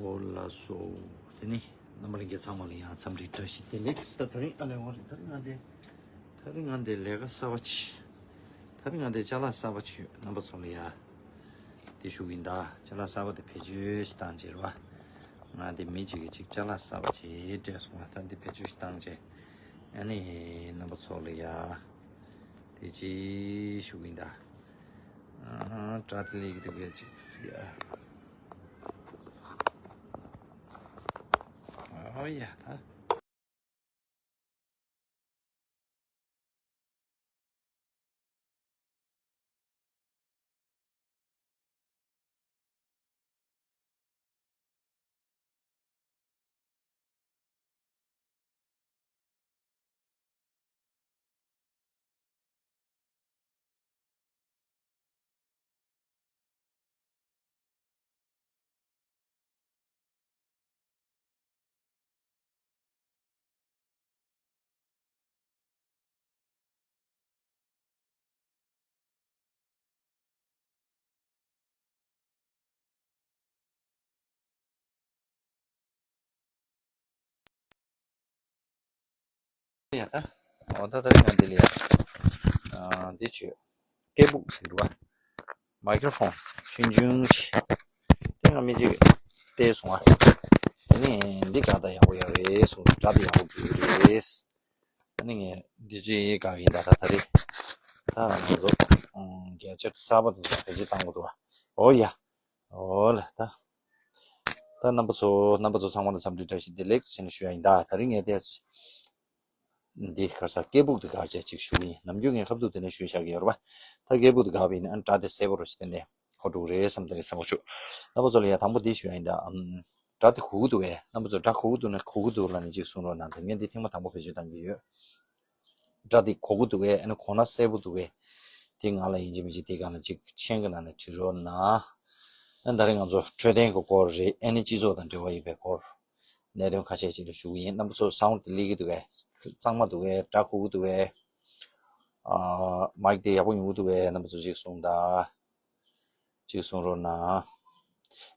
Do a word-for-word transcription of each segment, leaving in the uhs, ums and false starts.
འོ་ལགས་སོ། དེ་ནི་རྣམ་པ་ལྷན་རྒྱས་ཚང་མ་ལ་ཡང་འཚམས་འདྲི་བཀྲ་ཤིས་བདེ་ལེགས། ད་དེ་རིང་ཨ་ལས་འོང་རེད། དེ་རིང་ང་འདི་དེ་རིང་ང་འདི་ལས་ཀ་གསར་པ་བྱས། དེ་རིང་ང་འདི་ཅ་ལག་གསར་པ་བྱས་ཡོད། རྣམ་པ་ཚོ་ལ་ཡ་དེ་ཞུ་གི་ཡིན། ད་ཅ་ལག་གསར་པ་དེ་བེད་སྤྱོད་ཞིག་བཏང་བྱས་རེད་བ། ང་འདི་མི་གཅིག་གིས་གཅིག་ཅ་ལག་གསར་པ་བྱས་སྤྲད་སོང་བ། ད་འདི་བེད་སྤྱོད་ཞིག་བཏང་བྱས་ཨ་ནི་རྣམ་པ་ཚོ་ལ་ཡ་དེ་ཅི་ཞུ་གི་ཡིན། ད་ཨ་སྒྲ་དེ་ལས་ཀྱི་འདུག་གས་ཅིག་ཟེར་ཡ། ཨོ་ཡ་ད། ཡ་ད། འོ་ད་ད་རིང་ང་འདི་ལ་ཡ། ཨ་འདི་བྱོས། སྐད་སྦུག་ཟེར་བ། མའི་ཀྲོ་ཕོན་ཆུང་ཆུང་ཞིག་དེ་ང་མི་གཅིག་བལྟས་སོང་ཨ། དེ་ནས་འདི་ག་ད་ཡག་པོ་ཡོད་རེད་གསུངས། སྒྲ་དེ་ཡག་པོ་འགྲིག་གི་རེད། ཨ་ནི་ངས་འདི་ཚོའི་ག་ཡིན་ད། ད་ད་རེད། ད་ང་ཚོ་རྒྱ་ཆེར་གསར་པ་དེ་ཚོ་བེད་སྤྱོད་བཏང་དགོས་འདུག་བ། འོ་ཡ། འོ་ལ་ད། ད་རྣམ་པ་ཚོ་རྣམ་པ་ཚོ་ཚང་མ་ལ་འཚམས་འདྲི་བཀྲ་ཤིས་བདེ་ལེགས་ཟེར་ནས་ཞུ་ཡ་ཡིན། ད་ད་རིང་ངས་དེ་འདི་གར་ས་སྐད་སྦུག་དེ་གར་བྱས་ཅིག་ཞུ་གི་ཡིན། ནམ་རྒྱུན་ངས་ཁ་ཐུག་དེ་ནས་ཞུས་བཞག་གི་ཡོད་རེད་པ། ད་སྐད་སྦུག་དེ་གར་བ་ཡིན་ན་ཨ་ནི་སྒྲ་དེ་གསལ་པོ་རུ་ཞིག་བསྟན་ཏེ་གོ་འགྲོ་གི་རེད་བསམ་དེ་རེད་བསམ་གོ་ཆུ། རྣམ་པ་ཚོ་ལ་ཡ་དང་པོ་འདི་ཞུ་ཡ་ཡིན། ད་ཨམ། སྒྲ་དེ་གོ་གི་འདུག་གས། རྣམ་པ་ཚོ་སྒྲ་གོ་གི་འདུག་ན་གོ་གི་འདུག་ལབ་ནས་ཅིག་གསུང་རོགས་གནང་། ད་ངས་འདི་ཐེངས་མ་དང་པོ་བེད་སྤྱོད་བཏང་གི་ཡོད། སྒྲ་དེ་གོ་གི་འདུག་གས། ཨ་ནི་གོ་ན་གསལ་པོ་འདུག་གས། དེ་ང་ལ་ཡིན་གཅིག་མིན་གཅིག་དེ་སྒང་ལ་ཅིག་མཆན་གྱི་ནང་ནས་བྲིས་རོགས་གནང་། ཨ་ད་རེས་ང་ཚོ་འཕྲོད་བསྟེན་གྱི་སྐོར་རེད། ཨ་ནི་སྤྱི་ཚོགས་དང་འབྲེལ་བ་ཡོད་པའི་སྐོར་གནད་དོན་ཁ་ཤས་ཅིག་ལ་ཞུ་གི་ཡིན། རྣམ་པ་ཚོ་སའུན་དེ་སླེབས་ཀྱི་འདུག་གས། གཙང་མ་འདུག་གས། སྒྲ་གོ་གི་འདུག་གས། ཨ་མའིག་དེ་ཡག་པོ་ཡོང་གི་འདུག་གས། རྣམ་པ་ཚོ་ཅིག་གསུངས་དང་། ཅིག་གསུང་རོགས་གནང་།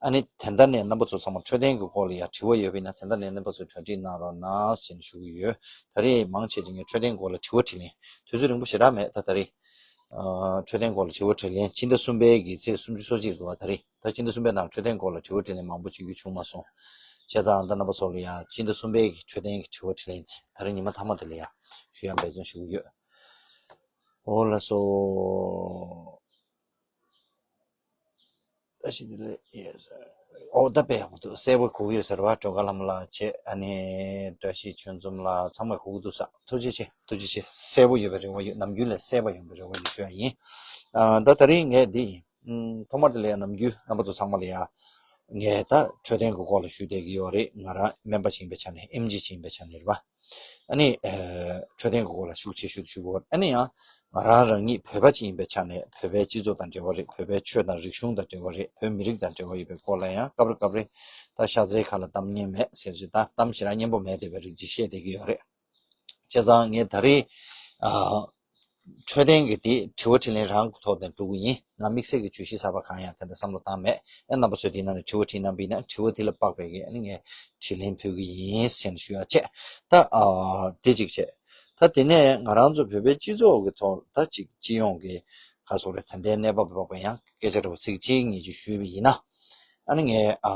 ཨ་ནི་དེ་འདྲ་ནས་རྣམ་པ་ཚོ་ཚང་མ་འཕྲོད་བསྟེན་གྱི་སྐོར་ལ་ཡང་དྲི་བ་ཡོད་པ་ཡིན་ན་དེ་འདྲ་ནས་རྣམ་པ་ཚོས་གྲ་སྒྲིག་གནང་རོགས་གནང་ཞེས་ཞུ་གི་ཡོད། ད་རེས་མང་ཆེ་ཅིག་ངས་འཕྲོད་བསྟེན་སྐོར་ལ་དྲི་བ་དྲིས་ལན། དུས་ཚོད་རིང་པོ་ཞེ་དྲག་མེད། ད་ད་རེས་ཨ་འཕྲོད་བསྟེན་སྐོར་ལ་དྲི་བ་དྲིས་ལན་སྤྱི་ཟླ་གསུམ་པའི་གི་ཚེས་སུམ་ཅུ་སོ་གཅིག་འདུག་བ། ད་རེས་ད་སྤྱི་ཟླ་གསུམ་པའི་ནང་འཕྲོད་བསྟེན་སྐོར་ལ་དྲི་བ་དྲིས་ལན་མང་པོ་བྱེད་རྒྱུ་བྱུང་མ་སོང་། བྱས་ཙང་ད་རྣམ་པ་ཚོ་ལ་ཡང་སྤྱི་ཟླ་གསུམ་པའི་གི་འཕྲོད་བསྟེན་གྱི་དྲི་བ་དྲིས་ལན་དེ་ད་རེས་ཉི་མ་མཐའ་མ་དེ་ལ་ཡང་ཞུ་ཡ་འབད་བརྩོན་ཞུ་གི་ཡོད། འོ་ལགས་སོ། བཀྲ་ཤིས་བདེ་ལེགས། ཨོ་ད་དཔེ་ཡག་པོ་འདུག་གསལ་པོ་གོ་གི་ཡོད་ཟེར་བ། སྒྲོལ་དཀར་ལྷ་མོ་ལགས་བྱས། ཨ་ནི་བཀྲ་ཤིས་ཆོས་འཛོམས་ལགས། ཚང་མས་གོ་གི་འདུག་ས། ཐུགས་རྗེ་ཆེ། ཐུགས་རྗེ་ཆེ། གསལ་པོ་ཡོད་པའི་རེ་བ་ཡོད། ནམ་རྒྱུན་ལས་གསལ་པོ་ཡོང་བའི་རེ་བ་ཡོད་ཞུ་ཡ་ཡིན། ཨ་ད་ད་རིང་ངས་འདི་ཡིན། ཨུམ། ཐོག་མར་དེ་ལ་ཡང་ནམ་རྒྱུན་རྣམ་པ་ཚོ་ཚང་མ་ལ་ཡང་ངས་ད་འཕྲོད་བསྟེན་གྱི་སྐོར་ལ་ཞུ་བསྡད་ཀྱི་ཡོད་རེད། ང་རང་སྨན་པ་ཞིག་ཡིན་པའི་ཆ་ནས། ཨེམ་ཆི་ཞིག་ཡིན་པའི་ཆ་ནས་རེད་པ། ཨ་ནི་ཨ་འཕྲོད་བསྟེན་གྱི་སྐོར་ལ་ཤུགས་ཆེ་ཤོས་ཞུ་དགོས། ཨ་ནི་ཡང་ང་རང་རང་ཉིད་བོད་པ་ཅིག་ཡིན་པའི་ཆ་ནས་བོད་པའི་སྤྱི་ཚོགས་དང་འབྲེལ་བ་རེད། བོད་པའི་ཆོས་དང་རིག་གཞུང་དང་འབྲེལ་བ་རེད། བོད་མི་རིགས་དང་འབྲེལ་བ་ཡོད་པའི་སྐོར་ལ་ཡང་སྐབས་རེ་སྐབས་རེ་ད་ཤ་ཚའི་ཁ་ལ་གཏམ་སྙན་མེད་ཟེར་ཚུལ། ད་གཏམ་ཞེ་དྲག་སྙན་པོ་མེད་བསྡད་པའི་རིགས་ཅིག་བཤད་བསྡད་ཀྱི་ཡོད་རེད། བྱས་ཙང་ངས་ད་རེས་ཨ་འཕྲོད་བསྟེན་གྱི་དེ་དྲི་བ་དྲིས་ལན་རང་གི་ཐོག་ནས་འགྲོ་གི་ཡིན། ང་དམིགས་བསལ་གྱི་བརྗོད་གཞི་གསར་པ་གང་ཡང་དེ་འདྲ་བསམ་བློ་བཏང་མེད། ཨེ་རྣམ་པ་ཚོས་དེའི་ནང་ནས་དྲི་བ་དྲིས་གནང་པ་ཡིན་ན་དྲི་བ་དེ་ལ་དཔག་པའི་གི་ཨ་ནི་ངས་དྲིས་ལན་ཕུལ་གི་ཡིན་ཟེར་ནས་ཞུ་ཡ་བྱས། ད་ཨ་དེ་གཅིག་བྱས། ད་དེ་ནས་ང་རང་ཚོ་བོད་པའི་སྤྱི་ཚོགས་ཀྱི་ཐོག་ད་ཅིག་སྤྱི་ཡོངས་ཀྱི་ག་ཟེར་རེད། ད་ལྟའི་གནས་བབ་འབབ་པ་ཡང་སྐད་ཆ་འདྲ་བོ་ཚིག་གཅིག་གཉིས་ཅིག་ཞུས་པ་ཡིན་ན། ཨ་ནི་ངས་ཨ་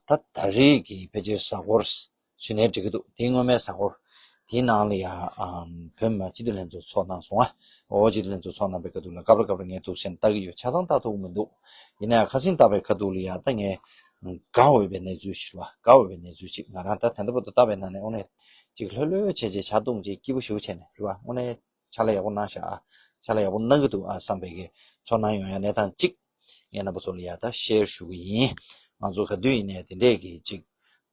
ད་ད་རེས་ཀྱི་ཕལ་ཆེར་གཟའ་འཁོར་ཞུས་ནའི་འགྲིག་གི་འདུག་དེའི་སྔོན་མའི་གཟའ་འཁོར་དེའི་ནང་ལ་ཡ་ཨམ་བོད་མི་མང་སྤྱི་འཐུས་ལྷན་ཚོགས་ཚོགས་གནང་སོང་ཨ། འོ་སྤྱི་འཐུས་ལྷན་ཚོགས་ཚོགས་གནང་པའི་སྐབས་དུ་ལ་སྐབས་རེ་སྐབས་རེ་ངས་ཐུགས་སེམས་ལྟ་གི་ཡོད། ཆ་ཚང་ལྟ་ཐུབ་ཀྱི་མི་འདུག་ཡིན་ན་ཡང་ཁ་སེང་ལྟ་བའི་ཁ་ཐུག་ལ་ཡ་ད་ངས་དགའ་འོས་པའི་གནས་ཚུལ་ཞིག་རེད་བ། དགའ་འོས་པའི་གནས་ཚུལ་ཅིག་ང་རང་ད་དེ་འདྲ་པོ་དུ་ལྟ་བའི་ནང་ནས་དངོས་གནས་ཅིག་ལྷོད་ལྷོད་བྱས་བྱས་ཇ་འཐུང་བྱས་སྐྱིད་པོ་ཞེ་པོ་བྱས་ནས་རེད་བ། དངོས་གནས་ཕྱག་ལས་ཡག་པོ་གནང་ཤག་ཨ། ཕྱག་ལས་ཡག་པོ་གནང་གི་འདུག་ཨ་བསམ་པའི་གི་ཚོར་སྣང་ཡོང་ཡ་གནས་སྟངས་གཅིག་ངས་རྣམ་པ་ཚོ་ལ་ཡ་ད་ཤེར་ཞུ་གི་ཡིན། ང་ཚོ་ག་དུས་ཡིན་ནའི་དེ་འདྲས་ཀྱི་ཅིག་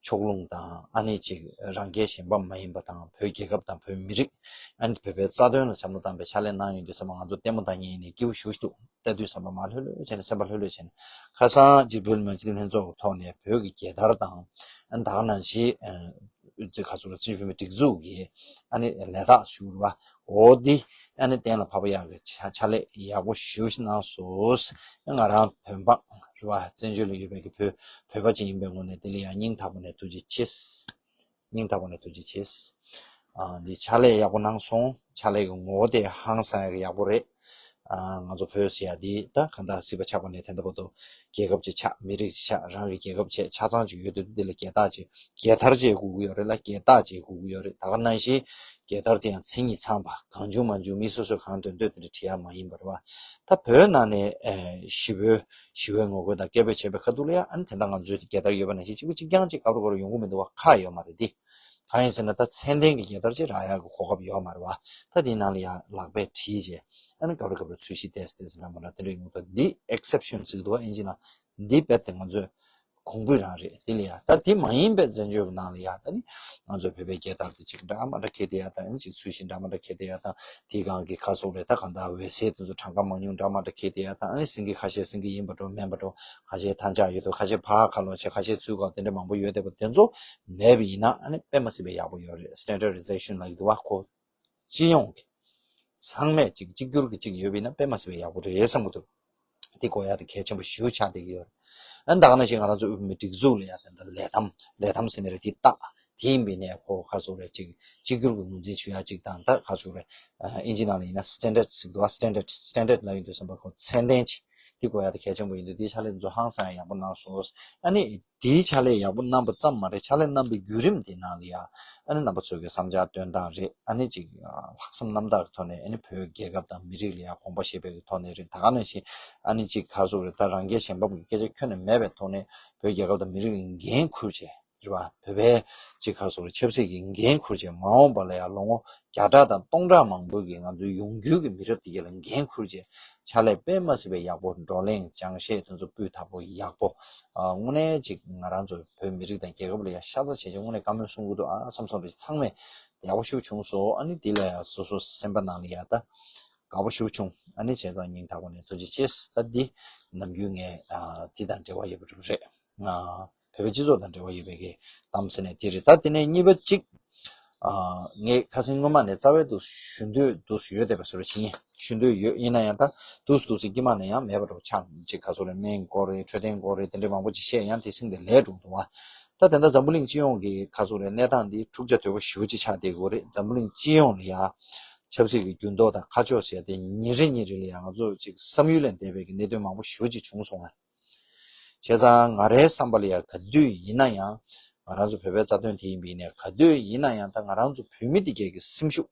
ཕྱོགས་ལྷུང་དང་ཨ་ནི་ཅིག་རང་རྒྱལ་གཞན་ཕམ་མ་ཡིན་པ་དང་བོད་རྒྱལ་ཁབ་དང་བོད་མི་རིགས་ཨ་ནི་བོད་པའི་རྩ་དོན་ལ་བསམ་བློ་བཏང་བའི་ཕྱག་ལས་གནང་ཡོང་དུས་ཙམ་པ་ང་ཚོ་ལྟད་མོ་ལྟ་མཁན་ཡིན་ནའི་སྐྱིད་པོ་ཞེ་པོ་ཞིག་འདུག་ལྟ་དུས་ཙམ་པ་མ་ལྷོད་ལྷོད་བྱས་ནས་སེམས་པ་ལྷོད་ལྷོད་བྱས་ནས་ཁ་སང་ཅིག་བོད་མི་མང་སྤྱི་འཐུས་ལྷན་ཚོགས་ཀྱི་ཐོག་ནས་བོད་ཀྱི་རྒྱལ་དར་དང་ཨ་ནི་ད་ག་ནང་བཞིན་ཨ་ཅིག་ག་ཚོད་ལ་སྲིད་བྱུས་སྦྱོར་སྒྲིག་འཛུགས་ཀྱི་ཨ་ནི་ལས་རྟགས་ཞུ་རུ་བ་འོ་འདི་ ཨ་ནི་གཏན་ལ་ཕབ་ཡག་གི་ཕྱག་ཕྱག་ལས་ཡག་པོ་ཞེ་པོ་ཞིག་གནང་སོང་། ང་རང་བོད་འབངས་རེད་བ། བཙན་བྱོལ་ལ་ཡོད་པའི་གི་བོད་བོད་པ་ཅིག་ཡིན་པའི་ངོས་ནས་དེ་ལ་ཡང་སྙིང་ཐག་པ་ནས་ཐུགས་རྗེ་ཆེ། སྙིང་ཐག་པ་ནས་ཐུགས་རྗེ་ཆེ། ཨ་འདི་ཕྱག་ལས་ཡག་པོ་གནང་སོང་། ཕྱག་ལས་ཀྱི་ངོ་བོ་དེ་ཧང་སང་ཡག་ཡག་པོ་རེད། ཨ་ང་ཚོ་བོད་ཟེར་ཡ་འདི་ད་གང་ལྟར་སྲིད་པ་ཆགས་པ་ནས་ད་ལྟ་བར་དུ་རྒྱལ་ཁབ་ཅིག་ཆགས། མི་རིགས་ཅིག་ཆགས། རང་གི་རྒྱལ་ཁབ་བྱས། ཆ་ཚང་ཅིག་ཡོད་དུས་འདི་ལ་རྒྱལ་རྟགས་ཅིག་རྒྱལ་དར་ཅིག་དགོས་ཀྱི་ཡོད་རེད་ལ། རྒྱལ་རྟགས་ཅིག་དགོས་ཀྱི་ཡོད་རེད། ད་ག་ནང་བཞིན་རྒྱལ་དར་དེ་ཡང་མཚན་ཉིད་ཚང་པ། གང་བྱུང་མང་བྱུང་མི་སོ་སོས་གང་འདོད་འདོད་དེ་འདྲ་བྲིས་ཡ་མ་ཡིན་པ་རེད་བ། ད་བོད་ནང་ནས་ཨེ་ཞི་བའི་ཞི་བའི་ངོ་རྒོལ་དང་སྐད་འབོད་བྱས་པའི་ཁ་ཐུག་ལ་ཡ། ཨ་ནི་དེ་འདྲ་ང་ཚོའི་རྒྱལ་དར་ཡོད་པ་ནང་བཞིན་གཅིག་པུ་གཅིག་རྐྱང་གཅིག་ག་རུ་ག་རུ་ཡོང་གི་མི་འདུག་བ། ཁག་ཡོད་མ་རེད་འདི། གང་ཡིན་ཟེར་ན་ད་མཚན་ལྡན་གྱི་རྒྱལ་དར་ཅིག་རག་ཡག་གི་གོ་སྐབས་ཡོད་མ་རེད་བ། ད་དེའི་ནང་ལ་ཡ་ལག་པས་བྲིས་བྱས། ཨ་ནི་སྐབས་རེ་སྐབས་རེ་ཚོས་གཞི་ཏོག་ཙམ་ཏོག་ཙམ་འདྲ་མི་འདྲ་དེ་འདྲ་ཡོང་ཐུབ། འདི་ཨེག་སེབ་ཤན་ཟེར་གི་འདུག་བ། ཨིན་ཇི་ནང་། འདི་རྦད་དེ་ང་ཚོས་གོང་འབུད་རང་རེད། དེ་ལ་ཡ་ད་དེ་མ་ཡིན་པའི་བཙན་བྱོལ་གྱི་ནང་ལ་ཡ་ད་ནི་ང་ཚོའི་བོད་པའི་རྒྱལ་དར་དེ་ཅིག་འདྲ་མ་འདྲ་འཁྱེར་བསྡད་ཡ་དང་། ཨ་ནི་ཅིག་ཚོས་གཞི་འདྲ་མ་འདྲ་འཁྱེར་བསྡད་ཡ་དང་། དེའི་སྒང་གི་ག་རེ་ཟེར་དགོས་རེད། ད་གང་ལྟར་འོད་ཟེར་དེ་ཚོ་གྲངས་ཀ་མང་ཉུང་འདྲ་མ་འདྲ་འཁྱེར་བསྡད་ཡ་དང་། ཨ་ནི་སེང་གེ་ཁ་ཤས་སེང་གེ་ཡིན་པ་འདྲ་མིན་པ་འདྲ། ཁ་ཤས་ཐང་ཆད་ཡོད་དོ། ཁ་ཤས་ཕར་ཁ་ལོག་བྱས། ཁ་ཤས་ཚུར་ཁ། དེ་འདྲ་མང་པོ་ཡོད་བསྡད་པ་དེ་ཚོ་མེད་པ་ཡིན་ན་ཨ་ནི་དཔེ་མ་སྲིད་པའི་ཡག་པོ་ཡོད་རེད། སི་ཊན་ཌར་ཌའི་ཟེ་ཤན་ལབ་ཀྱི་འདུག་བ། ཁོ་སྤྱི་ཡོངས་ཀྱི་ཚང་མས་གཅིག་གཅིག་གྱུར་གྱི་གཅིག་ཡོད་པ་ཡིན་ན་དཔེ་མ་སྲིད་པའི་ཡག་པོ་རེད་བསམ་གྱི་འདུག་འདི་དགོས་ཡ་དེ་གལ་ཆེན་པོ་ཞེ་པོ་ཆགས་བསྡད་ཀྱི་ཡོད་རེད། ཨ་ནི་ད་ག་ནང་བཞིན་ང་རང་ཚོ་དབུས་མི་སྒྲིག་འཛུགས་ལ་ཡ་དེ་འདྲ་ལས་དམ་ལས་དམ་ཟེར་ནི་རེད། དེ་རྟགས་དེ་ཡིན་པ་ཡིན་ནའི་ཁོ་ག་རེ་ཟེར་དགོས་རེད། གཅིག་གཅིག་གྱུར་གྱི་ངོས་འཛིན་བྱེད་ཡ་གཅིག་དང་། ད་ག་རེ་ཟེར་དགོས་རེད། ཨིན་ཇི་ནང་ལ་ཡིན་ན་སི་ཊན་ཌར་ཌི་ཟེར་གྱི་འདུག་བ། སི་ཊན་ཌར་ཌི་སི་ཊན་ཌར་ཌི་ལབ་ཡོང་དུས་ཙམ་པ་ཁོ་ཚད་ལྡན་ཅིག་འདི་དགོས་ཡ་དེ་གལ་ཆེན་པོ་ཡིན་དུས། འདིའི་ཕྱག་ལས་ཡག་པོ་གནང་སོང་། ཨ་ནི་འདིའི་ཕྱག་ལས་ཡག་པོ་གནང་པ་ཙམ་མ་རེད། ཕྱག་ལས་གནང་པའི་བརྒྱུད་རིམ་དེ་ནང་ལ་ཡ། ཨ་ནི་རྣམ་པ་ཚོ་གི་བསམ་འཆར་བཏོན་སྟངས་རེད། ཨ་ནི་ཅིག་ལྷག་བསམ་རྣམ་དག་གི་ཐོག་ནས། ཨ་ནི་བོད་རྒྱལ་ཁབ་དང་མི་རིགས་ལ་ཡ་དགོངས་པ་བཞེས་པའི་གི་ཐོག་ནས་རེད། ད་ག་ནང་བཞིན་ཨ་ནི་ཅིག་ག་རེ་ཟེར་དགོས་རེད། ད་རང་རྒྱལ་གཞན་ཕམ་གྱི་སྐད་ཆ་ཁྱོན་ནས་མེད་པའི་ཐོག་ནས་བོད་རྒྱལ་ཁབ་དང་མི་རིགས་ལ་འགན་འཁུར་བྱས། རེད་བ། བོད་པའི་ཅིག་ག་རེ་ཟེར་དགོས་རེད། ཆབ་སྲིད་ཀྱི་འགན་འཁུར་བྱས། མ་འོངས་པ་ལ་ཡང་ལོ་ངོ་བརྒྱ་ཕྲག་དང་སྟོང་ཕྲག་མང་པོའི་གི་ང་ཚོའི་ཡོང་རྒྱུའི་གི་མི་རབས་དེ་ག་ལ་འགན་འཁུར་བྱས། ཕྱག་ལས་དཔེ་མ་སྲིད་པའི་ཡག་པོ། བགྲོ་གླེང་སྦྱང་བཤད་དེ་ཚོ་སྤུས་དག་པོ་ཡག་པོ། ཨ་དངོས་གནས་ཅིག་ང་རང་ཚོ་བོད་མི་རིགས་དང་རྒྱལ་ཁབ་ལ་ཡང་ཤ་ཚ་བྱས་བྱས། དངོས་གནས་བཀའ་མོལ་གསུང་གི་འདུག་ཨ་བསམ་སོང་རེད། ཚང་མས་ཡག་པོ་ཞེ་པོ་བྱུང་སོང་། ཨ་ནི་འདི་ལ་ཡང་སོ་སོ་སེམས་པ་ནང་ལ་ཡ་ད་དགའ་པོ་ཞེ་པོ་བྱུང་། ཨ་ནི་བྱས་ཙང་སྙིང་ཐག་པ་ནས་ཐུགས་རྗེ་ཆེ། ད་འདི་ནམ་རྒྱུན་ངས་ཨ་འདི་དང་འབྲེལ་བ་ཡོད་པ་རེད། ཨ་བོད་པའི་སྤྱི་ཚོགས་དང་འབྲེལ་བ་ཡོད་པའི་གི་གཏམ་ཟེར་ནས་དེ་རེད། ད་དེ་ནས་གཉིས་པ་གཅིག་ཨ་ངས་ཁ་སང་སྔོན་མ་ནས་རྩ་བའི་འདུག་ཞུ་འདོད་འདུག་ཡོད་བསྡད་པ་བཟོ་འདྲ་ཅིག་ཡིན། ཞུ་འདོད་ཡོད། ཡིན་ན་ཡང་ད་འདུག་འདུག་སེ་དཀྱིལ་མ་ནས་ཡང་མེད་པ་འདྲ་ཆགས། ཅིག་ག་རེ་ཟེར་དགོས་རེད། སྨན་སྐོར་རེད། འཕྲོད་བསྟེན་སྐོར་རེད། དེ་འདྲའི་མང་པོ་ཅིག་བཤད། ཡང་དེ་ཟིན་ཏེ་ལས་འགྲོ་འདུག་བ། ད་དེ་འདྲ་འཛམ་བུ་གླིང་སྤྱི་ཡོངས་ཀྱི་ག་རེ་ཟེར་དགོས་རེད། གནས་སྟངས་འདི་འཁྲུག་ཆ་དོད་པོ་ཞེ་པོ་ཅིག་ཆགས་བསྡད་ཀྱི་ཡོད་རེད། འཛམ་བུ་གླིང་སྤྱི་ཡོངས་ལ་ཡ་ཆབ་སྲིད་ཀྱི་འགྱུར་ལྡོག་དང་ཁ་ཕྱོགས་ཟེར་ཡ་དེ་ཉིན་རེ་ཉིན་རེ་ལ་ཡ་ང་ཚོ་ཅིག་བསམ་ཡུལ་ལས་འདས་པའི་གི་གནད་དོན་མང་པོ་ཞེ་པོ་ཅིག་བྱུང་སོང་ང་། བྱས་ཙང་ང་རའི་བསམ་པ་ལ་ཡ་ག་དུས་ཡིན་ན་ཡང་། ང་རང་ཚོ་བོད་པའི་རྩ་དོན་དེ་ཡིན་པ་ཡིན་ནའི་ག་དུས་ཡིན་ན་ཡང་ད་ང་རང་ཚོ་བོད་མི་དེ་གས་ཀྱི་སེམས་ཤུགས་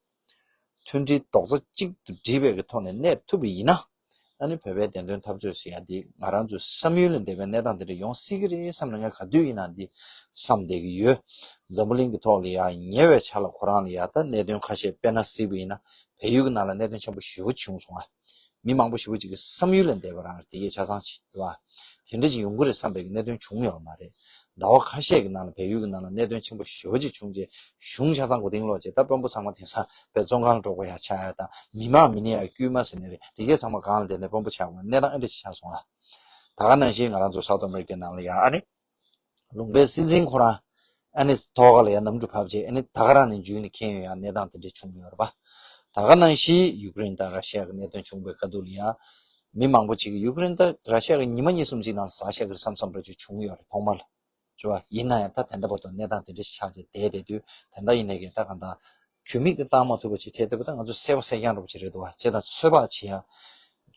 མཐུན་སྒྲིལ་རྡོག་རྩ་གཅིག་ཏུ་སྒྲིལ་བའི་གི་ཐོག་ནས་གནས་ཐུབ་པ་ཡིན་ན། ཨ་ནི་བོད་པའི་བདེན་དོན་འཐབ་རྩོད་ཟེར་ཡ་འདི་ང་རང་ཚོའི་བསམ་ཡུལ་ལས་འདས་པའི་གནས་སྟངས་དེ་འདྲ་ཡོང་སྲིད་ཀྱི་རེད་བསམ་ནས་ངས་ག་དུས་ཡིན་ན་འདི་བསམ་བསྡད་ཀྱི་ཡོད། འཛམ་བུ་གླིང་གི་ཐོག་ལ་ཡ་ཉེ་བའི་ཆར་ལ་ཁོ་རང་ལ་ཡ་ད་གནད་དོན་ཁ་ཤས་དཔེར་ན་གཟིགས་པ་ཡིན་ན་བལ་ཡུལ་གྱི་ནང་ལ་གནད་དོན་ཆེན་པོ་ཞེ་པོ་བྱུང་སོང་ང་། མི་མང་པོ་ཞེ་པོ་ཅིག་གི་བསམ་ཡུལ་ལས་འདས་པ་རང་རེད། དེ་གས་ཆ་ཚང་ཅིག་རེད་བ། དེ་འདྲ་ཅིག་ཡོང་གི་རེད་བསམ་པའི་གི་གནད་དོན་བྱུང་ཡོད་མ་རེད། ཟླ་བ་ཁ་ཤས་ཀྱི་ནང་ལ་བལ་ཡུལ་གྱི་ནང་ལ་གནད་དོན་ཆེན་པོ་ཞེ་པོ་ཅིག་བྱུང་རྗེས་གཞུང་ཆ་ཚང་མགོ་རྟིང་སློག་རྗེས་ད་དཔོན་པོ་ཚང་མ་དེང་སང་བལ་བཙོན་ཁང་ལ་འགྲོ་དགོས་ཡ་ཆགས་ཡ་དང་། མི་མང་མི་ནི་ཡ་དཀྱུས་མ་ཟེར་ནི་རེད། དེ་གས་ཚང་མ་སྒང་ལ་བསྡད་ནས་དཔོན་པོ་ཆགས་དགོས་གནས་སྟངས་ཨེ་འདྲ་ཞིག་ཆགས་སོང་ང་། ད་ག་ནང་བཞིན་ང་རང་ཚོ་སའུ་ཐི་ཨ་མེ་རི་ཀའི་ནང་ལ་ཡ་ཨ་ནི། ལུང་པའི་སྲིད་འཛིན་ཁོ་རང་ཨ་ནི་ཐོག་ཁ་ལ་ཡ་གནམ་གྲུ་ཕབ་རྗེས་ཨ་ནི་ད་ག་རང་ནས་འཇུས་ནས་འཁྱེར་ཡོང་ཡ་གནས་སྟངས་དེ་འདྲ་བྱུང་ཡོད་རེད་པ། ད་ག་ནང་བཞིན་ཡུ་ཀེ་རེན་དང་ར་ཤི་ཡ་གི་གནད་དོན་བྱུང་བའི་ཁ་ཐུག་ལ་ཡ། མི་མང་པོ་ཅིག་གིས་ཡུ་ཀེ་རེན་དང་ར་ཤི་ཡ་གི་ཉི་མ་གཉིས་གསུམ་ཅིག་ནང་ཟ་ཤ་གི་བསམ་བསམ་འདྲ་ཅིག་བྱུང་ཡོད་རེད་ཐོག་མར། རེད་བ། ཡིན་ན་ཡང་ད་དེ་འདྲ་བར་དུ་གནས་སྟངས་དེ་འདྲ་ཞིག་ཆགས་བྱས་བསྡད་བསྡད་དུས་ད་ལྟ་ཡིན་ནའི་གི་ད་གང་ལྟར་གྱོད་མིག་དེ་བཏང་མ་ཐུབ་པ་ཅིག་ཐེབས་བསྡད་པ་ད་ང་ཚོ་གསལ་པོ་གསལ་རྐྱང་འདྲ་པོ་ཅིག་རེད་འདུག་བ། བྱས་ཙང་ཚོད་དཔག་བྱེད་ཡ།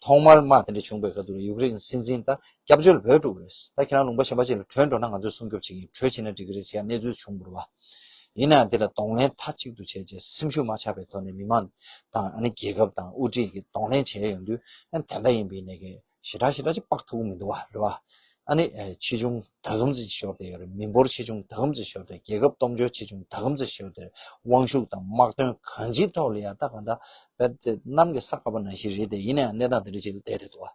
ཐོག་མར་དམག་དེ་འདྲ་བྱུང་བའི་སྐབས་དུ་ཡུཀ་རེན་སྲིད་འཛིན་ད་སྐྱབས་བཅོལ་བོད་འགྲོ་གི་རེད། ད་ཁྱེད་རང་ལུང་པ་གཞན་པ་ཅིག་ལ་བྲོས་འགྲོ་ན་ང་ཚོས་སྲུང་སྐྱོབ་བྱེད་ཀྱི་ཡིན། བྲོས་ཕྱིན་ན་འགྲིག་གི་རེད་ཟེར་ཡ་གནས་ཚུལ་བྱུང་འདུག་བ། ཡིན་ན་ཡང་དེ་ལ་གདོང་ལེན་མཐའ་གཅིག་ཏུ་བྱས་རྗེས་སེམས་ཤུགས་མ་ཆག་པའི་ཐོག་ནས་མི་མང་དང་ཨ་ནི་རྒྱལ་ཁབ་དང་དབུ་ཁྲིད་ཀྱིས་གདོང་ལེན་བྱས་ཡོང་དུས་ཨ་ནི་དེ་འདྲ་ཡིན་པ་ཡིན་ནའི་གི་ཞེ་དྲག་ཞེ་དྲག་ཅིག་དཔག་ཐུབ་ཀྱི་མི་འདུག་བ། རེད་བ། ཨ་ནི་ཆེ་ཆུང་ད་གམ་ཙམ་ཤོར་བསྡད་ཡོད་རེད། མི་འབོར་ཆེ་ཆུང་ད་གམ་ཙམ་ཤོར་བསྡད། རྒྱལ་ཁབ་སྟོབས་འབྱོར་ཆེ་ཆུང་ད་གམ་ཙམ་ཤོར་བསྡད། དབང་ཤུགས་དང་དམག་དོན་གང་ཅིའི་ཐོག་ལ་ཡ་ད་གང་ལྟར་རྦད་དེ་གནམ་གྱི་ས་ཀ་པ་ནང་བཞིན་རེད་དེ། ཡིན་ན་ཡང་གནས་སྟངས་དེ་འདྲ་ཅིག་ལ་བསྡད་བསྡད་འདུག་བ།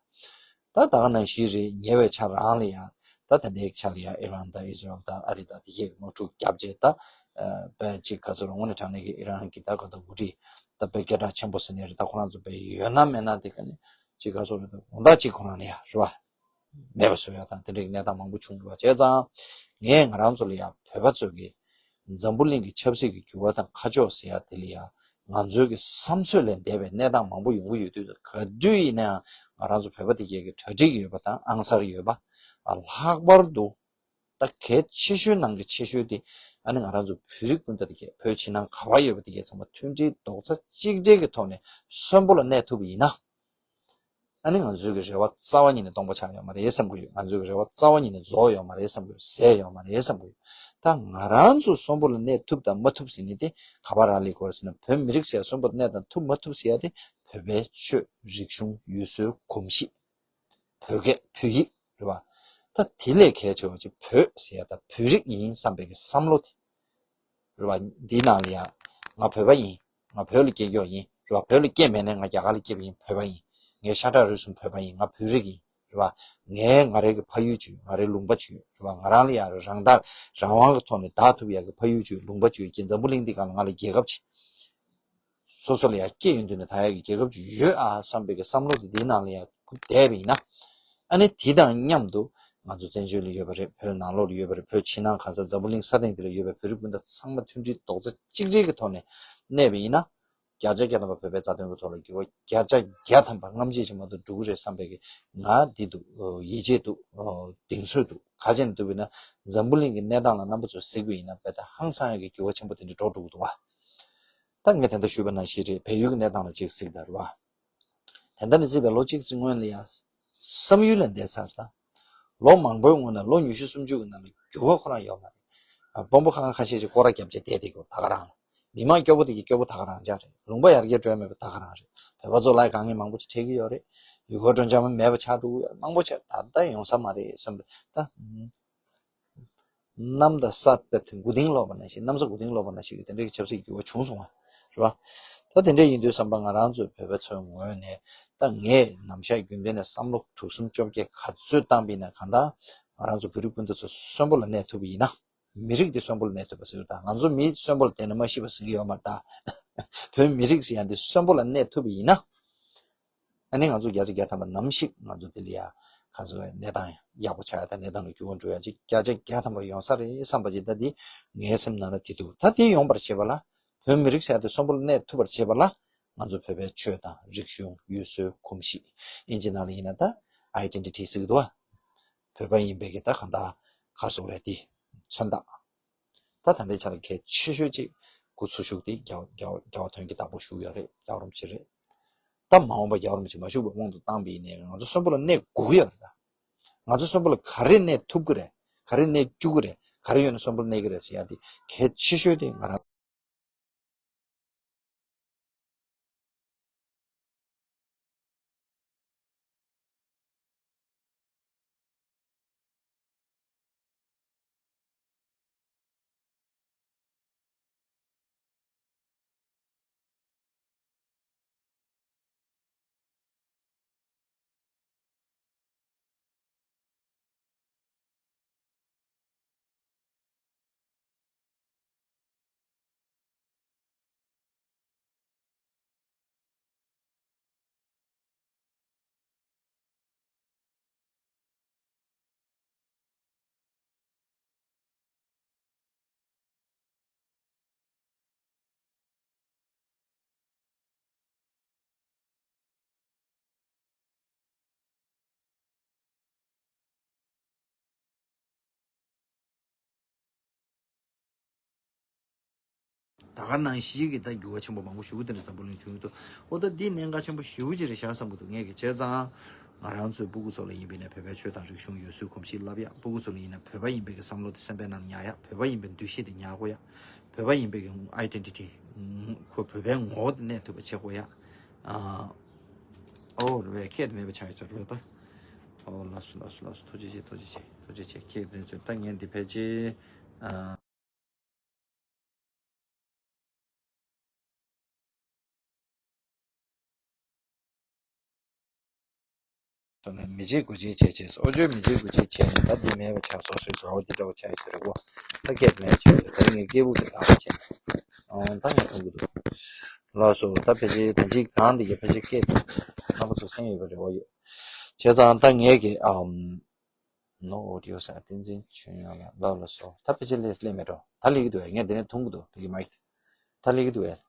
ད་ད་ག་ནང་བཞིན་རེད། ཉེ་བའི་ཆར་རང་ལ་ཡ་ད་ད་ལྟའི་ཆར་ལ་ཡ་ཨི་རན་དང་ཨི་ཟི་རལ་དང་ཨ་རི་དང་དེ་གས་དམག་འཁྲུག་བརྒྱབ་རྗེས་ད་རྦད་ཅིག་ག་ཚོད་རུང་དངོས་གནས་དྲང་གནས་ཀྱི་ཨི་རན་གྱི་ད་ག་ད་འགོ་ཁྲིད་ད་རྦད་སྐད་གྲགས་ཆེན་པོ་ཟེར་ནས་རེད། ད་ཁོ་རང་ཚོ་རྦད་ཡོད་ན་མེད་ན་དེ་ག་ནས་ཅིག་ག་ཚོད་རེད། ད་དགོང་དག་ཅིག་ཁོ་རང་ལ་ཡ་རེད་བ། མེད་པ་བཟོ་ཡ་དང་དེ་འདྲའི་གནས་སྟངས་མང་པོ་བྱུང་འདུག་བ། བྱས་ཙང་ངས་ང་རང་ཚོ་ལ་ཡ་བོད་པ་ཚོ་གིས་འཛམ་བུ་གླིང་གི་ཆབ་སྲིད་ཀྱི་འགྱུར་བ་དང་ཁ་ཕྱོགས་ཟེར་ཡ་དེ་ལ་ཡ་ ང་ཚོའི་གི་བསམ་ཚོད་ལས་འདས་པའི་གནས་སྟངས་མང་པོ་ཡོང་གི་ཡོད་དུས། ག་དུས་ཡིན་ནའང་ང་རང་ཚོ་བོད་པ་དེ་གས་ཀྱི་གྲ་སྒྲིག་ཡོད་པ་དང་ཨང་གསར་ཡོད་པ། ཨ་ལྷག་པར་དུ་ད་གལ་ཆེ་ཤོས་ནང་གི་ཆེ་ཤོས་དེ། ཨ་ནི་ང་རང་ཚོ་བོད་རིགས་སྤུན་ཟླ་དེ་གས་བོད་ཕྱི་ནང་ག་པར་ཡོད་པ་དེ་གས་ཚང་མ་མཐུན་སྒྲིལ་རྡོག་རྩ་གཅིག་སྒྲིལ་གྱི་ཐོག་ནས་གསོན་པོ་ལ་གནས་ཐུབ་པ་ཡིན་ན། ཨ་ནི་ང་ཚོའི་གི་རེ་བ་རྩ་བ་ཉིད་ནས་སྟོང་པ་ཆགས་ཡོད་མ་རེད་བསམ་གྱི་ཡོད། ང་ཚོའི་གི་རེ་བ་རྩ་བ་ཉིད་ནས་རྫོགས་ཡོད་མ་རེད་བསམ་གྱི་ཡོད། ཟད་ཡོད་མ་རེད་བསམ་གྱི་ཡོད། ད་ང་རང་ཚོ་གསོན་པོ་ལ་གནས་ཐུབ་དང་མ་ཐུབ་ཟེར་ནི་དེ་ག་པར་རག་ལས་ཀྱི་ཡོད་རེད་ཟེར་ན། བོད་མི་རིགས་ཟེར་ཡ་གསོན་པོ་ལ་གནས་དང་ཐུབ་མ་ཐུབ་ཟེར་ཡ་དེ་བོད་པའི་ཆོས་རིག་གཞུང་ཡུལ་སྲོལ་གོམས་གཤིས། བོད་སྐད་བོད་ཡིག་རེད་བ། ད་དེ་ལས་གལ་ཆེ་བ་ཅིག་བོད་ཟེར་ཡ་ད་བོད་རིགས་ཡིན་བསམ་པའི་གི་བསམ་བློ་དེ། རེད་བ། འདིའི་ནང་ལ་ཡང་ང་བོད་པ་ཡིན། ང་བོད་ལ་སྐྱེས་མྱོང་ཡིན། རེད་བ། བོད་ལ་སྐྱེས་མེད་ནའི་ང་རྒྱ་གར་ལ་སྐྱེས་པ་ཡིན། བོད་པ་ཡིན། ངའི་ཤ་ཁྲག་རུས་གསུམ་བོད་པ་ཡིན། ང་བོད་རིགས་ཡིན། རེད་བ། ངའི་ང་རའི་གི་ཕ་ཡུལ་ཅིག་ཡོད། ང་རའི་ལུང་པ་ཅིག་ཡོད། རེད་བ། ང་རང་ལ་ཡང་རང་ཐག་རང་དབང་གི་ཐོག་ནས་བདག་ཐུབ་ཡག་གི་ཕ་ཡུལ་ཅིག་ཡོད། ལུང་པ་ཅིག་ཡོད་ཀྱི། འཛམ་བུ་གླིང་འདི་སྒང་ལ་ང་ལ་རྒྱལ་ཁབ་ཅིག་སོ་སོ་ལ་ཡང་སྐྱེས་ཡོང་དུས་ནས་ད་ཡག་གི་རྒྱལ་ཁབ་ཅིག་ཡོད་ཨ་བསམ་པའི་གི་བསམ་བློ་དེ་དེའི་ནང་ལ་ཡང་བསྡད་པ་ཡིན་ན། ཨ་ནི་དེ་དང་མཉམ་དུ་ང་ཚོ་བཙན་བྱོལ་ལ་ཡོད་པ་རེད། བོད་ནང་ལོགས་ལ་ཡོད་པ་རེད། བོད་ཕྱི་ནང་གང་ས་འཛམ་བུ་གླིང་ས་སྟེང་འདི་ལ་ཡོད་པའི་བོད་རིགས་སྤུན་ཟླ་ཚང་མ་མཐུན་སྒྲིལ་རྡོག་རྩ་གཅིག་སྒྲིལ་གྱི་ཐོག་ནས་གནས་པ་ཡིན་ན། བརྒྱ་ཆ་བརྒྱ་ཐམ་པ་བོད་པའི་རྩ་དོན་གྱི་ཐོག་ལ་འགྱུར་བ་བརྒྱ་ཆ་བརྒྱ་ཐམ་པ་སྔ་ཕྱི་ཕྱི་མ་གཏོགས་འགྲོ་གི་རེད་བསམ་པའི་གི་ང་འདི་འདུག་ཡིད་ཆེས་འདུག་གདེང་ཚོད་འདུག་ག་ཅི་ནས་འདུག་པས་ན། འཛམ་བུ་གླིང་གི་གནས་སྟངས་ལ་རྣམ་པ་ཚོས་གཟིགས་པ་ཡིན་ན་དཔེ་ད་ཧང་སང་ཡག་གི་འགྱུར་བ་ཆེན་པོ་དེ་འདྲ་འགྲོ་འགྲོ་གི་འདུག་བ། ད་ངས་དེ་འདྲ་ཞུས་པ་ནང་བཞིན་རེད། བལ་ཡུལ་གྱི་གནས་སྟངས་ལ་ཅིག་གཟིགས་དང་རེད་བ། དེ་འདྲ་ནས་གཟིགས་པའི་ལོ་གཅིག་ཙམ་སྔོན་ལ་ཡང་བསམ་ཡུལ་ལས་འདས་ཚར། ད་ལོ་མང་པོའི་སྔོན་ནས་ལོ་ཉི་ཤུ་སུམ་ཅུ་གི་ནང་ལ་འགྱུར་བ་ཁོ་རང་ཡོད་མ་རེད། དཔོན་པོ་ཁ་ཁ་ཤས་ཤིག་སྐོར་ར་རྒྱབ་བྱས་བསྡད་དེ་གོ་ད་ག་རང་། མི་མང་སྐྱོ་པོ་དེ་གི་སྐྱོ་པོ་ད་ག་རང་ཅག་རེད། ལུང་པ་ཡར་རྒྱས་འགྲོ་ཡ་མེད་པ་ད་ག་རང་རེད། བོད་པ་ཚོ་ལ་དཀའ་ངལ་མང་པོ་ཅིག་འཕྲད་ཀྱི་ཡོད་རེད། ཡུལ་སྐོར་སྤྲོ་འཆམ་མེད་པ་ཆགས་འགྲོ་གི་ཡོད་རེད། མང་པོ་ཆགས་ད་ལྟ་ཡོང་ས་མ་རེད་བསམ་པ་ད། གནམ་དང་ས་དཔེ་དེ་མགོ་རྟིང་སློག་པ་ནང་བཞིན། གནམ་ས་མགོ་རྟིང་སློག་པ་ནང་བཞིན་གྱི་དེ་འདྲའི་གི་ཆབ་སྲིད་འགྱུར་བ་བྱུང་སོང་བ་རེད་བ། ད་དེ་འདྲ་ཡིན་དུས་ཙམ་པ་ང་རང་ཚོའི་བོད་པ་ཚོའི་ངོས་ནས། ད་ངས་ནམ་ཞག་རྒྱུན་ལྡན་ནས་བསམ་བློ་དྲུག་གསུམ་བཅོ་བརྒྱད་ག་ཚོད་བཏང་པ་ཡིན་ན། གང་ལྟར་ང་རང་ཚོ་བོད་རིགས་སྤུན་ཟླ་ཚོ་གསོན་པོ་ལ་གནས་ཐུབ་པ་ཡིན་ན། མི་རིགས་འདི་གསོན་པོ་ལ་གནས་ཐུབ་པ་ཟེར། ད་ང་ཚོ་མི་གསོན་པོ་ལ་བསྡད་ན་མ་ཤི་བ་ཟེར་གྱི་ཡོད་མ་རེད་ད། བོད་མི་རིགས་ཟེར་ཡ་འདི་གསོན་པོ་ལ་གནས་ཐུབ་པ་ཡིན་ན། ཨ་ནི་ང་ཚོ་བརྒྱ་ཆ་བརྒྱ་ཐམ་པ་ནམ་ཞིག་ང་ཚོ་འདི་ལ་ཡ་ག་ཚོད་གནས་སྟངས་ཡག་པོ་ཆགས་ཡ་དང་། གནས་སྟངས་ལ་འགྱུར་བ་འགྲོ་ཡ་ཅིག་བརྒྱ་ཆ་བརྒྱ་ཐམ་པ་ཡོང་ས་རེད་བསམ་པ་ཅིག་ད་འདི་ངའི་སེམས་ནང་ལ་དེ་འདུག་ད་དེ་ཡོང་བར་བྱེད་པ་ལ། བོད་མི་རིགས་ཟེར་ཡ་དེ་གསོན་པོ་ལ་གནས་ཐུབ་པར་བྱེད་པ་ལ། ང་ཚོ་བོད་པའི་ཆོས་དང་རིག་གཞུང་ཡུལ་སྲོལ་གོམས་གཤིས། ཨིན་ཇི་ནང་ལ་ཡིན་ན་ད་ཨའི་ཌེན་ཊི་ཊི་ཟེར་གྱི་འདུག་བ། བོད་པ་ཡིན་པའི་གི་ད་གང་ལྟར་ག་རེ་ཟེར་དགོས་རེད། དེ་མཚོན་རྟགས། ད་ད་ལྟའི་ཆ་ལ་གལ་ཆེ་ཤོས་གཅིག་སྐུ་འཚོ་བཞུགས་དེ་རྒྱལ་རྒྱལ་རྒྱལ་བ་དོན་གྱི་བདག་པོ་བཞུགས་ཡོད་རེད། རྒྱལ་བ་རིན་པོ་ཆེ་རེད། ད་མ་འོངས་པ་རྒྱལ་བ་རིན་པོ་ཆེ་མ་བཞུགས་པའི་དབང་དུ་བཏང་པ་ཡིན་ནའི་ང་ཚོ་གསོན་པོ་ལ་གནས་དགོས་ཀྱི་ཡོད་རེད་ད། ང་ཚོ་གསོན་པོ་ལ་ག་རེ་གནས་ཐུབ་ཀྱི་རེད། ག་རེ་གནས་བཅུག་གི་རེད། ག་རེ་ཡོད་ན་གསོན་པོ་ལ་གནས་ཀྱི་རེད་ཟེར་ཡ་དེ་གལ་ཆེ་ཤོས་དེ་ང་རང་། ད་ག་ནང་བཞིན་གྱི་ད་འགྱུར་བ་ཆེན་པོ་མང་པོ་ཞེ་པོ་དེ་འདྲ་འཛམ་བུ་གླིང་བྱུང་ཡོད་དོ། ཨོ་ད་འདི་གནད་འགག་ཆེན་པོ་ཞེ་པོ་ཅིག་རེད་ཤག་བསམ་གྱི་འདུག་ངས་ཀྱི་བྱས་ཙང་། ང་རང་ཚོའི་སྤུ་གུ་ཚོ་ལ་ཡིན་པས་ན་བོད་པའི་ཆོས་དང་རིག་གཞུང་ཡུལ་སྲོལ་གོམས་གཤིས་བསླབ་ཡག་སྤུ་གུ་ཚོ་ལ་ཡིན་ན་བོད་པ་ཡིན་པའི་གི་བསམ་བློ་དེ་སེམས་པའི་ནང་ཉར་ཡག་བོད་པ་ཡིན་པའི་འདུ་ཤེས་དེ་ཉར་དགོས་ཡག་བོད་པ་ཡིན་པའི་གི་ཨའི་ཌེན་ཊི་ཊི། ཁོ་བོད་པའི་ངོ་བོ་དེ་གནས་ཐུབ་པ་བྱེད་དགོས་ཡག་ཨོ་རེད་པས། སྐད་དེ་མེད་པ་ཆགས་ཡོད་ཚོད་རེད་ད། ཨོ་ལགས་སོ་ལགས་སོ་ལགས་སོ། ཐུགས་རྗེ་ཆེ་ཐུགས་རྗེ་ཆེ་ཐུགས་རྗེ་ཆེ། ཁྱེད་དེ་ཚོ་ད་ངས་འདི་ཕལ་ཆེར། སོང་ནས་མི་བརྗེད་དགུ་བརྗེད་བྱས་བྱས་སོ། ཨོ་ཅོ་མི་བརྗེད་དགུ་བརྗེད་བྱས་ནས་ད་འདི་མེད་པ་ཆགས་སོ་སོའི་དགའ་བ་འདི་འདྲ་བ་ཆགས་ཡོད་ཟེར་རེད་གོ། ད་སྐད་མེད་ཆགས་ཡོད། ད་ངས་སྐད་སྦུག་དེ་བཏང་བ་བྱས། ཨང་ད་ངས་མཐོང་གི་འདུག་ལགས་སོ། ད་ཕལ་ཆེར་ད་ཅིག་གང་འདི་གས་ཕལ་ཆེར་སྐད་དེ་རྣམ་པ་ཚོ་གསན་ཡོད་པའི་རེ་བ་ཡོད། བྱས་ཙང་ད་ངས་ཀྱི་ཨམ། No audio ཟེར། བསྟན་འཛིན་ཆོས་ཉག་ལགས་ལགས་ལགས་སོ། ད་ཕལ་ཆེར་སླེབས་སླེབས་མེད་འགྲོ། ད་སླེབས་ཀྱི་འདུག་ཨེ། ངས་འདི་ནས་མཐོང་གི་འདུག་ཕ་གི་མའིག་དེ། ད་སླེབས་ཀྱི་འདུག་ཨེ།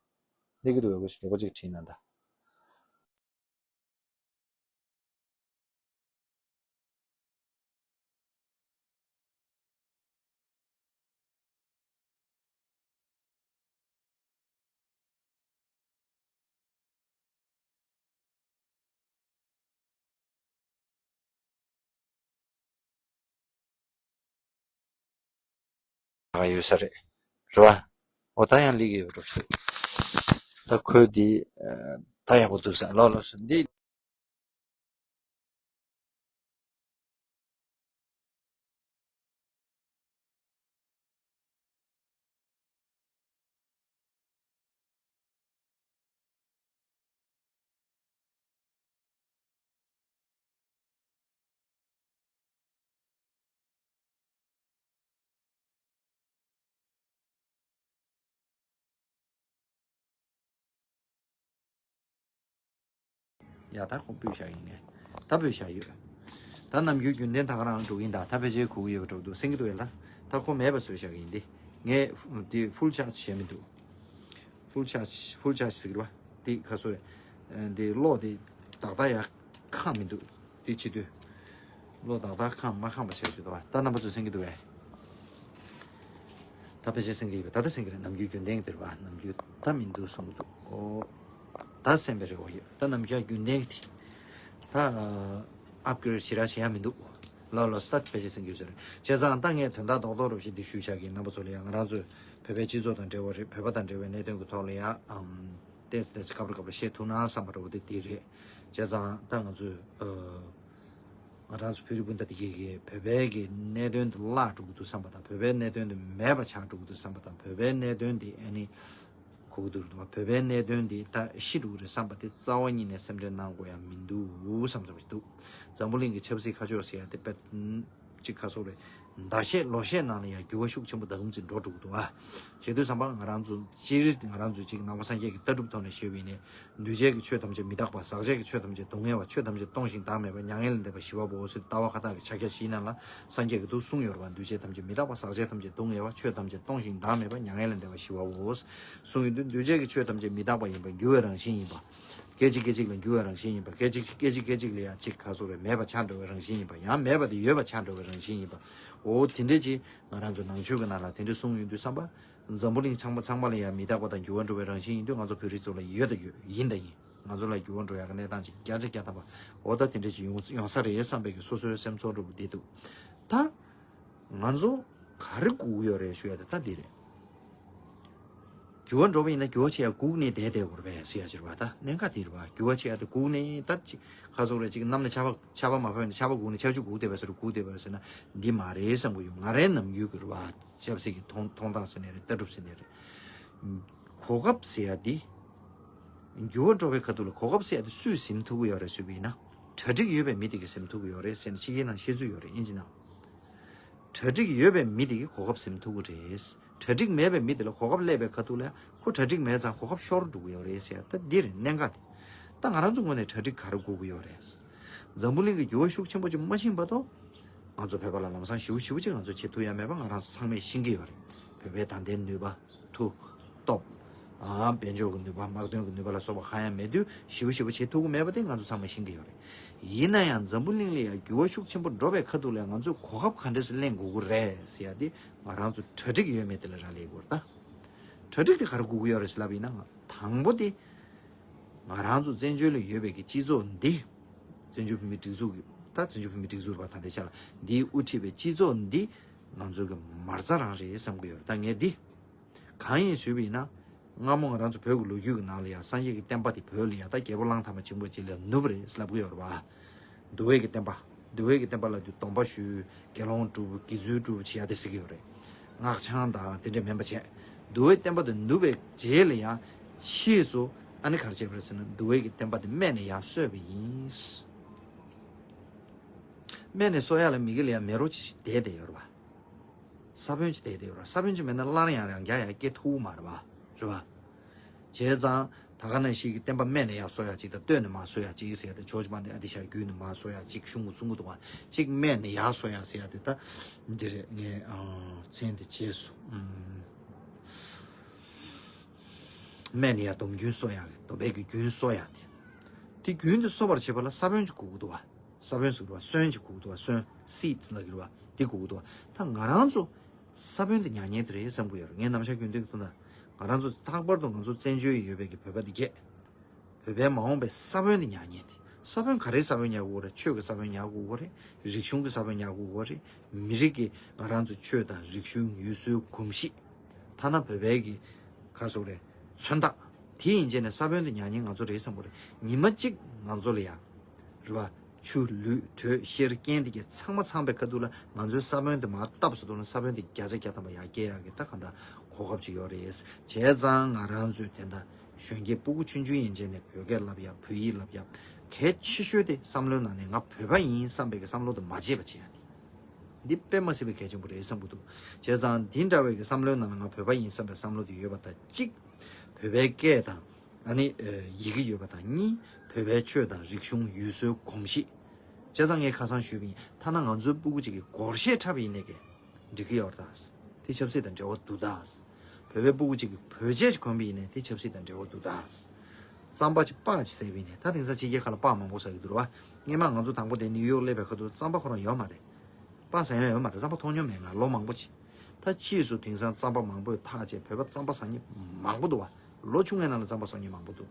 སླེབས་ཀྱི་འདུག་བས། ལོ་གཅིག་བྲིས་ན་ད། ད་ག་ཡོད་ས་རེད། རེད་བ། འོ་ད་ཡང་ལེགས་ཡོད་འགྲོ་ཤག་ད་ཁོས་འདི་ད་ཡག་པོ་འདུག་ས། ལོ་ལོ་སོ་འདི། ཡ་ད་ཁོ་སྤོས་བཞག་ཡིན་ངས། ད་སྤོས་བཞག་ཡོད། ད་ནམ་རྒྱུན་རྒྱུན་ལྡན་ད་ག་རང་འགྲོ་གིན་ད། ད་ཕལ་ཆེར་གོ་གི་ཡོད་པ་འགྲོ་འདུག་སེང་གི་འདུག་ཡ། ད་ད་ཁོ་མེད་པ་བཟོས་བཞག་ཡིན་ཏེ། ངས་འདི་ཕུལ་ཆར་ཇི་བྱས་མི་འདུག་ཕུལ་ཆར་ཇི་ཕུལ་ཆར་ཇི་ཟེར་གི་རེད་བ། འདི་ག་སོ་རེད། འདི་གློག་འདི་ཏག་ཏག་ཡ་ཁེངས་མི་འདུག་འདི་བྱེད་དུས། གློག་ཏག་ཏག་ཁེངས་མ་ཁེངས་པ་བྱས་བྱེད་དུ་བ། ད་རྣམ་པ་ཚོ་སེང་གི་འདུག་བས། ད་ཕལ་ཆེར་སེང་གི་ཡོད་པ། ད་ད་སེང་གི་རེད། ནམ་རྒྱུན་རྒྱུན་ལྡན་གི་འདིར་བ། ནམ་རྒྱུན་ད་མི་འདུག་གསུངས་འདུག་ཨོ། ད་སེམས་པའི་རེ་བ་ཡོད། ད་ནམ་རྒྱུན་རྒྱུན་ལྡན་གི་དེ། ད་ཨབ་གི་རེད་ཞེ་དྲག་བྱེད་ཡ་མི་འདུག་ལ་ལ་སྟག་ཕལ་ཆེར་སེང་གི་ཡོད་ཟེར། བྱས་ཙང་ད་ངས་དོན་དག་རྡོག་རྡོག་རོབ་ཞིག་འདི་ཞུས་བཞག་གི། རྣམ་པ་ཚོ་ལ་ཡང་ང་རང་ཚོའི་བོད་པའི་སྤྱི་ཚོགས་དང་འབྲེལ་བ་རེད། བོད་པ་དང་འབྲེལ་བའི་གནད་དོན་གི་ཐོག་ལ་ཡང་ཨམ། ཏེས་ཏེས་སྐབས་རེ་སྐབས་རེ་བཤད་ཐུབ་ན་བསམ་པ་འདྲ་བོ་དེ་དེ་རེད། བྱས་ཙང་ད་ང་ཚོས་ཨ། ང་རང་ཚོ་བོད་རིགས་སྤུན་ཟླ་དེ་གས་ཀྱིས་བོད་པའི་གི་གནད་དོན་དེ་བརླག་འགྲོ་གི་འདུག་བསམ་པ་དང་། བོད་པའི་གནད་དོན་དེ་མེད་པ་ཆགས་འགྲོ་གི་འདུག་བསམ་པ་དང་། བོད་པའི་གནད་དོན་དེ་ཨ་ནི་གོ་གི་འདུག་རེད་བ། བོད་པའི་གནད་དོན་དེ་ད་ཤི་འགྲོ་གི་རེད་བསམ་པ་དེ་རྩ་བ་ཉིད་ནས་སེམས་ཁྲལ་གནང་དགོས་ཡ་མི་འདུག་བསམ་བསམ་ཞིག་འདུག་འཛམ་བུ་གླིང་གི་ཆབ་སྲིད་ཁ་ཕྱོགས་ཟེར་ཡ་དེ་དཔེ་གཅིག་ཁ་སོག་རེད། ཟླ་ཤས་ལོ་ཤས་ནང་ལ་ཡང་འགྱུར་བ་ཤུགས་ཆེན་པོ་ད་གུམ་ཚིག་འགྲོ་འགྲོ་གི་འདུག་ཨ། བྱེད་དུས་ཙམ་པ་ང་རང་ཚོ་སྤྱིར་ང་རང་ཚོ་གཅིག་ནང་པ་སངས་རྒྱས་ཀྱི་ལྟ་གྲུབ་ཐོག་ནས་ཞུས་པ་ཡིན་ནའི། འདུས་བྱས་ཀྱི་ཆོས་ཐམས་ཅད་མི་རྟག་པ། ཟག་བཅས་ཀྱི་ཆོས་ཐམས་ཅད་སྡུག་བསྔལ་བ། ཆོས་ཐམས་ཅད་སྟོང་ཞིང་བདག་མེད་པ། མྱ་ངན་ལས་འདས་པ་ཞི་བའོ་ཟེར། ལྟ་བ་ཁ་བཏགས་ཀྱི་ཕྱག་རྒྱ་བཞིའི་ནང་ལ་སངས་རྒྱས་ཀྱིས་འདུག་གསུངས་ཡོད་རེད་བ། འདུས་བྱས་ཐམས་ཅད་མི་རྟག་པ། ཟག་བཅས་ཐམས་ཅད་སྡུག་བསྔལ་བ། ཆོས་ཐམས་ཅད་སྟོང་ཞིང་བདག་མེད་པ། མྱ་ངན་ལས་འདས་པ་ཞི་བའོ་གསུངས་ཡོད་དུས། འདུས་བྱས་ཀྱི་ཆོས་ཐམས་ཅད་མི་རྟག་པ་ཡིན་པ། འགྱུར་བའི་རང་བཞིན་ཡིན་པ། སྐད་ཅིག་སྐད་ཅིག་ལ་འགྱུར་བའི་རང་བཞིན་ཡིན་པ། སྐད་ཅིག་སྐད་ཅིག་སྐད་ཅིག་ལ་ཡང་ཅིག་ག་སོག་རེད། མེད་པ་ཆགས་འགྲོ་བའི་རང་བཞིན་ཡིན་པ། ཡང་མེད་པ་དེ་ཡོད་པ་ཆགས་འགྲོ་བའི་རང་བཞིན་ཡིན་པ། འོ་དེ་འདྲ་ཅིག་ང་རང་ཚོ་ནང་ཆོས་ཀྱི་ནང་ལ་དེ་འདྲ་གསུངས་ཡོང་དུས་ཙམ་པ། འཛམ་བུ་གླིང་ཚང་མ་ཚང་མ་ལ་ཡང་མི་རྟག་པ་དང་འགྱུར་བ་འགྲོ་བའི་རང་བཞིན་ཡིན་དུས། ང་ཚོ་བོད་རིགས་ཚོ་ལ་ཡོད་དང་ཡོད། ཡིན་དང་ཡིན། ང་ཚོ་ལ་འགྱུར་བ་འགྲོ་ཡག་གི་གནས་སྟངས་ཅིག་བརྒྱ་ཆ་བརྒྱ་ཐམ་པ། འོ་ད་དེ་འདྲ་ཅིག་ཡོང་ཡོང་ས་རེད་བསམ་པའི་གི་སོ་སོའི་སེམས་ཚོར་འདྲ་པོ་དེ་འདུག་ད་ང་ཚོ་ག་རེ་སྒུག་ཡོད་རེད་ཞུ་ཡ་དེ་ད་འདི་རེད། འགྱུར་བ་འགྲོ་བ་ཡིན་ན་འགྱུར་བ་བྱེད་ཡ་སྒུག་ནས་བསྡད་བསྡད་དགོས་རེད་པས་ཟེར་ཡ་ཅིག་རེད་པ། ད་གནད་འགག་དེ་རེད་པ། འགྱུར་བ་བྱེད་ཡ་དེ་སྒུག་ནས་ད་ཅིག་ཁ་སོག་རེད། ཅིག་གནམ་ནས་ཆར་པ་ཆར་པ་མ་ཕབ་ནས་ཆར་པ་སྒུག་ནས་ཆར་ཆུ་སྒུག་བསྡད་པ་ཟེར། སྒུག་བསྡད་པ་རེད་ཟེར་ན་འདི་མ་རེད་བསམ་གི་ཡོད། ང་རའི་ནམ་རྒྱུན་གྱི་རེད་པ། ཆབ་སྲིད་ཀྱི་མཐོང་མཐོང་སྟངས་ཟེར་ནའི་རེད། ལྟ་གྲུབ་ཟེར་ནའི་རེད། གོ་སྐབས་ཟེར་ཡ་འདི། འགྱུར་བ་འགྲོ་བའི་ཁ་ཐུག་ལ་གོ་སྐབས་ཟེར་ཡ་དེ་སུས་ཟིན་ཐུབ་ཀྱི་ཡོད་རེད་ཞུས་པ་ཡིན་ན། གྲ་སྒྲིག་ཡོད་པའི་མི་དེ་གིས་ཟིན་ཐུབ་ཀྱི་ཡོད་རེད་ཟེར་ནས་ཕྱི་རྒྱལ་ནང་བཤད་ཚུལ་ཡོད་རེད། དབྱིན་ཇི་ནང་། གྲ་སྒྲིག་ཡོད་པའི་མི་དེ་གིས་གོ་སྐབས་ཟིན་ཐུབ་ཀྱི་རེད། གྲ་སྒྲིག་མེད་པའི་མི་དེ་ལ་གོ་སྐབས་སླེབས་པའི་ཁ་ཐུག་ལ་ཁོ་གྲ་སྒྲིག་མེད་ཙང་གོ་སྐབས་ཤོར་འགྲོ་གི་ཡོད་རེད་ཟེར་ཡ་ད་འདི་རེད་གནད་འགག་དེ། ད་ང་རང་ཚོ་ངོས་ནས་གྲ་སྒྲིག་ག་རེ་དགོས་ཀྱི་ཡོད་རེད། འཛམ་བུ་གླིང་གི་འགྱུར་བ་ཤུགས་ཆེན་པོ་ཅིག་མ་ཕྱིན་བར་དུ། ང་ཚོ་བོད་པ་ལ་ལམ་སང་ཞེ་པོ་ཞེ་པོ་ཅིག་ང་ཚོ་བྱེད་ཐུབ་ཡ་མེད་པ་ང་རང་ཚོ་ཚང་མས་ཤེས་ཀྱི་ཡོད་རེད། བོད་པའི་ད་ལྟའི་ནུས་པ། མཐུ། སྟོབས། ཨ། དཔལ་འབྱོར་གྱི་ནུས་པ། དམག་དོན་གྱི་ནུས་པ་ལ་སོགས་པ་གང་ཡང་མེད་དུས་ཞེ་པོ་ཞེ་པོ་བྱེད་ཐུབ་ཀྱི་མེད་པ་དེ་ང་ཚོ་ཚང་མས་ཤེས་ཀྱི་ཡོད་རེད། ཡིན་ན་ཡང་འཛམ་བུ་གླིང་ལ་ཡང་འགྱུར་བ་ཤུགས་ཆེན་པོ་འགྲོ་བའི་ཁ་ཐུག་ལ་ང་ཚོས་གོ་སྐབས་ག་འདྲ་ཞིག་ལེན་དགོས་ཀྱི་རེད་ཟེར་ཡ་དེ་ང་རང་ཚོ་གྲ་སྒྲིག་ཡོད་མེད་དེ་ལ་རག་ལས་ཀྱི་ཡོད་རེད་ད། གྲ་སྒྲིག་དེ་ག་རེ་དགོས་ཀྱི་ཡོད་རེད་ཟེར་ལབ་ཡིན་ན། དང་པོ་དེ། ང་རང་ཚོ་བཙན་བྱོལ་ལ་ཡོད་པའི་གི་སྤྱི་ཚོགས་འདི། བཙན་བྱོལ་བོད་མིའི་སྒྲིག་འཛུགས་ཀྱི། ད་བཙན་བྱོལ་བོད་མིའི་སྒྲིག་འཛུགས་རེད་པ། ད་ལྟའི་ཆ་ལ་འདིའི་དབུ་ཁྲིད་པའི་སྤྱི་ཚོགས་འདི་ང་ཚོ་གི་མ་རྩ་རང་རེད་བསམ་གྱི་ཡོད་རེད། ད་ངས་འདི་གང་ཡིན་ཞུས་པ་ཡིན་ན། སྔ་མོ་ང་རང་ཚོ་བོད་ཀྱི་ལོ་རྒྱུས་ཀྱི་ནང་ལ་ཡང་སངས་རྒྱས་ཀྱི་བསྟན་པ་དེ་བོད་ལ་ཡང་ད་རྒྱལ་པོ་གླང་དར་མ་ཆེན་པོ་ཅིག་ལ་ནུབ་རེད་ལབ་ཀྱི་ཡོད་རེད་པ། འདུལ་བའི་གི་བསྟན་པ། འདུལ་བའི་གི་བསྟན་པ་ལབ་དུས་སྡོམ་པ་ཞུ། དགེ་སློང་སྒྲུབ། དགེ་ཚུལ་སྒྲུབ་བྱེད་ཡ་དེ་ཟེར་གྱི་ཡོད་རེད། སྔགས་འཆང་དང་དེ་འདྲ་མིན་པ་བྱས། འདུལ་བའི་བསྟན་པ་དེ་ནུབ་པའི་རྗེས་ལ་ཡང་ཕྱིས་སུ་ཨ་ནི་ག་རེ་བྱས་པ་རེད་ཟེར་ན། འདུལ་བའི་གི་བསྟན་པ་དེ་སྨད་ནས་ཡར་གསོས་པ་ཡིན། སྨད་ནས་གསོ་ཡ་ལ་མི་དགེ་ལ་ཡང་མེ་རོ་ཅིག་བསྡད་བསྡད་ཡོད་རེད་པ། ས་བོན་ཅིག་བསྡད་བསྡད་ཡོད་རེད། ས་བོན་ཅིག་མེད་ན་སླར་ཡང་ཡང་བསྐྱར་ཡང་སྐྱེ་ཐུབ་མ་རེད་པ། རེད་པ། བྱས་ཙང་ད་ག་ནང་བཞིན་གྱི་བསྟན་པ་སྨད་ནས་ཡར་གསོ་ཡག་ཅིག་དང་སྟོད་ནས་མར་གསོ་ཡག་ཅིག་ཟེར་ཡ་དེ། ཇོ་བོ་རྗེ་དཔལ་ལྡན་ཨ་ཏི་ཤ་བརྒྱུད་ནས་མར་གསོ་ཡག་ཅིག་གཞུང་གི་གསུང་གི་འདུག་ག་གཅིག་སྨད་ནས་ཡར་གསོ་ཡག་ཟེར་ཡ་དེ་ད་འདི་རེད། ངས་ཨང་མཚན་དེ་བརྗེད་སོང་། ཨུམ། སྨན་ཡ་སྡོམ་རྒྱུན་གསོ་ཡག་གི་སྡོམ་པའི་གི་རྒྱུན་གསོ་ཡག་དེ། དེ་རྒྱུན་དེ་གསོ་བར་བྱེད་པ་ལ་ས་བོན་ཅིག་དགོས་ཀྱི་འདུག་བ། ས་བོན་ཟེར་གི་རེད་བ། སོན་ཅིག་དགོས་ཀྱི་འདུག་བ། སོན་སིཌ་ལབ་ཀྱི་རེད་བ། དེ་དགོས་ཀྱི་འདུག་བ། ད་ང་རང་ཚོ་ས་བོན་དེ་ཉར་མཁན་དེ་རེད་བསམ་གི་ཡོད་རེད། ངས་ནམ་ཞག་རྒྱུན་ལྡན་གྱི་དོན་དག་ང་རང་ཚོ་ལྷག་པར་དུ་ང་ཚོ་བཙན་བྱོལ་ཡོད་པའི་གི་བོད་པ་འདི་གས། བོད་པའི་མ་འོངས་པའི་ས་བོན་དེ་ཉར་མཁན་དེ། ས་བོན་ག་རེའི་ས་བོན་ཉར་དགོས་རེད། ཆོས་ཀྱི་ས་བོན་ཉར་དགོས་རེད། རིག་གཞུང་གི་ས་བོན་ཉར་དགོས་རེད། མི་རིགས་ཀྱི་ང་རང་ཚོ་ཆོས་དང་རིག་གཞུང་ཡུལ་སྲོལ་གོམས་གཤིས། ཐ་ན་བོད་པའི་གི་ག་རེ་ཟེར་དགོས་རེད། མཚོན་རྟགས། དེ་ཡིན་བྱས་ནས་ས་བོན་དེ་ཉར་མཁན་ང་ཚོ་རེད་བསམ་གི་རེད། ཉི་མ་གཅིག་ང་ཚོ་ལ་ཡ། རེད་བ། ཆུ་ལུད་དྲོད་གཤེར་རྐྱེན་དེ་གས་ཚང་མ་ཚང་པའི་ཁ་ཐུག་ལ་ང་ཚོའི་ས་བོན་དེ་མར་བཏབ་ཟེར་དུས་ན་ས་བོན་དེ་བརྒྱ་ཆ་བརྒྱ་ཐམ་པ་ཡར་སྐྱེ་ཡག་གི་ད་གང་ལྟར་གོ་སྐབས་ཅིག་ཡོད་རེད། བྱས་ཙང་ང་རང་ཚོས་དེ་འདྲ་གཞོན་སྐྱེས་སྤུ་གུ་ཆུང་ཆུང་ཡན་ཆད་ནས་བོད་སྐད་བསླབ་ཡག་བོད་ཡིག་བསླབ་ཡག་གལ་ཆེ་ཤོས་དེ་བསམ་བློའི་ནང་ནས་ང་བོད་པ་ཡིན་བསམ་པའི་གི་བསམ་བློ་དེ་མ་བརྗེད་པ་བྱེད་ཡག་དེ། འདི་དཔེ་མ་སྲིད་པའི་གལ་ཆེན་པོ་རེད་བསམ་གི་འདུག་བྱས་ཙང་འདི་འདྲ་བའི་གི་བསམ་བློའི་ནང་ལ་ང་བོད་པ་ཡིན་བསམ་པའི་བསམ་བློ་དེ་ཡོད་པ་དང་གཅིག་བོད་པའི་སྐད་དང་ཨ་ནི་ཡི་གེ་ཡོད་པ་དང་གཉིས་བོད་པའི་ཆོས་དང་རིག་གཞུང་ཡུལ་སྲོལ་གོམས་གཤིས། བྱས་ཙང་ངས་ཁ་སང་ཞུས་པ་ཡིན། ཐ་ན་ང་ཚོའི་སྤུ་གུ་གཅིག་གིས་སྒོར་གཞས་འཁྲབ་པ་ཡིན་ནའི་གི་འགྲིག་གི་ཡོད་རེད་ད། དེ་ཆབ་སྲིད་དང་འབྲེལ་བ་འདུག་ད། བོད་པའི་སྤུ་གུ་གཅིག་གིས་བོད་ཆས་ཅིག་གོན་པ་ཡིན་ནའི་དེ་ཆབ་སྲིད་དང་འབྲེལ་བ་འདུག་ད། རྩམ་པ་ཅིག་སྤགས་ཅིག་ཟས་པ་ཡིན་ནའི་ད་དེང་སང་ཕྱི་རྒྱལ་ཁག་ལ་སྤགས་མང་པོ་ཟ་གི་འདུག་ར་བ། སྔོན་མ་ང་ཚོ་དང་པོ་དེ་ནིའུ་ཡོག་སླེབས་པའི་ཁ་ཐུག་རྩམ་པ་ཁོ་རང་ཡོད་མ་རེད། སྤགས་ཟ་ཡ་ཡོད་མ་རེད། རྩམ་པ་མཐོང་མྱོང་མེད་ང་ལོ་མང་པོ་ཅིག་ད་ཕྱིས་སུ་དེང་སང་རྩམ་པ་མང་པོས་འཐག་བྱས་བོད་པ་རྩམ་པ་ཟ་མཁན་མང་པོ་འདུག་བ། ལོ་ཆུང་ངའི་ནང་ལ་རྩམ་པ་ཟ་མཁན་མང་པོ་འདུག་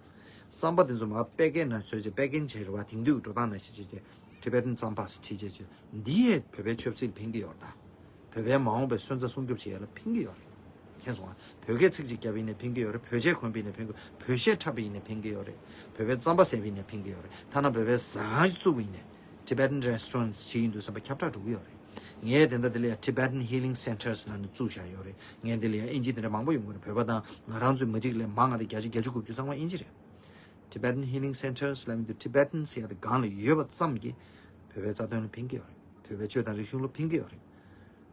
རྩམ་པ་དེ་ཚོ་མར་པེ་ཀེན་ནང་བཟོས་བྱས་པེ་ཀིང་བྱས་རེད་བ། དེང་དུས་ཀྱི་འགྲོ་སྟངས་ནང་བཞིན་བྱས་བྱས་Tibetan རྩམ་པ་ཟེར་བྲིས་བྱས་བྱས་འདི་ཡས་བོད་པའི་ཆབ་སྲིད་ལ་ཕན་གྱི་ཡོད་རེད་ད། བོད་པའི་མ་འོངས་པའི་སོན་རྩ་སྲུང་སྐྱོབ་བྱེད་ཡ་ལ་ཕན་གྱི་ཡོད་རེད། མཁྱེན་སོང་ང་། བོད་སྐད་ཚིག་གཅིག་བརྒྱབ་ཡིན་ནའི་ཕན་གྱི་ཡོད་རེད། བོད་ཆས་གོན་པ་ཡིན་ནའི་ཕན་གྱི། བོད་གཞས་འཁྲབ་པ་ཡིན་ནའི་ཕན་གྱི་ཡོད་རེད། བོད་པའི་རྩམ་པ་ཟས་པ་ཡིན་ནའི་ཕན་གྱི་ཡོད་རེད། ཐ་ན་བོད་པའི་ཟ་ཁང་ཞིག་བཙུགས་པ་ཡིན་ནའི་Tibetan restaurants ཞིག་ཡིན་དུས་ཙམ་པ་ཁྱབ་བསྒྲགས་འགྲོ་གི་ཡོད་རེད། ངས་དེ་འདྲ་དེ་ལ་ཡ་Tibetan Healing Centers ལབ་ནས་བཙུགས་བཞག་ཡོད་རེད། ངས་འདི་ལ་ཡ་ཨིན་ཇི་དེ་འདྲ་མང་པོ་ཡོང་གི་རེད། བོད་པ་དང་ང་རང་ཚོའི་མི་རིགས་ལས་མང་ང་དེ་བརྒྱ་ཆ་བརྒྱད་ཅུ་དགུ་བཅུ་ཚང་མ་ཨིན་ཇི་རེད། Tibetan Healing Centers ལབ་མི་དུ་Tibetan ཟེར་ཡ་དེ་སྒང་ལ་ཡོད་པ་ཙམ་གྱིས་བོད་པའི་རྩ་དོན་ལ་ཕན་གྱི་ཡོད་རེད། བོད་པའི་ཆོས་དང་རིག་གཞུང་ལ་ཕན་གྱི་ཡོད་རེད།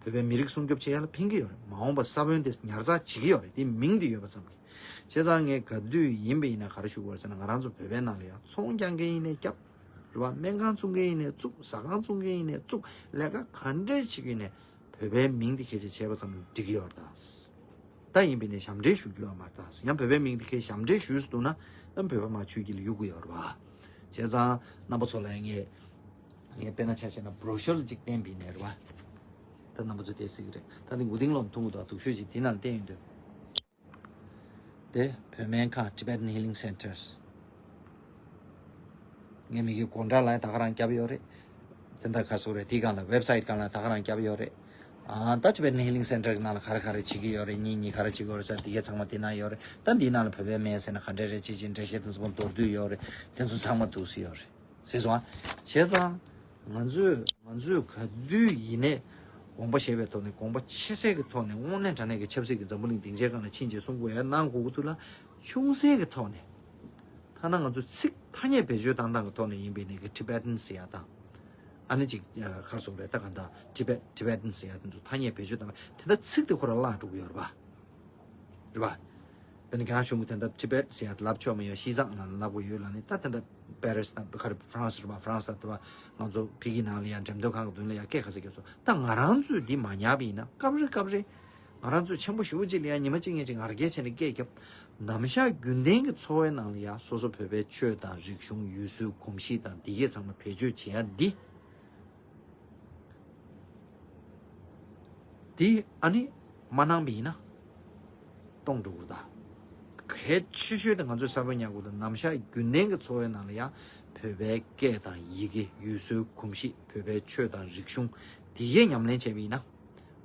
བོད་པའི་མི་རིགས་སྲུང་སྐྱོབ་བྱེད་ཡ་ལ་ཕན་གྱི་ཡོད་རེད། མ་འོངས་པ་ས་བོན་དེ་ཉར་ཚགས་བྱེད་ཀྱི་ཡོད་རེད། དེ་མིང་དེ་ཡོད་པ་ཙམ་གྱིས། བྱས་ཙང་ངས་ག་དུས་ཡིན་པ་ཡིན་ན་ག་རེ་ཞུ་དགོས་རེད་ཟེར་ན་ང་རང་ཚོ་བོད་པའི་ནང་ལ་ཡ་ཚོང་རྒྱག་མཁན་ཡིན་ནའི་རྒྱབ། རེད་བ། སྨན་ཁང་བཙུགས་མཁན་ཡིན་ནའི་བཙུགས། ཟ་ཁང་བཙུགས་མཁན་ཡིན་ནའི་བཙུགས། ལས་ཀ་ག་འདྲས་བྱེད་ཀྱི་ཡིན་ནའི་བོད་པའི་མིང་དེ་ཁྱེད་ཅག་བྱས་པ་ཙམ་ལ་འགྲིག་གི་ཡོད་རེད་ད། ད་ཡིན་པས་ནས་ཞབས་འདྲེན་ཞུ་རྒྱུ་ཡོད་མ་རེད་ད། ཡང་བོད་པའི་མིང་དེ་ཁྱེད་ཞབས་འདྲེན་ཞུས་སུ་འདུག་ན་ཨ་བོད་པ་མར་ཆུ་དཀྱིལ་ལ་གཡུག་གི་ཡོད་རེད་བ། བྱས་ཙང་རྣམ་པ་ཚོ་ལ་ངས་ངས་དཔེར་ན་ཆ་བཞག་ན་བྷྲོ་ཤོར་གཅིག་བསྟན་པ་ཡིན་ནའི་རེད་བ། ད་རྣམ་པ་ཚོས་དེ་གཟིགས་ཀྱི་རེད། ད་དེ་མགོ་རྟིང་སློག་མཐོང་གི་འདུག་དུག་ཤོས་ཅིག་དེ་ནང་ལ་བསྟན་ཡོང་དུས། དེ་བོད་སྨན་ཁང་Tibetan Healing Centers། ངས་མི་གི་སྒོ་འགྲམ་ལ་ད་ག་རང་བརྒྱབ་ཡོད་རེད། དེ་འདྲ་ག་རེ་ཟེར་དགོས་རེད། དེའི་སྒང་ལ་ཝེབ་སའིཊ་སྒང་ལ་ད་ག་རང་བརྒྱབ་ཡོད་རེད། ཨ་ད་Tibetan Healing Center གི་ནང་ལ་ག་རེ་ག་རེ་བྱེད་ཀྱི་ཡོད་རེད། གཉིས་གཉིས་ག་རེ་བྱེད་ཀྱི་ཡོད་རེད་ཟེར་དེ་གས་ཚང་མ་དེ་ན་ཡོད་རེད། ད་འདིའི་ནང་ལ་བོད་པའི་སྨན་ཟེར་ན་ག་འདྲས་རེད། ཅི་ཅི་འགྲེལ་བཤད་དེ་ཚོ་མདོར་བསྡུས་ཡོད་རེད། དེ་ཚོ་ཚང་མ་འདུག་སེ་ཡོད་རེད། ཟེར་སོང་ཨ། བྱས་ཙང་ང་ཚོས་ང་ཚོས་ག་དུས་ཡིན་ནའི་དགོངས་པ་བཞེས་པའི་ཐོག་ནས་དགོངས་པ་ཆེ་སའི་གི་ཐོག་ནས་དངོས་གནས་དྲང་གནས་ཀྱི་ཆབ་སྲིད་ཀྱི་འཛམ་བུ་གླིང་སྡིངས་ཆའི་སྒང་ལ་ཕྱིན་རྗེས་གསུང་དགོས་ཡ་གནང་དགོས་ཀྱི་འདུག་ལ། ཆུང་སའི་གི་ཐོག་ནས་ཐ་ན་ང་ཚོ་ཚིག་ཐ་སྙད་བེད་སྤྱོད་བཏང་སྟངས་ཀྱི་ཐོག་ནས་ཡིན་པའི་ནས་ཀྱི་Tibetan ཟེར་ཡ་དང་། ཨ་ནི་ཅིག་ག་རེ་ཟེར་དགོས་རེད། ད་ག་འདྲ་Tibet Tibetan ཟེར་ཡ་དེ་ཚོ་ཐ་སྙད་བེད་སྤྱོད་བཏང་བ་དེ་འདྲ་ཚིག་དེ་ཁོ་རང་བརླག་འགྲོ་གི་ཡོད་རེད་པ། རེད་པ། དཔེར་ན་རྒྱ་ནག་གཞུང་གིས་དེ་འདྲ་Tibet ཟེར་ཡ་དེ་ལབ་ཆོག་མ་ཡོད། ཤིས་ཙང་ལབ་ལབ་དགོས་ཡོད་ལབ་ནས་ད་དེ་འདྲ་Paris དང་ག་རེ་France རེད་པ། France དང་དེ་བ་ང་ཚོ་ཕ་གི་ནང་ལ་ཡ་འགྲེམས་སྟོན་ཁང་གི་མདུན་ལ་ཡ་སྐད་ག་ཚོད་རྒྱག་ཚོད། ད་ང་རང་ཚོས་འདི་མ་ཉར་བ་ཡིན་ན་སྐབས་རེ་སྐབས་རེ་ང་རང་ཚོས་ཆེན་པོ་ཞེ་པོ་ཅིག་ལ་ཡ་ཉི་མ་གཅིག་ཉིན་གཅིག་ངར་སྐད་བྱས་ནས་སྐད་བརྒྱབ། ནམ་ཞག་རྒྱུན་ལྡན་གྱི་འཚོ་བའི་ནང་ལ་ཡ་སོ་སོ་བོད་པའི་ཆོས་དང་རིག་གཞུང་ཡུལ་སྲོལ་གོམས་གཤིས་དང་འདི་གས་ཚང་མ་བེད་སྤྱོད་བྱེད་ཡ་འདི། འདི་ཨ་ནི་མ་གནང་བ་ཡིན་ན་སྟོངས་འགྲོ་གི་རེད་ད། གལ་ཆེ་ཤོས་དེ་ང་ཚོས་ས་བོན་ཉར་དགོས་དང་ནམ་ཞག་རྒྱུན་ལྡན་གྱི་འཚོ་བའི་ནང་ལ་ཡ་བོད་པའི་སྐད་དང་ཡི་གེ་ཡུལ་སྲོལ་གོམས་གཤིས་བོད་པའི་ཆོས་དང་རིག་གཞུང་འདི་གས་ཉམས་ལེན་བྱས་པ་ཡིན་ན།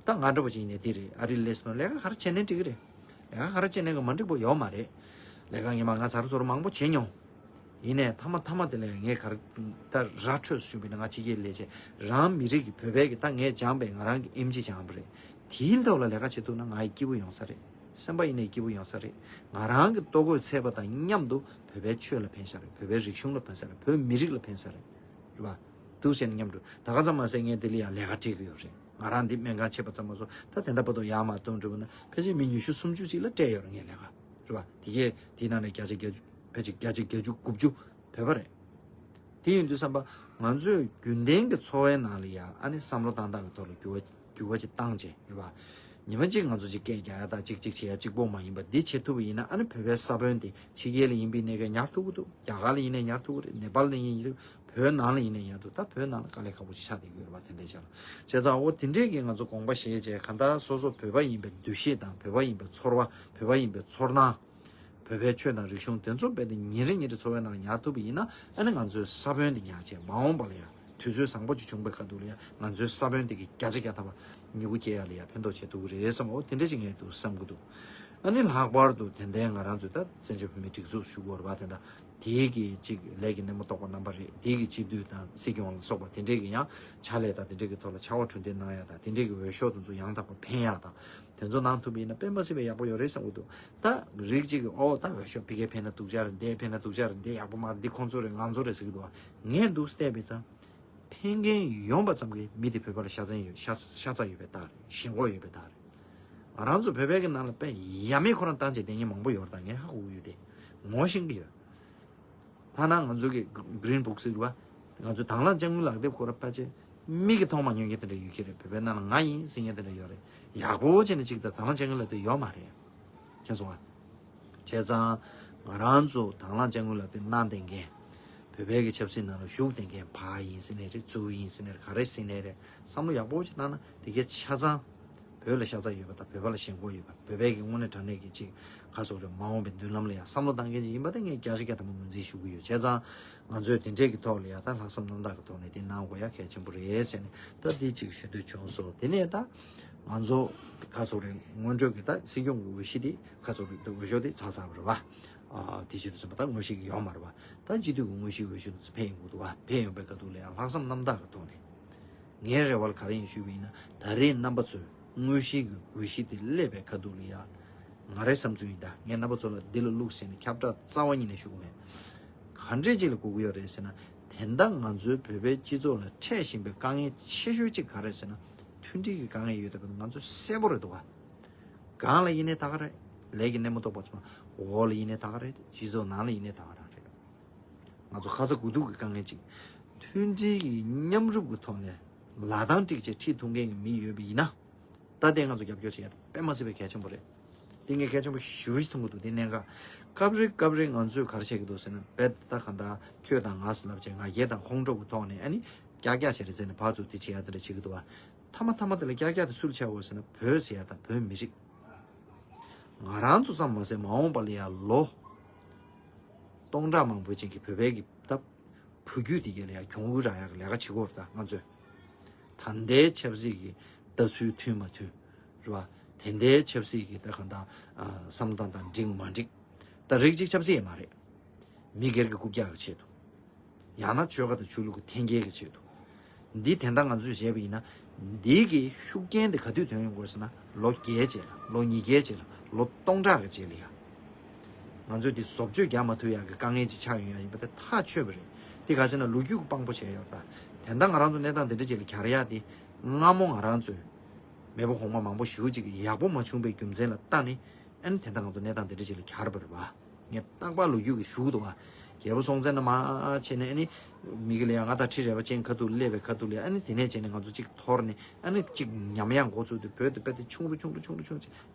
ད་ང་འདྲ་པོ་ཅིག་ཡིན་ནའི་འདི་རེད། ཨ་རི་སླེབས་སོང་ལས་ཀ་ག་རེ་བྱས་ནའི་འགྲིག་གི་རེད། ལས་ཀ་ག་རེ་བྱས་ནའི་གི་མ་འགྲིག་པོ་ཡོད་མ་རེད། ལས་ཀ་ངས་མ་ང་ཚར་ཚོར་མང་པོ་བྱས་མྱོང་། ཡིན་ནའི་མཐའ་མ་མཐའ་མ་དེ་ལས་ངས་ག་རེ་ད་ར་འཕྲོད་སུ་བྱུང་བས་ན་ང་ཕྱི་རྒྱལ་ལས་བྱེད་རང་མི་རིགས་ཀྱི་བོད་པའི་གི་ད་ངས་སྦྱངས་པའི་ང་རང་གི་ཨེམ་ཆི་སྦྱངས་པ་རེད། དེའི་ཐོག་ལ་ལས་ཀ་བྱེད་ཐུབ་ན་ང་ཡི་སྐྱིད་པོ་ཡོང་ས་རེད། སེམས་པ་ཡིན་ནའི་སྐྱིད་པོ་ཡོང་ས་རེད། ང་རང་གི་ལྟོ་གོས་ཚད་པ་དང་མཉམ་དུ་བོད་པའི་ཆོས་ལ་ཕན་ས་རེད། བོད་པའི་རིག་གཞུང་ལ་ཕན་ས་རེད། བོད་མི་རིགས་ལ་ཕན་ས་རེད། རེད་པ། འདུག་ཟེར་ནས་མཉམ་དུ་ད་ག་ཙམ་མ་ཟད་ངས་དེ་ལ་ཡང་ལས་ཀ་སྤྲད་ཀྱི་ཡོད་རེད། ང་རང་འདི་སྨན་ཁང་ཕྱེས་པ་ཙམ་མ་ཟད་ད་དེ་འདྲ་བར་དུ་ཡར་མར་གཏོང་གྲུབ་ན་ཕལ་ཆེར་མི་ཉི་ཤུ་སུམ་ཅུ་ཅིག་ལ་སྤྲད་ཡོད་རེད་ངས་ལས་ཀ། རེད་པ། དེ་གས་དེའི་ནང་ནས་བརྒྱ་ཆ་བརྒྱད་ཅུ་ཕལ་ཆེར་བརྒྱ་ཆ་བརྒྱད་ཅུ་དགུ་བཅུ་བོད་པ་རེད། དེ་ཡིན་དུས་བསམ་པ་ང་ཚོས་རྒྱུན་ལྡན་གྱི་འཚོ་བའི་ནང་ལ་ཡང་ཨ་ནི་བསམ་བློ་བཏང་སྟངས་ཀྱི་ཐོག་ལ་འགྱུར་བ་འགྱུར་བ་ཅིག་བཏང་བྱས་རེད་པ། ཉི་མ་གཅིག་ང་ཚོ་གཅིག་སྐད་རྒྱག་ཡ་དང་གཅིག་གཅིག་བྱེད་ཡ་གཅིག་པོ་མ་ཡིན་པ་འདི་བྱེད་ཐུབ་པ་ཡིན་ན། ཨ་ནི་བོད་པའི་ས་བོན་དེ་ཕྱི་རྒྱལ་ལ་ཡིན་པའི་གནས་སྐབས་ཉར་ཐུབ་ཀྱི་འདུག་རྒྱ་གར་ལ་ཡིན་ནའི་ཉར་ཐུབ་ཀྱི་རེད། ནེ་པཱལ་ལ་ཡིན་ནའི་ཉར་ཐུབ། བོད་ནང་ལ་ཡིན་ནའི་ཉར་ཐུབ། ད་བོད་ནང་ལ་དཀའ་ལས་ཁག་པོ་ཞིག་ཆགས་བསྡད་ཀྱི་ཡོད་རེད་པ། དེ་འདྲའི་ཆ་ལ་བྱས་ཙང་འོ་དེ་འདྲས་ཀྱི་ང་ཚོ་དགོངས་པ་བཞེས་བྱས། གང་ལྟར་སོ་སོ་བོད་པ་ཡིན་པའི་འདུ་ཤེས་དང་། བོད་པ་ཡིན་པའི་ཚོར་བ། བོད་པ་ཡིན་པའི་ཚོར་སྣང་། བོད་པའི་ཆོས་དང་རིག་གཞུང་དེ་ཚོ་རྦད་དེ་ཉིན་རེ་ཉིན་རེ་འཚོ་བའི་ནང་ལ་ཉར་ཐུབ་པ་ཡིན་ན། ཨ་ནི་ང་ཚོའི་ས་བོན་དེ་ཉར་བྱས། མ་འོངས་པ་ལ་ཡང་དུས་ཚོད་བཟང་པོ་ཅིག་བྱུང་བའི་ཁ་ཐུག་ལ་ཡང་ང་ཚོའི་ས་བོན་དེ་གི་བརྒྱ་ཆ་བརྒྱ་ཐམ་པ་མྱུ་གུ་སྐྱེ་ཡ་ལ་ཡང་ཕན་ཐོགས་བྱེད་ཐུབ་ཀྱི་རེད་བསམ། འོ་དེ་འདྲ་ཅིག་ངས་འདུག་བསམ་གྱི་འདུག་ཨ་ནི་ལྷག་པར་དུ་དེ་འདྲའི་ང་རང་ཚོའི་ད་བཙན་བྱོལ་བོད་མིའི་སྒྲིག་འཛུགས་ཞུ་དགོས་རེད་པ། དེ་འདྲ་དེའི་གི་ཅིག་ལས་ཀྱི་སྣེ་མོ་གཏོགས་པ་རྣམ་པ་རེད། དེའི་གི་སྤྱི་འཐུས་དང་སྲིད་སྐྱོང་ལ་སོགས་པ་དེ་འདྲའི་གི་ཡང་ཕྱག་ལས་དང་དེ་འདྲའི་གི་ཐོག་ལ་ཕྱག་དཔེ་གྲུ་འདེགས་གནང་ཡ་དང་། དེ་འདྲའི་གི་འོས་ཤོག་དེ་ཚོ་ཡང་དག་པ་འཕེན་ཡ་དང་། དེ་ཚོ་གནང་ཐུབ་པ་ཡིན་ན་དཔེ་མ་སྲིད་པའི་ཡག་པོ་ཡོད་རེད་བསམ་གྱི་འདུག་ད་རིགས་གཅིག་གིས་ཨོ་ད་འོས་ཤོག་ཕ་གིར་འཕེན་ན་སྡུག་ཅག་རེད། འདིར་འཕེན་ན་སྡུག་ཅག་རེད། འདི་ཡག་པོ་མ་རེད། འདི་ཁོང་ཚོ་རེད། ང་ཚོ་རེད་ཟེར་གྱི་འདུག་བ། ངས་འདུག་བལྟས་པའི་ཙང་། འཕེན་མཁན་ཡོང་བ་ཙམ་གྱིས་མི་དེ་བོད་པ་ལ་ཤ་ཚ་ཡོད། ཤ་ཤ་ཚ་ཡོད་པའི་རྟགས་རེད། ཞེན་ཁོག་ཡོད་པའི་རྟགས་རེད། ང་རང་ཚོ་བོད་པའི་གི་ནང་ལ་དཔེ་ཡ་མེད་ཁོ་རང་བཏང་བྱས་བསྡད་མཁན་མང་པོ་ཡོད་རེད། ད་ངས་ཧ་གོ་གི་ཡོད་དེ། ངོ་ཤེས་ཀྱི་ཡོད། ཐ་ན་ང་ཚོ་གི་Green Book ཟེར་བ། ང་ཚོ་དང་བླངས་དཔྱ་དངུལ་ལག་དེབ་ཁོ་ར་ཕལ་ཆེར་མིག་གིས་མཐོང་མ་མྱོང་མཁན་དེ་འདྲ་ཡོད་ཀྱི་རེད། བོད་པའི་ནང་ལ་ང་ཡིན་ཟེར་མཁན་དེ་འདྲ་ཡོད་རེད། ཡག་པོ་བྱས་ནས་ཅིག་ད་དང་བླངས་དཔྱ་དངུལ་ལག་དེབ་ཡོད་མ་རེད། མཁྱེན་སོང་ང་། བྱས་ཙང་ང་རང་ཚོ་དང་བླངས་དཔྱ་དངུལ་ལག་དེབ་གནང་བསྡད་མཁན། བོད་པའི་གི་ཆབ་སྲིད་ནང་ལ་ཞུགས་བསྡད་མཁན། ཕ་ཡིན་ཟེར་ནའི་རེད། ཚུའུ་ཡིན་ཟེར་ནའི་རེད། ག་རེ་ཟེར་ནའི་རེད། བསམ་བློ་ཡག་པོ་ཅིག་བཏང་ན་དེ་གའི་ཆ་ཚང་བོད་ལ་ཤ་ཚ་ཡོད་པ་དང་། བོད་པ་ལ་ཞེན་ཁོག་ཡོད་པ། བོད་པའི་གི་དངོས་གནས་དྲང་གནས་ཀྱི་ཅིག་ག་ཟེར་དགོས་རེད། མ་འོངས་པའི་མདུན་ལམ་ལ་ཡང་བསམ་བློ་བཏང་མཁན་ཅིག་ཡིན་པ་དེ་ངས་བརྒྱ་ཆ་བརྒྱ་ཐམ་པ་ངོས་འཛིན་ཞུ་གི་ཡོད། བྱས་ཙང་ང་ཚོས་དེ་འདྲས་ཀྱི་ཐོག་ལ་ཡང་ད་ལྷག་བསམ་རྣམ་དག་གི་ཐོག་ནས་དེ་གནང་དགོས་ཡ་གལ་ཆེན་པོ་རེད་ཟེར་ནས་ད་དེ་ཅིག་ཞུ་འདོད་བྱུང་སོང་། དེ་ནས་ད་ང་ཚོ་ག་ཟེར་དགོས་རེད། སྔོན་འགྲོ་གི་ད་སྲིད་སྐྱོང་གི་འོས་གཞི་དེ་ག་ཟེར་དགོས་རེད། འོས་ཤོག་དེ་ཚར་ཚར་བ་རེད་བ། ཨ་དེ་བྱེད་དུས་ཙམ་པ་ད་ངོ་ཤེས་ཀྱི་ཡོད་མ་རེད་བ། ད་སྤྱི་འཐུས་ཀྱི་དངོས་གཞིའི་འོས་ཤོག་དེ་ཚོ་ཕེབས་ཡོང་གི་འདུག་བ། ཕེབས་ཡོང་པའི་ཁ་ཐུག་ལ་ཡང་ལྷག་བསམ་རྣམ་དག་གི་ཐོག་ནས། ངའི་རེ་བ་ལ་ག་རེ་ཡིན་ཞུས་པ་ཡིན་ན། ད་རེས་རྣམ་པ་ཚོས་དངོས་གཞི་གི་འོས་གཞི་དེ་སླེབས་པའི་ཁ་ཐུག་ལ་ཡ། ང་རའི་བསམ་ཚུལ་ཡིན་ད། ངས་རྣམ་པ་ཚོ་ལ་འདི་ལ་བླུགས་ཟེར་ནས་ཁྱབ་བསྒྲགས་རྩ་བ་ཉིད་ནས་ཞུ་གི་མེད། ག་འདྲས་ཅིག་ལ་དགོས་ཀྱི་ཡོད་རེད་ཟེར་ན། དེ་འདྲ་ང་ཚོའི་བོད་པའི་སྤྱི་ཚོགས་ལ་འཕྲད་བཞིན་པའི་དཀའ་ངལ་ཆེ་ཤོས་གཅིག་ག་རེ་རེད་ཟེར་ན། མཐུན་སྒྲིལ་གྱི་དཀའ་ངལ་ཡོད་བསྡད་པ་ང་ཚོ་གསལ་པོ་རེད་འདུག་ག་སྒང་ལ་ཡིན་ནའི་ད་ག་རེད། ལས་ཀྱི་སྣེ་མོ་གཏོགས་པ་ཚོ། འོག་ལ་ཡིན་ནའི་ད་ག་རེད། སྤྱི་ཚོགས་ནང་ལ་ཡིན་ནའི་ད་ག་རང་རེད། ང་ཚོ་ཁ་ཚ་དགོས་གཏུགས་ཀྱི་དཀའ་ངལ་ཅིག་མཐུན་སྒྲིལ་གྱི་མཉམ་རུབ་ཀྱི་ཐོག་ནས་ལག་གདང་སྒྲིག་བྱས་ཁྲིད་ཐུབ་མཁན་གྱི་མི་ཡོད་པ་ཡིན་ན། ད་ལྟའི་ང་ཚོ་རྒྱབ་སྐྱོར་བྱེད་ཡ་དཔེ་མ་སྲིད་པའི་གལ་ཆེན་པོ་རེད། དེ་ངས་གལ་ཆེན་པོ་ཞེ་པོ་ཞིག་མཐོང་གི་འདུག་དེ་གནད་འགག་སྐབས་རེ་སྐབས་རེ་ང་ཚོས་ག་རེ་བྱེད་ཀྱི་འདུག་ཟེར་ན། རྦད་དེ་ད་གང་ལྟར་ཁྱོད་དང་ང་ཟེར་ལབ་བྱས་ང་རྒྱལ་དང་ཁོང་ཁྲོ་གི་ཐོག་ནས་ཨ་ནི་ཀྱག་ཀྱག་བྱས་རེད་ཟེར་ནས་ཕར་ཚུར་དེ་བྱེད་ཡ་དེ་འདྲ་བྱེད་ཀྱི་འདུག་བ། མཐའ་མ་མཐའ་མ་དེ་ལ་ཀྱག་ཀྱག་དེ་སུ་ལ་ཆགས་དགོས་ཟེར་ན། བོད་ཟེར་ཡ་དང་བོད་མི་རིགས། ང་རང་ཚོ་ཙམ་མ་ཟད་མ་འོངས་པ་ལ་ཡ་ལོ་སྟོང་ཕྲག་མང་པོ་ཅིག་གི་བོད་པའི་གི་ད་བུ་རྒྱུད་དེ་གས་ལ་ཡ་གྱོང་གུན་རག་ཡ་གི་ལས་ཀ་བྱེད་དགོས་རེད། ད་ང་ཚོས་ད་ལྟའི་ཆབ་སྲིད་ཀྱི་ལྟ་ཚུལ་མཐུན་མ་མཐུན་རེད་བ། དེ་ལྟའི་ཆབ་སྲིད་ཀྱི་ད་གང་ལྟར་ཨ་བསམ་སྟངས་དང་འགྲིག་མ་འགྲིག་ད་རིགས་གཅིག་ཆབ་སྲིད་ཡང་མ་རེད། མི་སྒེར་གྱི་རྐུབ་བཀྱག་གི་ཆེད་དུ། ཡང་ན་ཆོལ་ཁ་དང་ཆོས་ལུགས་ཀྱི་འཐེན་འཁྱེར་གྱི་ཆེད་དུ། འདི་དེ་འདྲ་ང་ཚོས་བྱས་པ་ཡིན་ན། འདི་གི་ཤུགས་རྐྱེན་དེ་ག་དུས་ཐོན་ཡོང་གི་རེད་ཟེར་ན། ལོ་བརྒྱད་རྗེས་ལ། ལོ་ཉིས་བརྒྱའི་རྗེས་ལ། ལོ་སྟོང་ཕྲག་གི་རྗེས་ལ་ཡ། ང་ཚོས་འདི་བཟོ་བཅོས་རྒྱག་མ་ཐུབ་ཡག་གི་དཀའ་ངལ་ཅིག་ཆགས་ཡོང་ཡ་ཡིན་པ་དེ་ཐག་ཆོད་པ་རེད། འདི་ག་ཟེར་ན་ལོ་རྒྱུས་ཀྱིས་དཔང་པོ་བྱས་ཡོད་རེད་ད། དེ་འདྲ་ང་རང་ཚོ་གནས་སྟངས་དེ་འདྲ་ཅིག་ལ་གྱར་ཡ་དེ། སྔ་མོ་ང་རང་ཚོས་མེས་པོ་གོང་མ་མང་པོ་ཞེ་པོ་ཅིག་གིས་ཡག་པོ་མ་བྱུང་པའི་རྒྱུ་མཚན་ལ་བལྟས་ནས། ཨ་ནི་དེ་འདྲ་ང་ཚོ་གནས་སྟངས་དེ་འདྲ་ཅིག་ལ་གྱར་བ་རེད་བ། ངས་རྟག་པར་ལོ་རྒྱུས་ཀྱི་ཞུ་གི་འདུག་བ། རྒྱལ་པོ་སྲོང་བཙན་ནས་མར་བྱས་ནས་ཨ་ནི། མི་གི་ལ་ཡ་མངའ་བདག་ཁྲི་རལ་པ་ཅན་ཁ་ཐུག་སླེབས་པའི་ཁ་ཐུག་ལ་ཡ། ཨ་ནི་དེ་ནས་བྱས་ནས་ང་ཚོ་གཅིག་འཐོར་ནས་ཨ་ནི་གཅིག་ཉམས་ཡག་འགོ་ཚུགས་དུས་བོད་དེ་རྦད་དེ་ཆུང་རུ་ཆུང་རུ་ཆུང་རུ་ཆུང་རུ་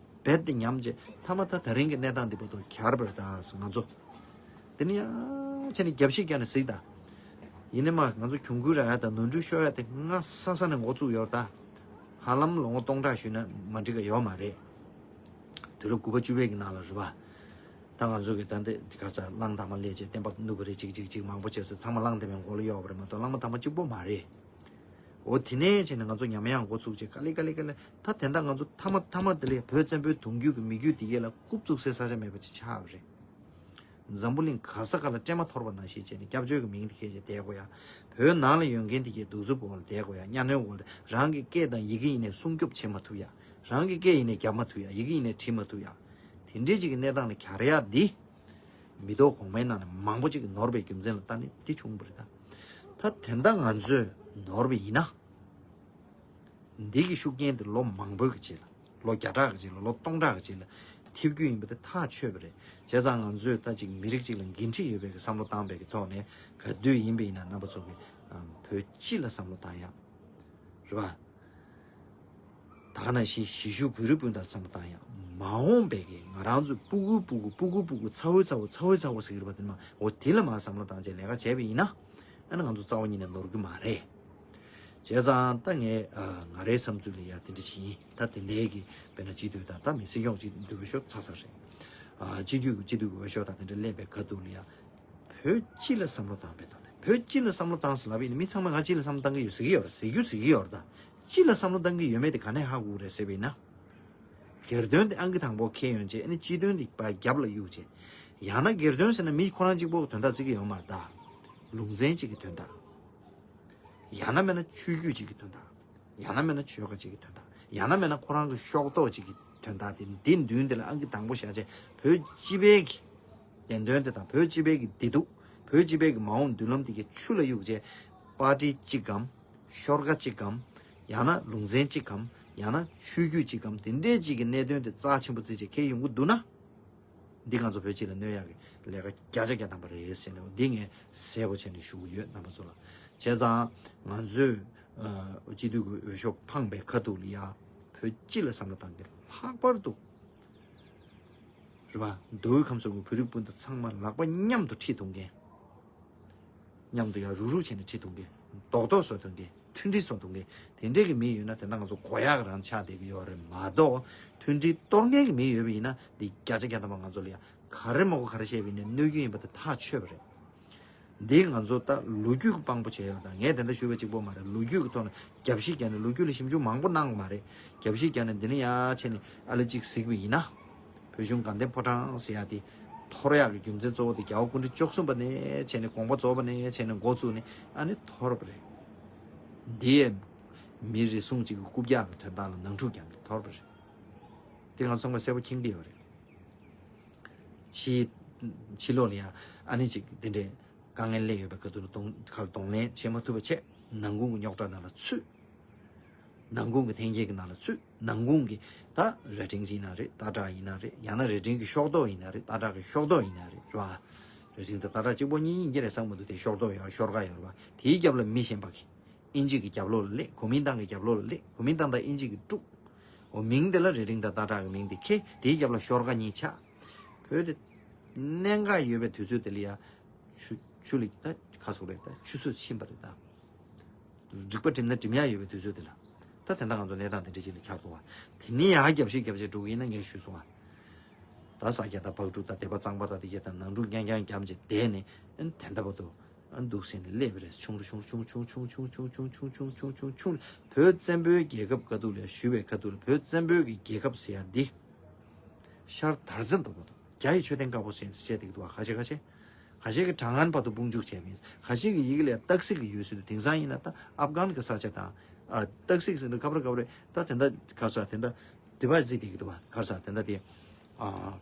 རྦད་དེ་ཉམས་བྱས། མཐའ་མ་ད་ད་རིང་གི་གནས་སྟངས་འདི་བར་དུ་གྱར་བ་རེད་ད། ང་ཚོ། དེ་ནི་ཡང་བྱས་ནས་རྒྱབ་བཤིག་བརྒྱབ་ནས་གཟིགས་དང་། ཡིན་ནའི་མ་ང་ཚོ་གྱོང་གུན་རག་ཡ་དང་ནོར་འཁྲུལ་ཤོར་ཡ་དེ་སྔ་ས་ས་ནས་འགོ་བཙུགས་ཡོད་རེད་ད། ཧ་ལམ་ལོ་ངོ་སྟོང་ཕྲག་ཞུས་ན་མ་འགྲིག་ག་ཡོད་མ་རེད། དུས་རབས་དགུ་པ་བཅུ་པའི་གི་ནང་ལ་རེད་བ། ད་ང་ཚོ་གི་ད་འདི་ག་ས་གླང་དར་མ་སླེབས་བྱས་བསྟན་པ་བསྣུབས་པ་རེད། ཅིག་ཅིག་ཅིག་མང་པོ་བྱས་ཚེ་ཚང་མ་གླང་དར་མའི་མགོ་ལ་གཡོགས་པ་རེད་མ་གཏོགས་གླང་མ་དར་མ་གཅིག་པོ་མ་རེད། འོ་དེ་ནས་བྱས་ནས་ང་ཚོ་ཉམས་ཡག་འགོ་ཚུགས་བྱས། ག་ལེ་ག་ལེ་ག་ལེ། ད་དེ་འདྲ་ང་ཚོ་མཐའ་མ་མཐའ་མ་དེ་ལས་བོད་བཙན་པོའི་གདུང་རྒྱུད་ཀྱི་མི་རྒྱུད་དེ་གས་ལ་རྐུབ་བཙུགས་སའི་ས་ཆ་མེད་པ་ཅིག་ཆགས་པ་རེད། འཛམ་བུ་གླིང་ག་ས་ག་ལ་སྤྲད་མ་ཐོར་བ་ནང་བཞིན་བྱས་ནས་སྐྱབས་བཅོལ་གྱི་མིང་དེ་འཁྱེར་བྱས་བསྡད་དགོས་ཡ། བོད་ནང་ལ་ཡོད་མཁན་དེ་གས་གདུག་རྩུབ་འོག་ལ་བསྡད་དགོས་ཡ། གཉའ་གནོན་འོག་ལ། རང་གི་སྐད་དང་ཡི་གེ་ཡིན་ནའི་སྲུང་སྐྱོབ་བྱེད་མ་ཐུབ་ཡ། རང་གི་སྐད་ཡིན་ནའི་རྒྱབ་མ་ཐུབ་ཡ། ཡི་གེ་ཡིན་ནའི་བྲིས་མ་ཐུབ་ཡ། དེ་འདྲའི་ཅིག་གི་གནས་སྟངས་ལ་གྱར་ཡ་འདི། མི་ཐོག་གོང་མའི་ནང་ནས་མང་པོ་ཅིག་གིས་ནོར་བའི་རྒྱུ་མཚན་ལ་བལྟས་ནས་འདི་བྱུང་བ་རེད་ད། ད་དེ་འདྲ་ང་ཚོས་ནོར་བ་ཡིན་ན། འདི་གི་ཤུགས་རྐྱེན་དེ་ལོ་མང་པོའི་གི་རྗེས་ལ། ལོ་བརྒྱ་ཕྲག་གི་རྗེས་ལ། ལོ་སྟོང་ཕྲག་གི་རྗེས་ལ་ཐེབས་རྒྱུ་ཡིན་པ་དེ་ཐག་ཆོད་པ་རེད། བྱས་ཙང་ང་ཚོས་ད་ཅིག་མི་རིགས་གཅིག་ལ་འགན་འཁྲི་ཡོད་པའི་གི་བསམ་བློ་བཏང་བའི་གི་ཐོག་ནས། ག་དུས་ཡིན་པ་ཡིན་ན་རྣམ་པ་ཚོ་གི་ཨམ་བོད་སྤྱི་ལ་བསམ་བློ་བཏང་ཡག་རེད་བ། ད་ག་ནང་བཞིན་གཞིས་བཞུགས་བོད་རིགས་སྤུན་ཟླ་ཚང་མ་དང་ཡང་མ་འོངས་པའི་གི་ང་རང་ཚོའི་སྤུ་གུའི་སྤུ་གུ་སྤུ་གུའི་སྤུ་གུ་ཚ་བོའི་ཚ་བོ་ཚ་བོའི་ཚ་བོ་ཟེར་གྱི་རེད་པ། དེ་ནི་མ་འོ་དེ་ལ་མ་བསམ་བློ་བཏང་བྱས་ལས་ཀ་བྱས་པ་ཡིན་ན། ཨ་ནི་ང་ཚོ་རྩ་བ་ཉིད་ནས་ནོར་གི་མ་རེད། བྱས་ཙང་ད་ངས་ཨ་ང་རའི་བསམ་ཚུལ་ལ་ཡ་དེ་འདྲ་ཞིག་ཡིན། ད་དེ་འདྲའི་གི་དཔེར་ན་སྤྱི་འཐུས་དང་ད་མི་སྲིད་སྐྱོང་སྤྱི་འཐུས་ཤོག་ཚ་ཚ་རེད། ཨ་སྤྱི་འཐུས་སྤྱི་འཐུས་ཀྱི་འོས་ཤོག་དང་དེ་འདྲ་སླེབས་པའི་ཁ་ཐུག་ལ་ཡ། བོད་སྤྱི་ལ་བསམ་བློ་བཏང་པའི་ཐོག་ནས་བོད་སྤྱི་ལ་བསམ་བློ་བཏང་ཟེར་ལབ་པ་ཡིན་ན་མི་ཚང་མ་ང་སྤྱི་ལ་བསམ་བློ་བཏང་གི་ཡོད་ཟེར་གི་ཡོད་རེད། ཟེར་རྒྱུ་ཟེར་གི་ཡོད་རེད། ད་སྤྱི་ལ་བསམ་བློ་བཏང་གི་ཡོད་མེད་དེ་ག་ནས་ཧ་གོ་གི་རེད་ཟེར་བ་ཡིན་ན། སྒེར་དོན་དེ་ཨང་ཀི་དང་པོ་འཁྱེར་ཡོང་བྱས་ཨ་ནི་སྤྱི་དོན་དེ་ཕར་རྒྱབ་ལ་གཡུག་བྱས། ཡང་ན་སྒེར་དོན་ཟེར་ན་མི་ཁོ་རང་གཅིག་པོ་གི་དོན་དག་བརྩི་གི་ཡོད་མ་རེད་ད། ལུང་ཚན་གཅིག་གི་དོན་དག་ཡང་ན་མེད་ན་ཆོས་བརྒྱུད་གཅིག་གི་དོན་དག་ཡང་ན་མེད་ན་ཆོལ་ཁ་གཅིག་གི་དོན་དག་ཡང་ན་མེད་ན་ཁོ་རང་གི་ཤོག་ཐོག་གཅིག་གི་དོན་དག་དེ་འདི་མདུན་དེ་ལ་ཨང་ཀི་དང་པོ་བཞག་བྱས་བོད་སྤྱི་པའི་གི་བདེན་དོན་དེ་དང་བོད་སྤྱི་པའི་གི་བདེ་སྡུག་བོད་སྤྱི་པའི་གི་མ་འོངས་མདུན་ལམ་དེ་གི་ཆུ་ལ་གཡུག་བྱས་པར་ཊི་གཅིག་གམ། ཤོག་ཁག་གཅིག་གམ། ཡང་ན་ལུང་ཚན་གཅིག་གམ། ཡང་ན་ཆོས་བརྒྱུད་གཅིག་གམ་དེ་འདྲའི་གཅིག་གི་གནད་དོན་དེ་རྩ་ཆེན་པོ་བརྩིས་བྱས་འཁྱེར་ཡོང་གི་འདུག་ན། འདི་ང་ཚོ་བོད་སྤྱི་ལ་གནོད་ཡག་གི་ལས་ཀ་བརྒྱ་ཆ་བརྒྱ་བཏང་པ་རེད་ཟེར་ནས་འདི་ངས་གསལ་པོ་བྱས་ནས་ཞུ་གི་ཡོད་རྣམ་པ་ཚོ་ལ། བྱས་ཙང་ང་ཚོས་ཨ་སྤྱི་འཐུས་ཀྱི་འོས་ཤོག་འཕངས་པའི་ཁ་ཐུག་ལ་ཡ་བོད་སྤྱི་ལ་བསམ་བློ་བཏང་གི་ལྷག་པར་དུ་རེད་པ། མདོ་དབུས་ཁམས་གསུམ་གྱི་བོད་རིགས་སྤུན་ཟླ་ཚང་མ་ལག་པ་མཉམ་དུ་ཁྲིད་ཐུབ་མཁན། མཉམ་དུ་ཡར་རུག་རུག་བྱས་ནས་ཁྲིད་ཐུབ་མཁན། རྡོག་རྡོག་བཟོ་ཐུབ་མཁན། མཐུན་སྒྲིལ་བཟོ་ཐུབ་མཁན། དེ་འདྲས་ཀྱི་མི་ཡོད་ན་དེ་འདྲ་ང་ཚོ་མགོ་ཡག་རང་ཆགས་བསྡད་ཀྱི་ཡོད་རེད་མ་གཏོགས། མཐུན་སྒྲིལ་གཏོར་མཁན་གྱི་མི་ཡོད་པ་ཡིན་ན་འདི་བརྒྱ་ཆ་བརྒྱ་ཐམ་པ་ང་ཚོ་ལ་ཡ་ག་རེ་མ་གོ་ག་རེ་བཤད་པ་ཡིན་ནའི་གནོད་རྒྱུ་ཡིན་པ་དེ་ཐག་ཆོད་པ་རེད། འདི་ང་ཚོ་ད་ལོ་རྒྱུས་ཀྱི་དཔང་པོ་བྱས་ཡོད་ད། ངས་དེ་འདྲ་ཞུས་པ་གཅིག་པོ་མ་རེད། ལོ་རྒྱུས་ཀྱི་ཐོག་ནས་རྒྱབ་བཤིག་བརྒྱབ་ནས་ལོ་རྒྱུས་ལ་ཞིབ་འཇུག་མང་པོ་གནང་བ་མ་རེད། རྒྱབ་བཤིག་བརྒྱབ་ནས་འདི་ནས་ཡ་བྱས་ནས་ཨ་ལེ་གཅིག་གཟིགས་པ་ཡིན་ན། བོད་གཞུང་དགའ་ལྡན་ཕོ་བྲང་ཟེར་ཡ་དེ་འཐོར་ཡག་གི་རྒྱུ་མཚན་གཙོ་བོ་དེ་རྒྱལ་བ་སྐུ་ཕྲེང་བཅུ་གསུམ་པ་ནས་བྱས་ནས་དགོངས་པ་རྫོགས་པ་ནས་བྱས་ནས་འགོ་བཙུགས་ནས་ཨ་ནི་འཐོར་བ་རེད། འདི་ཡས་མི་རེ་ཟུང་གཅིག་གི་རྐུབ་བཀྱག་གི་དོན་དག་ལ་ནང་འཁྲུག་བརྒྱབ་ནས་འཐོར་བ་རེད། དེ་ང་ཚོ་ཚང་མ་གསལ་པོ་མཁྱེན་གྱི་ཡོད་རེད། ཕྱི་ཕྱི་ལོགས་ལ་ཡ་ཨ་ནི་གཅིག་དེ་འདྲའི་དཀའ་ངལ་སླེབས་ཡོད་པའི་ཁ་ཐུག་ལ་གདོང་ཁ་གདོང་ལེན་བྱེད་མ་ཐུབ་པ་བྱས། ནང་ཁུལ་གྱི་རྙོག་དྲ་ནང་ལ་ཚུད། ནང་ཁུལ་གྱི་འཐེན་འཁྱེར་གྱི་ནང་ལ་ཚུད། ནང་ཁུལ་གྱི་ད་རྭ་སྒྲེང་ཡིན་ན་རེད། སྟག་བྲག་ཡིན་ན་རེད། ཡང་ན་རྭ་སྒྲེང་གི་ཤོག་ཐོག་ཡིན་ན་རེད། སྟག་བྲག་གི་ཤོག་ཐོག་ཡིན་ན་རེད། རེད་བ། རྭ་སྒྲེང་དང་སྟག་བྲག་གཅིག་པོ་གཉིས་ཡིན་གྱི་རེད་བསམ་གྱི་འདུག་དེ་ཤོག་ཐོག་ཡོད་ཤོར་ཁ་ཡོད་རེད་བ། དེའི་རྒྱབ་ལ་མི་གཞན་པ་གིས་ཨིན་ཇི་གི་རྒྱབ་ལོགས་ལ་སླེབས། གོ་མིན་ཏང་གི་རྒྱབ་ལོགས་ལ་སླེབས། གོ་མིན་ཏང་དང་ཨིན་ཇི་གིས་དཀྲུགས། འོ་མིང་དེ་ལ་རྭ་སྒྲེང་དང་སྟག་བྲག་གི་མིང་དེ་འཁྱེར། དེའི་རྒྱབ་ལ་ཤོར་ཁ་གཉིས་ཆགས། བོད་དེ་གནད་འགག་ཡོད་པའི་དུས་ཚོད་དེ་ལ་ཡ། ཆུ་ཆུ་ལ་ད་ཁ་སོགས་རེད། ད་ཆུ་ཚོད་ཕྱིན་པ་རེད་ད། རིག་པ་སྒྲིམ་ན་སྒྲིམ་ཡག་ཡོད་པའི་དུས་ཚོད་དེ་ལ། ད་དེ་འདྲ་ང་ཚོ་གནས་སྟངས་དེ་འདྲ་ཅིག་ལ་འཁྱར་འདུག་བ། དེ་ནས་ཡར་རྒྱབ་བཤིག་རྒྱབ་བཤིག་འགྲོ་གི་ཡིན་ན་ངས་ཞུས་སོང་བ། ད་ས་སྐྱ་དང་བག་གྲུ་དང་སྡེ་པ་གཙང་པ་དང་དེ་གྱད་དང་ནང་འཁྲུག་རྐྱང་རྐྱང་རྒྱབ་བྱས་བསྡད་ནས་ཨ་ནི་དེ་འདྲ་བར་དུ་ཨ་ནི་འདུག་ཟེར་ནས་སླེབས་པ་རེད། ཆུང་རུ་ཆུང་རུ་ཆུང་རུ་ཆུང་རུ་བོད་བཙན་པོའི་རྒྱལ་ཁབ་ཁ་ཐུག་ལ་ཞུས་པའི་ཁ་ཐུག་ལ་བོད་བཙན་པོའི་གི་རྒྱལ་ཁབ་ཟེར་ཡ་འདི་ཤར་དར་རྩེ་མདོ་སྨད་དུ། རྒྱ་ཡི་མཆོད་རྟེན་དཀར་པོ་ཟེར་བཤད་བསྡད་ཀྱི་འདུག་བ། ཁ་ཤས་ཁ་ཤས། ཁ་ཤས་ཀྱིས་གྲངས་ངན་བར་དུ་དཔུང་འཇུག་བྱས་པ་ཡིན། ཁ་ཤས་ཀྱིས་ཡི་གེ་ལ་སྟག་གཟིག་གི་ཡུལ་ཟེར་དུས་དེང་སང་ཡིན་ན་ད་ཨབ་གྷན་གྱི་ས་ཆ་དང་། ཨ་སྟག་གཟིག་ཟེར་དུས་སྐབས་རེ་སྐབས་རེ་ད་དེ་འདྲ་ག་རེ་ཟེར་དེ་འདྲ་དེ་བ་བརྩིས་བསྡད་ཀྱི་འདུག་བ། ག་རེ་ཟེར་དེ་འདྲ་དེ། ཨ་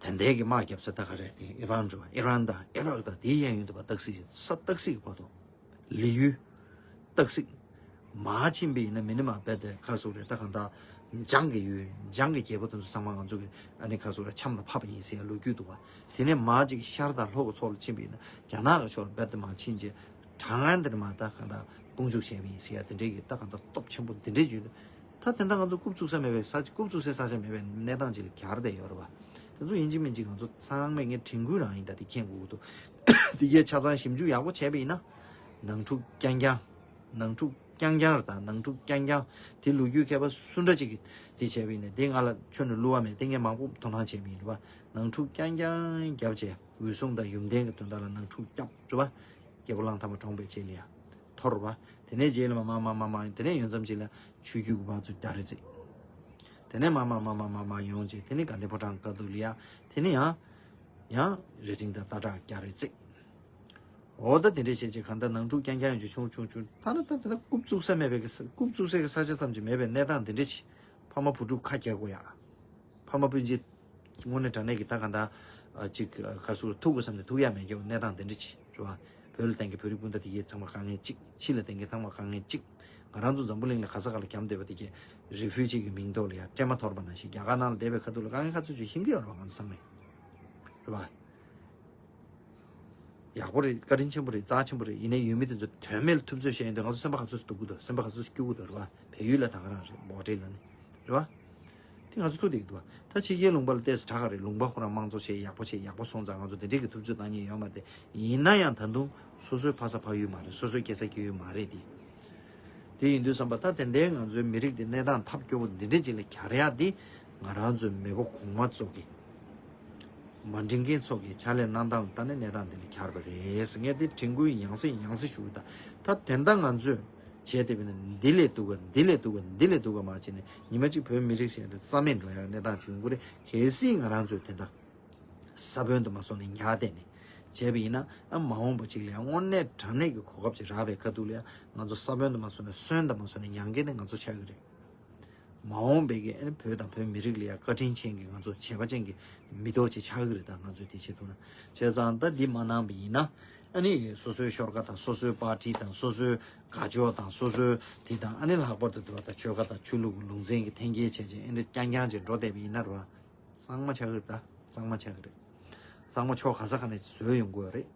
དེ་འདྲའི་གི་དམག་རྒྱབ་ས་ད་ག་རེ་དེ་ཨི་རན་རེད་བ། ཨི་རན་དང་ཨི་རག་དང་དེའི་གཡས་གཡོན་དུ་བ་སྟག་གཟིག་ས་སྟག་གཟིག་གི་བར་དུ། ལི་ཡུལ། སྟག་གཟིག་མར་ཕྱིན་པ་ཡིན་ན་མི་ནི་མ་རྦད་དེ་ག་རེ་ཟེར་རེད། ད་གང་ལྟར་འཇང་གི་ཡུལ། འཇང་གི་རྒྱལ་པོ་དེ་ཚོ་ཚང་མ་ང་ཚོ་གི་ཨ་ནི་ག་རེ་ཟེར་རེད། འཆམ་ལ་ཕབ་པ་ཡིན་ཟེར་ཡ་ལོ་རྒྱུས་འདུག་བ། དེ་ནས་མར་ཅིག་ཤར་དང་ལྷོ་གི་ཕྱོགས་ལ་ཕྱིན་པ་ཡིན་ན་རྒྱ་ནག་གི་ཕྱོགས་ལ་རྦད་དེ་མར་ཕྱིན་རྗེས་གྲངས་ངན་དེ་ནས་མར་ད་གང་ལྟར་དཔུང་འཇུག་བྱས་པ་ཡིན་ཟེར་ཡ་དེ་འདྲའི་གི་ད་གང་ལྟར་སྟོབས་ཆེན་པོ་དེ་འདྲའི་ཡོད། ད་དེ་འདྲ་ང་ཚོ་རྐུབ་བཙུགས་ས་མེད་པའི་ས་ཆ། རྐུབ་བཙུགས་སའི་ས་ཆ་མེད་པའི་གནས་སྟངས་ཅིག་ལ་གྱར་བསྡད་ཡོད་རེད་བ། དེ་ཚོ་ཡིན་གཅིག་མིན་གཅིག་ང་ཚོ་ཚང་མས་ངས་དྲན་སྐུལ་རང་ཡིན། ད་དེ་མཁྱེན་དགོས་ཀྱི་འདུག་དེ་གའི་ཆ་ཚང་ཞིབ་འཇུག་ཡག་པོ་བྱས་པ་ཡིན་ན། ནང་འཁྲུག་རྐྱང་རྐྱང་། ནང་འཁྲུག་རྐྱང་རྐྱང་རེད། ད་ནང་འཁྲུག་རྐྱང་རྐྱང་། དེ་ལོ་རྒྱུས་མཁས་པ་སུ་འདྲ་ཅིག་གིས་དེ་བྱས་པ་ཡིན་ན་དེ་ང་ལ་ཁྱོན་ནས་བསླུ་བ་མེད། དེ་ངས་མང་པོ་དོ་སྣང་བྱས་པ་ཡིན་རེད་བ། ནང་འཁྲུག་རྐྱང་རྐྱང་བརྒྱབ་བྱས་འོས་སྲུང་དང་ཡོན་ཏན་གྱི་དོན་དག་ལ་ནང་འཁྲུག་བརྒྱབ་རེད་བ། རྒྱལ་པོ་གླང་དར་མ་གྲོངས་པའི་རྗེས་ལ་ཡ། འཐོར་བ། དེ་ནས་རྗེས་ལ་མ་མ་མ་མ་མ་དེ་ནས་ཡོང་མཚམས་ཅིག་ལ་ཆོས་བརྒྱུད་ཀྱི་དམག་ཚོ་རྒྱག་རེས་བརྩིས། དེ་ནས་མ་མ་མ་མ་མ་མ་ཡོང་རྗེས་དེ་ནས་དགའ་ལྡན་ཕོ་བྲང་དཀའ་སྡུག་ལ་ཡ། དེ་ནས་ཡང་། ཡང་རྭ་སྒྲེང་དང་སྟག་བྲག་རྒྱག་རེས་བརྩིས། འོ་ད་དེ་འདྲས་བྱས་རྗེས་གང་ལྟར་ནང་འཁྲུག་རྐྱང་རྐྱང་ཡོང་རྗེས་ཆུང་ཆུང་ཆུང་ད་ན་ད་དེ་ན་རྐུབ་བཙུགས་ས་མེད་པའི་གི་ས་རྐུབ་བཙུགས་སའི་གི་ས་ཆ་ཙམ་གྱི་མེད་པའི་གནས་སྟངས་དེ་འདྲས་ཅིག་ཕ་མ་བུ་ཕྲུག་ཁ་གྱེས་དགོས་ཡ། ཕ་མ་སྤུན་མཆེད། དངོས་གནས་དྲང་གནས་ཀྱི་ད་ག་འདྲ། ཨ་ཅིག་ག་རེ་ཟེར་ཐུག་དགོས་བསམ་ནས་ཐུག་ཡ་མེད་ཀྱི་གནས་སྟངས་དེ་འདྲ་ཅིག་རེད་བ། བོད་ལ་བསྡད་མཁན་བོད་རིགས་སྤུན་ཟླ་དེ་གའི་ཚང་མ་དཀའ་ངལ་གཅིག་ཕྱི་ལ་བསྡད་མཁན་ཚང་མ་དཀའ་ངལ་གཅིག་ང་རང་ཚོ་འཛམ་བུ་གླིང་ལ་ག་ས་ག་ལ་འཁྱམས་བསྡད་པ་དེ་གའི་རི་ཕུ་ཇི་གི་མིང་ཐོག་ལ་ཡ་སྤྲད་མ་ཐོར་བ་ནང་བཞིན་རྒྱ་གར་ནང་ལ་བསྡད་པའི་ཁ་ཐུག་ལ་དཀའ་ངལ་ག་ཚོད་ཅིག་ཤེས་ཀྱི་ཡོད་རེད་བ། ང་ཚོ་ཚང་མས་རེད་བ། ཡག་པོ་རེད། བཀའ་དྲིན་ཆེན་པོ་རེད། རྩ་ཆེན་པོ་རེད། ཡིན་ནའི་ཡུལ་མི་དེ་ཚོ་དོན་མེད་ལ་ཐུབ་ཚོད་བཤད་ཡོང་དུས་ང་ཚོ་སེམས་པ་ག་ཚོད་སྡུག་གི་འདུག་སེམས་པ་ག་ཚོད་སྐྱོ་གི་འདུག་རེད་བ། བལ་ཡུལ་ལ་ད་ག་རང་རེད། འབོ་ཊི་ལ་ནི་རེད་བ། དེ་ང་ཚོ་ཐུག་བསྡད་ཀྱི་འདུག་བ། ད་ཕྱི་རྒྱལ་ལུང་པ་ལ་བལྟས་ཚེ་དྲག་ག་རེད། ལུང་པ་ཁོ་རང་དམངས་གཙོ་བྱས་ཡག་པོ་བྱས་ཡག་པོ་སོང་ཙང་ང་ཚོ་དེ་འདྲས་ཀྱི་ཐུབ་ཚོད་བཏང་མཁན་ཡོད་མ་རེད། དེ་ཡིན་ན་ཡང་ད་དུང་སོ་སོའི་ཕ་ས་ཕ་ཡུལ་མ་རེད། སོ་སོའི་སྐྱེ་ས་སྐྱེ་ཡུལ་མ་རེད་དེ། དེ་ཡིན་དུས་ཙམ་པ་ད་དེ་འདྲའི་ང་ཚོའི་མི་རིགས་འདི་གནས་སྟངས་ཐབས་སྐྱོ་པོ་འདི་འདྲ་ཅིག་ལ་གྱར་ཡག་འདི་ང་རང་ཚོའི་མེས་པོ་གོང་མ་ཚོ་གི་མ་འགྲིག་མཁན་ཚོ་གི་ཕྱག་ལས་གནང་སྟངས་ལ་ལྟ་ནས་གནས་སྟངས་འདི་ལ་གྱར་བ་རེད་ཟེར། ངས་འདི་དྲན་སྐུལ་ཡང་སེ་ཡང་སེ་ཞུ་གི། ད་ད་དེ་འདྲ་ང་ཚོས་བྱས་བསྡད་པ་ཡིན་ན་འདི་ལས་སྡུག་ག་འདི་ལས་སྡུག་ག་འདི་ལས་སྡུག་ག་མ་བྱས་ནས་ཉི་མ་གཅིག་བོད་མི་རིགས་ཟེར་ཡག་འདི་རྩ་མེད་འགྲོ་ཡག་གནས་སྟངས་བྱུང་གི་རེད། གལ་སྲིད་ང་རང་ཚོས་དེ་འདྲ་ས་བོན་དུ་མ་སོང་ནས་ཉར་བསྡད་ནས་བྱས་པ་ཡིན་ན། ཨ་མ་འོངས་པ་གཅིག་ལ་ཡང་དངོས་གནས་དྲང་གནས་ཀྱི་གོ་སྐབས་ཅིག་རག་པའི་ཁ་ཐུག་ལ་ཡང་ང་ཚོ་ས་བོན་དུ་མ་སོང་ནས་སོན་དུ་མ་སོང་ནས་མྱང་མཁན་དེ་ང་ཚོ་ཆགས་ཀྱི་རེད། མ་འོངས་པའི་གི་ཨ་ནི་བོད་དང་བོད་མི་རིགས་ལ་ཡང་བཀའ་དྲིན་ཅན་གྱི་ང་ཚོ་བྱས་པ་ཅན་གྱི་མི་ཐོག་ཅིག་ཆགས་ཀྱི་རེད། ད་ང་ཚོས་དེ་བྱེད་ཐུབ་ན། བྱས་ཙང་ད་འདི་མ་གནང་པ་ཡིན་ན། ཨ་ནི་སོ་སོའི་ཤོར་ཁ་དང་སོ་སོའི་པར་ཊི་དང་སོ་སོའི་དགའ་ཕྱོགས་དང་སོ་སོའི་དེ་དང་ཨ་ནི་ལྷག་པར་དུ་འདུལ་བ་དང་ཆོས་ཁ་དང་ཆོས་ལུགས་ཀྱི་ལུང་ཚན་གྱི་འཐེན་འཁྱེར་བྱས་བྱས་ཨ་ནི་རྐྱང་རྐྱང་ཅིག་འགྲོ་བསྡད་པ་ཡིན་ན་རེད་བ། གཙང་མ་ཆགས་ཀྱི་རེད། ད་གཙང་མ་ཆགས་ཀྱི་རེད། གཙང་མ་ཕྱོགས་ག་ས་ག་ནས་བཟོས་ཡོང་གི་ཡོད་རེད།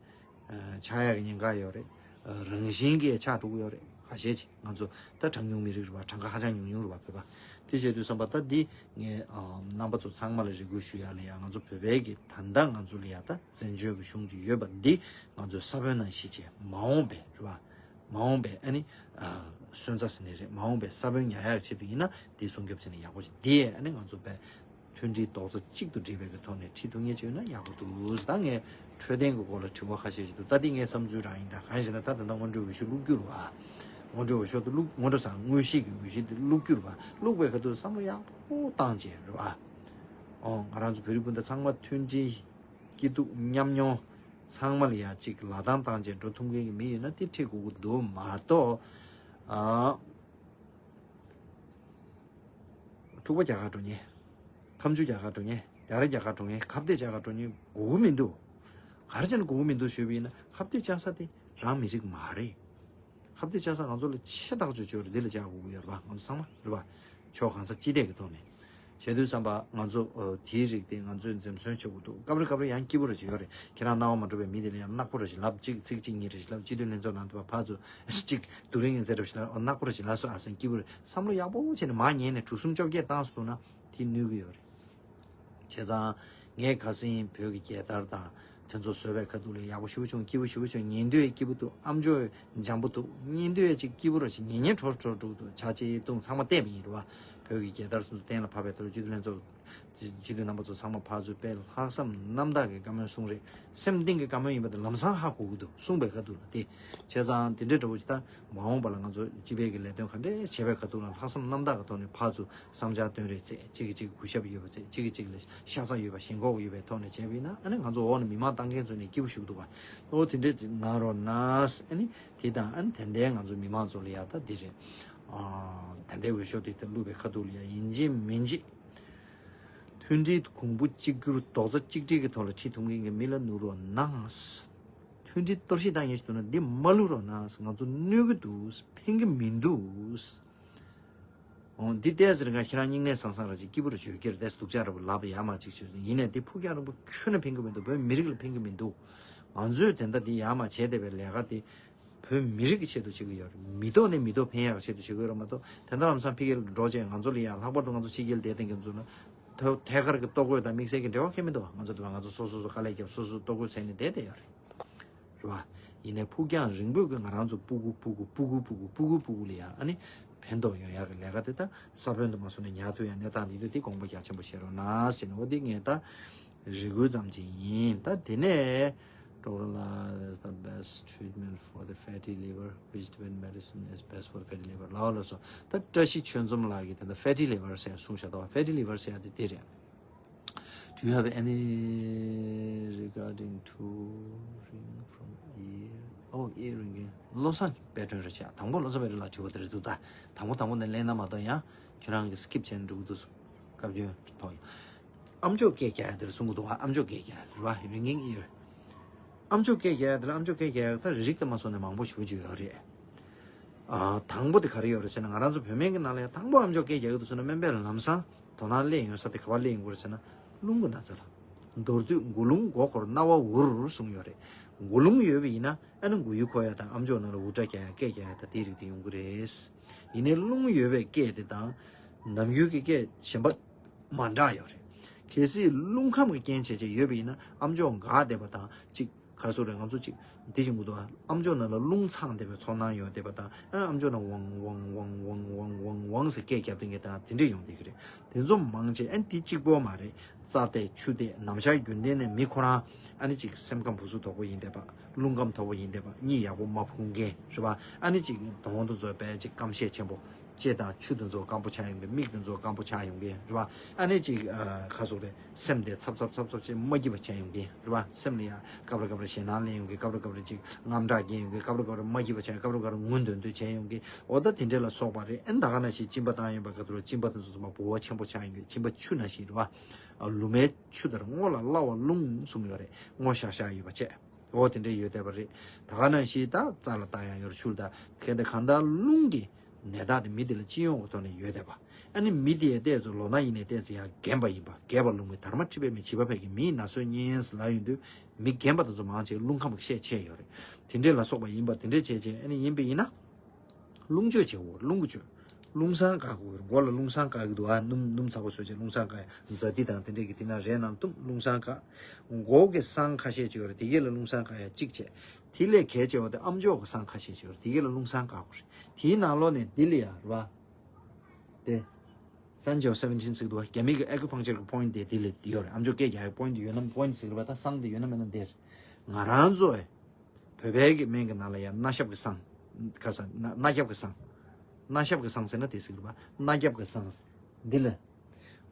ཨ་ཆགས་ཡག་གི་ཉེན་ཁ་ཡོད་རེད། ཨ་རང་བཞིན་གྱིས་ཆགས་འགྲོ་གི་ཡོད་རེད། ཁ་ཤས་ཅིག་ང་ཚོ་ད་གྲངས་ཉུང་མི་རིགས་རེད་བ། གྲངས་ཀ་ཧ་ཅང་ཉུང་ཉུང་རེད་བ་བོད་པ། དེ་བྱས་དུས་ཙམ་པ་ད་འདི་ངས་ཨ་རྣམ་པ་ཚོ་ཚང་མ་ལ་རེ་སྐུལ་ཞུ་ཡག་ལ་ཡ། ང་ཚོ་བོད་པའི་གི་ད་ལྟ་ང་ཚོ་ལ་ཡ་ད་བཙན་བྱོལ་གྱི་གཞུང་ཅིག་ཡོད་པ་འདི་ང་ཚོའི་ས་བོན་ནང་བཞིན་བྱས་མ་འོངས་པའི་རེད་བ། མ་འོངས་པའི་ཨ་ནི་ཨ་སོན་རྩ་ཟེར་ནི་རེད། མ་འོངས་པའི་ས་བོན་ཉར་ཡག་ཆེད་དུ་ཡིན་ན་དེ་སྲུང་སྐྱོབ་བྱས་ན་ཡག་པོ་ཞིག་དེ་ཨ་ནི་ང་ཚོ་བས་མཐུན་སྒྲིལ་རྡོག་རྩ་གཅིག་ཏུ་སྒྲིལ་བའི་གི་ཐོག་ནས་ཁྲིད་ཐུབ་མཁན་ཅིག་ཡོད་ན་ཡག་པོ་འདུག་ད་ངས་འཕྲོད་བསྟེན་གྱི་སྐོར་ལ་དྲི་བ་ཁ་ཤས་ཤིག་འདུག་ད་དེ་ངའི་བསམ་ཚུལ་རང་ཡིན། ད་གང་ཡིན་ཟེར་ན་ད་ད་ལྟ་སྔོན་འགྲོའི་འོས་ཤོག་བླུགས་རྒྱུ་རེད་བ། སྔོན་འགྲོའི་འོས་ཤོག་ཏུ་བླུགས། སྔོན་འགྲོ་ཟེར་དངོས་གཞི་གི་འོས་ཤོག་དེ་བླུགས་རྒྱུ་རེད་བ། བླུགས་པའི་ཁ་ཐུག་བསམ་བློ་ཡག་པོ་བཏང་བྱས་རེད་བ། ཨོ་ང་རང་ཚོ་བོད་རིགས་སྤུན་ཟླ་ཚང་མ་མཐུན་སྒྲིལ་སྐྱིད་སྡུག་མཉམ་མྱོང་ཚང་མ་ལ་ཡ་གཅིག་ལག་རྡང་བཏང་བྱས་འགྲོ་ཐུབ་མཁན་གྱི་མི་ཡོད་ན་དེ་ཁྲིད་དགོས་ཀྱི་འདུག་མ་གཏོགས། ཨ། འཁྲུག་པ་རྒྱག་གར་འགྲོ་མཁན། ཁ་མཆུ་རྒྱག་གར་འགྲོ་མཁན། རྒྱ་ར་རྒྱག་གར་འགྲོ་མཁན། ཁ་གཏད་བཅག་གར་འགྲོ་མཁན་དགོས་ཀྱི་མི་འདུག་ག་རེ་བྱས་ནས་དགོས་ཀྱི་མི་འདུག་ཞུས་པ་ཡིན་ན་ཁ་གཏད་བཅག་ས་དེ་རང་མི་རིགས་མ་རེད། ཁ་གཏད་བཅག་ས་ང་ཚོ་ལ་ཆེས་ཐག་ཆོད་ཆོད་རེད། འདི་ལ་བཅག་དགོས་ཀྱི་ཡོད་རེད་པ། ང་ཚོ་ཚང་མ་རེད་པ། ཕྱོགས་གང་ས་ཅི་ཐད་ཀྱི་ཐོག་ནས། བྱས་དུས་ཙམ་པ་ང་ཚོ་ཨོ་དེའི་རིགས་དེ་ང་ཚོས་འཛེམ་ཟོན་བྱེད་དགོས་འདུག་སྐབས་རེ་སྐབས་རེ་ཡང་སྐྱིད་པོ་ར་ཅིག་ཡོད་རེད། ཁྱེད་རང་སྣང་བ་མ་འགྲོ་བའི་མི་དེ་ལ་ཡང་ནག་པོ་ར་ཅིག་ལབ། གཅིག་ཚིག་གཅིག་གཉིས་ར་ཅིག་ལབ། སྤྱི་འཐུས་ལྷན་ཚོགས་ནང་དུ་ཕར་ཚུར་གཅིག་རྡུལ་རིང་ངན་ཚད་ར་ཅིག་ལབ། ཨོ་ནག་པོ་ར་ཅིག་ལབ་སོང་ཨ་སེང་སྐྱིད་པོ་རེད། བསམ་བློ་ཡག་པོ་བྱས་ནས་མར་ཉན་ནས་གྲུ་གསུམ་བཅོ་བརྒྱད་བཏང་སོང་ན་དེ་གནོད་ཀྱི་ཡོད་རེད། བྱས་ཙང་ངས་ཁ་སང་བོད་ཀྱི་རྒྱལ་དར་དང་དེ་ཚོ་བཟོས་པའི་ཁ་ཐུག་ལ་ཡག་པོ་ཞེ་པོ་བྱུང་། སྐྱིད་པོ་ཞེ་པོ་བྱུང་། ཉན་དུས་སྐྱིད་པོ་འདུག་ཨ་མཆོག་འཇམ་པོ་འདུག་ཉན་དུས་ཅིག་སྐྱིད་པོ་ར་ཅིག་ཉན་ཉན་བྲོ་བྲོ་འགྲོ་འདུག་ཆ་ཆེ་བཏུང་ཚང་མ་བལྟས་པ་ཡིན་རེད་བ། བོད་ཀྱི་རྒྱལ་དར་ཚོ་གཏན་ལ་ཕབ་པའི་ཐོག་སྤྱི་འཐུས་ལྷན་ཚོགས་སྤྱི་འཐུས་རྣམ་པ་ཚོ་ཚང་མ་ཕར་ཚུར་དཔེ་ལྷག་བསམ་རྣམ་དག་གི་བཀའ་མོལ་གསུང་རེས། སེམས་གཏིང་གི་བཀའ་མོལ་ཡིན་པ་དེ་ལམ་སང་ཧ་གོ་གི་འདུག་གསུངས་པའི་ཁ་ཐུག་ལ་དེ། བྱས་ཙང་དེ་འདྲའི་འདྲ་བོ་ཞིག་ད་མ་འོངས་པ་ལ་ང་ཚོ་སྤྱི་པའི་གི་ལས་དོན་ག་འདྲས་བྱས་པའི་ཁ་ཐུག་ལ་ལྷག་བསམ་རྣམ་དག་གི་ཐོག་ནས་ཕར་ཚུར་བསམ་འཆར་བཏོན་རེས་བྱས། གཅིག་གིས་གཅིག་གུས་ཞབས་ཡོད་པ་བྱས། གཅིག་གིས་གཅིག་ལ་ཤ་ཚ་ཡོད་པ་ཞེན་ཁོག་ཡོད་པའི་ཐོག་ནས་བྱས་པ་ཡིན་ན་ཨ་ནི་ང་ཚོ་འོག་ནས་མི་མང་བཏང་མཁན་ཚོ་ནས་སྐྱིད་པོ་ཞིག་འདུག་བ། ཨོ་དེ་འདྲས་གནང་རོགས་གནང་། ཨ་ནི་དེ་དང་ཨ་ནི་དེ་འདྲའི་ང་ཚོ་མི་མང་ཚོ་ལ་ཡ་ད་འདི་རེད། ཨ་དེ་འདྲའི་འོས་ཤོག་དེ་ད་བླུགས་པའི་ཁ་ཐུག་ལ་ཡ་ཡིན་གཅིག་མིན་གཅིག་མཐུན་སྒྲིལ་གོང་བུ་གཅིག་གྱུར་རྡོག་རྩ་གཅིག་སྒྲིལ་གྱི་ཐོག་ལ་ཁྲིད་ཐུབ་མཁན་གྱི་མི་ལ་བསྣུར་རོགས་གནང་། མཐུན་སྒྲིལ་གཏོར་བཤིག་བཏང་མཁན་ཞིག་འདུག་ན་འདི་མ་བླུག་རོགས་གནང་། ང་ཚོ་གནོད་ཀྱི་འདུག་ཕན་གྱི་མི་འདུག་འོ་འདི་བལྟས་ཟེར་ག་ཁྱེད་རང་སྙིང་ནད་སང་སང་ར་ཅིག་སྐྱིད་པོ་ར་བྱོས་ཀྱི་རེད། བལྟས་སྡུག་ཅག་ར་བ་ལབ་ཡ་མ་ཅིག་བྱོས། ཡིན་ནས་འདི་ཕུགས་རྒྱང་རིང་པོ་ཁྱོན་ནས་ཕན་གྱི་མི་འདུག་བོད་མི་རིགས་ལ་ཕན་གྱི་མི་འདུག་ང་ཚོས་དེ་འདྲ་འདི་ཡ་མ་བྱས་བསྡད་པའི་ལས་ཀ་དེ་བོད་མི་རིགས་ཀྱི་ཆེད་དུ་བྱེད་ཀྱི་ཡོད་རེད། མི་ཐོག་ནས་མི་ཐོག་ཕན་ཡག་གི་ཆེད་དུ་བྱེད་ཀྱི་ཡོད་རེད་མ་གཏོགས། དེ་འདྲ་ལམ་སང་ཕ་གིར་འགྲོ་བྱས་ང་ཚོ་ལ་ཡ་ལྷག་པར་དུ་ང་ཚོ་ཕྱི་རྒྱལ་བསྡད་མཁན་ཚོ་ལ་ཐད་ཐད་ཀར་གྱི་ལྟོ་གོས་དང་དམིགས་བསལ་གྱི་འབྲེལ་བ་ཁྱོན་མི་འདུག་ང་ཚོ་དེ་བ་ང་ཚོ་སོ་སོ་སོ་དཀའ་ལས་བརྒྱབ་སོ་སོ་ལྟོ་གོས་འཚོལ་ནས་བསྡད་བསྡད་ཡོད་རེད། རེད་བ། ཡིན་ནའི་ཕུགས་རྒྱང་རིང་པོའི་གི་ང་རང་ཚོ་སྤུ་གུ་སྤུ་གུ་སྤུ་གུ་སྤུ་གུ་སྤུ་གུ་སྤུ་གུ་ལ་ཡ་ཨ་ནི་ཕན་ཐོགས་ཡོང་ཡག་གི་ལས་ཀ་དེ་ད་ས་བོན་དུ་མ་སོང་ནས་ཉར་ཐུབ་ཡ་གནས་སྟངས་འདི་འདུག་དེ་དགོངས་པ་རྒྱ་ཆེན་པོ་བཞེས་རོགས་གནང་ཟེར་ནས། འོ་དེ་ངས་ད་རེ་སྐུལ་ཙམ་ཅིག་ཡིན། ད་དེ་ནས་ཌོག་ཊར་ལགས། The best treatment for the fatty liver, vegetable medicine is best for the fatty liver ལགས་ལ་སོ། ད་བཀྲ་ཤིས་ཆོས་འཛོམས་ལགས་ཀྱིས་ད་ལྟ་fatty liver ཟེར་གསུངས་བཞག་འདུག fatty liver ཟེར་ཡ་དེ་དེ་རེད། Do you have any regarding touring ear? Oh, earring. བློ་བཟང་དཔལ་སྒྲོན་རེད་བྱ། དང་པོ་བློ་བཟང་དཔལ་སྒྲོན་ལགས་དྲི་བ་དེ་རེད་འདུག་ད་དང་པོ་དང་པོ་ནས་གླེང་ན་མ་གཏོགས་ཡང་ཁྱོད་རང་གི་སི་ཀིབ་བྱས་ནས་འགྲོ་གི་འདུག་སྐབས་ཡོད་ཐོག་ཡོད། ཨ་མཆོག་སྐད་རྒྱག་ཡ་དེར་གསུང་གི་འདུག་ཨ་མཆོག་སྐད་རྒྱག་ཡ་རེད་བ། Ringing ear. ཨ་མཆོག་སྐད་རྒྱག་ཡ་དེར་ཨ་མཆོག་སྐད་རྒྱག་ཡ་ད་རེ་རིགས་དེ་མ་སོང་ནས་མང་པོ་ཞེ་པོ་ཅིག་ཡོད་རེད། ཨ་དང་པོ་དེ་ག་རེ་ཡོད་རེད་ཟེར་ན། ང་རང་ཚོ་བོད་སྨན་གྱི་ནང་ལ་ཡ་དང་པོ་ཨ་མཆོག་སྐད་རྒྱག་གི་འདུག་ཟེར་ན་སྨན་པས་ལམ་སང་དོ་སྣང་སླེབས་ཡོང་ས་དེ་ག་པར་སླེབས་ཡོང་གི་རེད་ཟེར་ན། རླུང་གི་ན་ཚ་ལ། མདོར་བསྡུས་མགོ་རླུང་མགོ་འཁོར་རྣ་བ་འུར་གསུངས་ཡོད་རེད། མགོ་རླུང་ཡོད་པ་ཡིན་ན་ཨ་ནི་མགོ་ཡུ་འཁོར་ཡ་དང་ཨམ་ཅོག་ནང་ལ་འུར་སྒྲ་རྒྱག་ཡ་སྐད་རྒྱག་ཡ་དང་དེའི་རིགས་དེ་ཡོང་གི་རེད། ཡིན་ནའི་རླུང་ཡོད་པའི་སྐད་དེ་དང་ནམ་རྒྱུན་གྱི་སྐད་གཞན་པ་མ་འདྲ་ཡོད་རེད། གལ་སྲིད་རླུང་ཁམས་ཀྱི་རྐྱེན་བྱས་བྱས་ཡོད་པ་ཡིན་ན་ཨམ་ཅོག་འགག་བསྡད་པ་དང་གཅིག་ག་སོ་རེད། ང་ཚོ་གཅིག་འདི་བཞིན་གུ་དུ་ཨམ་ཅོག་ནང་ལ་རླུང་འཚང་བསྡད་པའི་ཚོར་སྣང་ཡོད་བསྡད་པ་དང་ཨ་ཨམ་ཅོག་ནང་ཝང་ཝང་ཝང་ཝང་ཝང་ཝང་ཟེར་སྐད་རྒྱབ་སྟེ་ངེས་དང་དེ་འདྲས་ཡོང་བསྡད་ཀྱི་རེད། དེ་ཚོ་མང་ཆེ་ཨ་འདི་གཅིག་པོ་མ་རེད། རྩ་བལྟས་ཆུ་བལྟས་ནམ་ཞག་རྒྱུན་ལྡན་ནས་མི་ཁོ་རང་ཨ་ནི་གཅིག་སེམས་ཁམས་བུ་སུ་དོག་པོ་ཡིན་བསྡད་པ། རླུང་ཁམས་དོག་པོ་ཡིན་བསྡད་པ། གཉིད་ཡག་པོ་མ་ཁུག་མཁན་རེད་པ། ཨ་ནི་གཅིག་གདོང་དུ་འཛོལ་བས་གཅིག་སྐམ་ཤས་ཆེན་པོ། ལྕེ་དང་ཆུ་དེ་ཚོ་སྐམ་པོ་ཆགས་ཡོང་གི། མིག་དེ་ཚོ་སྐམ་པོ་ཆགས་ཡོང་གི་རེད་པ། ཨ་ནི་གཅིག་ཨ་ག་སོག་རེད། སེམས་དེ་ཚབ་ཚབ་ཚབ་ཚབ་ཅིག་མ་སྐྱིད་པ་བྱས་ཡོང་གི་རེད་པ། སེམས་ལ་ཡ་སྐབས་རེ་སྐབས་རེ་ཞེད་སྣང་སླེབས་ཡོང་གི། སྐབས་རེ་སྐབས་རེ་ཅིག་དངངས་སྐྲག་སྐྱེ་ཡོང་གི། སྐབས་རེ་སྐབས་རེ་མ་སྐྱིད་པ་བྱས། སྐབས་རེ་སྐབས་རེ་ངུ་འདོད་འདོད་བྱས་ཡོང་གི། འོ་ད་དེ་འདྲས་ལ་སོགས་པ་རེད། ཨ་ནི་ད་ག་ནང་བཞིན་གཅིན་པ་བཏང་ཡོང་པ་ག་དུས་གཅིན་པ་དེ་ཚོ་ཚང་མ་སྦུ་བ་ཆེན་པོ་ཆགས་ཡོང་གི། གཅིན་པ་ཆུ་ནང་བཞིན་རེད་པ། ཨ་ལུ་མའི་ཆུ་ལྟར་སྔོ་ལ་སླ་བ་རླུང་གསུངས་ཡོད་རེད། སྔོ་ཤག་ཤག་ཡོད་པ་བྱས། འོ་དེ་འདྲས་ཡོད་བསྡད་པ་རེད། ད་ག་ནང་བཞིན་ད་རྩ་ལ་བཏགས་ཡ་ཡོད་རེད། ཆུ་ལ་བཏགས། གལ་ཏེ་གང་ལྟར་རླུང་གི་ནད་རྟགས་དེ་མི་དེ་ལ་སྤྱི་ཡོངས་ཀྱི་ཐོག་ནས་ཡོད་བསྡད་པ། ཨ་ནི་མི་དེ་ཡ་ཏོག་ཙམ་ལོ་ན་ཡིན་ནའི་ཏོག་ཙམ་ཡ་རྒན་པ་ཡིན་པ། རྒས་པ་རླུང་མི་དར་མ་མཁྲིས་པའི་མི། བྱིས་པ་ཕལ་སྐད་མི་ཡི་ན་ཚོད་གཉན་ཟེར་ལབ་ཡོང་དུས་མི་རྒན་པ་དེ་ཚོ་མང་ཆེ་རླུང་ཁམས་ཀྱི་ཤས་ཆེ་ཡོད་རེད། དེ་འདྲས་ལ་སོགས་པ་ཡིན་པ། དེ་འདྲས་བྱས་བྱས་ཨ་ནི་ཡིན་པ་ཡིན་ན། རླུང་བཅོས་བྱེད་དགོས། རླུང་གི་བཅོས། རླུང་སྲང་བཀག་དགོས། མགོ་ལ་རླུང་སྲང་བཀག་གི་འདུག་ཨ། སྣུམ་སྣུམ་ཚ་པོ་བཟོས་བྱས་རླུང་སྲང་བཀག་ཡ། ཛ་ཏི་དང་དེ་འདྲས་ཀྱི་དེ་ན་རས་ནང་བཏུམ། རླུང་སྲང་བཀག་མགོ་གི་སྲང་ཁ་ཤས་ཅིག་ཡོད་རེད། དེ་གས་ལ་རླུང་སྲང་བཀག་ཡ་གཅིག་བྱས། དེ་ལས་གལ་ཆེ་བ་དེ་ཨམ་ཅོག་གི་སྲང་ཁ་ཤས་ཅིག་ཡོད་རེད། དེ་གས་ལ་རླུང་སྲང་བཀག་དགོས་རེད། དེའི་ནང་ལོགས་ནས་འདི་ལ་ཡ་རེད་པ། དེ། Sanjiao seventeen ཟེར་གི་འདུག་བ། རྒྱ་མི་གི་ཨེ་ཁུ་པང་ཅར་གི་པོ་ཡིན་ཊི་དེ་དེ་ལ་ཡོད་རེད། ཨམ་ཅོག་སྐད་རྒྱག་ཡ་པོ་ཡིན་ཊི་ཡོད་ན། པོ་ཡིན་ཊི་ཟེར་གི་རེད་པ། ད་སྲང་དེ་ཡོད་ན་མེད་ན་འདིར། ང་རང་ཚོ་བོད་པའི་གི་སྨན་གི་ནང་ལ་ཡ་སྣ་ཞབས་གི་སྲང་། ཁ་ས་སྣ་སྣ་རྒྱབ་གི་སྲང་། སྣ་ཞབས་གི་སྲང་ཟེར་ན་དེ་ཟེར་གི་རེད་པ། སྣ་རྒྱབ་གི་སྲང་། འདི་ལ།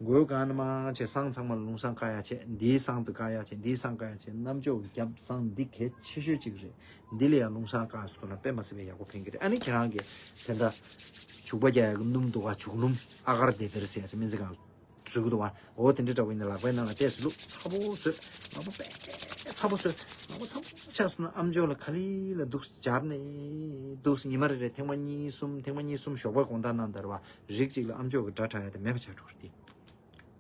མགོའི་སྒང་ནས་མར་བྱས་སྲང་ཚང་མ་ལ་རླུང་སྲང་བཀག་ཡ་བྱས། འདིའི་སྲང་དུ་བཀག་ཡ་བྱས། འདིའི་སྲང་བཀག་ཡ་བྱས། རྣམ་ཅོག་གི་རྒྱབ་སྲང་འདི་གལ་ཆེ་ཤོས་གཅིག་རེད། འདི་ལ་ཡང་རླུང་སྲང་བཀག་སོང་ན་དཔེ་མ་སྲིད་པའི་ཡག་པོ་ཕན་གི་རེད། ཨ་ནི་ཁྱེད་རང་གིས་དེ་འདྲ་བྱུག་པ་རྒྱག་ཡག་གི་སྣུམ་འདུག་ག། བྱུག་སྣུམ། ཨ་གར་དེ་དེར་ཟེར་ཡ་ཅིག་སྨན་རྩིས་ཁང་བཟོ་གི་འདུག་བ། འོ་དེ་འདྲ་འདྲ་བོ་ཡིན་ན་ལག་པའི་ནང་ལ་ཏོག་ཙམ་བླུགས། ཚ་པོ་བཟོས། ལག་པ་དཔེ་ཚ་པོ་བཟོས། ལག་པ་ཚ་པོ་ཆགས་སོང་ན་ཨམ་ཅོག་ལ་ག་ལེ་ལ་འདུག་སྦྱར་ནས་འདུག་ཉི་མ་རེ་རེ་ཐེངས་མ་གཉིས་གསུམ། ཐེངས་མ་གཉིས་གསུམ་ཞོགས་པ་དགོང་དག་གནང་དར་བ། རིགས་གཅིག་ལ་ཨམ་ཅོག་གི་སྒྲ་གྲགས་ཡ་དེ་མེད་པ་ཆགས་འགྲོ་གི་རེད་དེ།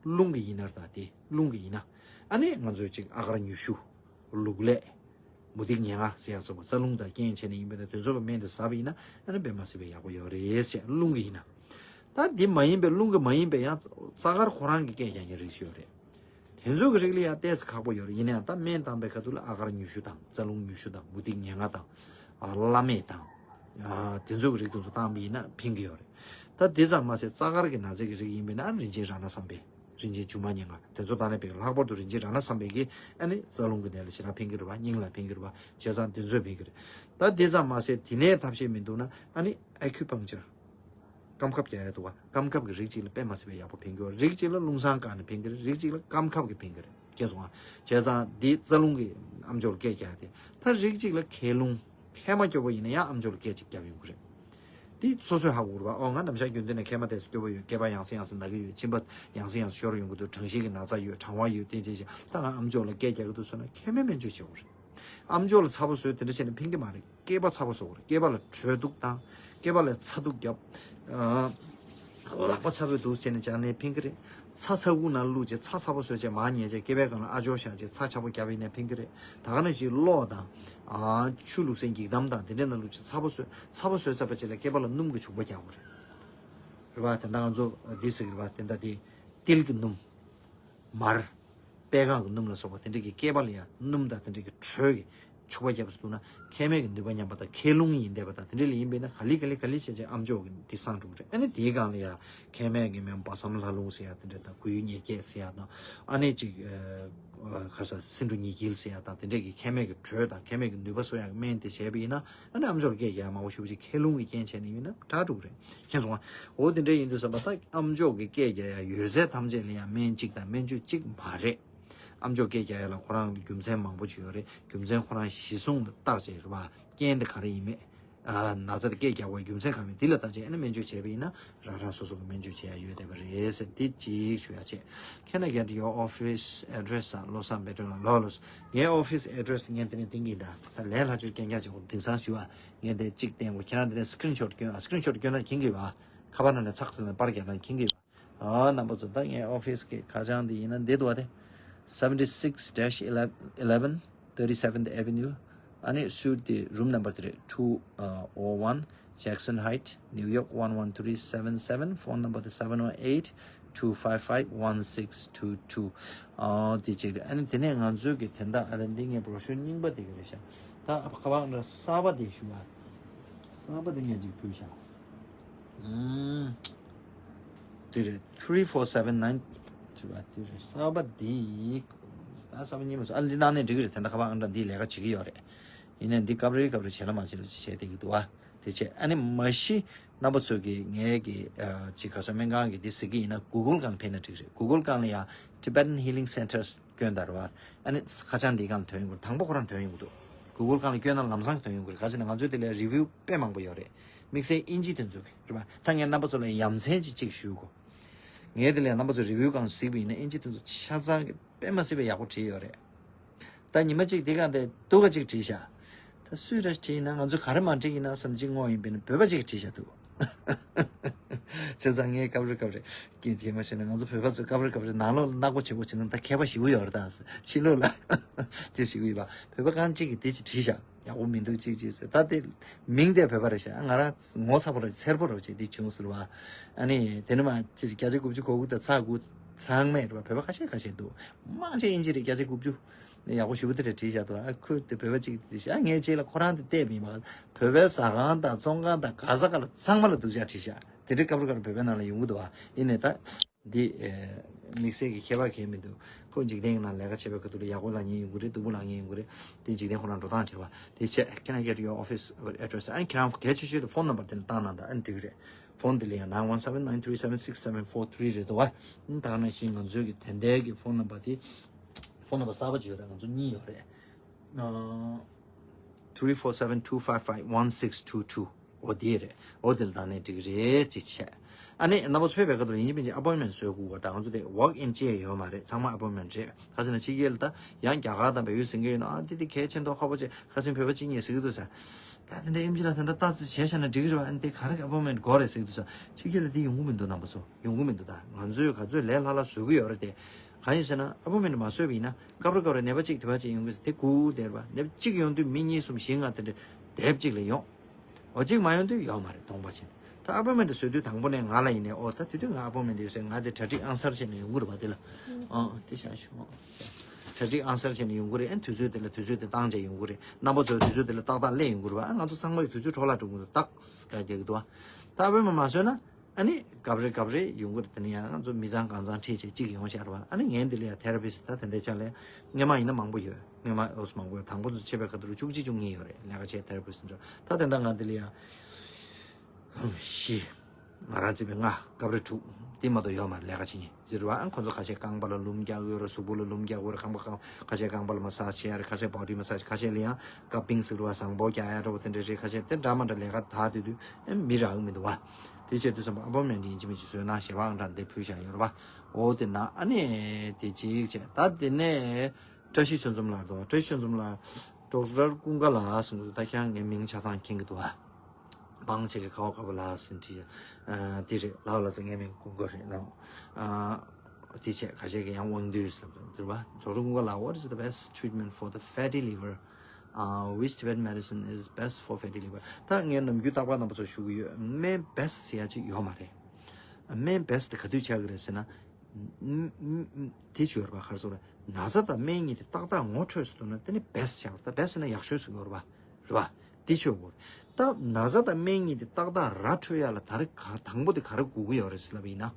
རླུང་གི་ཡིན་ན་རེད་ད། དེ་རླུང་གི་ཡིན་ན། ཨ་ནི་ང་ཚོས་ཅིག་ཨ་གར་ཉི་ཤུ། ལུག་ལས། མུ་ཏིག་ཉེར་ལྔ་ཟེར་ཡག་ཚོ་བ། རྩ་རླུང་དང་རྐྱེན་བྱས་ནས་ཡིན་པས་ན་དེ་ཚོ་གི་སྨན་དེ་ཟ་བ་ཡིན་ན་ཨ་ནི་དཔེ་མ་སྲིད་པའི་ཡག་པོ་ཡོད་རེད་ཟེར། རླུང་གི་ཡིན་ན། ད་འདི་མ་ཡིན་པའི་རླུང་གི་མ་ཡིན་པའི་ཡང་རྩ་དཀར་ཁོ་རང་གི་སྐད་རྒྱག་མཁན་རིགས་ཤིག་ཡོད་རེད། དེ་ཚོ་གི་རིགས་ལ་ཡང་ཏོག་ཙམ་ཁག་པོ་ཡོད་རེད། ཡིན་ན་ཡང་ད་སྨན་བཏང་པའི་ཁ་ཐུག་ལ་ཨ་གར་ཉི་ཤུ་དང་རྩ་རླུང་ཉི་ཤུ་དང་མུ་ཏིག་ཉེར་ལྔ་དང་། ཨ་བླ་མེད་དང་། ཨ་དེ་ཚོ་གི་རིགས་དེ་ཚོ་བཏང་པ་ཡིན་ན་ཕན་གི་ཡོད་རེད། ད་དེ་ཙམ་མ་ཟད་རྩ་དཀར་གྱི་ན་ཚ་གི་རིགས་ཡིན་པས་ན་རིན་ཆེན་རཏྣ་བསམ་འཕེལ། རིན་ཆེན་སྒྱུ་མ་སྙིང་ག། དེ་ཚོ་ད་ནས་ཕན་གི། ལྷག་པར་དུ་རིན་ཆེན་རཏྣ་བསམ་འཕེལ་གྱིས་ཨ་ནི་རྩ་རླུང་གི་ནད་ལ་ཞེ་དྲག་ཕན་གི་རེད་བ། སྙིང་ལ་ཕན་གི་རེད་བ། བྱས་ཙང་དེ་ཚོས་ཕན་གི་རེད། ད་དེ་ཙམ་མ་ཟད་དེ་ནས་ཐབས་ཤེས་མི་འདུག་ན་ཨ་ནི་ཨེ་ཁུ་པང་ཅར། རྐང་ཁབ་རྒྱག་ཡ་འདུག་བ། རྐང་ཁབ་ཀྱི་རིགས་གཅིག་ལ་དཔེ་མ་སྲིད་པའི་ཡག་པོ་ཕན་གི་རེད། རིགས་གཅིག་ལ་རླུང་སྲང་བཀག་ནས་ཕན་གི་རེད། རིགས་གཅིག་ལ་རྐང་ཁབ་ཀྱིས་ཕན་གི་རེད། ཁྱེད་སོང་ཨ། བྱས་ཙང་འདི་རྩ་རླུང་གི་ཨམ་ཅོག་ལ་སྐད་རྒྱག་ཡ་དེ། ད་རིགས་གཅིག་ལ་མཁལ་རླུང་། མཁལ་མ་སྐྱོ་པོ་ཡིན་ན་ཡང་ཨམ་ཅོག་ལ་སྐད་ཅིག་རྒྱབ་ཡོང་གི་རེད། འདི་སོ་སོས་ཧ་གོ་དགོས་རེད་བ། ཨོ་ང་ནམ་ཞག་རྒྱུན་ལྡན་ནས་མཁལ་མ་ཏོག་ཙམ་སྐྱོ་པོ་ཡོད། སྐེད་པ་ཡང་སེ་ཡང་སེ་ན་གི་ཡོད། མཆིན་པ་ཡང་སེ་ཡང་སེ་ཤོར་ཡོང་གི་འདུག་གྲང་ཤིང་གི་ན་ཚ་ཡོད། གྲང་བ་ཡོད། དེ་དེ་བཞིན་ད་ང་ཨམ་ཅོག་ལ་སྐད་རྒྱག་གི་འདུག་ཟེར་ན་མཁལ་མའི་སྨན་བཅོས་བྱེད་དགོས་རེད། ཨམ་ཅོག་ལ་ཚ་པོ་བཟོས་དེ་འདྲ་བྱས་ནས་ཕན་གི་མ་རེད། སྐེད་པ་ཚ་པོ་བཟོ་དགོས་རེད། སྐེད་པ་ལ་དྲོད་གཏུག་བཏང་། སྐེད་པ་ལ་ཚ་གདུག་བརྒྱབ། ཨ་ལག་པ་ཚ་པོ་འདུག་བྱས་ནས་སྦྱར་ནས་ཕན་གི་རེད། ཚྭ་ཚྭ་ཁུ་ནང་བླུགས་བྱས་ཚྭ་ཚ་པོ་བཟོས་བྱས་མར་ཉལ་བྱས་སྐེད་པའི་སྒང་ལ་ཨ་ཅོག་བཞག་བྱས་ཚྭ་ཚ་པོ་བརྒྱབ་ཡིན་ནའི་ཕན་གི་རེད། ད་ག་ནང་བཞིན་གློག་དང་། ཨ་ཆུ་བླུགས་སའི་འགྱིག་དམ་དང་དེ་འདྲའི་ནང་བླུགས་བྱས་ཚ་པོ་བཟོས། ཚ་པོ་བཟོས་ཚར་བ་བྱས་ལ་སྐེད་པ་ལ་སྣུམ་གྱི་བྱུག་པ་རྒྱག་དགོས་རེད། རེད་བ། དེ་འདྲ་ང་ཚོ་འདི་ཟེར་གི་རེད་བ། དེ་འདྲ་དེ་ཏིལ་གྱི་སྣུམ། མར། པད་སྒང་གི་སྣུམ་ལ་སོགས་པ་དེ་འདྲ་གི་སྐེད་པ་ལ་ཡང་སྣུམ་དང་དེ་འདྲ་གི་དྲོད་ཀྱི་བྱུག་པ་བརྒྱབ་སུ་འདུག་ན་མཁལ་མའི་གི་ནུས་པ་ཉམས་པ་དང་མཁལ་རླུང་ཡིན་བསྡད་པ་དང་དེ་འདྲ་ལ་ཡིན་པས་ན་ག་ལེ་ག་ལེ་ག་ལེ་བྱས་བྱས་ཨམ་ཅོག་གི་འདི་སངས་འགྲོ་གི་རེད། ཨ་ནི་དེའི་སྒང་ལ་ཡང་མཁལ་མའི་གི་སྨན་བ་སམ་ལྷ་ལུང་ཟེར་ཡ་དེ་འདྲ་དང་གོས་ཉེར་བརྒྱད་ཟེར་ཡ་དང་ཨ་ནི་ཅིག་ཨ་ག་ས་སེ་འབྲུ་ཉི་དཀྱིལ་ཟེར་ཡ་དང་དེ་འདྲ་གི་མཁལ་མའི་གི་དྲོད་དང་མཁལ་མའི་གི་ནུས་པ་གསོ་ཡ་གི་སྨན་དེ་བྱས་པ་ཡིན་ན་ཨ་ནི་ཨམ་ཅོག་ལ་སྐད་རྒྱག་ཡ་མང་པོ་ཞེ་པོ་ཅིག་མཁལ་རླུང་གི་རྐྱེན་བྱས་ནས་ཡིན་ན་དྲག་འགྲོ་གི་རེད། མཁྱེན་སོང་ང་། འོ་དེ་འདྲ་ཡིན་དུས་ཙམ་པ་ད་ཨམ་ཅོག་གི་སྐད་རྒྱག་ཡ་ཡོད་ཚད་ཐམས་ཅད་ལ་ཡང་སྨན་གཅིག་དང་སྨན་བཅོས་གཅིག་མ་རེད། ཨམ་ཅོག་སྐད་རྒྱག་ཡ་ལ་ཁོ་རང་གི་རྒྱུ་མཚན་མང་པོ་ཅིག་ཡོད་རེད། རྒྱུ་མཚན་ཁོ་རང་གཞི་བཟུང་ལ་བརྟག་བྱས་རེད་བ། རྐྱེན་དེ་ག་རེ་ཡིན་མེད། ཨ་ན་ཚ་དེ་སྐད་རྒྱག་པའི་རྒྱུ་མཚན་ག་མེད་འདི་ལ་བརྟག་བྱས་ཨ་ནི་སྨན་བཅོས་བྱས་པ་ཡིན་ན་རང་རང་སོ་སོ་གི་སྨན་བཅོས་བྱེད་ཡ་ཡོད་བསྡད་པ་རེད་ཟེར་འདི་གཅིག་ཞུ་ཡ་བྱས། Can I get your office address? ལོ་སམ་བེ་ཏྲོ་ལ་ལོ་ལོ། ངའི་ཨོ་ཕིས་ཨེ་ཌི་རེ་སི་ངས་དེ་ནས་འདིང་གི་ཡིན་ད། ད་ལས་སླ་ཆོས་རྐྱང་རྐྱང་བྱེད་དགོས་དེང་སང་ཞུ་བ། ངས་དེ་གཅིག་བསྟན་དགོས། ཁྱེད་རང་དེ་ནས་སི་ཀི་རིན་ཤོ་ཊི་སྐྱོན་ཨ། སི་ཀི་རིན་ཤོ་ཊི་སྐྱོན་ན་མཁྱེན་གི་ཡོད་ཨ། ཁ་པར་ནང་ནས་ཚགས་ཚུད་ནས་པར་རྒྱག་ན་མཁྱེན་གི་ཡོད་ཨ། རྣམ་པ་ཚོ་ད་ངའི་ཨོ་ཕིས་ཀྱི་ཁ་བྱང་འདི་ཡིན་ན་འདི་འདུག་བ་དེ། seventy six dash eleven, eleven, thirty seventh Avenue. ཨ་ནི་སུའིཊ་དེ་རུམ་ནམ་བར་དེ་རེད། two oh one Jackson Heights, New York one one three seven seven. Phone number དེ seven one eight two five five one six two two. ཨ་དེ་གཅིག་རེད། ཨ་ནི་དེ་ནས་ང་ཚོའི་གི་དེ་འདྲ་ཨ་ལན་འདི་ངའི་བྲོ་ཤུར་རྙིང་པ་དེ་གི་རེད་ཤག་ད་ཨ་ཁ་པར་འདྲ་གསར་པ་དེ་ཞུ་བ། གསར་པ་དེ་ངས་ཅིག་ཕུལ་ཤག་ཨུམ། དེ་རེད། three four seven nine ཞུ་བ་དེ་རེད། གསར་པ་དེ་ད་གསར་པ་རྙིང་པ་ཚོ་ཨ་འདི་ནང་ནས་འགྲིག་གི་རེད། དེ་འདྲ་ཁ་པར་ཨང་གྲངས་འདིའི་ལས་ཀ་བྱེད་ཀྱི་ཡོད་རེད། ཡིན་ནའི་འདི་སྐབས་རེ་སྐབས་རེ་བྱེད་ལ་མ་བྱེད་ལ་ཅིག་བྱས་བསྡད་ཀྱི་འདུག་ཨ། དེ་བྱས་ཨ་ནི་མ་གཞི་རྣམ་པ་ཚོ་གི་ངའི་གི་ཅིག་ག་ས་སྨན་ཁང་གི་འདི་གཟིགས་ཀྱི་ཡིན་ན་Google་སྒང་ཕེབས་ན་འགྲིག་རེད། Google་སྒང་ལ་ཡ་Tibetan Healing Centers་བསྐྱོན་དང་རེད་བ། ཨ་ནི་ཁ་བྱང་འདི་སྒང་ལ་ཐོན་ཡོང་གི་རེད། དང་པོ་ཁོ་རང་ཐོན་ཡོང་གི་འདུག Google་སྒང་ལ་བསྐྱོན་ན་ལམ་སང་ཐོན་ཡོང་གི་རེད། ག་ཅི་ན་ང་ཚོའི་དེ་ལ་review་དཔེ་མང་པོ་ཡོད་རེད། དམིགས་བསལ་དབྱིན་ཇི་དེ་ཚོ་གི་རེད་བ། ད་ངས་རྣམ་པ་ཚོ་ལ་ཡ་མཚན་ཅིག་ཅིག་ཞུ་གོ་ངས་དེ་ལ་ཡ་རྣམ་པ་ཚོ་review་སྒང་གཟིགས་པ་ཡིན་ན་དབྱིན་ཇི་དེ་ཚོ་ཆ་ཚང་གི་དཔེ་མ་སྲིད་པའི་ཡག་པོ་བྲིས་ཡོད་རེད། ད་ཉི་མ་གཅིག་དེ་ག་དེ་སྡུག་ག་གཅིག་བྲིས་ཤག་ད་སུས་ར་བྲིས་ན་ང་ཚོ་ག་རེ་མ་བྲིས་ཡིན་ན་བསམ་གཅིག་ངོ་ཡིན་པས་ན་བོད་པ་གཅིག་བྲིས་ཤག་འདུག་བྱས་ཙང་ངས་སྐབས་རེ་སྐབས་རེ་སྐད་ཆ་མ་བཤད་ན་ང་ཚོ་བོད་པ་ཚོ་སྐབས་རེ་སྐབས་རེ་ནང་ལོགས་ལ་གནག་པོ་བྱེད་པོ་བྱེད་ན་ད་མཁས་པ་ཞིག་ཡོད་རེད། ད་ཕྱི་ལོགས་ལ་དེ་ཞིག་ཡོད་པ། བོད་པ་གང་གཅིག་གིས་དེ་ཅིག་བྲིས་ཤག་ཡག་པོ་མི་འདུག་ཅིག་ཅིག་ཟེར། ད་དེ་མིང་དེ་བོད་པ་རེད་ཤག་ང་རང་ངོ་ཚ་པོ་རེད། མཚེར་པོ་རེད་བྱས་དེ་བྱུང་ཟེར་བ། ཨ་ནི་དེ་ནི་མ་ཅིག་བརྒྱ་ཆ་དགུ་བཅུ་གོ་དགུ་དང་ཚ་དགུ་ཚང་མས་རེད་བ། བོད་པ་ཁ་ཤས་ཁ་ཤས་འདུག་མང་ཆེ་དབྱིན་ཇི་རེད། བརྒྱ་ཆ་དགུ་བཅུ། ཡག་པོ་ཞེ་པོ་དེ་འདྲ་བྲིས་བཞག་འདུག་ཨ་ཁུ་དེ་བོད་པ་གཅིག་དེ་བཞག་ངས་རྗེས་ལ་ཁོ་རང་དེ་བལྟས་པ་ཡིན་པ། བོད་པའི་ཟ་ཁང་དང་བཙོན་ཁང་དང་ག་ས་ག་ལ་ཚང་མ་ལ་སྡུག་ཅག་བྲིས་བཞག་དེ་འདྲའི་སྐབས་རེ་སྐབས་རེ་བོད་པའི་ནང་ལ་ཡོང་གི་འདུག་ཨ་ཡིན་ནའི་ད་འདི་དམིགས་བསལ་གྱི་ཁྱད་པར་གང་ཡང་མི་འདུག་ཁོ་འཇིག་རྟེན་གྱི་ནང་ལས་ཀ་བྱེད་པའི་ཁ་ཐུག་ལ་ཡག་པོ་ལབ་མཁན་ཡོང་གི་རེད། སྡུག་པོ་ལབ་མཁན་ཡོང་གི་རེད། དེ་འཇིག་རྟེན་ཁོ་རང་འགྲོ་སྟངས་བྱེད་པ་དེ་བྱས། Can I get your office address? ཨ་ནི་ཁྱེད་རང་གལ་ཆེ་ཤོས་དེ་ཕོན་ནམ་བར་དེ་ལ་བཏང་གནང་དང་། ཨ་ནི་འགྲིག་གི་རེད། ཕོན་དེ་ལ་ཡང་nine one seven nine three seven six seven four three རེད་འདུག་བ། ད་ག་ནང་བཞིན་ང་ཚོའི་གི་དེ་འདྲའི་གི་ཕོན་ནམ་བར་དེ། ཕོན་ནམ་བར་གསར་པ་ཅིག་ཡོད་རེད། ང་ཚོ་གཉིས་ཡོད་རེད། three four seven two five five one six two two འོ་དེ་རེད། འོ་དེ་ལ་བཏང་ནས་འགྲིག་གི་རེད་ཅེས་བྱས། ཨ་ནི་རྣམ་པ་ཚོ་ཕེབས་པའི་ཁ་ཐུག་ལ་ཡིན་གཅིག་མིན་གཅིག་appointment བཟོ་དགོས་པ་དང་། ང་ཚོ་དེ་walk in་ཅེས་ཡོད་མ་རེད། ཚང་མ་appointment རེད། ཁ་སང་ན་ཕྱི་རྒྱལ་ལ་ད་ཡང་རྒྱ་གར་དང་བལ་ཡུལ་ཟིན་གྱི་ཡོད་ན། ཨ་དེ་དེ་གལ་ཆེན་མདོག་ཁ་པོ་བྱས། ཁ་སང་བོད་པ་གཅིག་གཉིས་ཟེར་གྱི་འདུག་ཟེར། ད་དེ་འདྲ་ཨེམ་ཆི་ལ་དེ་འདྲ་ལྟ་ཙི་བྱས་བཞག་ན་འགྲིག་གི་རེད་བ། ཨ་ནི་དེ་ག་རེ་appointment དགོས་རེད་ཟེར་གྱི་འདུག་ཟེར། ཕྱི་རྒྱལ་ལ་དེ་ཡོང་གི་མི་འདུག་རྣམ་པ་ཚོ། ཡོང་གི་མི་འདུག་ད་ང་ཚོས་ག་ཚོད་ལས་སླ་སླ་བཟོ་གི་ཡོད་རེད་དེ། གང་ཡིན་ཟེར་ན་appointment མ་བཟོས་པ་ཡིན་ན་སྐབས་རེ་སྐབས་རེ་ནད་པ་གཅིག་དེ་པ་གཅིག་ཡོང་གི་ཟེར། དེ་སྒུག་བསྡད་པ། ནད་པ་གཅིག་ཡོང་དུས་མི་གཉིས་གསུམ་བཞི་ལྔ་དེ་འདྲ་དེབ་གཅིག་ལ་ཡོང་། འོ་གཅིག་མ་ཡོང་དུས་ཡོད་མ་རེད། སྟོང་པ་བྱས། ད་appointment བཟོ་དུས་དང་པོ་ནས་ང་ལ་ཡིན་ནའི་ཨོ་ད་དེ་དུས་ང་appointment ཡོད་ཟེར། ང་དེ་གྲ་སྒྲིག་ཨང་གསར་བྱས་ནས་ཡོང་གི་རེད་པ། དེ་ལ་ཨང་དེ་བཞག་ཞུ། གྲ་སྒྲིག་ཨང་གསར་བྱས་ནས་ཡོང་གི་རེད། ཨ་ནི་དུས་ཚོད་དེ་ལ་དུས་ཚོད་དེ་བཏང་བྱས་ཡོང་གི་རེད། རྣམ་པ་ཚོ་དུས་ཚོད་དེ་ལ་ཏག་ཏག་སླེབས་ཡོང་གི་རེད་པ། ཨ་ང་ཚོ་ཚང་མ་གི་དུས་ཚོད་འཕྲོ་བརླག་འགྲོ་གི་འདུག་ཏག་ཏག་རྒྱག་གི་འདུག་ད་appointment མ་བཟོས་ན། ཨ་ནི་སྐབས་རེ་སྐབས་རེ་ཡོང་གི་རེད། དེ་ནས་ཡང་ང་ཚོ་མི་ཚང་གང་ཚང་ཁྲིད་བྱས་གཅིག་ཡོང་བཞག་རེད་པ། ཨ་ནི་ངས་འདི་ལ་ཡང་therapist ད་དེ་འདྲའི་ཆ་ལ་སྔོན་མ་ཡིན་ན་མང་པོ་ཡོད། སྔོན་མ་ཨོ་སི་མང་པོ་ཡོད། དང་པོ་ཚོ་ཕྱེ་བའི་ཁ་ཐུག་བཅུ་གཅིག་བཅུ་གཉིས་ཡོད་རེད། ལས་ཀ་བྱས་therapist འདྲ། ད་དེ་འདྲ་ང་འདི་ལ་ཡང་བཞི། ང་རང་བརྩིས་པའི་ལྔ། སྐབས་རེ་དྲུག་འདི་མ་གཏོགས་ཡོད་མ་རེད། ལས་ཀ་བྱེད་མཁན་ཟེར་བ། ཨ་ཁོ་ཚོ་ཁ་ཤས་རྐང་པ་ལ་ལུམ་རྒྱག་ཡོད་རེད། གཟུགས་པོ་ལ་ལུམ་རྒྱག་ཡོད་རེད། རྐང་པ་རྐང་ཁ་ཤས་རྐང་པ་ལ་massage བྱེད་ཡ་རེད། ཁ་ཤས་body massage། ཁ་ཤས་ལ་ཡང་cupping ཟེར་བ། བཟང་པོ་རྒྱག་ཡ་འདྲ་བོ་དེ་འདྲ་རེད། ཁ་ཤས་དེ་འདྲ་མ་འདྲ་ལས་ཀ་ད་དུས་དུས་ཨེ་མི་རག་གི་མི་འདུག་བ། དེ་བྱས་དུས་ཙམ་པ་appointment ཡིན་གཅིག་མིན་གཅིག་བཟོས་ན་ཞེ་བ་ཨང་གྲངས་འདི་ཕུལ་བཞག་ཡོད་རེད་བ། འོ་དེ་ན་ཨ་ནི་དེ་གཅིག་བྱས། ད་དེ་ནས་བཀྲ་ཤིས་ཆོས་འཛོམས་ལགས་འདུག་བཀྲ་ཤིས་ཆོས་འཛོམས་ལགས། ཌོག་ཊར་ཀུན་དགའ་ལགས་གསུངས་འདུག་ད་ཁྱེད་རང་ངའི་མིང་ཆ་ཚང་མཁྱེན་གྱི་འདུག་བ། སྤང་བྱེད་ཀྱི་ཁ་བ་དཀར་པོ་ལགས་ཟེར་བྲིས། ཨ་དེ་རེད། ལགས་ལགས་ད་ངའི་མིང་ཀུན་དགའ་རེད་ལགས། ཨ་དེ་བྱས་ཁ་ཤས་ཀྱིས་ཡང་དབང་འདུས་ཟེར་འདུག་བ། ཌོག་ཊར་ཀུན་དགའ་ལགས། What is the best treatment for the fatty liver? Uh, which Tibetan medicine is best for fatty liver? ད་ངས་ནམ་རྒྱུན་རྟག་པར་རྣམ་པ་ཚོར་ཞུ་གི་ཡོད། སྨན་best ཟེར་ཡ་ཅིག་ཡོད་མ་རེད། སྨན་best དེ་ག་དུས་ཆགས་ཀྱི་རེད་ཟེར་ན། ཨ་ཨ་དེ་ཅིག་ཡོད་རེད་པ། ག་རེ་ཟེར་དགོས་རེད། ན་ཚ་དང་སྨན་གཉིས་དེ་ཏག་ཏག་ངོ་འཕྲོད་སོང་ན་དེ་ནི་best ཆགས་རེད། ད་best ཟེར་ན་ཡག་ཤོས་ཟེར་གྱི་ཡོད་རེད་པ། རེད་པ། དེ་ཆོག་གོ། ད་ན་ཚ་དང་སྨན་གཉིས་དེ་ཏག་ཏག་ར་འཕྲོད་ཡ་ལ་ད་རེས་ག་དང་པོ་དེ་ག་རེ་དགོས་ཀྱི་ཡོད་རེད་ཟེར་ལབ་པ་ཡིན་ན།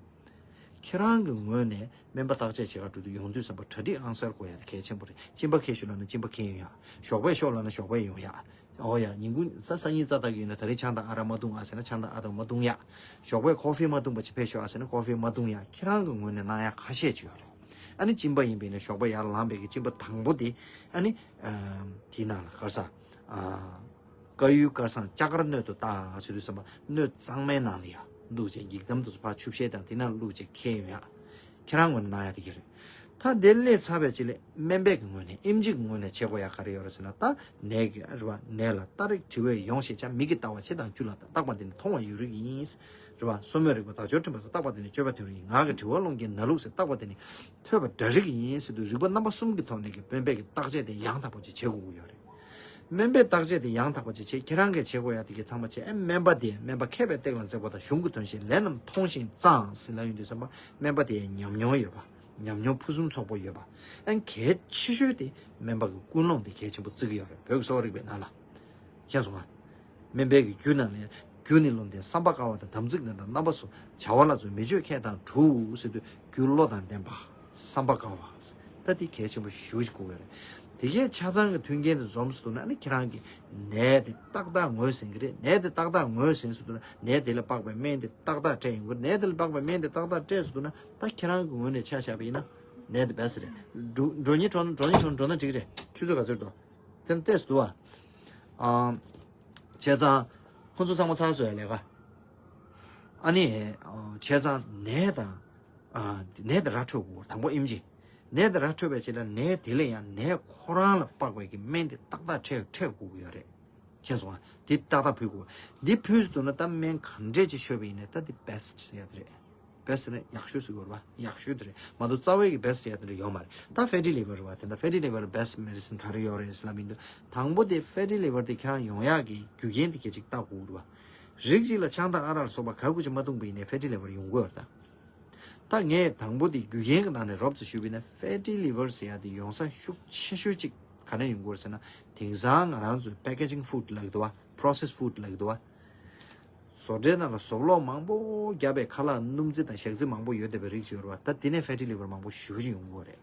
ཁྱེད་རང་གི་ངོས་ནས་སྨན་པ་བརྟག་དཔྱད་བྱེད་ག་འགྲོ་དུས་ཡོང་དུས་ཙམ་པ་གྲ་སྒྲིག་ཨང་གསར་དགོས་ཡ་དེ་གལ་ཆེན་པོ་རེད། གཅིན་པ་འཁེལ་ཤོག་ལབ་ན་གཅིན་པ་འཁེལ་ཡོང་ཡ། ཞོགས་པ་ཤོག་ལབ་ན་ཞོགས་པ་ཡོང་ཡ། ཨོ་ཡ། ཉིན་གུང་ས་སང་ཉིན་རྩ་བལྟ་གི་ཡོད་ན་ད་རེས་ཆང་དང་ཨ་རག་མ་བཏུང་ཨ་ཟེར་ན་ཆང་དང་ཨ་རག་མ་བཏུང་ཡ། ཞོགས་པའི་ཀོ་ཧྥི་མ་བཏུང་བ་ཅིག་ཕེབས་ཤོག་ཨ་ཟེར་ན་ཀོ་ཧྥི་མ་བཏུང་ཡ། ཁྱེད་རང་གི་ངོས་ནས་གནང་ཡ་ཁ་ཤས་ཅིག་ཡོད་རེད། ཨ་ནི་གཅིན་པ་ཡིན་པས་ན་ཞོགས་པ་ཡར་ལངས་པའི་གི་གཅིན་པ་དང་པོ་དེ་ཨ་ནི་ཨ་དེའི་ནང་ལ་ག་རེ་ཟ། ཨ་དཀར་ཡོལ་དཀར་སང་ལྕགས་མཁར་སྣོད་དུ་བཏགས་ཟེར་དུས་ཙམ་པ་སྣོད་གཙང་མའི་ནང་ལ་ཡ་བླུགས་བྱས་འགྱིག་དམ་དུ་ཕར་ཆུ་བཤལ་དང་དེ་ནང་བླུགས་བྱས་འཁྱེར་ཡོང་ཡ། ཁྱེད་རང་ངོས་ནས་གནང་ཡ་དེ་ག་རེད། ད་དེ་སླེབས་ཚར་བའི་རྗེས་ལ་སྨན་པའི་གི་ངོས་ནས་ཨེམ་ཆི་གི་ངོས་ནས་བྱེད་དགོས་ཡ་ག་རེ་ཡོད་རེད་ཟེར་ན། ད་ནད་ཀྱི་རེད་བ། ནད་ལ་ལྟ་རེག་དྲི་བས་ཡོང་ཞེས་བྱ། མིག་གིས་ལྟ་བ་ཕྱི་དང་བཅུ་ལ་ལྟ། རྟག་པ་འདི་ནི་མཐོང་བ་ཡོད་རིགས་ཡིན། རེད་བ། སོར་མོས་རིག་པ་དག་སྦྱོར་ཐུན་པ་ཟེར་བརྟག་པ་དེ་ནི་དཔྱོད་པ་ཐུན་རིག་ངག་གི་དྲི་བ་རླུང་གི་ན་ལུགས་ཟེར་བརྟག་པ་དེ་ནི་ཐོས་པ་སྒྲ་རིག་ཡིན་ཟེར་དུས་རིག་པ་རྣམ་པ་གསུམ་གྱི་ཐོག་ནས་ཀྱི་སྨན་པས་ཀྱི་བརྟག་དཔྱད་དེ་ཡང་དག་པ་ཅིག་བྱེད་དགོས་ཀྱི་ཡོད་རེད། སྨན་པས་བརྟག་དཔྱད་དེ་ཡང་དག་པ་ཅིག་བྱེད་ཁྱེད་རང་གིས་བྱེད་དགོས་ཡ་དེ་གི་ཚང་མ་བྱེད་ཨེ་སྨན་པ་དེ་སྨན་པ་མཁས་པའི་སྟེགས་ལ་འཛེགས་པ་དང་གཞུང་གི་དོན་བཞིན་ལས་རྣམས་མཐོང་ཞིང་གཙང་ཟེར་ལབ་ཡོང་དུས་ཙམ་པ་སྨན་པ་དེ་ཉམས་མྱོང་ཡོད་པ། ཉམས་མྱོང་ཕུན་སུམ་ཚོགས་པོ་ཡོད་པ། ཨན་གལ་ཆེ་ཤོས་དེ་སྨན་པ་གི་ཀུན་སློང་དེ་གལ་ཆེན་པོ་བརྩི་གི་ཡོད་རེད། བོད་ཀྱི་གསོ་བ་རིག་པའི་ནང་ལ། མཁྱེན་སོང་ང་། སྨན་པའི་གི་རྒྱུད་ནང་ནས་རྒྱུ་ནི་བློ་ལྡན་བསམ་པ་དཀར་བ་དང་དམ་ཚིག་ལྡན་དང་རྣམ་པ་སོགས་བྱ་བ་ལ་བརྩོན་མི་སྤྱོད་མཁས་དང་གྲུབ་ཟེར་དུས་རྒྱུ་བློ་དང་ལྡན་པ། བསམ་པ་དཀར་བ། ད་དེ་གལ་ཆེན་པོ་ཞེ་པོ་ཅིག་དགོས་ཀྱི་རེད། དེ་གའི་ཆ་ཚང་གི་མཐུན་རྐྱེན་དེ་འཛོམས་སུ་འདུག་ན་ཨ་ནི་ཁྱེད་རང་གི་ནད་དེ་ཏག་ཏག་ངོས་ཟིན་གི་རེད། ནད་དེ་ཏག་ཏག་ངོས་ཟིན་སུ་འདུག་ན་ནད་དེ་ལ་དཔག་པའི་སྨན་དེ་ཏག་ཏག་སྤྲད་ཡོང་གི་རེད། ནད་དེ་ལ་དཔག་པའི་སྨན་དེ་ཏག་ཏག་སྤྲད་སུ་འདུག་ན་ད་ཁྱེད་རང་གི་ངོས་ནས་ཆ་བཞག་པ་ཡིན་ན་ནད་དེ་བེ་སི་རེད། འགྲོ་འགྲོ་ཉིན་འགྲོ་ན་འགྲོ་ཉིན་འགྲོ་ན་འགྲིག་གི་རེད། ཆུ་ཚོད་ག་ཚོད་འགྲོ། དེ་ནས་ལྟས་སུ་འདུག་ཨ། ཨ། བྱས་ཙང་། ཁོང་ཚོ་ཚང་མ་ཚར་སོང་ཡ་ལས་ཀ་ཨ་ནི། བྱས་ཙང་ནད་དང་། ནད་དེ་ར་འཕྲོད་དགོས་དང་པོ་ཨེམ་ཆི། ནད་དེ་ར་འཕྲོད་པའི་ཆེད་ལ་ནད་དེ་ལ་ཡང་ནད་ཁོ་རང་ལ་དཔག་པའི་གི་སྨན་དེ་ཏག་ཏག་འཕྲད་འཕྲད་དགོས་ཀྱི་ཡོད་རེད། མཁྱེན་སོང་ང་། འདི་ཏག་ཏག་ཕུལ་དགོས། འདི་ཕུལ་སུ་འདུག་ན་ད་སྨན་ག་འདྲས་ཅིག་མཆོད་པ་ཡིན་ནའི་ད་འདི་བེ་སི་ཊི་ཟེར་ཡ་དེ་རེད། བེ་སི་ཊི་ནི་ཡག་ཤོས་ཟེར་དགོས་རེད་པ། ཡག་ཤོས་དེ་རེད་མ་གཏོགས་རྩ་བའི་གི་བེ་སི་ཊི་ཟེར་ཡ་དེ་འདྲ་ཡོད་མ་རེད། ད་ཕེ་ཊི་ལི་ཝར་རེད་པ། དེ་འདྲ་ཕེ་ཊི་ལི་ཝར་བེ་སི་ཊི་མེ་ཌི་སིན་ག་རེ་ཡོད་རེད་ཟེར་ལབ་ཡིན་དུས་དང་པོ་དེ་ཕེ་ཊི་ལི་ཝར་དེ་ཁྱེད་རང་ཡོང་ཡག་གི་རྒྱུ་རྐྱེན་དེ་གལ་ཆེ་བལྟ་དགོས་རེད་པ། རིགས་གཅིག་ལ་ཆང་དང་ཨ་རག་ལ་སོགས་པ་ག་གུ་ཅིག་མ་བཏུངས་པ་ཡིན་ནའི་ཕེ་ཊི་ལི་ཝར་ཡོང་གི་ཡོད་རེད་ད། ད་ངས་དང་པོ་དེ་རྒྱུ་རྐྱེན་གྱི་ནང་ནས་རོབ་ཙམ་ཞུས་པ་ཡིན་ན་ཕེ་ཊི་ལི་ཝར་ཟེར་ཡ་དེ་ཡོང་ས་ཤུགས་ཆེ་ཤོས་གཅིག་ག་ནས་ཡོང་གི་ཡོད་རེད་ཟེར་ན། དེང་སང་ང་རང་ཚོའི་པེ་ཀེ་ཇིང་ཕུཌ་ལབ་ཀྱི་འདུག་པ། པོ་རོ་སེ་སི་ཕུཌ་ལབ་ཀྱི་འདུག་པ། བཟོ་གྲྭའི་ནང་ལ་བཟོ་གློག་མང་པོ་བརྒྱབ་པའི་ཁ་ལག་སྣུམ་རྩི་དང་ཞག་རྩི་མང་པོ་ཡོད་བསྡད་པའི་རིགས་ཅིག་ཡོད་རེད་པ། ད་དེ་ནས་ཕེ་ཊི་ལི་ཝར་མང་པོ་ཞེ་པོ་ཅིག་ཡོང་གི་ཡོད་རེད།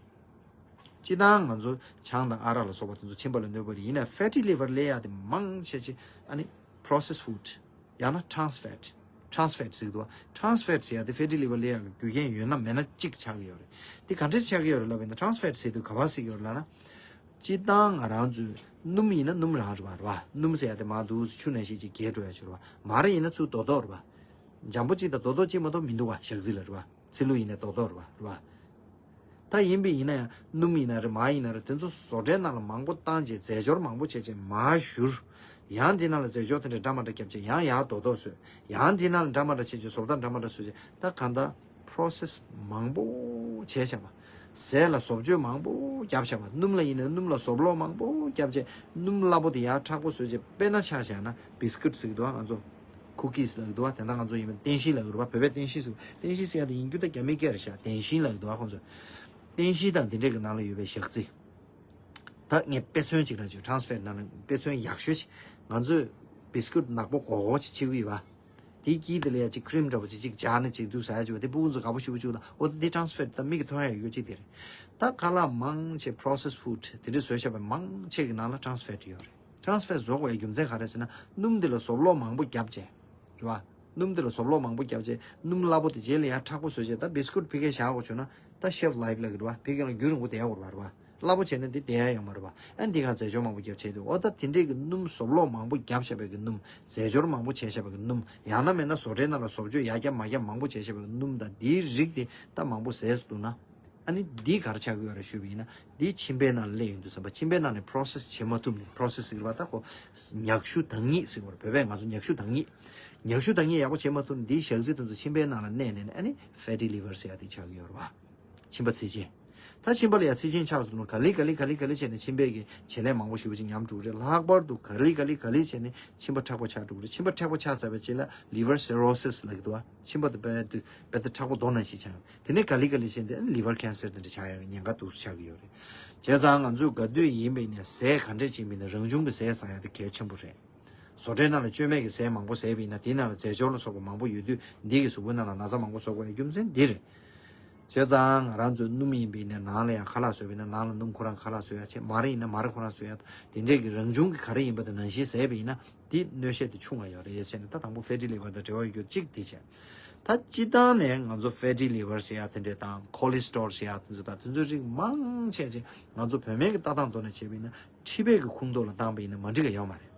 སྤྱིར་བཏང་ང་ཚོ་ཆང་དང་ཨ་རག་ལ་སོགས་པ་དེ་ཚོ་མཆིན་པ་ལ་གནོད་པ་རེད། ཡིན་ནའི་ཕེ་ཊི་ལི་ཝར་སླེབས་ཡ་དེ་མང་ཆེ་ཆེ་ཨ་ནི་པོ་རོ་སེ་སི་ཕུཌ། ཡང་ན་ཊ་རན་སི་ཕེ་ཊི། ཊ་རན་སི་ཕེ་ཊི་ཟེར་གྱི་འདུག་པ། ཊ་རན་སི་ཕེ་ཊི་ཟེར་ཡ་དེ་ཕེ་ཊི་ལི་ཝར་སླེབས་ཡག་གི་རྒྱུ་རྐྱེན་ཡོད་ན་མེད་ན་གཅིག་ཆགས་ཀྱི་ཡོད་རེད། དེ་ག་འདྲས་ཆགས་ཀྱི་ཡོད་རེད་ལབ་པ་ཡིན་ན་ཊ་རན་སི་ཕེ་ཊི་ཟེར་དུས་ག་པར་ཟེར་གྱི་ཡོད་རེད་ལབ་ན། སྤྱིར་བཏང་ང་རང་ཚོའི་སྣུམ་ཡིན་ན་སྣུམ་རང་རེད་པ། རེད་པ། སྣུམ་ཟེར་ཡ་དེ་མར་འདུག་སེ་ཆུ་ནང་བཞིན་ཅིག་རྒྱས་འགྲོ་ཡ་ཅིག་རེད་པ། མར་ཡིན་ན་ཚུར་རྡོག་རྡོག་རེད་པ། འཇམ་པོ་གཅིག་དང་རྡོག་རྡོག་གཅིག་མ་གཏོགས་མི་འདུག་པ། ཞག་རྩི་ལ་རེད་པ། ཚིལ་ལུ་ཡིན་ནའི་རྡོག་རྡོག་རེད་པ། རེད་པ། ད་ཡིན་པ་ཡིན་ན་ཡང་སྣུམ་ཡིན་ན་རེད་མར་ཡིན་ན་རེད་དེ་ཚོ་བཟོ་གྲྭའི་ནང་ལ་མང་པོ་བཏང་རྗེས་རྫས་སྦྱོར་མང་པོ་བྱས་རྗེས་མར་བཞུར། ཡང་དེ་ནང་ལ་རྫས་སྦྱོར་དེ་འདྲ་འདྲ་མ་འདྲ་བརྒྱབ་རྗེས་ཡང་ཡར་རྡོག་རྡོག་བཟོས། ཡང་དེ་ནང་ལ་འདྲ་མ་འདྲ་བྱས་རྗེས་བཟོ་ལྟ་འདྲ་མ་འདྲ་བཟོས་རྗེས་ད་གང་ལྟར་པོ་རོ་སེ་སི་མང་པོ་བྱས་བཞག་པ། ཟས་ལ་བཟོ་བཅོས་མང་པོ་བརྒྱབ་བཞག་པ། སྣུམ་ལ་ཡིན་ན་སྣུམ་ལ་བཟོ་གློག་མང་པོ་བརྒྱབ་རྗེས་སྣུམ་སླ་པོ་དེ་ཡར་མཁྲེགས་པོ་བཟོས་རྗེས་དཔེར་ན་ཆ་བཞག་ན་བིས་ཀུད་ཟེར་གྱི་འདུག་པ། ང་ཚོ་ཀུ་ཀིས་ལབ་ཀྱི་འདུག་པ། དེ་འདྲ་ང་ཚོ་ཡིན་པ་ཏིང་ཤིང་ལབ་ཀྱི་རེད་པ། བོད་པས་ཏིང་ཤིང་ཟེར། ཏིང་ཤིང་ཟེར་ཡ་དེ་ཡིན་རྒྱུ་ད་རྒྱ་མིའི་སྐད་རེད་ཤག་ཏིང་ཤིང་ལབ་ཀྱི་འདུག་པ་ཁོང་ཚོས། ཏིང་ཤིང་དང་དེ་འདྲས་ཀྱི་ནང་ལ་ཡོད་པའི་ཞག་རྩི། ད་ངས་དཔེ་མཚོན་གཅིག་ར་བརྗོད། ཊ་རན་སི་ཕེ་ཊི་ནང་ལ་དཔེ་མཚོན་ཡག་ཤོས་ཤིག་ང་ཚོས་བིས་ཀུད་ནག་པོ་གོག་གོག་ཅིག་ཕྱེ་གི་ཡོད་པ། དེའི་དཀྱིལ་དེ་ལ་ཡ་ཅིག་ཁི་རིམ་འདྲ་པོ་ཅིག་ཅིག་སྦྱར་ནས་ཅིག་འདུག་ཟ་ཡ་ཅིག་པ་དེ་སྤུ་གུ་ཚོ་དགའ་པོ་ཞེ་པོ་ཅིག་དང་། འོ་དེ་ཊ་རན་སི་ཕེ་ཊི་ད་མིག་གིས་མཐོང་ཡ་ཡོད་ཅིག་དེ་རེད། ད་ཁ་ལག་མང་ཆེ་པོ་རོ་སེ་སི་ཕུཌ་དེ་འདྲས་བཟོས་བཞག་པའི་མང་ཆེ་གི་ནང་ལ་ཊ་རན་སི་ཕེ་ཊི་ཡོད་རེད། ཊ་རན་སི་ཕེ་ཊི་བཟོ་དགོས་ཡ་རྒྱུ་མཚན་ག་རེ་ཟེར་ན་སྣུམ་དེ་ལ་བཟོ་གློག་མང་པོ་བརྒྱབ་བྱས། རེད་པ། སྣུམ་དེ་ལ་བཟོ་གློག་མང་པོ་བརྒྱབ་བྱས་སྣུམ་སླ་པོ་དེ་རྗེས་ལ་ཡར་མཁྲེགས་པོ་བཟོས་བྱས་ད་བིས་ཀུད་ཕ་གིར་བཞག་དགོས་བྱུང་ན་ད་ཤེལ་ཕི་ལའིཕ་ལབ་ཀྱི་རེད་པ། ཕ་གི་ལ་རྒྱུན་རིང་པོ་བསྡད་ཡག་དགོས་རེད་པ། རེད་པ། སླ་པོ་བྱས་ན་འདི་བསྡད་ཡག་ཡོད་མ་རེད་པ། ཨ་འདི་ག་རྫས་སྦྱོར་མང་པོ་བརྒྱབ་བྱས་དུས་འོ་ད་དེ་འདྲས་ཀྱི་སྣུམ་བཟོ་གློག་མང་པོ་བརྒྱབ་བཞག་པའི་གི་སྣུམ། རྫས་སྦྱོར་མང་པོ་བྱས་བཞག་པའི་གི་སྣུམ། ཡང་ན་མེད་ན་བཟོ་གྲྭའི་ནང་ལ་བཟོ་བཅོས་ཡར་བརྒྱབ་མར་བརྒྱབ་མང་པོ་བྱས་བཞག་པའི་གི་སྣུམ་དང་འདིའི་རིགས་དེ་ད་མང་པོ་ཟས་སུ་འདུག་ན། ཨ་ནི་འདི་ག་རེ་ཆགས་ཀྱི་ཡོད་རེད་ཞུས་པ་ཡིན་ན་འདི་མཆིན་པའི་ནང་ལ་སླེབས་ཡོང་དུས་ཙམ་པ་མཆིན་པའི་ནང་ནས་པོ་རོ་སེ་སི་བྱེད་མ་ཐུབ་ནས། པོ་རོ་སེ་སི་ཟེར་གྱི་རེད་པ། ད་ཁོ་མྱག་ཤུ་དྭངས་སྙིགས་ཟེར་གྱི་རེད། བོད་པས་ང་ཚོ་མྱག་ཤུ་དྭངས་སྙིགས། མྱག་ཤུ་དྭངས་སྙིགས་ཡག་པོ་བྱེད་མ་ཐུབ་ནས་འདིའི་ཞག་རྩི་དེ་ཚོ་མཆིན་པའི་ནང་ལ་གནས་ནས་ནས་ཨ་ནི་ཕེ་ཊི་ལི་ཝར་ཟེར་ཡ་དེ་ཆགས་ཀྱི་ཡོད་རེད་པ། མཆིན་པ་ཚིལ་ཆེན། ད་མཆིན་པ་ལ་ཡ་ཚིལ་ཆེན་ཆགས་སོང་ན་ག་ལེ་ག་ལེ་ག་ལེ་ག་ལེ་བྱས་ནས་མཆིན་པའི་གི་བྱེད་ལས་མང་པོ་ཞེ་པོ་ཅིག་ཉམས་འགྲོ་གི་རེད། ལྷག་པར་དུ་ག་ལེ་ག་ལེ་ག་ལེ་བྱས་ནས་མཆིན་པ་མཁྲེགས་པོ་ཆགས་འགྲོ་གི་རེད། མཆིན་པ་མཁྲེགས་པོ་ཆགས་ཚར་བའི་རྗེས་ལ་ལི་ཝར་སི་རོ་སི་སི་ལབ་ཀྱི་འདུག་པ། མཆིན་པ་དེ་རྦད་དེ་རྦད་དེ་མཁྲེགས་པོ་རྡོ་ནང་བཞིན་ཆགས་ཡོང་། དེ་ནས་ག་ལེ་ག་ལེ་བྱས་ནས་ལི་ཝར་ཁེན་སར་དེ་འདྲ་ཆགས་ཡག་གི་ཉེན་ཁ་འདུག་སེ་ཆགས་ཀྱི་ཡོད་རེད། བྱས་ཙང་ང་ཚོས་ག་དུས་ཡིན་པ་ཡིན་ནའི་ཟས་ག་འདྲས་ཅིག་ཡིན་པ་ཡིན་ནའི་རང་བྱུང་གི་ཟས་ཟ་ཡག་དེ་གལ་ཆེན་པོ་རེད། བཟོ་གྲྭའི་ནང་ལ་བཅོས་མའི་གི་ཟས་མང་པོ་ཟས་པ་ཡིན་ན་དེའི་ནང་ལ་རྫས་སྦྱོར་ལ་སོགས་པ་མང་པོ་ཡོད་དུས་འདི་གི་གཟུགས་པོའི་ནང་ལ་ན་ཚ་མང་པོ་བཟོ་དགོས་ཡ་རྒྱུ་མཚན་འདི་རེད། བྱས་ཙང་ང་རང་ཚོའི་སྣུམ་ཡིན་པ་ཡིན་ན་ནང་ལ་ཡང་ཁ་ལག་བཟོས་པ་ཡིན་ན་ནང་ལ་སྣུམ་ཁོ་རང་ཁ་ལག་བཟོ་ཡ་བྱས། མར་ཡིན་ན་མར་ཁོ་རང་བཟོ་ཡ། དེ་འདྲས་ཀྱི་རང་བྱུང་གི་ག་རེ་ཡིན་པ་དེ་ནང་བཞིན་ཟས་པ་ཡིན་ན་དེ་གནོད་བྱེད་དེ་ཆུང་བ་ཡོད་རེད་ཟེར་ནས། ད་དང་པོ་ཕེ་ཊི་ལི་ཝར་དང་འབྲེལ་བ་ཡོད་རྒྱུ་གཅིག་དེ་བྱས། ད་སྤྱིར་བཏང་ནས་ང་ཚོ་ཕེ་ཊི་ལི་ཝར་ཟེར་ཡ་དེ་འདྲས་དང་ཁོ་ལེ་སི་ཊོལ་ཟེར་ཡ་དེ་ཚོ་དང་དེ་ཚོའི་རིགས་མང་ཆེ་ཆེ་ང་ཚོ་བོད་སྨན་གྱི་ལྟ་སྟངས་ཐོག་ནས་བྱས་པ་ཡིན་ན་མཁྲིས་པའི་གི་ཁུངས་ཐོག་ལ་བཏང་པ་ཡིན་ན་མ་འགྲིག་ག་ཡོད་མ་རེད།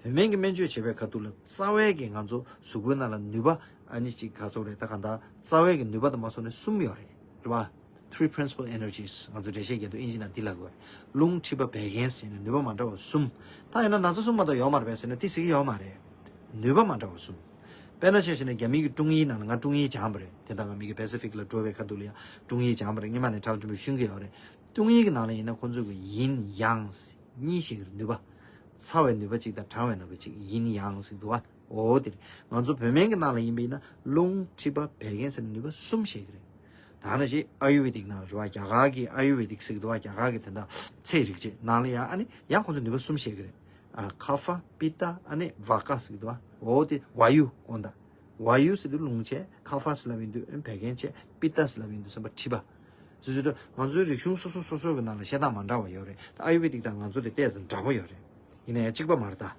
བོད་སྨན་གྱི་སྨན་བཅོས་བྱེད་པའི་ཁ་ཐུག་ལ་རྩ་བའི་གི་ང་ཚོ་གཟུགས་པོའི་ནང་ལ་ནུས་པ་ཨ་ནི་ཅིག་ག་ཚོད་རེད། ད་ག་འདྲ་རྩ་བའི་གི་ནུས་པ་དང་མ་ཚོགས་ནས་གསུམ་ཡོད་རེད། རེད་པ། Three principal energies ང་ཚོ་འགྲེལ་བཤད་རྒྱག་དུས་ཨིན་ཇི་ནང་འདི་ལབ་དགོས་རེད། རླུང་མཁྲིས་པ་བད་ཀན་ཟེར་ནས་ནུས་པ་མ་འདྲ་བ་གསུམ། ད་ཡིན་ན་ན་ཚ་གསུམ་མ་གཏོགས་ཡོད་མ་རེད་པས་ཟེར་ན་དེ་ཟེར་གྱི་ཡོད་མ་རེད། ནུས་པ་མ་འདྲ་བ་གསུམ། དཔེར་ན་ཆ་བཞག་ན་རྒྱ་མི་གི་ཀྲུང་ཡིག་ནང་ལ། ང་ཀྲུང་ཡིག་སྦྱངས་པ་རེད། དེ་དང་ང་མི་གི་པེ་སི་ཕིག་ལ་འགྲོ་བའི་ཁ་ཐུག་ལ་ཡང་ཀྲུང་ཡིག་སྦྱངས་པ་རེད། སྔོན་མ་ནས་ཁྲ་ལ་ཆེན་པོ་ཤེས་ཀྱི་ཡོད་རེད། ཀྲུང་ཡིག་གི་ནང་ལ་ཡིན་ན་ཁོང་ཚོས་གི་ཡིན་ཡང་གཉིས་ཤིག་གི་ནུས་པ། ཚ་བའི་ནུས་པ་གཅིག་དང་གྲང་བའི་ནུས་པ་གཅིག། ཡིན་ཡང་ཟེར་གི་འདུག་བ། འོ་དེ་རེད། ང་ཚོ་བོད་སྨན་གྱི་ནང་ལ་ཡིན་པ་ཡིན་ན་རླུང་མཁྲིས་པ་བད་ཀན་ཟེར་ནུས་པ་གསུམ་བཤད་ཀྱི་རེད། ད་ནང་བཞིན་ཨ་ཡུར་ཝེ་དིག་ནང་རེད་བ། རྒྱ་གར་གྱི་ཨ་ཡུར་ཝེ་དིག་ཟེར་གི་འདུག་བ། རྒྱ་གར་གྱི་དེ་འདྲ་ཚེ་རིག་བྱེད་ནང་ལ་ཡང་ཨ་ནི་ཡང་ཁོང་ཚོ་ནུས་པ་གསུམ་བཤད་ཀྱི་རེད། ཨ། ཁ་ཧྥ་པི་ཏ་ཨ་ནི་ཝ་ཀ་ཟེར་གི་འདུག་བ། འོ་དེ་ཝ་ཡུ་དགོངས་དག། ཝ་ཡུ་ཟེར་དུས་རླུང་བྱས། ཁ་ཧྥ་ཟེར་ལབ་ཡིན་དུས་བད་ཀན་བྱས། པི་ཏ་ཟེར་ལབ་ཡིན་དུས་སེམས་པ་མཁྲིས་པ། ཟེར་ཟེར་དུས་ང་ཚོའི་རིག་གཞུང་སོ་སོ་སོ་སོ་གི་ནང་ལ་བཤད་སྟངས་མ་འདྲ་བ་ཡོད་རེད། ད་ཨ་ཡུར་ཝེ་དིག་དང་ང་ཚོ་དེ་ཏོག་ཙམ་འདྲ་པོ་ཡོད་རེད། ཡིན་ན་ཡང་གཅིག་པ་མ་རེད་ད།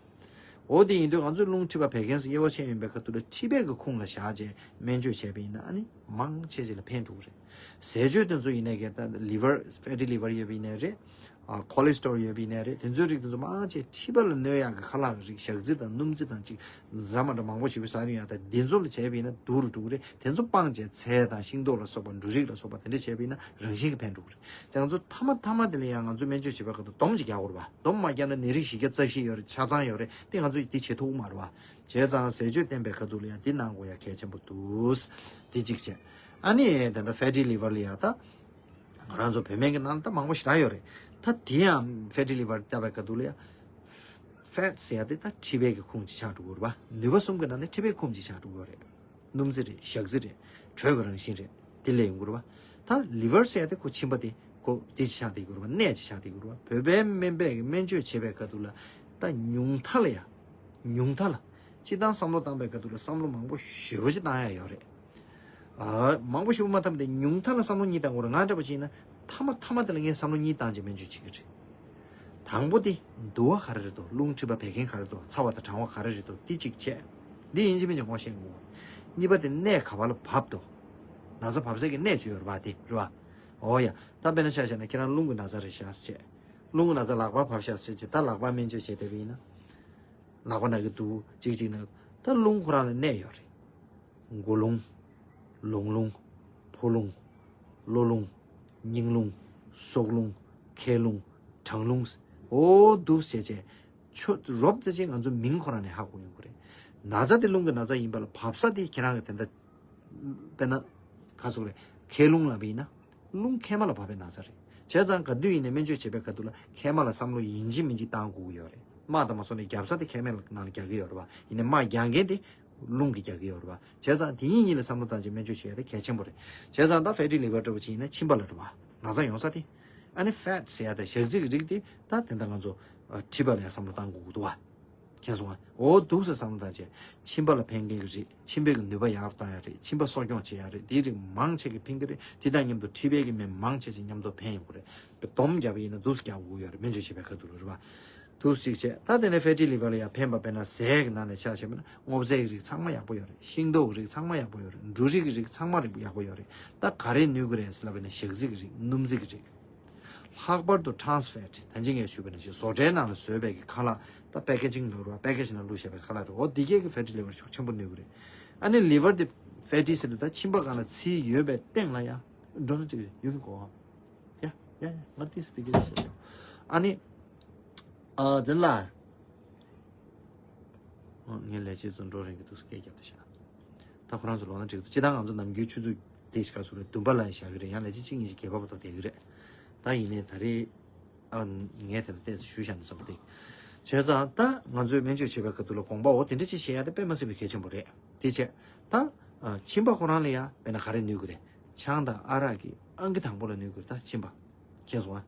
འོ་དེ་ཡིན་དུས་ང་ཚོའི་རླུང་མཁྲིས་པ་བད་ཀན་སོགས་དབྱེ་བ་ཕྱེ་ཡོང་པའི་ཁ་ཐུག་ལ་མཁྲིས་པའི་གི་ཁུངས་ལ་བཞག་བྱས་སྨན་བཅོས་བྱས་པ་ཡིན་ན་ཨ་ནི་མང་ཆེ་ཆེ་ལ་ཕན་ཐོགས་རེད། ཟས་སྤྱོད་དེ་ཚོ་ཡིན་ནའི་གི་ད་ལི་ཝར་ཕེ་ཊི་ལི་ཝར་ཡོད་པ་ཡིན་ནའི་རེད། ཨ། ཁོ་ལེ་སི་ཊོ་རོལ་ཡོད་པ་ཡིན་ནའི་རེད། དེ་ཚོའི་རིགས་དེ་ཚོ་མང་ཆེ་མཁྲིས་པ་ལ་གནོད་ཡག་གི་ཁ་ལག་གི་རིགས། ཞག་རྩི་དང་སྣུམ་རྩི་དང་ཅིག་ཟ་མ་འདྲ་མང་པོ་ཞིག་པོ་ཟ་ཡོང་ཡག་ད་དེ་ཚོ་ལ་བྱས་པ་ཡིན་ན་སྡུག་རུ་འགྲོ་གི་རེད། དེ་ཚོ་སྤངས་བྱས་ཚལ་དང་ཤིང་ཏོག་ལ་སོགས་པ་འབྲུ་རིགས་ལ་སོགས་པ་དེ་འདྲ་བྱས་པ་ཡིན་ན་རང་བཞིན་གྱིས་ཕན་འགྲོ་གི་རེད། དེ་ང་ཚོ་མཐའ་མ་མཐའ་མ་དེ་ལ་ཡང་ང་ཚོས་སྨན་བཅོས་བྱེད་པའི་སྐབས་དུ་སྡོམ་ཅིག་རྒྱག་དགོས་རེད་པ། སྡོམ་མ་རྒྱག་ན་ནད་རིགས་བཞི་བརྒྱ་རྩ་བཞི་ཡོད་རེད། ཆ་ཚང་ཡོད་རེད། དེ་ང་ཚོས་དེ་བྱེད་ཐུབ་ཀྱི་མ་རེད་པ། བྱས་ཙང་ཟས་སྤྱོད་བསྟེན་པའི་ཁ་ཐུག་ལ་ཡང་དེ་གནང་དགོས་ཡ་གལ་ཆེན་པོ་འདུག། དེ་གཅིག་བྱས། ཨ་ནི་དེ་འདྲ་ཕེ་ཊི་ལི་ཝར་ལ་ཡང་ད་ང་རང་ཚོ་བོད་སྨན་གྱི་ནང་ལ་ད་མང་པོ་ཞེ་དྲག་ཡོད་རེད། ད་དེ་ཡང་ཕེ་ཊི་ལི་ཝར་བཏབ་པའི་སྐབས་དུ་ལ་ཡང་ཕེ་ཊི་ཟེར་ཡ་དེ་ད་མཁྲིས་པའི་གི་ཁུངས་ཅིག་ཆགས་འགྲོ་གི་རེད་པ། ནུས་པ་གསུམ་གྱི་ནང་ནས་མཁྲིས་པའི་ཁུངས་ཅིག་ཆགས་འགྲོ་གི་རེད། སྣུམ་རྩི་རེད། ཞག་རྩི་རེད། དྲོད་ཀྱི་རང་བཞིན་རེད། དེ་ལས་ཡོང་གི་རེད་པ། ད་ལི་ཝར་ཟེར་ཡ་དེ་ཁོ་མཆིན་པ་དེ་ཁོ་དེ་ཅིག་ཆགས་བསྡད་ཀྱི་རེད་པ། ནད་ཅིག་ཆགས་བསྡད་ཀྱི་རེད་པ། བོད་པའི་སྨན་པས་ཀྱི་སྨན་བཅོས་བྱེད་པའི་སྐབས་དུ་ལ་ད་ཉུང་མཐའ་ལ་ཡ། ཉུང་མཐའ་ལ། སྤྱིར་བཏང་བསམ་བློ་བཏང་པའི་སྐབས་དུ་ལ་བསམ་བློ་མང་པོ་ཞེ་པོ་ཅིག་བཏང་ཡ་ཡོད་རེད། ཨ། མང་པོ་ཞེ་པོ་མ་བཏང་སྟེ་ཉུང་མཐའ་ལ་བསམ་བློ་གཉིས་བཏང་དགོས་རེད། ང་འདྲ་པོ་ཅིག་ཡིན་ན་མཐའ་མ་མཐའ་མ་དེ་ལ་ངས་བསམ་བློ་གཉིས་བཏང་བྱས་སྨན་བཅོས་བྱེད་ཀྱི་རེད། དང་པོ་དེ་འདུ་བ་ག་རེ་རེད་འདུག། རླུང་མཁྲིས་པ་བད་ཀན་ག་རེ་འདུག། ཚ་བ་དང་གྲང་བ་ག་རེ་རེད་འདུག། དེ་གཅིག་བྱས། འདི་ཡིན་གཅིག་མིན་གཅིག་ངོ་ཤེས་དགོས། གཉིས་པ་དེ་གནས་ག་པ་ལ་བབས་འདུག། ན་ཚ་བབས་སའི་གི་གནས་ཅིག་ཡོད་རེད་པ། དེ་རེད་པ། འོ་ཡ། ད་དཔེར་ན་ཆ་བཞག་ན་ཁྱེད་རང་རླུང་གི་ན་ཚ་རེད་ཤག་ཟེར་བྱས། རླུང་གི་ན་ཚ་ལག་པ་བབས་ཤག་ཟེར་བྱས། ད་ལག་པ་སྨན་བཅོས་བྱས་བསྡད་པ་ཡིན་ན། ལག་པ་ན་གི་འདུག། གཅིག་གཅིག་ན། ད་རླུང་ཁོ་རང་ལ་གནས་ཡོད་རེད། མགོ་རླུང་། ལོང་རླུང་། ཕོ་རླུང་། གློ་རླུང་། སྙིང་རླུང་། སྲོག་རླུང་། མཁལ་རླུང་། བྲང་རླུང་། འོ་འདུག་བྱས་བྱས། ཆོ་རོབ་ཙམ་ཅིག་ང་ཚོ་མིང་ཁོ་རང་ནས་ཧ་གོ་ཡོང་གི་རེད། ན་ཚ་དེ་རླུང་གི་ན་ཚ་ཡིན་པ་ལ་བབས་ས་དེ་ཁྱེད་རང་གི་དེ་འདྲ། དཔེར་ན། ག་ཟེར་དགོས་རེད། མཁལ་རླུང་ལབ་པ་ཡིན་ན། རླུང་མཁལ་མ་ལ་བབས་པའི་ན་ཚ་རེད། བྱས་ཙང་ག་དུས་ཡིན་ནའི་སྨན་བཅོས་བྱེད་པའི་ཁ་ཐུག་ལ་མཁལ་མ་ལ་བསམ་བློ་ཡིན་གཅིག་མིན་གཅིག་བཏང་དགོས་ཀྱི་ཡོད་རེད། རྨ་དང་མ་སོ་ནས་རྒྱབ་ས་དེ་མཁལ་མའི་ནང་ལ་རྒྱག་གི་ཡོད་རེད་པ། ཡིན་ནའི་རྨ་རྒྱག་མཁན་དེ་རླུང་གིས་རྒྱག་གི་ཡོད་རེད་པ། བྱས་ཙང་དེ་གཉིས་གཉིས་ལ་བསམ་བློ་བཏང་བྱས་སྨན་བཅོས་བྱེད་ཡ་དེ་གལ་ཆེན་པོ་རེད། བྱས་ཙང་ད་ཕེ་ཊི་ལི་ཝར་འདྲ་པོ་ཅིག་ཡིན་ན་མཆིན་པ་ལ་རེད་པ། ན་ཚ་ཡོང་ས་དེ། ཨ་ནི་ཕེ་ཊི་ཟེར་ཡ་དང་ཞག་རྩི་གི་རིགས་དེ་ད་དེ་འདྲ་ང་ཚོ་མཁྲིས་པ་ལ་ཡ་བསམ་བློ་བཏང་དགོས་ཀྱི་འདུག་པ། མཁྱེན་སོང་ང་། འོ་འདུག་ཟེར་བསམ་བློ་བཏང་བྱས། མཆིན་པ་ལ་ཕན་མཁན་གྱི་རིགས། མཆིན་པའི་གི་ནུས་པ་ཡག་རུ་བཏང་ཡ་རིགས། མཆིན་པ་གསོ་སྐྱོང་བྱེད་ཡ་རིགས། དེའི་རིགས་མང་ཆེ་གིས་ཕན་གྱི་རེད། དེ་དང་མཉམ་དུ་མཁྲིས་པའི་གི་སྨན་མང་ཆེ་ཆེ་མཉམ་དུ་ཕན་ཡོང་གི་རེད། སྡོམ་བརྒྱབ་པ་ཡིན་ན་འདུག་སེ་རྒྱག་དགོས་ཀྱི་ཡོད་རེད། སྨན་བཅོས་བྱེད་པའི་ཁ་ཐུག་ལ་རེད་པ། འདུག་སེ་གཅིག་བྱས། ད་དེ་ནས་ཕེ་ཊི་ལི་ཝར་ལ་ཡ་ཕན་པ་དཔེར་ན་ཟས་ཀྱི་ནང་ནས་ཆ་བཞག་པ་ན་སྔོ་ཚལ་གྱི་རིགས་ཚང་མ་ཡག་པོ་ཡོད་རེད། ཤིང་ཏོག་གི་རིགས་ཚང་མ་ཡག་པོ་ཡོད་རེད། འབྲུ་རིགས་ཀྱི་རིགས་ཚང་མ་རིགས་ཡག་པོ་ཡོད་རེད། ད་ག་རེ་ནུས་ཀྱི་རེད་ཟེར་ལབ་པ་ཡིན་ན་ཞག་རྩི་གི་རིགས། སྣུམ་རྩི་གི་རིགས། ལྷག་པར་དུ་ཊ་རན་སི་ཕེ་ཊི། ད་གིན་ངས་ཞུས་པ་ནང་བཞིན་བཟོ་གྲྭའི་ནང་ལ་བཟོས་པའི་གི་ཁ་ལག། ད་པེ་ཀེ་ཇིང་ལབ་རེད་པ། པེ་ཀེ་ཇི་ནང་བླུགས་བཞག་པའི་ཁ་ལག་རེད། འོ་འདི་གས་གི་ཕེ་ཊི་ལི་ཝར་ཤུགས་ཆེན་པོ་ནུས་ཀྱི་རེད། ཨ་ནི་ལི་ཝར་དེ་ཕེ་ཊི་ཟེར་དུས་ད་མཆིན་པ་སྒང་ལ་ཚིལ་ཡོད་པའི་སྟེང་ལ་ཡ། འགྲོ་ན་ཅིག་རེད། ཡོད་གི་གོ། ཡ་ཡ་ཡ། ང་ཏིས་དེ་གི་རེད་ཟེར། ཨ་ནི། ཨ་འཛིན་ལ། ཨ། ངས་ལས་བྱེད་ཚོ་འགྲོ་རན་གྱི་འདུག་སྐད་རྒྱབ་བསྡད་ཤག། ད་ཁོ་རང་ཚོ་ལོག་ན་འགྲིག་འདུག། སྤྱིར་བཏང་ང་ཚོ་ནམ་རྒྱུན་ཆུ་ཚོད་དེ་ཞིག་ག་ཚོད་རེད། བདུན་པ་ལ་བཞག་གི་རེད། ཡང་ལས་བྱེད་གཅིག་གཉིས་ཤིག་རྒྱབ་པ་བར་དུ་བསྡད་ཀྱི་རེད། ད་ཡིན་ནའི་ད་རེས། ཨ། ངས་དེ་ལ་ཏོག་ཙམ་ཞུས་བཞག་ན་བསམ་པ་འདུག། བྱས་ཙང་ད་ང་ཚོས་སྨན་བཅོས་བྱེད་པའི་ཁ་ཐུག་ལ་དགོངས་པ་འོ་དེ་འདྲ་ཅིག་བཞེས་ཡ་དེ་དཔེ་མ་སྲིད་པའི་གལ་ཆེན་པོ་རེད། དེ་བྱས། ད། ཨ། མཆིན་པ་ཁོ་རང་ལ་ཡ་དཔེར་ན་ག་རེ་ནུས་ཀྱི་རེད། ཆང་དང་ཨ་རག་གི་ཨང་ཀི་དང་པོ་ལ་ནུས་ཀྱི་རེད། ད་མཆིན་པ། མཁྱེན་སོང་ཨ།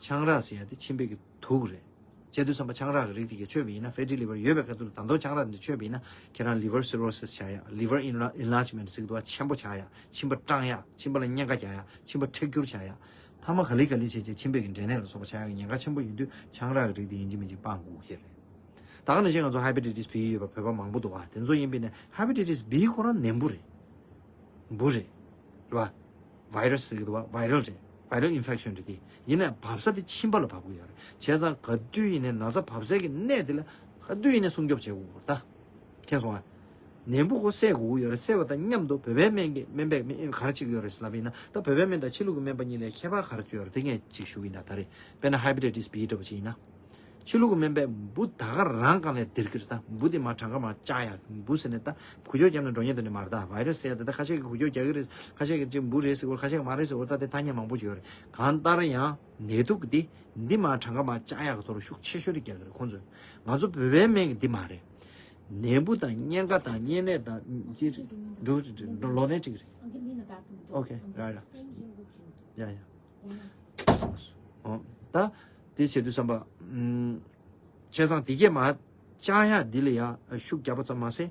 ཆང་རག་ཟེར་ཡ་དེ་མཆིན་པའི་གི་དུག་རེད། བྱས་དུས་ཙམ་པ་ཆང་རག་གི་རིགས་དེ་གས་མཆོད་པ་ཡིན་ན། ཕེ་ཊི་ལི་ཝར་ཡོད་པའི་ཁ་ཐུག་ལ་ད་དུང་ཆང་རག་འདི་མཆོད་པ་ཡིན་ན་ཁྱེད་རང་ལི་ཝར་སི་རོ་སིས་ཆགས་ཡ། ལི་ཝར་ཨིན་ལ་ཨིན་ལར་ཇི་མེན་ཊི་ཟེར་གི་འདུག་བ། ཆེན་པོ་ཆགས་ཡ། མཆིན་པ་སྐྲངས་ཡ། མཆིན་པ་ལ་གཉན་ཁ་རྒྱག་ཡ། མཆིན་པ་འཁྲུ་འཁྱུར་ཆགས་ཡ། མཐའ་མ་ག་ལེ་ག་ལེ་བྱས་བྱས་མཆིན་པའི་གི་འབྲས་ནད་ལ་སོགས་པ་ཆགས་ཡ་གི་ཉེན་ཁ་ཆེན་པོ་ཡོད་དུས་ཆང་རག་གི་རིགས་དེ་ཡིན་གཅིག་མིན་གཅིག་སྤང་དགོས་ཀྱི་རེད། ད་ག་ནང་བཞིན་ང་ཚོ་ཧེ་པ་ཊའི་ཊིས་བྷི་ཡོད་པ་བོད་པ་མང་པོ་འདུག་བ། དེ་ཚོ་ཡིན་པ་ཡིན་ན་ཧེ་པ་ཊའི་ཊིས་བྷི་ཁོ་རང་ནད་འབུ་རེད། འབུ་རེད། རེད་བ། བྷའི་ར་སི་ཟེར་གི་འདུག་བ། བྷའི་རལ་རེད། བྷའི་རལ་ཨིན་ཕེག་ཤན་རེད་དེ། ཡིན་ནའི་བབས་ས་དེ་མཆིན་པ་ལ་བབས་གི་ཡོད་རེད། བྱས་ཙང་ག་དུས་ཡིན་ནའི་ན་ཚ་བབས་སའི་གི་གནས་དེ་ལ་ག་དུས་ཡིན་ནའི་སྲུང་སྐྱོབ་བྱེད་དགོས་རེད་ད། མཁྱེན་སོང་ཨ། ནད་འབུ་ཁོ་བསད་དགོས་ཀྱི་ཡོད་རེད། བསད་པ་དང་མཉམ་དུ་བོད་པའི་སྨན་གྱི་སྨན་པས་སྨན་ག་རེ་བྱེད་ཀྱི་ཡོད་རེད་ཟེར་ལབ་པ་ཡིན་ན། ད་བོད་པའི་སྨན་དང་ཕྱི་ལུགས་ཀྱི་སྨན་པ་གཉིས་ལ་ཁྱད་པར་ག་རེ་ཡོད་རེད། དེ་ངས་ཅིག་ཞུ་གི་ཡིན་ད། ད་རེས་དཔེར་ན་ཧེ་པ་ཊའི་ཊིས་བྷི་འདྲ་པོ་ཅིག་ཡིན་ན། ཕྱི་ལུགས་ཀྱི་སྨན་པས་འབུ་ད་ག་རང་སྒང་ལས་སྡིར་གི་རེད། ད་འབུ་དེ་མར་གྲངས་ཀ་མར་བཅག་ཡག་འབུ་ཟེར་ནས་ད་འགུལ་སྐྱོད་བརྒྱབ་ནས་འགྲོ་མཁན་དེ་ནི་མ་རེད། ད་བྷའི་རེ་སི་ཟེར་ཡག་དེ་ད་ཁ་ཤས་ཀྱིས་འགུལ་སྐྱོད་རྒྱག་གི་རེད། ཁ་ཤས་ཀྱིས་ཅིག་འབུ་རེད་ཟེར་གི་རེད། ཁ་ཤས་ཀྱིས་མ་རེད་ཟེར་གི་རེད། ད་དེ་ཐ་སྙད་མང་པོ་ཅིག་ཡོད་རེད། གང་ལྟར་ཡང་ནད་དུག་གི་འདི་འདི་མར་གྲངས་ཀ་མར་བཅག་ཡག་གི་ཐོག་ལ་ཤུགས་ཆེ་ཤོས་རེ་རྒྱག་གི་རེད། ཁོང་ཚོས་ང་ཚོ་བོད་པའི་སྨན་གྱི་འདི་མ་རེད། ནད་འབུ་དང་གཉན་ཁ་དང་གཉན་ནད་དང་ཅི་འགྲོ་འགྲོ་ལོ་ནད་ཅིག་རེད། Okay, right, right. Yeah, yeah. ཨོ། ད་དེ་བྱེད་དུས་བསམ་པ། ཨུམ། བྱས་ཙང་དེ་གས་མར་བཅག་ཡག་འདི་ལ་ཡ་ཤུགས་རྒྱབ་པ་ཙམ་མ་ཟད།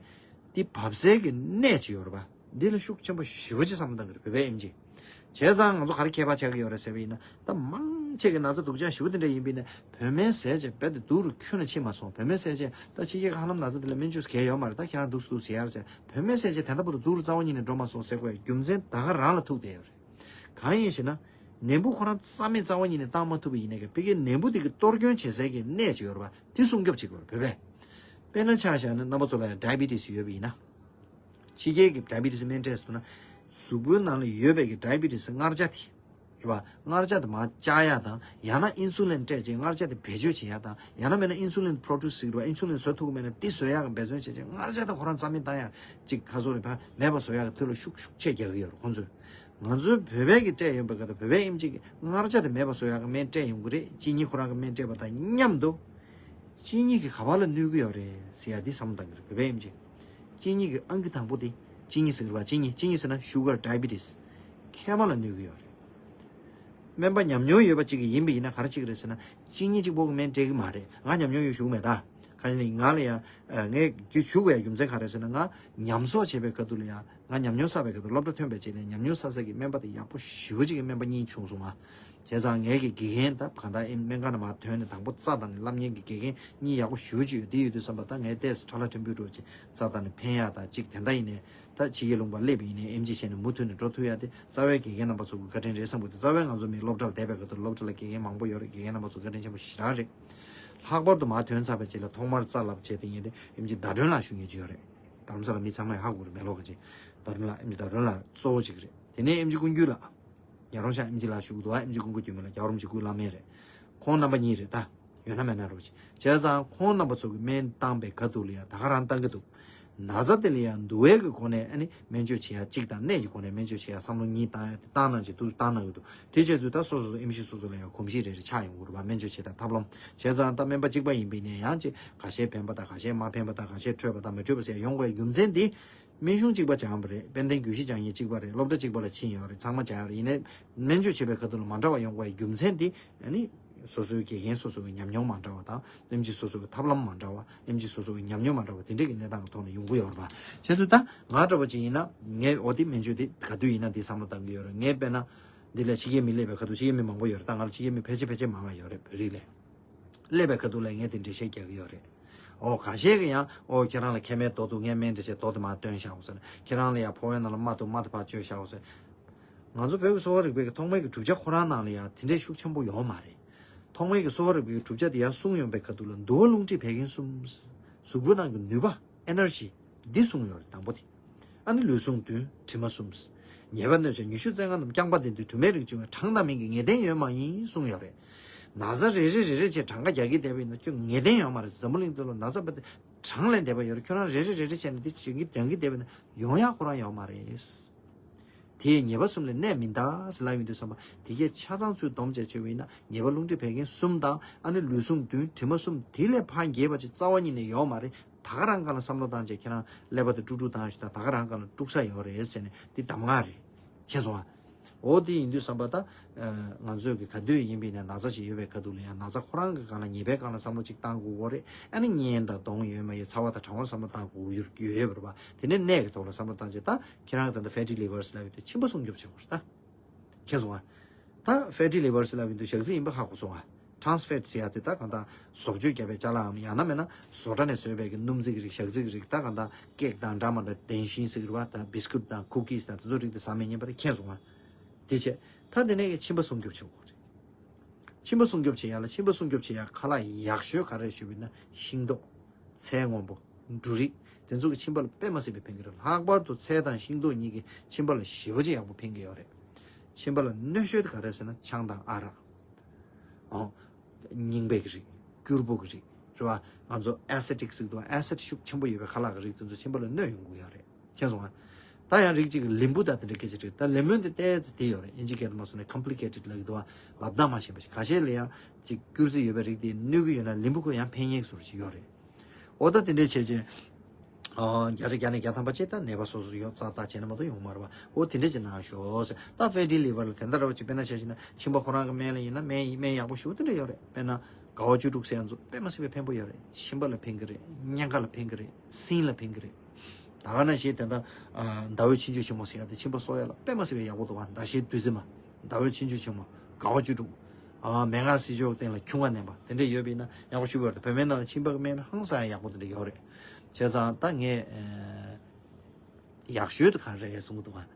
འདི་བབས་སའི་གི་གནས་ཅིག་ཡོད་རེད་པ། འདི་ལ་ཤུགས་ཆེན་པོ་ཞེ་པོ་ཅིག་བསམ་བློ་བཏང་གི་རེད། བོད་པའི་ཨེམ་ཆི། བྱས་ཙང་ང་ཚོ་ག་རེ་ཁྱད་པར་ཆགས་ཀྱི་ཡོད་རེད་ཟེར་བ་ཡིན་ན། ད་མང་ཆེ་གི་ན་ཚ་སྡུག་ཅག་ཞེ་པོ་དེ་འདྲ་ཡིན་པ་ཡིན་ན། བོད་སྨན་ཟས་བྱས་རྦད་དེ་སྡུག་རུ་ཁྱོན་ནས་ཕྱིན་མ་སོང་། བོད་སྨན་ཟས་བྱས་ད་ཕྱི་རྒྱལ་ཁ་ཧ་ལམ་ན་ཚ་དེ་ལ་སྨན་བཅོས་གང་ཡང་ཡོད་མ་རེད། ད་ཁྱེད་རང་འདུག་སེ་འདུག་ཟེར་ཡག་རེད་ཟེར། བོད་སྨན་ཟས་བྱས་དེ་འདྲ་པོ་དུ་སྡུག་རུ་རྩ་བ་ཉིད་ནས་འགྲོ་མ་སོང་ཟེར་དགོས་རྒྱུ་མཚན་ད་ག་རང་ལ་ཐུག་བསྡད་ཡོད་རེད། གང་ཡིན་ཞེ་ན། ནད་འབུ་ཁོ་རང་རྩ་མེད་རྩ་བ་ཉིད་ནས་བཏང་མ་ཐུབ་པ་ཡིན་ནའི་གི་ཕ་གིའི་ནད་འབུ་དེ་གི་གཏོར་སྐྱོན་བྱེད་སའི་གི་གནས་ཅིག་ཡོད་རེད་པ། དེ་སྲུང་སྐྱོབ་བྱེད་དགོས་རེད། བོད་པས། དཔེར་ན་ཆ་བཞག་ན་རྣམ་པ་ཚོ་ལ་ཡང་diabetes་ཡོད་པ་ཡིན་ན། ཕྱི་རྒྱལ་གྱི་diabetes སྨན་སྤྲད་སོང་ན། གཟུགས་པོའི་ནང་ལ་ཡོད་པའི་གི་diabetes མངར་ཆ་དེ། རེད་པ། མངར་ཆ་དེ་མར་བཅག་ཡག་དང་། ཡང་ན་insulin སྤྲད་བྱས་མངར་ཆ་དེ་བེད་སྤྱོད་བྱེད་ཡག་དང་། ཡང་ན་མིན་ན་insulin produce ཟེར་བ། insulin བཟོ་ཐུབ་ཀྱི་མེད་ན་དེ་བཟོ་ཡག་གི་འབད་བརྩོན་བྱས་བྱས་མངར་ཆ་དེ་ཁོ་རང་རྩ་མེད་བཏང་ཡག་ཅིག་ཁ་སོ་རེ་ཕ་མེད་པ་བཟོ་ཡག་གི་དུས་ལ་ཤུགས་ཤུགས་ཆེ་རྒྱག་གི་ཡོད་རེད་ཁོང་ཚོས། ང་ཚོའི་བོད་པའི་གི་སྤྲད་ཡོང་པའི་སྐབས་དུ་བོད་པའི་ཨེམ་ཆི་གི་མངར་ཆ་དེ་མེད་པ་བཟོ་ཡག་གི་སྨན་སྤྲད་ཡོང་གི་རེད། གཅིན་སྙི་ཁོ་རང་གི་སྨན་སྤྲད་པ་དང་མཉམ་དུ། གཅིན་སྙི་གི་ག་པར་ལ་གནོད་གི་ཡོད་རེད་ཟེར་ཡག་འདི་བསམ་བློ་བཏང་གི་རེད། བོད་པའི་ཨེམ་ཆི། གཅིན་སྙི་གི་ཨང་ཀི་དང་པོ་དེ། གཅིན་སྙི་ཟེར་བ། གཅིན་སྙི། གཅིན་སྙི་ཟེར་ན་sugar diabetes། མཁལ་མ་ལ་གནོད་གི་ཡོད་རེད། སྨན་པ་ཉམས་མྱོང་ཡོད་པ་གཅིག་གིས་ཡིན་པ་ཡིན་ན་ག་རེ་བྱེད་ཀྱི་རེད་ཟེར་ན། གཅིན་སྙི་གཅིག་པོ་གི་སྨན་སྤྲད་ཀྱི་མ་རེད། ང་ཉམས་མྱོང་ཡོད་ཞུ་གི་མེད་ད། ཁ་ཉིན་ང་ལ་ཡང་། ངས་རྒྱུ་ཞུ་དགོས་ཡ་རྒྱུ་མཚན་ག་རེ་ཟེར་ན། ང་ཉམས་གསོག་བྱེད་པའི་ཁ་ཐུག་ལ་ཡང་། ང་ཉམས་མྱོང་བསགས་པའི་ཁ་ཐུག་སློབ་གྲྭ་ཐོན་པའི་རྗེས་ལ་ཉམས་མྱོང་བསགས་ས་གི་སྨན་པ་དེ་ཡག་པོ་ཞེ་པོ་ཅིག་གི་སྨན་པ་གཉིས་བྱུང་སོང་ང་། བྱས་ཙང་ངའི་གི་དགེ་རྒན་ད་གང་ལྟར་ཨེ་སྨན་ཁང་ནང་མར་ཐོན་ནས་དང་པོ་རྩ་དང་ནི་སློབ་གཉེར་གྱི་དགེ་རྒན་གཉིས་ཡག་པོ་ཞེ་པོ་ཅིག་ཡོད། དེ་ཡོད་དུས་བསམ་པ་ད་ངའི་ཏོག་ཙམ་ཁྲ་ལ་ཕྲན་བུ་འགྲོ་ཅིག་རྩ་དང་ནི་ཕན་ཡག་ད་ཅིག་དེ་འདྲ་ཡིན་ནའི། ད་ཕྱི་རྒྱལ་ལུང་པ་སླེབས་ཡིན་ནའི་ཨེམ་ཆི་བྱས་ནས་མུ་མཐུད་ནས་འགྲོ་ཐུབ་ཡག་དེ་རྩ་བའི་དགེ་རྒན་རྣམ་པ་ཚོ་གི་བཀའ་དྲིན་རེད་བསམ་གི་འདུག་རྩ་བའི་ང་ཚོ་མི་སློབ་གྲྭ་ལ་བསྡད་པའི་སྐབས་དུ་སློབ་གྲྭ་ལ་དགེ་རྒན་མང་པོ་ཡོད་རེད། དགེ་རྒན་རྣམ་པ་ཚོ་བཀའ་དྲིན་ཆེན་པོ་ཞེ་དྲག་རེད། ལྷག་པར་དུ་མར་ཐོན་ཚར་བའི་རྗེས་ལ་ཐོག་མར་རྩ་ལབ་བྱས་ཏེ་ངས་དེ་ཨེམ་ཆི་ཟླ་སྒྲོན་ལགས་ཞུ་མཁན་ཅིག་ཡོད་རེད། རྡ་རམ་ས་ལ་མི་ཚང་མས་ཧ་གོ་རེད། མེ་ལོ་ཁ་ཆེ། ཟླ་སྒྲོན་ལགས། ཨེམ་ཆི་ཟླ་སྒྲོན་ལགས་གཙོ་བོ་ཅིག་རེད། དེ་ནས་ཨེམ་ཆི་ཀུན་གྱུར་ལགས། ཉ་རོང་ཤག་ཨེམ་ཆི་ལགས་ཞུ་གི་འདུག་ཨེམ་ཆི་ཀུན་གྱུར་རྒྱུད་མི་ལགས། རྒྱལ་བ་རིན་པོ་ཆེ་སྐུའི་བླ་སྨན་རེད། ཁོང་རྣམ་པ་གཉིས་རེད་ད། ཡོད་ན་མེད་ན་རོགས་བྱེད། བྱས་ཙང་ཁོང་རྣམ་པ་ཚོ་གི་སྨན་བཏང་པའི་ཁ་ཐུག་ལ་ཡ་ད་ག་རང་བཏང་གི་འདུག་ན་ཚ་དེ་ལ་ཡ་འདུ་བའི་གི་སྒོ་ནས་ཨ་ནི་སྨན་བཅོས་བྱེད་ཡ་གཅིག་དང་གནས་ཀྱི་སྒོ་ནས་སྨན་བཅོས་བྱེད་ཡ་བསམ་བློ་གཉིས་བཏང་ཡ་དེ་བཏང་གནང་བྱེད་དུ་བཏང་གནང་གི་འདུག་དེ་བྱས་ཚུལ་ད་སོ་སོ་སོ་ཨེམ་ཆི་སོ་སོ་ལ་ཡ་གོམས་གཤིས་རེ་རེ་ཆགས་ཡོང་གི་རེད་པ། སྨན་བཅོས་བྱེད་སྟངས་ཐབས་ལམ། བྱས་ཙང་ད་སྨན་པ་གཅིག་པ་ཡིན་པའི་ནས་ཡང་ཅིག་ཁ་ཤས་ཕན་པ་དང་ཁ་ཤས་མ་ཕན་པ་དང་ཁ་ཤས་འཕྲོད་པ་དང་མི་འཕྲོད་པ་ཟེར་ཡ་ཡོང་དགོས་ཡ་རྒྱུ་མཚན་དེ། སྨན་གཞུང་གཅིག་པ་སྦྱངས་པ་རེད། དཔལ་ལྡན་རྒྱུད་བཞི་སྦྱང་མཁན་གཅིག་པ་རེད། སློབ་གྲྭ་གཅིག་པ་ལ་ཕྱིན་ཡོད་རེད། ཚང་མ་སྦྱངས་ཡོད་རེད། ཡིན་ནའི་སྨན་བཅོས་བྱེད་པའི་ཁ་ཐུག་ལ་མ་འདྲ་བ་ཡོང་དགོས་ཡ་རྒྱུ་མཚན་དེ་ཨ་ནི། སོ་སོའི་དགེ་རྒན་སོ་སོ་གི་ཉམས་མྱོང་མ་འདྲ་བ་དང་ཨེམ་ཆི་སོ་སོ་གི་ཐབས་ལམ་མ་འདྲ་བ། ཨེམ་ཆི་སོ་སོ་གི་ཉམས་མྱོང་མ་འདྲ་བ་དེ་འདྲས་ཀྱི་གནས་སྟངས་ཀྱི་ཐོག་ནས་ཡོང་གི་ཡོད་རེད་པ། བྱས་ཙང་ད་ང་འདྲ་བོ་ཅིག་ཡིན་ན་ངས་འོ་དེ་སྨན་བཅོས་དེ་ག་དུས་ཡིན་ན་དེ་བསམ་བློ་བཏང་གི་ཡོད་རེད། ངས་དཔེར་ན་འདི་ལ་ཕྱི་རྒྱལ་མི་སླེབས་པའི་ཁ་ཐུག་ཕྱི་རྒྱལ་མི་མང་པོ་ཡོད་རེད། ད་ང་ལ་ཕྱི་རྒྱལ་མི་ཕལ་ཆེར་ཕལ་ཆེར་མང་བ་ཡོད་རེད་བོད་རིགས་ལ། སླེབས་པའི་ཁ་ཐུག་ལ་ངས་དེ་འགྲེལ་བཤད་རྒྱག་གི་ཡོད་རེད། ཨོ་ཁ་ཤས་ཀྱིས་ཡང་ཨོ་ཁྱེད་རང་ལ་མཁལ་མའི་རྡོ་འདུག་ངས་སྨན་འདྲ་བྱས་རྡོ་དེ་མར་བཏོན་བཞག་འོ་ཟེར། ཁྱེད་རང་ལ་ཡང་ཕོ་བའི་ནང་ལ་རྨ་འདུག་རྨ་དེ་ཕར་བཅོས་བཞག་འོ་ཟེར། ང་ཚོ་བོད་ཀྱི་གསོ་བ་རིག་པའི་ཐོག་མའི་གི་གྲུབ་ཆ་ཁོ་རང་ནང་ལ་ཡང་དེ་འདྲའི་ཤུགས་ཆེན་པོ་ཡོད་མ་རེད། ཐོག་མའི་གི་གསོ་བ་རིག་པའི་གྲུབ་ཆ་དེ་ཡང་གསུངས་ཡོང་པའི་ཁ་ཐུག་ལ་འདུ་བ་རླུང་མཁྲིས་བད་ཀན་གསུམ། གཟུགས་པོ་ནང་གི་ནུས་པ། ཨེ་ནར་ཇི། འདི་གསུངས་ཡོད་རེད་དང་པོ་དེ། ཨ་ནི་ལུས་ཟུངས་བདུན་དྲི་མ་གསུམ། ཉེས་པ་གནོད་བྱེད་ཉི་ཤུ་རྩ་ལྔ་རྣམས་རྐྱང་པ་ལྡན་དུས་དྲི་མའི་རིགས་བྱུང་བའི་གྲངས་དང་མིང་གི་ངེས་གཏན་ཡོད་མ་ཡིན་གསུངས་ཡོད་རེད། ན་ཚ་རེ་རེ་རེ་རེ་བྱས་གྲངས་ཀ་རྒྱག་གི་བསྡད་པ་ཡིན་ན་ཁྱོད་ངེས་གཏན་ཡོད་མ་རེད། འཛམ་བུ་གླིང་འདི་ལ་ན་ཚ་བ་དེ་གྲངས་ལས་འདས་པ་ཡོད་རེད། ཁྱོད་རང་རེ་རེ་རེ་རེ་བྱས་ནས་འདི་བྱེད་ཀྱི་སྦྱང་གི་བསྡད་པ་ཡིན་ན་ཡོང་ཡག་ཁོ་རང་ཡོད་མ་རེད། དེས་ཉེས་པ་གསུམ་ལས་གནས་མི་འདའ་ཟེར་ལབ་ཡོང་དུས་ཙམ་པ་དེ་གས་ཆ་ཚང་ཚུར་བསྡོམས་བྱས་བྱས་པ་ཡིན་ན་ཉེས་པ་རླུང་མཁྲིས་བད་ཀན་གསུམ་དང་ཨ་ནི་ལུས་ཟུངས་བདུན་དྲི་མ་གསུམ་དེ་ལས་ཕར་རྒྱས་པ་ཅིག་རྩ་བ་ཉིད་ནས་ཡོད་མ་རེད། ད་ག་རང་སྒང་ལ་བསམ་བློ་བཏང་བྱས་ཁྱེད་རང་ཀླད་པ་དེ་དཀྲུག་དཀྲུག་བཏང་ཞུ་ད་ད་ག་རང་སྒང་ལ་དཀྲུག་ས་ཡོད་རེད་ཟེར་ནས་འདི་གདམས་ངག་རེད། མཁྱེན་སོང་ཨ། འོ་དེ་ཡིན་དུས་ཙམ་པ་ད་ང་ཚོས་ཀྱི་ག་དུས་ཡིན་པའི་ནས་ན་ཚ་ཞིག་ཡོད་པའི་ཁ་ཐུག་ལ་ཡང་ན་ཚ་ཁོ་རང་གི་སྒང་ལ་ཉེས་པའི་སྒང་ལ་བསམ་བློ་ཅིག་བཏང་དགོས་ཀྱི་རེད། ཨ་ནི་གཉན་དང་གདོན་ཡོད་མ་ཡོད་ཚ་བ་དང་གྲང་བར་བསམ་བློ་བཏང་དགོས་ཀྱི་ཡོད་ཡོད་པ་རེད་པ། དེ་ནས་གནས་ཀྱི་ཐོག་ལ་བསམ་བློ་བཏང་བྱས་ད་ཁྱེད་རང་གི་ད་ལྟ་fatty livers་ལབ་ཡོད་དུས་མཆིན་པ་སྲུང་སྐྱོབ་བྱེད་དགོས་རེད་ད། མཁྱེན་སོང་ཨ། ད་fatty livers་ལབ་ཡིན་དུས་ཞག་རྩི་ཡིན་པ་ཧ་གོ་སོང་ཨ། Trans fat་ཟེར་ཡ་དེ་ད་གང་ལྟར་བཟོ་བཅོས་བརྒྱབ་པའི་ཅ་ལག་གམ་ཡང་ན་མེད་ན་བཟོ་གྲྭ་ནས་བཟོས་པའི་གི་སྣུམ་རྩི་གི་རིགས་ཞག་རྩི་གི་རིགས་ད་གང་ལྟར་ཀེག་དང་འདྲ་མ་འདྲ་དན་ཤིང་ཟེར་གི་རེད་པ། ད་biscuit་དང་cookies་དང་དེ་ཚོ་རིགས་དེ་ཟ་མི་ཉན་པ་དེ་མཁྱེན་སོང་ཨ། དེ་བྱས་ད་དེ་ནས་གི་མཆིན་པ་སྲུང་སྐྱོབ་བྱེད་དགོས་རེད། མཆིན་པ་སྲུང་སྐྱོབ་བྱེད་ཡ་ལ་མཆིན་པ་སྲུང་སྐྱོབ་བྱེད་ཡ་ཁ་ལག་ཡག་ཤོས་ག་རེ་ཞུས་པ་ཡིན་ན་ཤིང་ཏོག་ཚལ་སྔོན་པོ། འབྲུ་རིགས་དེ་ཚོ་གི་མཆིན་པ་ལ་དཔེ་མ་སྲིད་པའི་ཕན་གྱི་རེད། ལྷག་པར་དུ་ཚལ་དང་ཤིང་ཏོག་གཉིས་ཀྱིས་མཆིན་པ་ལ་ཞེ་པོ་ཅིག་ཡག་པོ་ཕན་གྱི་ཡོད་རེད། མཆིན་པ་ལ་གནོད་ཤོས་དེ་ག་རེ་ཟེར་ན་ཆང་དང་ཨ་རག་ཨོ། རྙིང་པའི་གི་རིགས། སྐྱུར་པོ་གི་རིགས་རེད་བ། ང་ཚོ་ཨེ་སི་ཌི་ཀི་ཟེར་གི་འདུག་ཨེ་སི་ཌི་ཤུགས་ཆེན་པོ་ཡོད་པའི་ཁ་ལག་གི་རིགས་དེ་ཚོ་མཆིན་པ་ལ་གནོད་ཡོང་གི་ཡོད་རེད། མཁྱེན་སོང་ང་། ད་ཡང་རིགས་གཅིག་གི་ལིམ་བུ་དང་དེ་འདྲ་སྐད་ཆ་དྲིས། ད་ལེ་མོན་དེ་ཏོག་ཙམ་དེ་ཡོད་རེད། དབྱིན་ཇི་སྐད་དུ་མ་སོང་ནས་ཀོམ་པི་ལི་ཀེ་ཊེཌ་ལབ་ཀྱི་འདུག་བ། ལབ་སྟངས་མ་ཤེས་པ་ཞིག་ཁ་ཤས་ལ་ཡང་ཅིག་སྐྱུར་རྩི་ཡོད་པའི་རིགས་དེ་གནོད་ཀྱི་ཡོད་ན་ལིམ་བུ་ཁོ་ཡང་ཕན་ཡས་བཟོ་འདྲ་ཞིག་ཡོད་རེད། འོ་ད་དེ་འདྲས་བྱས་རྗེས། ཨོ། བརྒྱ་ཆ་བརྒྱ་ནས་བརྒྱ་ཐམ་པ་ཅིག་ད་ནད་པ་སོ་སོ་ཡོད་ཙག་ཏག་བྱས་ན་མ་གཏོགས་ཡོང་མ་རེད་བ། འོ་དེ་འདྲས་ཅིག་གནང་ཤོག་ཟེར། ད་ཕེ་ཊི་ལི་ཝར་ལ་དེ་འདྲ་ར་བ་ཅིག་དཔེར་ན་ཆ་བཞག་ན་མཆིན་པ་ཁོ་རང་གི་སྨན་ལ་ཡིན་ན་སྨན་སྨན་ཡག་པོ་ཞེ་པོ་དེ་འདྲ་ཡོད་རེད། དཔེར་ན་དགའ་བ་བཅུ་དྲུག་ཟེར་ཡ་ཚོ་དཔེ་མ་སྲིད་པའི་ཕན་པོ་ཡོད་རེད། མཆིན་པ་ལ་ཕན་གི་རེད། སྙིང་ག་ལ་ཕན་གི་རེད། སྲིན་ལ་ཕན་གི་རེད། ད་ག་ནང་བཞིན་དེ་འདྲ། ཟླ་འོད་ཆུང་ཆུང་ཆེན་མོ་ཟེར་ཡ་དེ་མཆིན་པ་གསོ་ཡ་ལ་དཔེ་མ་སྲིད་པའི་ཡག་པོ་འདུག་བ། ཟླ་ཤེལ་བདུད་རྩི་མ། ཟླ་འོད་ཆུང་ཆུང་ཆེན་མོ། དགའ་བ་བཅུ་དྲུག་ཨ། མན་ངག་སྲིད་མཆོག་སྟེང་ལ་ཁྱུང་ང་མནན་པ་དེ་འདྲ་ཡོད་པ་ཡིན་ན་ཡག་པོ་ཞེ་པོ་ཡོད་རེད། བོད་སྨན་ནང་ལ་མཆིན་པ་གི་སྨན་ཧང་སང་ཡག་པོ་དེ་འདྲ་ཡོད་རེད། བྱས་ཙང་ད་ངས་ཨ། ཡག་ཤོས་དེ་ག་རེ་རེད་གསུང་གི་འདུག་ག་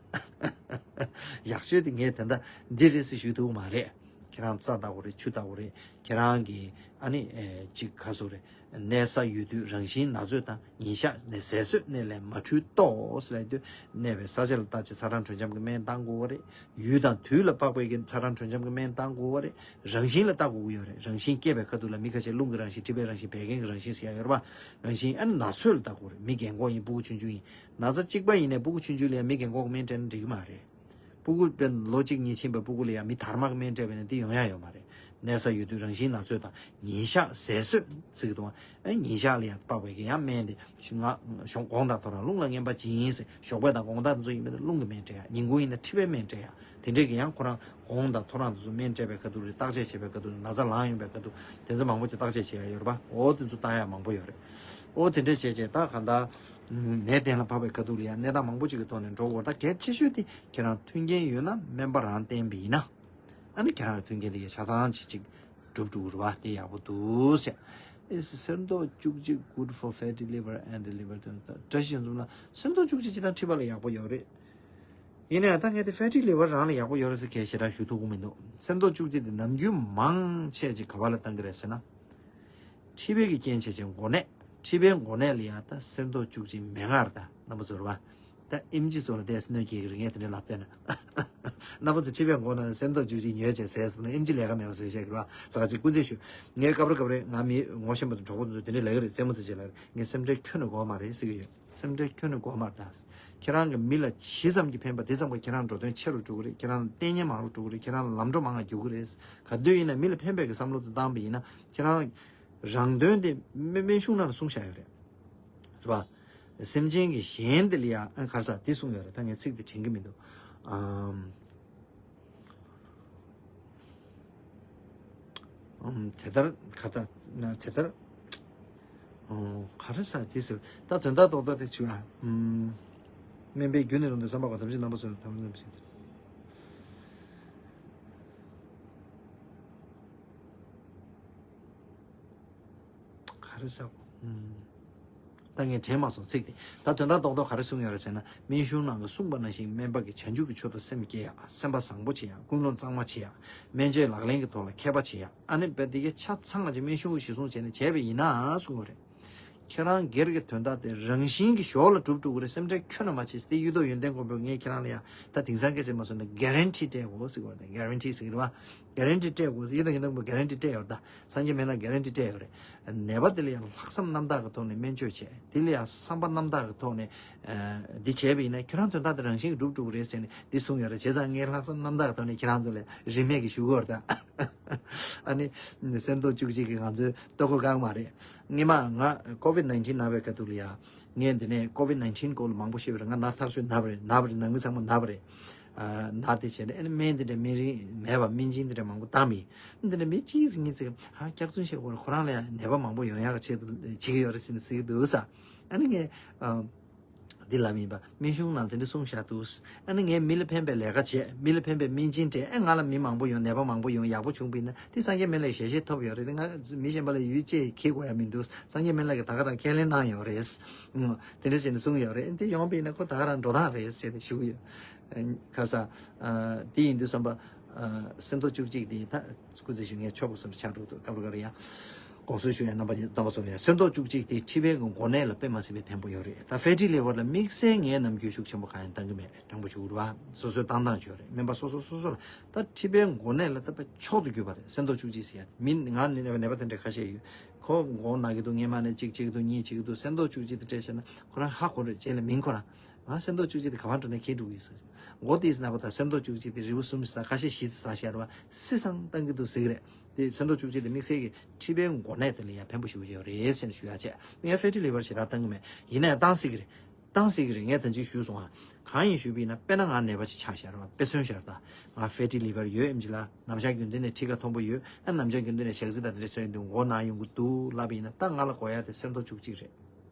ཡག་ཤོས་དེ་ངས་ད་ལྟ་འདི་རེད་ཟེར་ཞུ་ཐུབ་ཀྱི་མ་རེད། ཁྱེད་རང་རྩ་ལྟ་དགོས་རེད། ཆུ་ལྟ་དགོས་རེད། ཁྱེད་རང་གི་ཨ་ནི་ཨེ་ཅིག་ག་ཟེར་དགོས་རེད། གནས་ས་ཡོད་དུས་རང་བཞིན་ན་ཚོད་དང་། ཉིན་ཞག་ནས་ཟས་ཟོས་གནས་ལས་མ་འཁྲུལ་ཏོག་ཙམ་ལ་ཡོད་དུས་གནས་པའི་ས་ཆ་ལ་བརྟག་དཔྱད་ཚ་གྲང་དྲོད་འཇམ་གྱི་སྨན་བཏང་དགོས་པ་རེད། ཡུལ་དང་དུས་ལ་དཔག་པའི་གི་ཚ་གྲང་དྲོད་འཇམ་གྱི་སྨན་བཏང་དགོས་པ་རེད། རང་བཞིན་ལ་བལྟ་དགོས་ཀྱི་ཡོད་རེད། རང་བཞིན་སྐྱེས་པའི་ཁ་ཐུག་ལ་མི་ཁ་ཤས་རླུང་གི་རང་བཞིན་མཁྲིས་པའི་རང་བཞིན་བད་ཀན་གྱི་རང་བཞིན་ཟེར་ཡ་ཡོད་རེད་པ། རང་བཞིན་ཨ་ནི་ན་ཚོད་ལ་བལྟ་དགོས་རེད། མི་རྒན་གོག་ཡིན་སྤུ་གུ་ཆུང་ཆུང་ཡིན། ན་ཚ་གཅིག་པ་ཡིན་ནའི་སྤུ་གུ་ཆུང་ཆུང་ལ་ཡང་མི་རྒན་གོག་གི་སྨན་སྤྲད་ན་འགྲིག་གི་མ་རེད། སྤུ་གུ་དཔེར་ན་ལོ་གཅིག་གཉིས་ཕྱིན་པའི་སྤུ་གུ་ལ་ཡང་མི་དར་མ་གི་སྨན་སྤྲད་པ་ཡིན་ན་དེ་ཡོང་ཡ་ཡོད་མ་རེད། གནས་ས་ཡོད་དུས་རང་བཞིན་ན་ཚོད་དང་། ཉིན་ཞག་ཟས་ཟོས་ཟེར་གི་འདུག་ཨ། ཉིན་ཞག་ལ་ཡང་དཔག་པའི་གི་ཡང་སྨན་དེ་ཞུ་ང་ཞོགས་དགོང་དག་ཐོ་རངས་རླུང་ལ་ངན་པ་ཇི་ཡིན་ཟེར། ཞོགས་པ་དང་དགོང་དག་དེ་ཚོ་ཡིན་པ་ན་རླུང་གི་སྨན་སྤྲད་ཡ། ཉིན་གུང་ཡིན་ན་མཁྲིས་པའི་སྨན་སྤྲད་ཡ། དེ་འདྲས་ཀྱི་ཡང་ཁོ་རང་དགོང་དང་ཐོ་རངས་དེ་ཚོ་སྨན་སྤྲད་པའི་ཁ་ཐུག་རེད། བརྟག་དཔྱད་བྱེད་པའི་ཁ་ཐུག་རེད། ན་ཚ་ལངས་ཡོང་པའི་ཁ་ཐུག་དེ་ཚོ་མང་པོ་ཅིག་བརྟག་དཔྱད་བྱེད་ཡ་ཡོད་རེད་པ། འོ་དེ་ཚོ་ལྟ་ཡ་མང་པོ་ཡོད་རེད། འོ་དེ་འདྲས་བྱས་བྱས་ད་གང་ལྟར་ནད་གདན་ལ་བབས་པའི་ཁ་ཐུག་ལ་ཡང་གནས་སྟངས་མང་པོ་ཅིག་གི་ཐོག་ནས་འགྲོ་དགོས་རེད། ད་གལ་ཆེ་ཤོས་དེ་ཁྱེད་རང་མཐུན་རྐྱེན་ཡོད་ན་སྨན་པ་རང་བསྟེན་པ་ཡིན་ན། ཨ་ནི་ཁྱེད་རང་གི་མཐུན་རྐྱེན་དེ་ཡང་ཆ་ཚང་ཅིག་ཅིག་སྒྲུབ་འགྲོ་གི་རེད་པ། དེ་ཡག་པོ་འདུག་ཟེར། Is གསེར་མདོག་བཅུ་གཅིག good for fatty liver and liver damage? བཀྲ་ཤིས་ཡོངས་འཛོམས་ལགས། གསེར་མདོག་བཅུ་གཅིག་སྤྱིར་བཏང་མཁྲིས་པ་ལ་ཡག་པོ་ཡོད་རེད། ཡིན་ན་ཡང་ད་ངས་དེ་fatty liver རང་ལ་ཡག་པོ་ཡོད་རེད་ཟེར་གྱི་ཞེ་དྲག་ཞུ་ཐུབ་ཀྱི་མི་འདུག་གསེར་མདོག་བཅུ་གཅིག་དེ་ནམ་རྒྱུན་མང་ཆེ་ཅིག་ག་པ་ལ་བཏང་གི་རེད་ཟེར་ན། མཁྲིས་པའི་གི་རྐྱེན་བྱས་བྱས་མགོ་ནད། མཁྲིས་པའི་མགོ་ནད་ལ་ཡང་ད་གསེར་མདོག་བཅུ་གཅིག་མན་ངག་རེད། ད་རྣམ་པ་ཚོར་བ། ད་ཨེམ་ཆི་ཚོ་ལ་དེ་གནོད་སྐྱེལ་གི་རེད། ངས་དེ་འདྲ་ལབ་བསྡད་ན། རྣམ་པ་ཚོ་མཁྲིས་པའི་མགོ་ནད་ལ་གསེར་མདོག་བཅུ་གཅིག་ཉོས་བྱས་ཟས་སོང་ན་ཨེམ་ཆི་ལས་ཀ་མེད་པ་བཟོས་བྱས་གི་རེད་བ། ཟ་ཁ་ཅིག་སྐུ་མཁྱེན་ཞུ། ངས་སྐབས་རེ་སྐབས་རེ་ང་མི་ངོ་ཤེས་པ་དང་གྲོགས་པོ་དེ་ཚོ་དེ་འདྲ་ལས་ཀ་རེད། རྩེད་མོ་རྩེ་བྱས་ལ་ངས་སེམས་ཁྲལ་ཁྱོན་ནས་དགོས་མ་རེད་ཟེར་གི་ཡོད། སེམས་ཁྲལ་ཁྱོན་ནས་དགོས་མ་རེད་ད། ཁྱེད་རང་གི་མི་ལ་ཇི་ཙམ་གྱིས་ཕན་པ་དེ་ཙམ་གྱིས་ཁྱེད་རང་འགྲོ་དོན་ཆེ་རུ་འགྲོ་གི་རེད། ཁྱེད་རང་ལ་ལྟས་ངན་མང་རུ་འགྲོ་གི་རེད། ཁྱེད་རང་ལ་ལམ་འགྲོ་མང་རུ་འགྱུར་གི་རེད། ག་དུས་ཡིན་ན་མི་ལ་ཕན་པའི་གི་བསམ་བློ་དེ་བཏང་པ་ཡིན་ན་ཁྱེད་རང་རང་དོན་དེ་སྨན་སྨན་གཞུང་ནང་ལ་གསུངས་བཞག་ཡོད་རེད། རེད་པ། སེམས་ཅན་གྱི་གཞན་དེ་ལ་ཡང་ཨ་ག་རེ་ཟ་དེ་གསུངས་ཡོད་རེད། ད་ངས་ཚིག་དེ་དྲན་གྱི་མི་འདུག་ཨམ། ཨམ། དེ་ལྟར་ག་ད་ན་དེ་ལྟར། ཨོ། ག་རེ་ཟ་དེ་ཟེར། ད་དོན་དག་རྡོག་རྡོག་དེ་བྱུང་ཨ། ཨམ། སྨན་པའི་རྒྱུ་ནི་རང་དོན་བསམ་པ་གོ་ཐམས་ཅད་རྣམ་པ་ཚོ་ཐམས་ཅད་ག་རེ་ཟ། ཨམ། ད་ངས་དྲན་མ་སོང་ཚིག་དེ། ད་དོན་དག་རྡོག་རྡོག་ག་རེ་གསུངས་ཡོད་རེད་ཟེར་ན། སྨན་གཞུང་ནང་གི་གསུངས་པ་ནང་བཞིན་སྨན་པ་གིས་བྱང་ཆུབ་ཀྱི་ཆོས་དང་སེམས་བསྐྱེད་ཡ། སེམས་པ་བཟང་པོ་བྱེད་ཡ། ཀུན་སློང་གཙང་མ་བྱེད་ཡ། སྨན་བཅོས་ལག་ལེན་གྱི་ཐོག་ལ་མཁས་པ་བྱེད་ཡ། ཨ་ནི་དཔེ་དེ་གའི་ཆ་ཚང་ཅིག་སྨན་གཞུང་གི་གཞི་བཟུང་བྱས་ནས་བྱས་པ་ཡིན་ན་གསུངས་ཡོད་རེད། ཁྱེད་རང་སྒེར་གྱི་དོན་དག་དེ་རང་བཞིན་གྱི་ཞོར་ལ་འགྲུབ་འགྲོ་གི་རེད། སེམས་ཁྲལ་ཁྱོན་ནས་མ་བྱེད། དེ་གཡུ་ཐོག་ཡོན་ཏན་མགོན་པོས་ངས་ཁྱེད་རང་ལ་ཡ་ད་དེང་སང་སྐད་ཆ་མ་སོང་ན་གྷ་རན་ཊི་སྤྲད་དགོས་ཟེར་གི་རེད། གྷ་རན་ཊི་ཟེར་གི་རེད་བ། གྷ་རན་ཊི་སྤྲད་དགོས་ཟེར། གཡུ་ཐོག་ཡོན་ཏན་མགོན་པོས་གྷ་རན་ཊི་སྤྲད་ཡོད་རེད། ད་སངས་རྒྱས་སྨན་བླ་གྷ་རན་ཊི་སྤྲད་ཡོད་རེད། ནད་པ་དེ་ལ་ཡང་ལྷག་བསམ་རྣམ་དག་གི་ཐོག་ནས་སྨན་བཅོས་བྱས། དེ་ལ་ཡང་བསམ་པ་རྣམ་དག་གི་ཐོག་ནས་འདི་བྱས་པ་ཡིན་ན་ཁྱེད་རང་དོན་དག་དེ་རང་བཞིན་གྱིས་འགྲུབ་འགྲོ་གི་རེད་ཟེར་ནས་འདི་གསུངས་ཡོད་རེད། བྱས་ཙང་ངས་ལྷག་བསམ་རྣམ་དག་གི་ཐོག་ནས་ཁྱེད་རང་ཚོ་ལ་རིན་མེད་ཀྱི་ཞུ་གི་ཡོད་རེད་ད། ཨ་ནི། གསེར་མདོག་བཅུ་གཅིག་གིས་ང་ཚོའི་ལྟོ་གོས་བཀག་མ་རེད། སྔོན་མ་ང་ཀོ་ཝིད་ནའིན་ཊིན་ན་བའི་སྐབས་དུས་ལ་ཡ། ངས་འདི་ནས་ཀོ་ཝིད་ནའིན་ཊིན་སྐོར་ལ་མང་པོ་ཤེས་པ་རེད། ང་ན་ཐག་ཆོད་ན་བ་རེད། ན་བ་རེད། ནང་མི་ཚང་མ་ན་བ་རེད། ཨ། ན་དེ་བྱས་ནས་ཨ་ནི་སྨན་འདི་འདྲ་སྨན་རིན་མེད་པ་སྨན་སྦྱིན་འདི་འདྲ་མང་པོ་བཏང་མི། འདི་འདྲ་མི་གཅིག་ཟིག་གཉིས་ཟིག་ཧ་སྐྱག་རྫུན་བཤད་དགོས་རེད། ཁོ་རང་ལ་ཡ་ནད་པ་མང་པོ་ཡོང་ཡག་གི་ཆེད་དུ་བྱེད་ཀྱི་ཡོད་རེད་ཟེར་ནས་ཟེར་གྱི་འདུག་ས། ཨ་ནི་ངས། ཨ། འདི་ལ་མིན་པ་སྨན་གཞུང་ནང་དེ་འདྲ་གསུངས་བཞག་འདུག་ཨ་ནི་ངས་མི་ལ་ཕན་པའི་ལས་ཀ་བྱས། མི་ལ་ཕན་པའི་སྨན་སྦྱིན་སྤྲད། ཨེ་ང་ལ་མི་མང་པོ་ཡོང་། ནད་པ་མང་པོ་ཡོང་། ཡག་པོ་བྱུང་པ་ཡིན་ན་དེ་སངས་རྒྱས་སྨན་བླའི་ཞལ་བཞེས་ཐོབ་ཡོད་རེད། ང་མི་གཞན་པ་ལ་ཡུས་ཅེས་ཁྱེར་དགོས་ཡ་མི་འདུག་སངས་རྒྱས་སྨན་བླ་གིས་ད་ག་རང་ཁས་ལེན་གནང་ཡོད་རེད། ཨང་། དེ་འདྲ་བྱས་ནས་གསུངས་ཡོད་རེད། དེ་ཡོང་པ་ཡིན་ན་ཁོ་ད་ག་རང་འགྲོ་སྟངས་རེད་ཟེར་ནས་ཞུ་གི་ཡོད། ཨ། ག་རེ་ཟ། ཨ། དེ་ཡིན་དུས་ཙམ་པ། ཨ། གསེར་མདོག་བཅུ་གཅིག་དེ་ད་སྐུ་ཚེ་ཞུ་ངས་ཆོག་པ་བཟོ་འདྲ་ཆགས་འགྲོ་འདུག་སྐབས་རེ་སྐབས་རེ་ཡང་། དགོངས་སེལ་ཞུ་ཡ། རྣམ་པ་རྣམ་པ་ཚོ་ལ་ཡ། གསེར་མདོག་བཅུ་གཅིག་དེ་མཁྲིས་པའི་མགོ་ནད་ལ་དཔེ་མ་སྲིད་པའི་ཕན་པོ་ཡོད་རེད། ད་ཕེ་ཊི་ལི་ཝར་ལ་དམིགས་བསལ་ངས་ནམ་རྒྱུན་ཤུགས་ཆེན་པོ་གང་ཡང་བཏང་གི་མེད། དྲང་པོ་ཞུ་དགོས་རེད་བ། སོ་སོའི་བཏང་སྟངས་ཡོད་རེད། སྨན་པ་སོ་སོ་སོ་སོ་ལ་ད་མཁྲིས་པའི་མགོ་ནད་ལ་ད་དཔེ་མཆོག་ཏུ་གྱུར་པ་རེད། གསེར་མདོག་བཅུ་གཅིག་ཟེར་ཡ་དེ། མི་ང་ནད་པ་དེ་འདྲ་ཁ་ཤས་ཡོད། ཁོ་མགོ་ན་གི་འདུག་སྔན་མ་ནས་གཅིག་བྱེད་ཀྱི་འདུག་གཉིས་བྱེད་ཀྱི་འདུག་གསེར་མདོག་བཅུ་གཅིག་དེ་སྤྲད་བྱས་ན་ཁོ་རང་ཧ་གོ་རེད། རྗེས་ལ་མིན་ཁོ་རང་། ང་གསེར་མདོག་བཅུ་གཅིག་དེ་ག་པར་འགྲོ་ནས་ཁྱེར་འགྲོ་གི་ཡོད་ཟེར། མགོ་ཏིས་ན་པ་དང་གསེར་མདོག་བཅུ་གཅིག་དེ་རིལ་བུ་གསུམ་ཟ། ཁ་ཤས་བཞི་ཟ་ཤར་བ་སི་སང་བཏང་གི་འདུག་ཟེར་གི་རེད། དེ་གསེར་མདོག་བཅུ་གཅིག་དེ་དམིགས་བསལ་གྱི་མཁྲིས་པའི་མགོ་ནད་དེ་ལ་ཡང་ཕན་པོ་ཞེ་པོ་ཡོད་རེད་ཟེར་ནས་ཞུ་ཡ་བྱས། ངས་ཕེ་ཊི་ལི་ཝར་ཞེ་དྲག་བཏང་གི་མེད། ཡིན་ནའི་བཏང་སྲིད་གི་རེད། བཏང་སྲིད་གི་རེད། ངས་ད་ཅིག་ཞུས་སོང་ཨ། གང་ཡིན་ཞུས་པ་ཡིན་ན། དཔེར་ན་ང་ནད་པ་ཅིག་ཆགས་ཤར་བ། དཔེ་མཚོན་ཤར། ད་ང་ཕེ་ཊི་ལི་ཝར་ཡོད། ཨེམ་ཆི་ལ་ནམ་ཞག་རྒྱུན་ལྡན་ནས་མཁྲིས་ཁ་མཐོན་པོ་ཡོད། ཨ་ནམ་ཞག་རྒྱུན་ལྡན་ནས་ཞག་རྩི་དང་དེ་འདྲ་བཟོས་ཡོང་དུས་མགོ་ན་ཡོང་གི་འདུག་ལབ་པ་ཡིན་ན། ད་ང་ལ་དགོས་ཡ་དེ་གསེར་མདོག་བཅུ་གཅིག་རེད།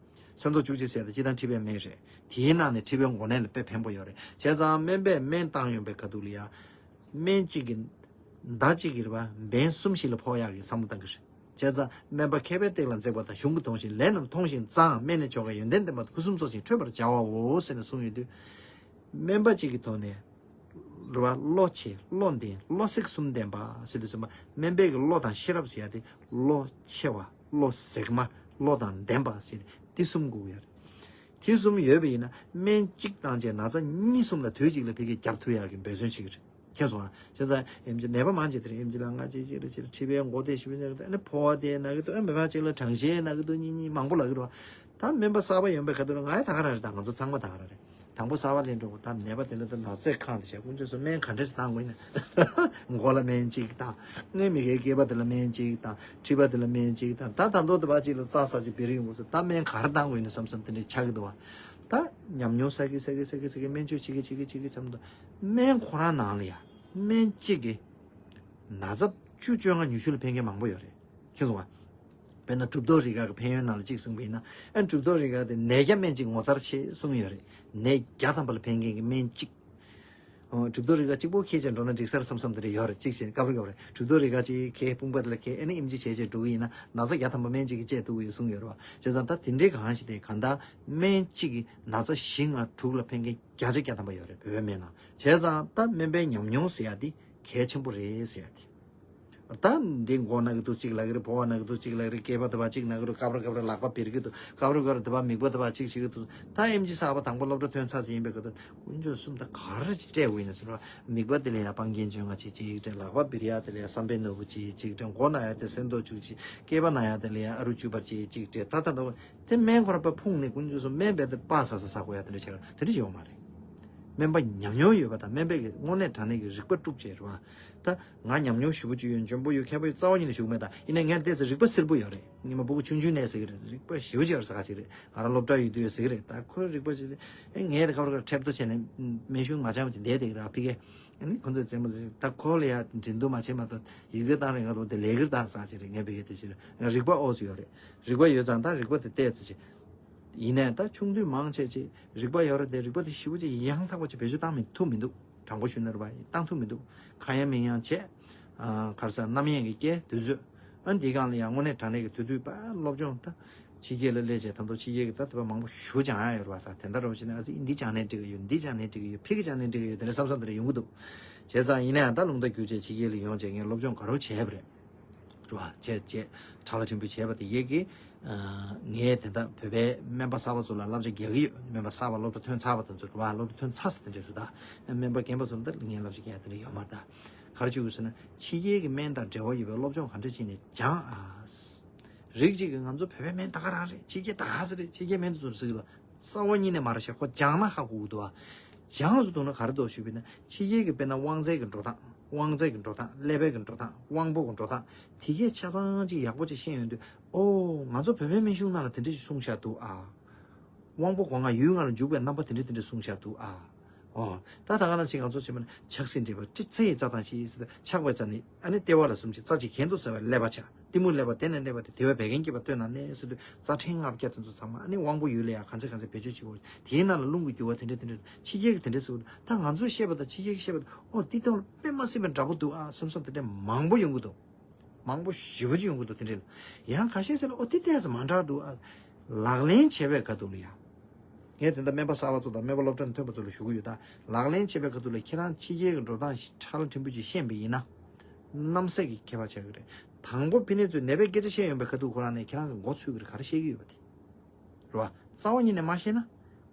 གསེར་མདོག་བཅུ་གཅིག་ཟེར་ཡ་དེ་སྤྱིར་བཏང་མཁྲིས་པའི་སྨན་རེད། དེའི་ནང་ནས་མཁྲིས་པའི་མགོ་ནད་ལ་དཔེ་ཕན་པོ་ཡོད་རེད། བྱས་ཙང་སྨན་པས་སྨན་བཏང་ཡོང་པའི་ཁ་ཐུག་ལ་ཡ། སྨན་གཅིག་གིས་མདའ་གཅིག་གིས་རེད་བ། འབེན་གསུམ་ཞིག་ལ་ཕོག་ཡག་གི་བསམ་བློ་བཏང་གི་རེད། བྱས་ཙང་སྨན་པ་མཁས་པའི་སྟེགས་ལ་འཛེགས་པ་དང་། གཞུང་གིས་མཐོང་ཞིང་ལས་རྣམས་མཐོང་ཞིང་བཟང་། སྨན་ནི་ཆོ་ག་ཡོན་ཏན་ལྡན་པ་དང་། ཕུན་སུམ་ཚོགས་ཤིང་འཕྲོད་པར་བྱ་བའོ་ཟེར་ནས་གསུངས་ཡོད་དུས། སྨན་པ་གཅིག་གི་ཐོག་ནས་རེད་བ། བློ་ཆེ། བློ་ལྡན། བློ་གཟེགས་གསུམ་ལྡན་པ་ཟེར་དུས་ཙམ་པ། སྨན་པའི་གི་བློ་དང་ཤེས་རབ་ཟེར་ཡ་དེ། བློ་ཆེ་བ། བློ་གཟེགས་མ། བློ་དང་ལྡན་པ་ཟེར་དེ་གསུམ་དགོས་ཡོད་རེད། དེ་གསུམ་ཡོད་པ་ཡིན་ན། སྨན་གཅིག་བཏང་བྱས་ན་ཚ་གཉིས་གསུམ་ལ་དུས་གཅིག་ལ་ཕ་གིར་རྒྱབ་ཐུབ་ཡག་གི་འབད་བརྩོན་བྱེད་ཀྱི་རེད། མཁྱེན་སོང་ཨ། བྱས་ཙང་ཨེམ་ཆི་ནད་པ་མང་ཆེ་དེར་ཨེམ་ཆི་ལ་ང་ཅིག་ཅིག་རེ་ཅིག་མཁྲིས་པའི་མགོ་དེ་ཞུ་ནས་ཨ་ནི་ཕོ་བ་དེ་ན་གི་འདུག་ཨ་མི་མང་ཅིག་ལ་གྲང་ཤས་ན་གི་འདུག་གཉིས་གཉིས་མང་པོ་ལབ་ཀྱི་རེད་བ། ད་སྨན་པ་གསར་པ་ཡོང་པའི་ཁ་ཐུག་ལ་ང་ཡང་ད་ག་རང་རེད། ད་ང་ཚོ་ཚང་མ་ད་ག་རང་རེད། དང་པོ་གསར་པ་ལེན་འགྲོ་དགོས། ད་ནད་པ་དེ་ལ་ད་ན་ཚས་ཁེངས་ཏེ་བྱས། དཀོན་མཆོག་གསུམ། སྨན་ག་འདྲས་སེ་བཏང་དགོས་ཡིན་ན། མགོ་ལ་སྨན་གཅིག་བཏང་། ངའི་མི་ཁའི་སྐེད་པ་དེ་ལ་སྨན་གཅིག་བཏང་། མཁྲིས་པ་དེ་ལ་སྨན་གཅིག་བཏང་། ད་ད་མདོ་དེ་བ་གཅིག་ལ་རྩ་ས་གཅིག་བེ་རི་ཡོང་དགོས་ཟེར། ད་སྨན་ག་རེ་བཏང་དགོས་ཡིན་ན་བསམ་བསམ་དེ་འདྲས་ཆགས་ཀྱི་འདུག་བ། ད་ཉམས་མྱོང་བསགས་ཀྱི་བསགས་ཀྱི་བསགས་ཀྱི་བསགས་ཀྱི། སྨན་བཅོས་བྱེད་ཀྱི་བྱེད་ཀྱི་བྱེད་ཀྱི་བྱས་ཙང་། སྨན་ཁོ་རང་ནང་ལ་ཡ་སྨན་གཅིག་གིས་ན་ཚ་བཅུ་བཅོ་ལྔ་ཉི་ཤུ་ལ་ཕན་མཁན་མང་པོ་ཡོད་རེད། མཁྱེན་སོང་ང་། དཔེར་ན་གྲུབ་ཐོབ་རིགས་བཀག་གི་ཕན་ཡོན་ནང་ལ་གཅིག་གསུངས་པ་ཡིན་ན། ཨ་གྲུབ་ཐོབ་རིགས་བཀག་དེ་ནད་བརྒྱ་སྨན་གཅིག་ངོ་མཚར་ཆེ་གསུངས་ཡོད་རེད། ནད་བརྒྱ་ཐམ་པ་ལ་ཕན་མཁན་གྱི་སྨན་གཅིག་ཨོ། གྲུབ་ཐོབ་རིགས་བཀག་གཅིག་པོ་ཁྱེར་བྱས་འགྲོ་ན་འགྲིག་ས་རེད་བསམ་བསམ་དེ་འདྲ་ཡོད་རེད། གཅིག་བྱས་སྐབས་རེ་སྐབས་རེ་གྲུབ་ཐོབ་རིགས་བཀག་གཅིག་ཁྱེར། དཔུང་པ་དེ་ལ་ཁྱེར། ཨ་ནི་ཨེམ་ཆི་བྱས་བྱས་འགྲོ་གི་ཡིན་ན་ན་ཚ་བརྒྱ་ཐམ་པ་སྨན་གཅིག་གིས་བཅད་ཐུབ་ཀྱི་ཡོད་གསུངས་ཡོད་རེད་བ། བྱས་ཙང་ད་དེ་འདྲའི་གང་ཞིག་དེ་གང་ལྟར་སྨན་གཅིག་གིས་ན་ཚ་བཞི་ལྔ་དྲུག་ལ་ཕན་མཁན་བརྒྱ་ཆ་བརྒྱ་ཐམ་པ་ཡོད་རེད། བོད་པའི་སྨན་ནང་། བྱས་ཙང་ད་སྨན་པའི་ཉམས་མྱོང་ཟེར་ཡ་དེ་གལ་ཆེན་པོ་རེད་ཟེར་ཡ་དེ། ད་འདི་མགོ་ན་གི་འདུག་གཅིག་ལབ་ཀྱི་རེད། ཕོ་བ་ན་གི་འདུག་གཅིག་ལབ་ཀྱི་རེད། སྐེད་པ་དེ་བ་གཅིག་ན་གི་རེད། སྐབས་རེ་སྐབས་རེ་ལག་པ་འབིར་གྱི་འདུག་སྐབས་རེ་སྐབས་རེ་དེ་བ་མིད་པ་དེ་བ་གཅིག་བྱེད་ཀྱི་འདུག་ད་ཨེམ་ཆི་གསར་པ་དང་པོ་སློབ་གྲྭ་ཐོན་ཚར་ཙམ་ཡིན་པའི་སྐབས་དུ་དཀོན་མཆོག་གསུམ། ད་ག་རེ་ཅིག་སྤྲད་དགོས་ཡིན་ན་ཟེར་བ། མིད་པ་དེ་ལ་ཡ་སྤང་རྒྱན་བཅོ་ལྔ་གཅིག་གཅིག་སྤྲད། ལག་པ་འབིར་ཡ་དེ་ལ་ཡ་བསམ་པའི་ནོར་བུ་གཅིག་གཅིག་སྤྲད། མགོ་ན་ཡ་དེ་གསེར་མདོག་བཅུ་གཅིག་སྐེད་པ་ན་ཡ་དེ་ལ་ཡ་ཨ་རུ་བཅུ་པར་གཅིག་གཅིག་སྤྲད། ད་ད་ད་དེ་སྨན་ཁོ་རང་པ་ཕུང་ནས་དཀོན་མཆོག་གསུམ། སྨན་རྦད་དེ་པ་ཟ་ས་ཟ་དགོས་ཡ་དེ་འདྲ་བྱས་དེ་འདྲ་བྱེད་ཡོད་མ་རེད། སྨན་པ་ཉམས་མྱོང་ཡོད་པ་དང་སྨན་པའི་གི་དངོས་གནས་དྲང་གནས་ཀྱི་རིག་པ་དཀྲུགས་བྱས་རེད་བ། ད་ང་ཉམས་མྱོང་ཞེ་པོ་ཅིག་ཡོད། འཇོན་པོ་ཡོད། མཁས་པོ་ཡོད། རྩ་བ་ཉིད་ནས་ཞུ་གི་མེད། ད་ཡིན་ན་ངས་ཏོག་ཙམ་རིག་པ་གསལ་པོ་ཡོད་རེད། ཉི་མ་སྤུ་གུ་ཆུང་ཆུང་ནས་ཟེར་གི་རེད། རིག་པ་ཞེ་པོ་ཅིག་ཡོད་རེད་ཟེར་ག་ཅིག་རེད། ང་རང་སློབ་གྲྭ་ཡོད་དུས་ཡོད་ཟེར་གི་རེད། ད་ཁོའི་རིག་པ་ཅིག་ཨེ་ངས་ད་ཁ་བར་ཁ་ཁྲེབ་ཏོ་བྱས་ནས་སྨན་གཞུང་མ་སྦྱངས་པ་ཅིག་བསྡད་བསྡད་གི་རེད། ཨ་ཕ་གི་ཨ་ནི་ཁོ་ཚོས་རྩེད་མོ་ཟེར། ད་ཁོ་ལ་ཡ་འགྲན་བསྡུར་མ་བྱས་མ་གཏོགས་ཡིག་ཚད་བཏང་རེད། ང་ཚོ་དེ་ལས་ཀིར་ད་ཟེར་ག་ཅིག་རེད། ངས་ཕ་གི་དེ་ཅིག་རེད། ང་རིག་པ་ཨོ་ཙི་ཡོད་རེད། རིག་པ་ཡོད་ཙང་ད་རིག་པ་དེ་བལྟས་ཙི་ཅིག་ཡིན་ནའི་ད་ཆུང་དུས་མང་ཆེ་ཆེ་རིག་པ་ཡོད་རེད་དེ། རིག་པ་དེ་ཞེ་པོ་ཅིག་ཡང་དག་པ་ཅིག་བེད་སྤྱོད་བཏང་མི་ཐུབ་མི་འདུག་དྲང་པོ་ཞུས་ན་རེད་པ། བཏང་ཐུབ་མི་འདུག་ཁ་ཡང་མིན་ཡང་བྱས། ཨ་ག་རེ་ཟེར། རྣམ་གཡེང་གི་སྐྱེ་དུས་ཚོད། ཨ་འདི་སྒང་ལ་ཡང་དངོས་གནས་དྲང་གནས་ཀྱི་དུས་དུས་པ་སློབ་སྦྱོང་ད་ཕྱི་རྒྱལ་ལ་སླེབས་བྱས་ད་དུང་ཕྱི་རྒྱལ་གྱི་ད་དུ་བ་མང་པོ་ཞེ་པོ་ཅིག་ཨ་ཡོད་རེད་པ། ད་དེ་འདྲ་རེད་པ་བྱས་ན། ཨ་ཙི་འདི་སྦྱངས་ནའི་འགྲིག་གི་ཡོད། འདི་སྦྱངས་ནའི་འགྲིག་གི་ཡོད། ཕ་གི་སྦྱངས་ནའི་འགྲིག་གི་ཡོད། དེ་འདྲ་བསམ་བསམ་དེ་འདྲ་ཡོང་གི་འདུག་བྱས་ཙང་ཡིན་ན་ཡང་ད་རླུང་རྟ་བསྒྱུར་བྱས་ཕྱི་རྒྱལ་ལ་ཡོང་བྱས་ངས་སློབ་སྦྱོང་ག་རེ་བྱས་པ་རེད། རེད་བ། བྱས་བྱས་ཁྲ་ལ་ཕྲན་བུ་བྱས་པ་དེ་ཡས་ཀྱི། ཨ་ངས་དེ་འདྲ་བོད་པའི་སྨན་པ་གསར་པ་ཚོ་ལ་བསླབ་བྱ་རྒྱག་གི་ཡོད། སྨན་པ་གསར་པ་སློབ་གྲྭ་ཐོན་ཚར་བ་དེ་ཚོ་རེད་བ། སློབ་གྲྭ་ཐོན་ཚར་ཟེར་དེ་འདྲ་རེད་ད། སྨན་པ་རྒན་པ་ཚོ་ལ་ད་ངས་བསླབ་བྱ་རྒྱག་ཡ་དེ་འདྲ་ཡོད་མ་རེད་ད། ག་རེ་བྱེད་དགོས་ཟེར་ན། ཕྱི་རྒྱལ་གྱི་སྨན་དང་འབྲེལ་བ་ཡོད་པའི་སློབ་སྦྱོང་ག་འདྲ་བྱས་ནས་སྦྱང་ཨ། རིགས་གཅིག་གིས་ང་ཚོ་བོད་པའི་སྨན་ད་ག་རང་རེད། ཕྱི་རྒྱལ་ད་ག་ཟེ་རེད། ཕྱི་རྒྱལ་སྨན་དེ་ཚོ་རེད་ཟེར་གི་འདུག་རྩ་བ་ཉིད་ནས་མ་རེད་ཤག་ཁོ་སྦྱངས་ན་ཧ་གོ་གི་འདུག་ཨ། སྦྱངས་སུ་འདུག་ན་ག་རེ་འདུག་ཞུས་པ་ཡིན་ན། ཕྱི་རྒྱལ་གྱི་དཔེར་ན་དབང་རྩའི་གི་འགྲོ་སྟངས། དབང་རྩའི་གི་འགྲོ་སྟངས། ཀླད་པའི་གི་འགྲོ་སྟངས། དབང་པོ་གི་འགྲོ་སྟངས། དེ་གས་ཆ་ཚང་ཅིག་ཡག་པོ་ཅིག་ཤེས་ཡོང་དུས། ཨོ། ང་ཚོ་བོད་པའི་སྨན་གཞུང་ནང་ལ་དེ་འདྲ་ཞིག་གསུངས་བཞག་འདུག་ཨ། དབང་པོ་སྒོ་ལྔ་ཡུལ་ལྔ་ལ་འཇུག་པའི་རྣམ་པ་དེ་འདྲ་དེ་འདྲ་གསུངས་བཞག་འདུག་ཨ། ཨོ། ད་ད་ག་ནང་བཞིན་ང་ཚོ་བྱས་པ་ན། ཆགས་སེམས་འདྲེས་པ་སྤྲི་རྩེ་ཡི་རྩ་དང་ཕྱི་ཡི་རྩ། ཆགས་པའི་རྩ་ནི་ཨ་ནི་ལྟེ་བ་ལ་གསུམ་ཞིག་རྩ་གཅིག་གྱེན་དུ་ཟ་བའི་ཀླད་པ་ཆགས། གཏི་མུག་ཀླད་པ་དེ་ནས་ཀླད་པ་དེ། དེ་བས་བད་ཀན་སྐྱེད་པ་སྟོད་ན་གནས་ཟེར་དུས། རྩ་ཕྲན་ལྔ་བརྒྱ་དེ་ཚོ་ཚང་མ་ཨ་ནི་དབང་པོ་ཡུལ་ལ་ཡང་ག་ཚོད་ག་ཚོད་བེད་སྤྱོད་བྱེད་དགོས། དེའི་ནང་ལ་རླུང་གི་རྒྱུ་བ་དེ་འདྲ་དེ་འདྲ། ཕྱི་རྒྱལ་གྱི་དེ་འདྲ་ཟེར་དུས། ད་ང་ཚོས་བཤད་པ་དང་ཕྱི་རྒྱལ་གྱིས་བཤད་པ་དང་། ཨོ། འདི་དང་དཔེ་མ་སྲིད་པའི་འདྲ་པོ་འདུག་ཨ་བསམ་བསམ་དེ་འདྲ་མང་པོ་ཡོང་གི་འདུག་མང་པོ་ཞེ་པོ་ཅིག་ཡོང་གི་འདུག་དེ་འདྲ་ལ་ཡང་ཁ་ཤས་ཟེར་ལ། ཨོ། དེ་ཏོག་ཙམ་མ་འདྲ་འདུག་ཨ། ལག་ལེན་བྱེད་པའི་ཁ་ཐུག་ལ་ཡང་། ངས་དེ་འདྲ་སྨན་པ་གསར་པ་ཚོ་དང་སྨན་པ་སློབ་གྲྭ་ནས་ཐོན་པ་ཚོ་ལ་ཞུ་གི་ཡོད་ད། ལག་ལེན་བྱེད་པའི་ཁ་ཐུག་ལ་ཁྱེད་རང་ཕྱི་རྒྱལ་གྱི་འགྲོ་སྟངས་ཤིག་ཁྲ་ལ་ཕྲན་བུ་ཅིག་ཤེས་པ་ཡིན་ན། རྣམ་གསལ་གྱི་ཁྱད་པར་ཆགས་ཀྱི་རེད། དང་པོ་ཕི་ནས་ཚོས་ནད་པའི་སྐད་ཆ་བཤད་ཡོང་པའི་ཁ་ཐུག་ཁོ་རང་ནས་ཁྱེད་རང་གི་མགོ་ཚོས་ཀྱི་རེད། ག་རེ་བཤད་ཀྱི་ཡོད་པ་དེ། རེད་བ། རྩ་བ་ཉིད་ནས་མ་ཤེས་ན།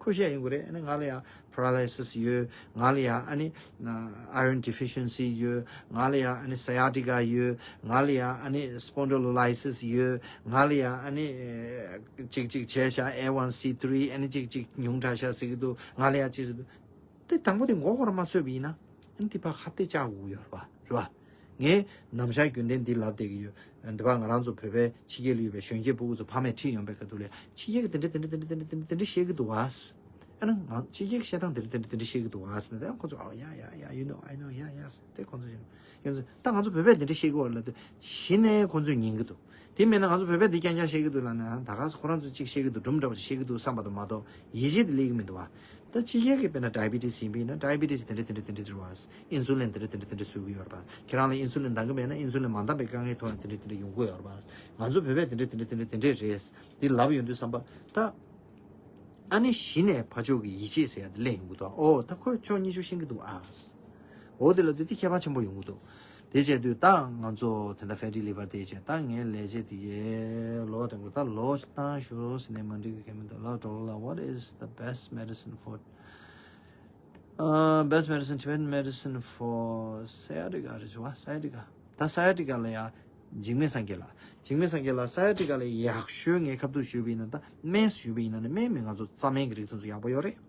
ཁོས་བཤད་ཡོང་གི་རེད། ཨ་ནི་ང་ལ་ཡ་paralysis ཡོད། ང་ལ་ཡ་ཨ་ནི་iron deficiency ཡོད། ང་ལ་ཡ་ཨ་ནི་sciatica ཡོད། ང་ལ་ཡ་ཨ་ནི་spondylolysis ཡོད། ང་ལ་ཡ་ཨ་ནི་ཅིག་ཅིག་བྱས་ཤག A one C three ཨ་ནི་ཅིག་ཅིག་ཉུང་དྲགས་ཤག་ཟེར་གི་འདུག་ང་ལ་ཡ་ཅིག་ཟེར་གི་འདུག་དེ་དང་པོ་དེ་མགོ་སྐོར་མ་ཚོས་པ་ཡིན་ན། ཨ་ནི་དེ་ཕར་ཁ་གཏད་བཅག་དགོས་ཀྱི་ཡོད་རེད་པ། རེད་བ། ངས་ནམ་ཞག་རྒྱུན་ལྡན་འདི་ལབ་བསྡད་ཀྱི་ཡོད། འདི་བ་ང་རང་ཚོ་བོད་པའི་ཕྱི་རྒྱལ་ལ་ཡོད་པའི་གཞོན་སྐྱེས་ཕྲུ་གུ་ཚོ་ཕ་མས་ཁྲིད་ཡོང་པའི་སྐབས་དུ་ལས་ཕྱི་རྒྱལ་གྱི་དེ་འདྲ་དེ་འདྲ་དེ་འདྲ་དེ་འདྲ་དེ་འདྲ་བཤད་ཀྱི་འདུག་བ། ཨ་ནི་ང་ཕྱི་རྒྱལ་གྱི་བཤད་སྟངས་དེ་འདྲ་དེ་འདྲ་དེ་འདྲ་བཤད་ཀྱི་འདུག་བ་ཟེར་ནས་ཁོ་ཚོ་ཨ་ཡ་ཡ་ཡ་you know I know yeah yeah ཟེར་ཏེ་ཁོ་ཚོ་ཡོང་ཡོང་ཚོ་ད་ང་ཚོ་བོད་པས་དེ་འདྲ་བཤད་ཀྱི་ཡོད་ལབ་དུས་གཞི་ནས་ཁོ་ཚོས་ཉན་གྱི་འདུག་དེ་མིན་ན་ང་ཚོ་བོད་པས་འདི་རྐྱང་རྐྱང་བཤད་ཀྱི་འདུག་ལབ་ན་ད་ག་ཁོ་རང་ཚོས་གཅིག་བཤད་ཀྱི་འདུག་སྒྲུང་འདྲ་པོ་ཞིག་བཤད་ཀྱི་འདུག་བསམ་པ་དང་མ་གཏོགས་ཡིད་ཆེས་དེ་སླེབས་ཀྱི་མི་འདུག་བ། ད་སྤྱི་སྒེར་གྱི་དཔེར་ན་diabetes ཡིན་པ་ཡིན་ན་diabetes དེ་འདྲ་དེ་འདྲ་དེ་འདྲ་རེད་བ། insulin དེ་འདྲ་དེ་འདྲ་དེ་འདྲ་བཟོ་གི་ཡོད་རེད་པ། ཁྱེད་རང་ལ་insulin འདང་གི་མེད་ན་insulin མ་འདང་པའི་དཀའ་ངལ་ཐོག་ནས་དེ་འདྲ་དེ་འདྲ་ཡོང་གི་ཡོད་རེད་པ། ང་ཚོ་བོད་པས་དེ་འདྲ་དེ་འདྲ་དེ་འདྲ་དེ་འདྲ་རེད། འདི་ལབ་ཡོང་དུས་བསམ་པ་ད། ཨ་ནི་གཞི་ནས་ཕར་ཕྱོགས་ཀྱི་ཡིད་ཆེས་ཟེར་ཡ་དེ་སླེབས་ཡོང་གི་འདུག་ཨོ་ད་ཁོས་ཕྱོགས་གཉིས་ཕྱོགས་ཤེས་ཀྱི་འདུག་ཨ། འོ་དེ་ལ་དུས་དེ་ཁྱད་པར་ཆེན་པོ་ཡོང་གི་འདུག་དེ་བྱས་དུས་ད་ང་ཚོ་དེ་འདྲ་fatty liver དེ་བྱས་ད་ངའི་ལས་བྱེད་དེ་གའི་ལོ་དང་པོ་ད་ལོ་བཏང་ཞུ་ཟེར་ནས་མ་འགྲིག་གི་གལ་མི་འདུག་ལོ་གྲོགས་ལ། What is the best medicine for uh, best medicine, Tibetan medicine for sciatica རེད་བ། sciatica ད་sciatica ལ་ཡ་འཇིགས་མེད་སངས་རྒྱས་ལགས། འཇིགས་མེད་སངས་རྒྱས་ལགས་sciatica ལ་ཡག་ཤོས་ངས་ཁ་ཐུག་ཞུས་པ་ཡིན་ན་ད་སྨན་ཞུས་པ་ཡིན་ན་ནི་སྨན་མི་ང་ཚོ་རྩྭ་སྨན་གྱི་རིགས་དེ་ཚོ་ཡག་པོ་ཡོད་རེད།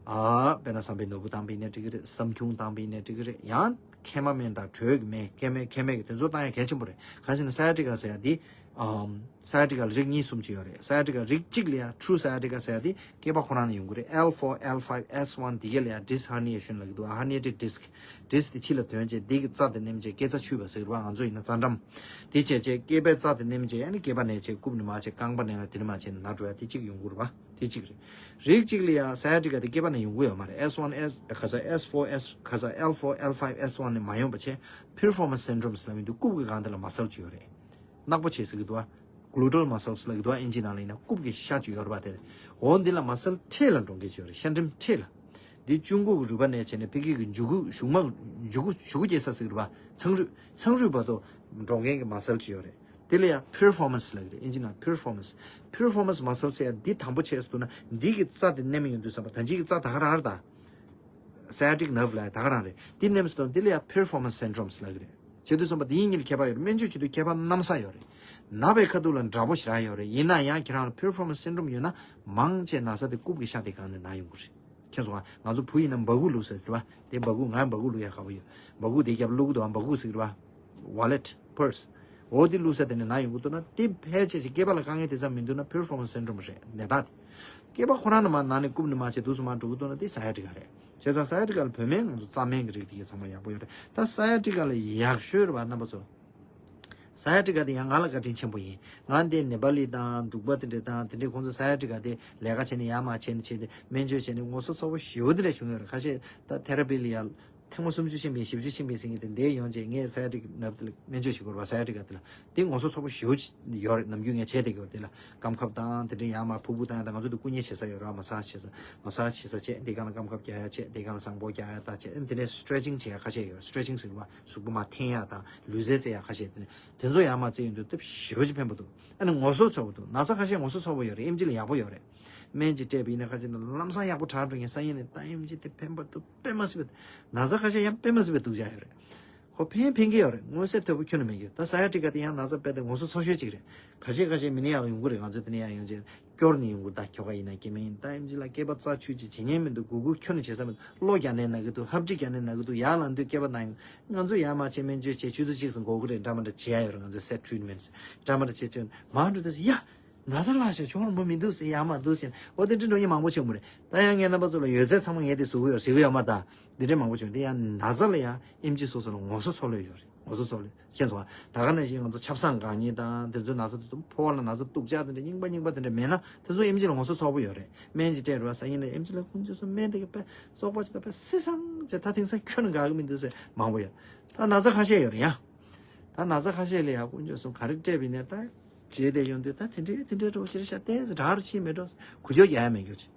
ཨ་དཔེར་ན་བསམ་པའི་ནོར་བུ་བཏང་པ་ཡིན་ན་འགྲིག་གི་རེད། བསམ་ཁྱུང་བཏང་པ་ཡིན་ན་འགྲིག་གི་རེད། ཡང་མཁལ་མ་སྨན་དང་དྲོད་ཀྱི་སྨན་སྐེ་སྨན་སྐེ་སྨན་གྱི་དེ་ཚོ་བཏང་ཡ་གལ་ཆེན་པོ་རེད། ག་ཟེར་ན་sciatica ཟེར་ཡ་འདི་ཨམ་sciatica ལ་རིགས་གཉིས་གསུམ་ཅིག་ཡོད་རེད། sciatica རིགས་གཅིག་ལ་ཡ་true sciatica ཟེར་ཡ་འདི་སྐེད་པ་ཁོ་རང་ནས་ཡོང་གི་རེད། L four L five S one འདི་ག་ལ་ཡ་disc herniation ལབ་ཀྱི་འདུག herniated disc disc དེ་ཕྱི་ལ་དོན་བྱས་འདི་གི་རྩ་དེ་ནེམ་བྱས་སྐེ་རྩ་ཆུད་པ་ཟེར་གི་རེད་བ། ང་ཚོ་ཡིན་ན་རྩ་འགྲམ་དེ་བྱས་བྱས་སྐེད་པའི་རྩ་དེ་ནེམ་བྱས་ཨ་ནི་སྐེད་པ་ནས་བྱས་རྐུབ་ནས་མར་བྱས་རྐང་པ་ནས་དེ་ནས་མར་བྱས་ན་ན་འགྲོ་ཡ་དེ་གཅིག་ཡོང་གི་རེད་བ། དེ་གཅིག་རེད། རིགས་གཅིག་ལ་ཡ་sciatica དེ་སྐེད་པ་ནས་ཡོང་གི་ཡོད་མ་རེད། S one S ག་ས S four S ག་ས L four L five S one ནས་མ་ཡོང་པ་བྱས་piriformis syndrome ལབ་ཡིན་འདུག་རྐུབ་ཀྱི་སྒང་དེ་ལ་མ་སལ་ཅིག་ཡོད་རེད། གནག་པོ་བྱས་ཟེར་གི་འདུག་བ། gluteal muscles ལབ་ཀྱི་འདུག་བ། ཨིན་ཇི་ནང་ལ་ཡིན་ན་རྐུབ་ཀྱི་ཤ་ཅིག་ཡོད་རེད་བ་དེ། འོ་འདི་ལ་མ་སལ་འཕྲེད་ལ་འགྲོ་མཁན་ཅིག་ཡོད་རེད། ཤ་འགྲམ་འཕྲེད་ལ། འདི་གཅུང་གོ་གི་རུས་པ་ནས་བྱས་ནས་ཕ་གི་གི་མཇུག་གུ་གཞུག་མ་མཇུག་གུ་གཞུག་གུ་སྐྱེ་ས་ཟེར་གི་རེད་བ། ཚངས་རུས་ཚངས་རུས་བར་དུ་འགྲོ་མཁན་གྱི་མ་སལ་ཅིག་ཡོད་རེད། དེ་ལ་ཡང་piriformis ལབ་ཀྱི་རེད། ཨིན་ཇི་ནང་piriformis piriformis muscle ཟེར་ཡ་འདི་དང་པོ་བྱས་སུ་འདུག་ན་འདི་གི་རྩ་དེ་མནན་མི་ཡོང་དུས་ཙམ་པ་ད་ཅི་གི་རྩ་ད་ག་རང་རེད་ད། sciatic nerve ལ་ད་ག་རང་རེད། འདི་མནན་སུ་འདུག་འདི་ལ་ཡང་piriformis syndrome ལབ་ཀྱི་རེད། བྱེད་དུས་ཙམ་པ་འདི་གཉིས་ལ་ཁྱད་པར་ཡོད་རེད། སྨན་བཅོས་བྱེད་དུས་ཁྱད་པར་གནམ་ས་ཡོད་རེད། ན་བའི་ཁ་ཐུག་ལ་འདྲ་པོ་ཞེ་དྲག་ཡོད་རེད། ཡིན་ན་ཡང་ཁྱེད་རང་ལ་piriformis syndrome ཡོད་ན་མང་ཆེ་ན་ཚ་དེ་རྐུབ་ཀྱི་ཤ་དེ་སྒང་ནས་ན་ཡོང་གི་རེད། མཁྱེན་སོང་ང་། ང་ཚོ་བུ་ཡིན་ན་སྦ་ཁུག་བླུགས་ཟེར་རེད་བ། དེ་སྦ་ཁུག་ང་སྦ་ཁུག་བླུགས་ཡ་དགའ་པོ་ཡོད། སྦ་ཁུག་དེ་རྒྱབ་བླུགས་གི་འདུག་ཨ། སྦ་ཁུག་ཟེར་གི་རེད་བ། wallet purse འོ་དེ་བླུགས་ས་དེ་ནས་ན་ཡོང་གི་འདུག་ན་དེ་ཕལ་ཆེར་ཞིག་སྐེད་པ་ལ་དཀའ་ངལ་དེ་ཙམ་མི་འདུག་ན་piriformis syndrome རེད། ནད་རྟགས་དེ། སྐེད་པ་ཁོ་རང་ནས་མར་ན་ནས་རྐུབ་ནས་མར་བྱས་དུས་སུ་མར་འགྲོ་གི་འདུག་ན་དེ་sciatica རེད། བྱས་ཙང་sciatica ལ་བོད་སྨན་ང་ཚོ་རྩྭ་སྨན་གྱི་རིགས་དེ་གས་ཚང་མ་ཡག་པོ་ཡོད་རེད། ད་sciatica ལ་ཡག་ཤོས་རེད་བ་རྣམ་པ་ཚོ། sciatica དེ་ཡང་ང་ལ་བཀའ་དྲིན་ཆེན་པོ་ཡིན། ང་འདི་ནེ་པ་ལི་དང་འབྲུག་པ་དེ་འདྲ་དང་དེ་འདྲས་ཁོང་ཚོ་sciatica དེ་ལས་ཀ་བྱས་ནས་ཡར་མར་བྱས་ནས་བྱས་ཏེ་སྨན་བཅོས་བྱས་ནས་ངོ་སོ་ཚ་པོ་ཞེ་པོ་དེ་འདྲ་བྱུང་ཡོད་རེད། ཁ་ཤས་ད་therapy ལ་ཡར་ཐེངས་མ་སུམ་ཅུ་ཕྱིན་པ་ཡིན་བཞི་བཅུ་ཕྱིན་པ་ཡིན་ཟེར་མཁན་དེ་འདྲས་ཡོང་རྗེས་ངས་sciatica ནབ་དེ་ལ་སྨན་བཅོས་བྱེད་དགོས་རེད་བ། sciatica དེ་ལ་དེ་ངོ་སོ་ཚ་པོ་ཞེ་པོ་ཡོད་རེད། ནམ་རྒྱུན་ངས་བྱས་བསྡད་ཀྱི་ཡོད་རེད། དེ་ལ་རྐང་ཁབ་དང་དེ་འདྲས་ཡར་མར་ཕུར་བུ་བཏང་ཡ་དང་ང་ཚོ་དེ་བཀུག་ཉལ་བྱེད་ས་ཡོད་རེད་བ། massage བྱེད་ས། massage བྱེད་ས་བྱས་འདི་སྒང་ལ་རྐང་ཁབ་རྒྱག་ཡ་བྱས་འདི་སྒང་ལ་བཟང་པོ་རྒྱག་ཡ་ད་བྱས་འདི་ནས་stretching བྱེད་ཡ་ཁ་ཤས་ཡོད་རེད། stretching ཟེར་བ། གཟུགས་པོ་མར་འཐེན་ཡག་དང་ལུས་རྩལ་རྩེ་ཡག་ཁ་ཤས་དེ་ནི་དེ་ཚོ་ཡར་མར་རྩེ་ཡོང་དུས་སྟབས་ཞེ་པོ་ཅིག་ཕན་པོ་འདུག་ཨ་ནི་ངོ་སོ་ཚ་པོ་འདུག་ན་ཚ་ཁ་ཤས་ངོ་སོ་ཚ་པོ་ཡོད་རེད། ཨེམ་ཆི་ལ་ཡག་པོ་ཡོད་རེད། སྨན་ཅིག་སྤྲད་པ་ཡིན་ན་ཁ་ཅིག་ན་ལམ་སང་ཡག་པོ་དྲག་འགྲོ་མཁན་སང་ཉིན་ནས་ད་ཨེམ་ཆི་དེ་ཕན་པ་འདུག་དཔེ་མ་སྲིད་པའི་ན་ཚ་ཁ་ཤས་ཡང་དཔེ་མ་སྲིད་པའི་སྡུག་ཅག་ཡོད་རེད། ཁོ་ཕན་ཕན་གྱི་ཡོད་རེད། མངོན་གསལ་དོད་པོ་ཁྱོན་ནས་མེད་རྒྱུ། ད་sciatica དེ་ཡང་ན་ཚ་དཔེ་དེ་ངོ་སོ་ཚ་ཤོས་ཅིག་རེད། ཁ་ཤས་ཁ་ཤས་མི་ནི་ཡག་ཡོང་གི་རེད། ང་ཚོ་དེ་ནས་ཡང་ཡོང་རྗེས། སྐྱོར་ནས་ཡོང་གི་ད་ཁྱོ་ག་ཡིན་ན་སྐྱེ་དམན་ཡིན་ད་ཨེམ་ཆི་ལ་སྐེད་པ་རྩ་ཆུད་ཅིག་བྱེད་ཉན་མི་འདུག་སྒུར་སྒུར་ཁྱོན་ནས་བྱེད་ས་མི་འདུག་གློ་རྒྱག་ནས་ན་གི་འདུག་ཧབ་སྦྲིད་རྒྱག་ནས་ན་གི་འདུག་ཡར་ལངས་དུས་སྐེད་པ་ན་ཡོང་། ང་ཚོ་ཡར་མར་བྱེད་སྨན་བཅོས་བྱེད་ཆུ་ཚོད་གཅིག་ཙམ་འགོར་གི་རེད། འདྲ་མི་འདྲ་བྱེད་ཡ་ཡོད་རེད། ང་ཚོ་set treatments འདྲ་མི་འདྲ་བྱེད་ཆུ་མར་འགྲོ་དུས་ཡ། ན་ཚ་ལགས་ཤག་ཁྱོད་རང་པོ་མི་འདུག་ཟེར་ཡར་མར་འདུག་ཟེར་འོ་དེ་འདྲ་འགྲོ་མཁན་མང་པོ་བྱུང་མ་རེད། ད་ཡང་ངས་རྣམ་པ་ཚོ་ལ་ཡོད་ཚད་ཚང་མ་ངས་དེ་བཟོ་གི་ཡོད་ཟེར་གི་ཡོད་མ་རེད། ད་འདི་འདྲ་མང་པོ་བྱུང་དེ་ཡང་ན་ཚ་ལ་ཡང་ཨེམ་ཆི་སོ་སོ་ལ་ངོ་སོ་ཚ་ལོས་ཡོད་རེད། ངོ་སོ་ཚ་ལོས་ཤེས་སོང་ང་། ད་ག་ནང་བཞིན་ང་ཚོ་ཆབ་གསང་འགག་ཉེན་དང་དེ་ཚོའི་ན་ཚ་དེ་ཚོ་ཕོ་བ་ལ་ན་ཚ་གཏུག་ཅག་དེ་འདྲ་རྙིང་པ་རྙིང་པ་དེ་འདྲ་མེད་ན་དེ་ཚོ་ཨེམ་ཆི་ལ་ངོ་སོ་ཚ་པོ་ཡོད་རེད། སྨན་ཅིག་སྤྲད་རེད་བ་སང་ཉིན་ལ་ཨེམ་ཆི་ལ་ཀུན་སྤྱོད་སོ་སྨན་དེ་གི་དཔེ་བཙོག་པ་ཅིག་ད་དཔེ་སི་སང་ཅིག་ད་དེང་སང་ཁྱོན་ནས་འགག་གི་མི་འདུག་ཟེར་མང་པོ་ཡོད། ད་ན་ཚ་ཁ་ཤས་ཡོད་རེད་ཡ། ད་ན་ཚ་ཁ་ཤས་ལ་ཡ་ཀུན་སྤྱོད་སོ་ག་རེ་སྤྲད་པ་ཡིན་ན་ད། བྱས་ཏེ་ཡོང་དུས་ད་དེ་འདྲའི་དེ་འདྲའི་འགྲོ་ཕྱིར་ཤ་ཏོག་ཙམ་དྲག་རུ་ཕྱིན་མེད་འགྲོ། འགུལ་སྐྱོད་རྒྱག་ཡ་མེད་འགྱོ་ཅིག་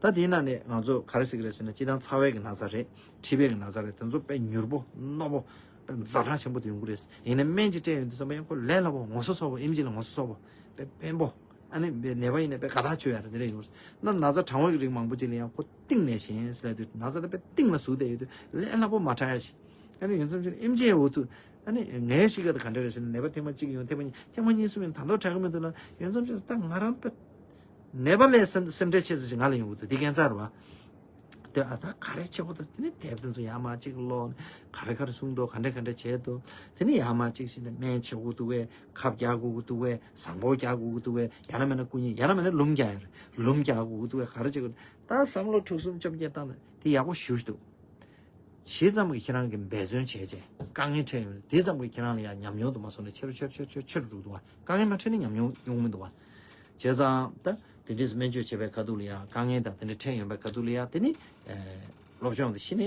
ད་དེའི་ནང་ནས་ང་ཚོ་ག་རེ་ཟེར་གི་རེད་ཟེར་ན་སྤྱིར་བཏང་ཚ་བའི་གི་ན་ཚ་རེད། མཁྲིས་པའི་གི་ན་ཚ་རེད། དེ་ཚོ་དཔེ་མྱུར་པོ་རྣོ་པོ་ ཛ་དྲག་ཆེན་པོ་དེ་ཡོང་གི་རེད། ཡིན་ནའི་སྨན་ཅིག་སྤྲད་ཡོང་དུས་ཙམ་པ་ཡང་ཁོ་ལས་སླ་པོ་ངོ་སོ་སོ་པོ་ཨེམ་ཆི་ལ་ངོ་སོ་སོ་པོ་དཔེ་དཔོན་པོ། ཨ་ནི་ནད་པ་ཡིན་ནའི་དཔེ་དགའ་ཐག་ཆོད་ཡ་རེད། དེ་རེད་ཡོང་རེད། ན་ན་ཚ་གྲང་བ་གི་རིགས་མང་པོ་ཅིག་ལ་ཡང་ཁོ་གཏིང་ནས་ཞེན་ཟེར་ལབ་དུས་ན་ཚ་དེ་དཔེ་གཏིང་ལ་ཟུག་བསྡད་ཡོད་དུས་ལས་སླ་པོ་མ་དྲག་ཡ་ཞིག་ཨ་ནི་ཡིན་ཙམ་ཞིག་ཨེམ་ཆི་འོ་ཐུག་ཨ་ནི་ངའི་གཤིས་ཀ་དེ་ག་འདྲ་རེད་ཟེར་ན་ནད་པ་ཐེངས་མ་གཅིག་ཡོང་། ཐེངས་མ་གཉིས། ཐེངས་མ་གཉིས་གསུམ་ཡོང་། ད་མདོག་དྲག་གི་མི་འདུག་ལ། ཡིན་ཙམ་ཞིག་ད་ང་རང་དཔེ་ནད་པ་ལས་སེམས་སེམས་ཁྲལ་ཆེ་ཙམ་ཞིག་ང་ལ་ཡོང་གི་འདུག་འདི་ཁྱད་མཚར་བ། དེ་ཨ་ད་ག་རེ་བྱེད་དགོས་འདུག་དེ་ནི་དེབ་དེ་ཚོ་ཡར་མར་གཅིག་ཀློག་ག་རེ་ག་རེ་གསུངས་འདུག་ག་འདྲ་ག་འདྲ་བྱས་འདུག་དེ་ནི་ཡར་མར་གཅིག་བྱས་ནས་སྨན་བྱེད་དགོས་འདུག་གས། ཁབ་རྒྱག་དགོས་ཀྱི་འདུག་གས། བཟང་པོ་རྒྱག་དགོས་ཀྱི་འདུག་གས། ཡང་ན་མིན་ན་སྐུ་ཉིད། ཡང་ན་མིན་ན་ལུམ་རྒྱག་ཡ་རེད། ལུམ་རྒྱག་དགོས་ཀྱི་འདུག་གས། ག་རེ་བྱེད་དགོས། ད་བསམ་བློ་དྲུག་གསུམ་བཅོ་བརྒྱད་བཏང་ན་དེ་ཡག་པོ་ཞེ་པོ་ཅིག་འདུག་ཇི་ཙམ་གྱིས་ཁྱེད་རང་གིས་འབད་བརྩོན་བྱས་བྱས་དཀའ་ངལ་འཕྲད་ཡོང་དུས་དེ་ཙམ་གྱིས་ཁྱེད་རང་ལ་ཡང་ཉམས་མྱོང་དུ་མ་སོང་ནས་ཆེ་རུ་ཆེ་རུ་ཆེ་རུ་ཆེ་རུ་ཆེ་རུ་འགྲོ་གི་འདུག་བ། དཀའ་ངལ་མ་འཕྲད་ན་ཉམས་མྱོང་ཡོང་མི་འདུག་བ། བྱས་ཙང་ད་དེ་འདྲས་སྨན་བཅོས་བྱེད་པའི་ཁ་ཐུག་ལ་ཡང་དཀའ་ངལ་དང་དེ་འདྲ་འཕྲད་ཡོང་པའི་ཁ་ཐུག་ལ་ཡང་དེ་ནི་སློབ་སྦྱོང་དེ་གཞི་ནས་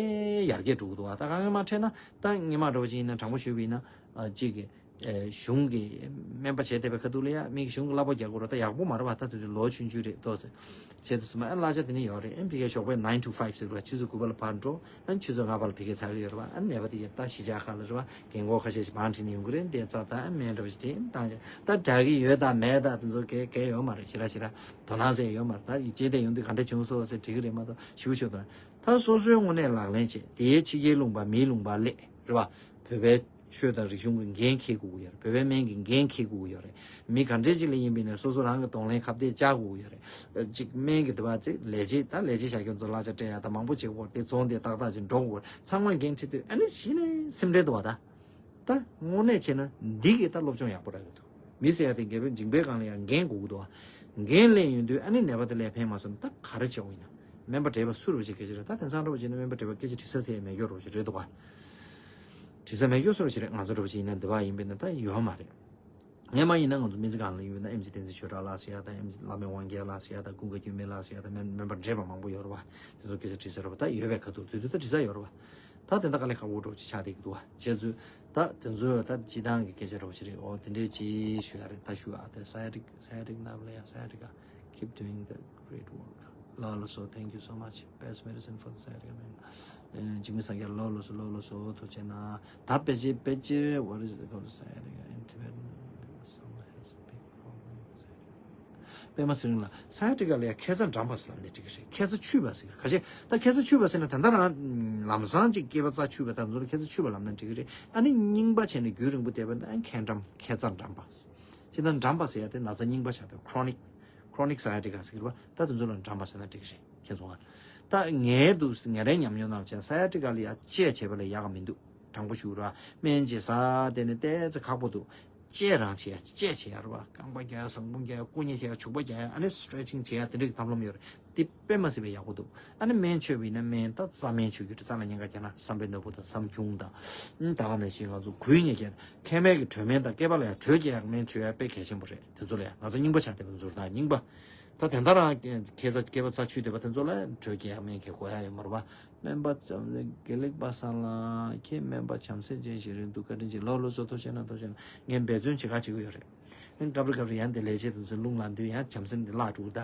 ཡར་རྒྱས་འགྲོ་གི་འདུག་བ། ད་དཀའ་ངལ་མ་འཕྲད་ན་ད་སྔོན་མ་འདྲ་བ་ཅིག་ཡིན་ན་དྲང་པོ་ཞུས་པ་ཡིན་ན་ཨ་གཅིག་གི་གཞུང་གི་སྨན་པ་བྱས་བསྡད་པའི་ཁ་ཐུག་ལ་ཡང་མིག་གཞུང་གི་གླ་ཕོགས་རྒྱག་དགོས་ར། ད་ཡག་པོ་མ་རེད་བ། ད་དུས་དུས་ལོ་ཆུང་ཆུང་རེད་ཏོ་ཟེར། བྱས་དུས་ཙམ་པ་ཨ་གླ་ཆ་དེ་ནི་ཡོད་རེད། ཨ་ཕ་གིའི་ཞོགས་པའི་nine to five་ཟེར་བ། ཆུ་ཚོད་དགུ་པ་ལ་ཕར་འགྲོ། ཨ་ཆུ་ཚོད་ལྔ་པ་ལ་ཕ་གིར་ཚར་གི་ཡོད་རེད་བ། ཨ་ནད་པ་དེ་གའི་ད་གཞིས་ཆགས་ཁག་ལ་རེད་བ། རྒན་གོག་ཁ་ཤས་ཤིག་བང་ཁྲིད་ནས་ཡོང་གི་རེད། འདི་རྩ་དང་སྨན་འདྲ་བ་ཞིག་དྲན་བཏང་བྱས། ད་དྲག་གི་ཡོད་དང་མེད་དང་དེ་ཚོ་གལ་གལ་ཡོད་མ་རེད། ཞེ་དྲག་ཞེ་དྲག་དོ་སྣང་ཟེར་ཡོད་མ་རེད། ད་ཡི་ཅེ་དེ་ཡོང་དུས་ག་འདྲ་བྱུང་སོང་ཟེར་དྲི་གི་རེད་མ་གཏོགས་ཞིབ་ཞིབ་དང་། ད་སོ་སོའི་དངོས་གནས་ལག་ལེན་བྱེད་དེའི་ཕྱི་རྒྱལ་ལུང་པ་མིའི་ལུང་པ་ལས་རེད་བ། བོད་པའི་ཆོས་དང་རིག་གཞུང་གི་འགན་འཁྱེར་དགོས་ཀྱི་ཡོད་རེད། བོད་པའི་སྨན་གྱི་འགན་འཁྱེར་དགོས་ཀྱི་ཡོད་རེད། མི་ག་འདྲས་ཅིག་ལ་ཡིན་པའི་ནས་སོ་སོ་རང་གི་གདོང་ལེན་ཁ་གཏད་བཅག་དགོས་ཀྱི་ཡོད་རེད། གཅིག་སྨན་གྱི་དེ་བ་ཚེ་ལས་བྱེད་ད་ལས་བྱེད་བྱ་རྒྱུ་ཚོ་གླ་ཆ་སྤྲད་ཡ་དང་མང་པོ་བྱེད་དགོས་རེད། དེ་རྫོང་དེ་ཏག་ཏག་ཅིག་འགྲོ་དགོས་རེད། ཚང་མ་འགན་འཁྲི་དུས་ཨ་ནི་གཞི་ནས་སེམས་ཁྲལ་འདུག་བ། ད་ད་དངོས་གནས་བྱས་ན་འདི་གི་ད་སློབ་སྦྱོང་ཡག་པོ་རག་གི་འདུག་མི་ཟེར་ཡ་དེ་རྒྱལ་པོའི་འཇིང་པའི་སྒང་ལ་ཡང་འགན་དགོས་ཀྱི་འདུག་བ། འགན་ལེན་ཡོང་དུས་ཨ་ནི་ནད་པ་དེ་ལ་ཕན་མ་སོང་ན་ད་ག་རེ་བྱེད་དགོས་ཡིན་ན། སྨན་པ་བགྲེས་པ་སུ་རུ་བྱེད་སྐད་ཆ་རེད། ད་དེང་སང་རུ་བྱེད་ན་སྨན་པ་བགྲེས་པ་སྐད་ཆ་དྲི་ས་ཟེར་ཡ་མེད་སྐྱོ་རུ་བྱེད་རེད་འདུག་བ། དྲི་ས་མེད་སྐྱོ་སུ་རུ་བྱེད་རེད། ང་ཚོ་རུ་བྱེད་ཡིན་ན་འདི་བ་ཡིན་པས་ན་ད་ཡོད་མ་རེད། ངས་མ་ཡིན་ན་ང་ཚོ་སྨན་རྩིས་ཁང་ལ་ཡོད་ན་ཨེམ་ཆི་བསྟན་འཛིན་ཆོས་གྲགས་ལགས་ཟེར་ཡ་དང་ཨེམ་ཆི་བླ་མེད་དབང་རྒྱལ་ལགས་ཟེར་ཡ་དང་ཀུན་དགའ་འགྱུར་མེད་ལགས་ཟེར་ཡ་དང་སྨན་སྨན་པ་བགྲེས་པ་མང་པོ་ཡོད་རེད་བ། དེ་ཚོ་སྐད་ཆ་དྲི་ས་རེད་བ། ད་ཡོད་པའི་ཁ་ཐུག་དུས་དུས་ད་དྲི་ས་ཡོད་རེད་བ། ད་དེ་འདྲ་དཀའ་ལས་ཁག་པོ་འདྲ་བོ་ཅིག་ཆགས་བསྡད་ཀྱི་འདུག་བ། བྱས་ཚུལ་ད་དེ་ཚོ་ད་སྤྱི་བཏང་གི་སྐད་ཆ་འདྲ་བོ་ཅིག་རེད། འོ་དེ་འདྲའི་ཅིག་ཞུ་ཡ་རེད། ད་ཞུ་ཨ་དེ་སའི་ཊིག་སའི་ཊིག་ནབ་ལ་ཡ་སའི་ཊིག་ག keep doing the great work. ལགས་ལགས་སོ། Thank you so much. Best medicine for the sciatica man. འཇིགས་མེད་སངས་རྒྱས་ལགས་ལགས་སོ། ལགས་ལགས་སོ། ཐུགས་རྗེ་གནང་། ད་ཕལ་ཆེར་ཕལ་ཆེར what is it called sciatica in Tibetan? Someone has a big problem with sciatica. པད་མ་ཚེ་རིང་ལགས། སའི་ཊི་ཀ་ལ་ཡ་ཁ་ཚ་འགྲམ་པ་ཟེར་ལབ་ནས་འགྲིག་གི་རེད། ཁ་ཚ་ཆུད་པ་ཟེར། ཁ་ཤས་ད་ཁ་ཚ་ཆུད་པ་ཟེར་ན་ད་ལྟ་རང་ལམ་སང་ཅིག་སྐེད་པ་རྩ་ཆུད་པ་དང་ཚོ་ལ་ཁ་ཚ་ཆུད་པ་ལབ་ན་འགྲིག་གི་རེད། ཨ་ནི་རྙིང་པ་བྱས་ནས་རྒྱུན་རིང་པོ་བསྡད་པ་ན་ཁ་འགྲམ། ཁ་ཚ་འགྲམ་པ། ཅི་ད་འགྲམ་པ་ཟེར་ཡ་དེ་ན་ཚ་རྙིང་པ་ཆགས་དེ་chronic chronic sciatica ཟེར་གི་རེད་བ། ད་དེ་ཚོ་ལ་འགྲམ་པ་ཟེར་ན་འགྲིག་གི་རེད། ཁྱེད་ཚོ་ང་། ད་ངའི་འདུག་ངའི་རའི་ཉམས་མྱོང་ནང་བྱས་སའི་ཊི་ཀ་ལ་ཡ་དཔྱད་བྱས་པ་ལ་ཡག་ག་མི་འདུག་དྲང་པོ་ཞུ་ར། སྨན་བྱེད་ས་དེ་ནི་ཏོག་ཙམ་ཁག་པོ་འདུག་དཔྱད་རང་བྱེད་ཡ་དཔྱད་བྱེད་ཡ་ར་བ། རྐང་པ་རྒྱག་ཡ་བཟང་པོ་རྒྱག་ཡ་སྐུ་མཉེ་བྱེད་ཡ་བྱུག་པ་རྒྱག་ཡ་ཨ་ནི་stretching་བྱེད་ཡ་དེ་འདྲ་གི་ཐབས་ལམ་ཡོད་རེད། དེ་དཔེ་མ་སྲིད་པའི་ཡག་པོ་འདུག་ཨ་ནི་སྨན་མཆོད་པ་ཡིན་ན་སྨན་ད་རྩ་སྨན་མཆོད་རྒྱུ་རེད། རྩ་ལ་གཉན་ཁ་རྒྱག་ན་བསམ་པའི་ནོར་བུ་དང་བསམ་ཁྱུང་དང་། ད་ག་ནང་བཞིན་ང་ཚོ་གོས་མཉེ་རྒྱག་མཁལ་མའི་གི་དྲོད་སྨན་དང་སྐེད་པ་ལ་ཡ་དྲོད་རྒྱག་ཡ་སྨན་མཆོད་ཡ་དཔེ་གལ་ཆེན་པོ་རེད། དེ་ཚོ་ལ་ཡ་ན་ཚ་རྙིང་པ་ཆགས་བསྡད་པ་ཚོར་དང་རྙིང་པ། ད་དེ་འདྲ་རང་ཁྱེད་ཚོ་སྐེད་པ་རྩ་ཆུད་བསྡད་པ་དེ་ཚོ་ལ་དྲོད་རྒྱག་སྨན་ཁྱེད་དགོས་ཡ་ཡོད་མ་རེད་པ། སྨན་པ་བྱམས་བརྩེ་དགེ་ལེགས་པ་སངས་ལགས། ཁྱེད་སྨན་པ་བྱམས་བརྩེ་ཅན་ཞིག་རེད་འདུག་བཀའ་དྲིན་ཆེ། ལགས་ལགས་སོ། ཐུགས་རྗེ་གནང་། ཐུགས་རྗེ་གནང་། ངས་འབད་བརྩོན་བྱེད་ག་བྱེད་ཀྱི་ཡོད་རེད། སྐབས་རེ་སྐབས་རེ་ཡང་དེ་ལས་བྱེད་དུ་ཚོ་རླུང་ལངས་དུས་ཡང་བྱམས་སེམས་དེ་བརླག་འགྲོ་གི་ད།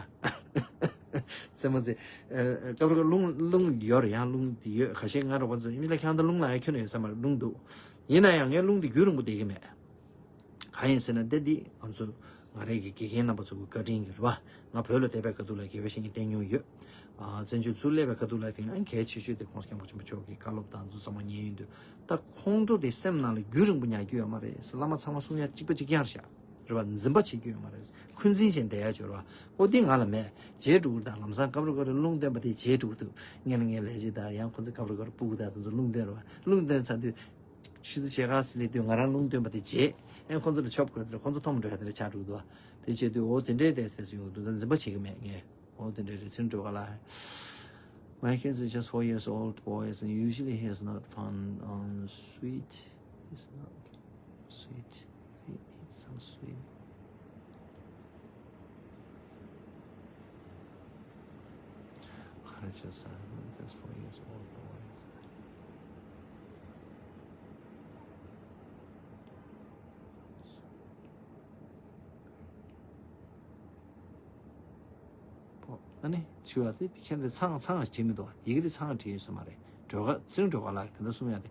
སེམས་མ་ཚེ། སྐབས་རེ་རླུང་རླུང་ཡོད་རེད། ཡང་རླུང་དེ་ཡོད། ཁ་ཤས་ང་རོགས་པ་ཚོ་ཨིན་ལ་ཁྱང་ད་རླུང་ལངས་ཡ་ཁྱོན་ནས་ཡོད་ས་མ་རེད། རླུང་འདུག་ཡིན་ན་ཡང་ངའི་རླུང་དེ་རྒྱུན་རིང་པོ་བསྡད་ཀྱི་མེད། གང་ཡིན་ཟེར་ན་དེ་འདི་ང་ཚོ་ང་རང་གི་དགེ་རྒན་རྣམ་པ་ཚོ་གི་བཀའ་དྲིན་གྱིས་རེད་བ། ང་བོད་ལ་བསྡད་པའི་སྐབས་དུས་ལ་དགེ་བའི་བཤེས་གཉེན་བསྟེན་མྱོང་ཡོད། ཨ་བཙན་བྱོལ་ཚུར་སླེབས་པའི་སྐབས་དུས་ལ་དེ་ཡང་གལ་ཆེ་ཤོས་དེ་༸གོང་ས་༸སྐྱབས་མགོན་ཆེན་པོ་མཆོག་གི་བཀའ་སློབ་དང་འདི་ཚང་མ་ཉན་ཡོང་དུས་ད་ཁོང་ཁྲོ་དེ་སེམས་ནང་ལ་རྒྱུན་རིང་པོ་ཉར་རྒྱུ་ཡོད་མ་རེད། བླ་མ་ཚང་མ་གསུང་ཡ་གཅིག་པ་གཅིག་རྐྱང་རེད་ཤག་རེད་བ། འཛིན་པ་བྱེད་རྒྱུ་ཡོད་མ་རེད། འཁོན་འཛིན་བྱས་བསྡད་ཡ་སྦྱོར་བ། ཨོ་འདི་ང་ལ་མེད། བརྗེད་འགྲོ་གི་རེད། ད་ལམ་སང་སྐབས་རེ་སྐབས་རེ་རླུང་བཏོན་པ་དེ་བརྗེད་འགྲོ་གི་འདུག་ངས་ལ་ངའི་ལས་བྱེད་དང་ཡང་ཁོང་ཚོ་སྐབས་རེ་སྐབས་རེ་སྤུ་གུ་དང་དེ་ཚོ་རླུང་བཏོན་རེད་བ། རླུང་བཏོན་ཚར་དུས། ཆུ་ཚོད་ཕྱེད་ཀ་ཙམ་སླེབས་དུས་ང་རང་རླུང་བཏོན་པ་དེ་བརྗེད། ཨེ་ཁོང་ཚོ་ལ་ཆོབ་དགོས་དེ་རེད། ཁོང་ཚོ་མཐོང་མི་འགྲོ་ཡ་དེ་འདྲ་ཆགས་འགྲོ་གི་འདུག་བ། དེ་བྱེད་དུས་ཨོ་དེ་འདྲའི་དེ་ཟེར་སུ་ཡོང་གི་འདུག་ད་འཛིན་པ་བྱེད་ཀྱི་མེད་ངས། ཨོ་དེ་འདྲའི་རེད། ཚེ་རིང་སྒྲོལ་དཀར་ལགས། My kid is just four years old boy and usually he is not fond on sweet. He's not sweet. He eats some sweet. Just, uh, just four years old boy. ཨ་ནི་ཞུ་བ་དེ་ཁྱེད་འདི་ཚང་ཚང་བྲིས་མི་འདུག་ཡི་གེ་འདི་ཚང་བྲིས་ཡོད་ས་མ་རེད། སྒྲོལ་དཀར་ཚེ་རིང་སྒྲོལ་དཀར་ལགས་དེ་འདྲ་གསུང་ཡ་དེ་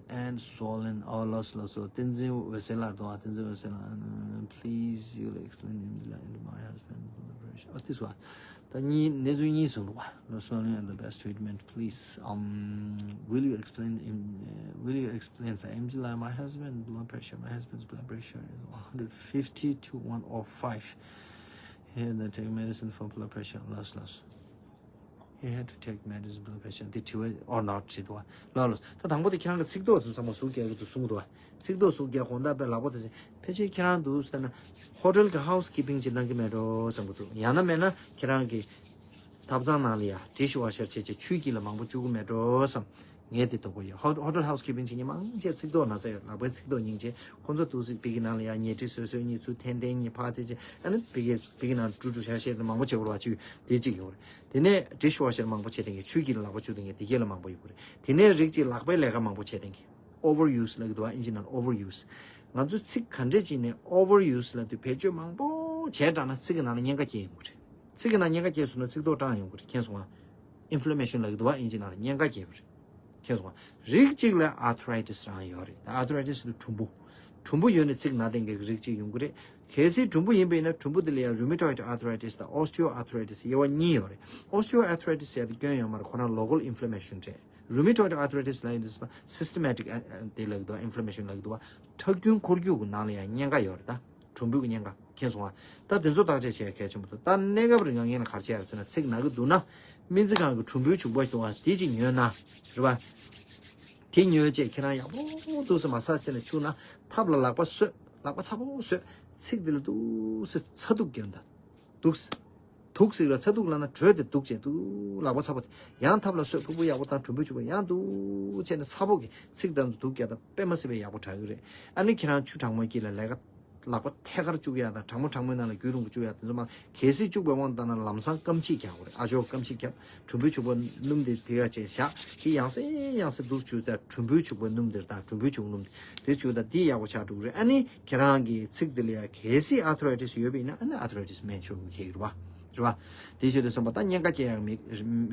and swollen. ཨོ་ལགས་སོ་ལགས་སོ། བསྟན་འཛིན་འོད་ཟེར་ལགས་དང་། བསྟན་འཛིན་འོད་ཟེར་ལགས། Please, you will explain him, my husband, blood pressure. ཨ་ཏི་སུ་ཨ། ད་གཉིས་གནས་ཚུལ་གཉིས་གསུངས་འདུག་པ། Low swelling and the best treatment, please. Um, will you explain him, uh, will you explain ས་ཨེམ་ཆི་ལགས། My husband blood pressure, my husband's blood pressure is one hundred fifty to one oh five. He had to take medicine for blood pressure. ལགས་སོ་ལགས་སོ། He had to take medicine blood pressure. འདི་དྲི་བ་or not དྲིས་འདུག་པ། ལགས་ལགས། ད་དང་པོ་དེ་ཁྱེད་རང་གི་ཚིག་ཐོ་ཚང་མ་ཟུག་རྒྱག་གི་འདུག་གསུངས་འདུག་པ། ཚིག་ཐོ་ཟུག་རྒྱག་དགོངས་དག་པས་ལག་པ་དེ་ཕལ་ཆེར་ཁྱེད་རང་འདུག་ཟེར་ན་ཧོ་ཊེལ་གི་ཧའུ་སི་ཀི་པིང་ཅིག་གནང་གི་མེད་འགྲོ་བསམ་གི་འདུག། ཡང་ན་མེད་ན་ཁྱེད་རང་གི་ཐབ་ཚང་ནང་ལ་ཡ་ཌིཤ་ཝ་ཤར་བྱས་བྱས་ཆུའི་དཀྱིལ་ལ་མང་པོ་བཅུག་གི་མེད་འགྲོ་བསམ། ངས་དེ་དོགས་པ་ཡོད། ཧོ་ཧོ་ཊེལ་ཧའུ་སི་ཀི་པིང་བྱེད་མཁན་མང་ཆེ་ཚིག་ཐོ་ན་ཚ་ཡོད། ལག་པའི་ཚིག་ཐོ་སྙིང་རྗེ། ཁོང་ཚོ་འདུག་སེ་བི་གི་ནང་ལ་ཡ་ཉལ་ཁྲི་བཟོས་བཟོས་གཉིས་ཚུར་འཐེན་འཐེན་གཉིས་ཕར་འཐེན་བྱས། ཨ་ནི་བི་གི་བི་གི་ནང་འགྲོ་འགྲོ་ཤ་ཤེད་མང་པོ་བྱེད་དགོས་ར་བ་ཅིག་དེ་གཅིག་ཡོད་རེད། དེ་ནས་ཌིཤ་ཝ་ཤར་མང་པོ་བྱེད་མཁན་གྱི་ཆུའི་དཀྱིལ་ལ་ལག་པ་བཅུག་མཁན་གྱི་དེ་གྱད་ལ་མང་པོ་ཡོད་རེད། དེ་ནས་རིགས་གཅིག་ལག་པའི་ལས་ཀ་མང་པོ་བྱེད་མཁན་གྱི། ཨོ་ཝར་ཡུ་སི་ལབ་ཀྱི་འདུག་པ། ཨིན་ཇི་ནང་ཨོ་ཝར་ཡུ་སི། ང་ཚོས་ཚིག་ག་འདྲས་ཅིག་ནས་ཨོ་ཝར་ཡུ་སི་ལབ་དུས་བེད་སྤྱོད་མང་པོ་བྱས་དྲགས་ན་ཚིག་གི་ནང་ལ་གཉན་ཁ་སྐྱེ་ཡོང་གི་རེད། ཚིག་གི་ནང་གཉན་ཁ་སྐྱེས་སོང་ན་ཚིག་ཐོ་སྐྲངས་ཡོང་གི་རེད། མཁྱེན་སོང་ང་། ཨིན་ཕི་ལེ་མེ་ཤན་ལབ་ཀྱི་འདུག་པ། ཨིན་ཇི་ནང་ལ་གཉན་ཁ་སྐྱེ་བ་རེད། མཁྱེན་སོང་ང་། རིགས་གཅིག་ལ་ཨར་ཐ་རའི་ཊི་སི་རང་ཡོད་རེད། ཨར་ཐ་རའི་ཊི་སི་དེ་གྲུམ་བུ། གྲུམ་བུ་ཡོད་ནས་ཚིག་ན་བསྟན་མཁན་གྱི་རིགས་གཅིག་ཡོང་གི་རེད། གལ་སྲིད་གྲུམ་བུ་ཡིན་པ་ཡིན་ན་གྲུམ་བུ་དེ་ལ་ཡང་རུ་མ་ཊོ་ཡིཌ་ཨར་ཐ་རའི་ཊི་སི་དང་ཨོ་སི་ཊི་ཡོ་ཨར་ཐ་རའི་ཊི་སི་དབྱེ་བ་གཉིས་ཡོད་རེད། ཨོ་སི་ཊི་ཡོ་ཨར་ཐ་རའི་ཊི་སི་ཟེར་ཡ་དེ་སྐྱོན་ཡོད་མ་རེད། ཁོ་རང་ལོ་ཀལ་ཨིན་ཕི་ལེ་མེ་ཤན་རེད། རུ་མ་ཊོ་ཡིཌ་ཨར་ཐ་རའི་ཊི་སི་ལབ་ཡོང་དུས་སི་སི་ཊེ་མེ་ཊིག་དེ་ལབ་ཀྱི་འདུག་པ། ཨིན་ཕི་ལེ་མེ་ཤན་ལབ་ཀྱི་འདུག་པ། ཁྲག་རྒྱུན་འཁོར་རྒྱུག་གི་ནང་ལ་ཡང་གཉན་ཁ་ཡོད་རེད་ད། གྲུམ་བུ་གི་གཉན་ཁ། མཁྱེན་སོང་ང་། ད་དེ་ཚོ་བརྟག་དཔྱད་བྱེད་ཡ་གལ་ཆེན་པོ་འདུག། ད་གནས་སྐབས་རིང་ང་ངས་ན་ག་རེ་བྱེད་ཡ་རེད་ཟེར་ན་ཚིག་ན་གི་འདུག་ན། སྨན་རྩིས་ཁང་གི་གྲུམ་བུའི་བྱུག་པ་ཞིག་འདུག་པ། དེ་ཅིག་ཉོས་ན། རེད་པ། དེ་ཉོས་བྱས་ཁྱེད་རང་ཡག་པོ་འདུག་སེ་མ་སཱཇ་བྱས་ནས་བྱུགས་ན། ཐབ་ལ་ལག་པ་བཟོས། ལག་པ་ཚ་པོ་བཟོས། ཚིག་དེ་ལ་འདུག་སེ་ཚ་གདུག་རྒྱག་ད། འདུག་སེ། དུག་ཟེར་ལ་ཚ་གདུག་ལབ་ན་དྲོད་དེ་འདུག་བྱས་འདུག། ལག་པ་ཚ་པོ་དེ་ཡང་ཐབ་ལ་བཟོས། ཕུར་བུ་ཡག་པོ་བཏང་། གྲུམ་བུ་བྱུག་པ་ཡང་འདུག་བྱས་ནས་ཚ་པོ་གི་ཚིག་དང་འདུག་རྒྱག་ད་དཔེ་མ་སྲིད་པའི་ཡག་པོ་དྲག་གི་རེད། ཨ་ནི་ཁྱེད་རང་ཆུ་གྲང་མོའི་དཀྱིལ་ལ་ལས་ཀ། ལག་པ་ཐད་ཀར་བཅུག་ཡ་དང་། གྲང་མོ་གྲང་མོའི་ནང་ལ་རྒྱུན་རིང་པོ་བཅུག་ཡ་དེ་ཚོ་མ། གལ་སྲིད་བཅུག་པའི་དབང་དུ་བཏང་ན་ལམ་སང་སྐམ་ཕྱིས་རྒྱག་དགོས་རེད། ཨ་ཇོ་སྐམ་ཕྱིས་རྒྱབ། གྲུམ་བུའི་བྱུག་པ་སྣུམ་དེ་དེ་ག་བྱས་བཞག། དེ་ཡང་སེ་ཡང་སེ་འདུག་བཅུག་ད། གྲུམ་བུའི་བྱུག་པ་སྣུམ་དེར་ད་གྲུམ་བུའི་བྱུག་སྣུམ་དེ་བཅུག་ད། དེ་ཡག་པོ་ཆགས་འགྲོ་གི་རེད། ཨ་ནི་ཁྱེད་རང་གི་ཚིག་དེ་ལ་ཡ་གལ་སྲིད་ཨར་ཐ་རའི་ཊི་སི་ཡོད་པ་ཡིན་ན། ཨ་ནི་ཨར་ཐ་རའི་ཊི་སི་སྨན་མཆོག་གི་ཁེག་རེད་པ། རེད་པ། དེ་བྱས་དུས་ཙམ་པ་ད་གཉན་ཁ་སྐྱེ་ཡག་མི་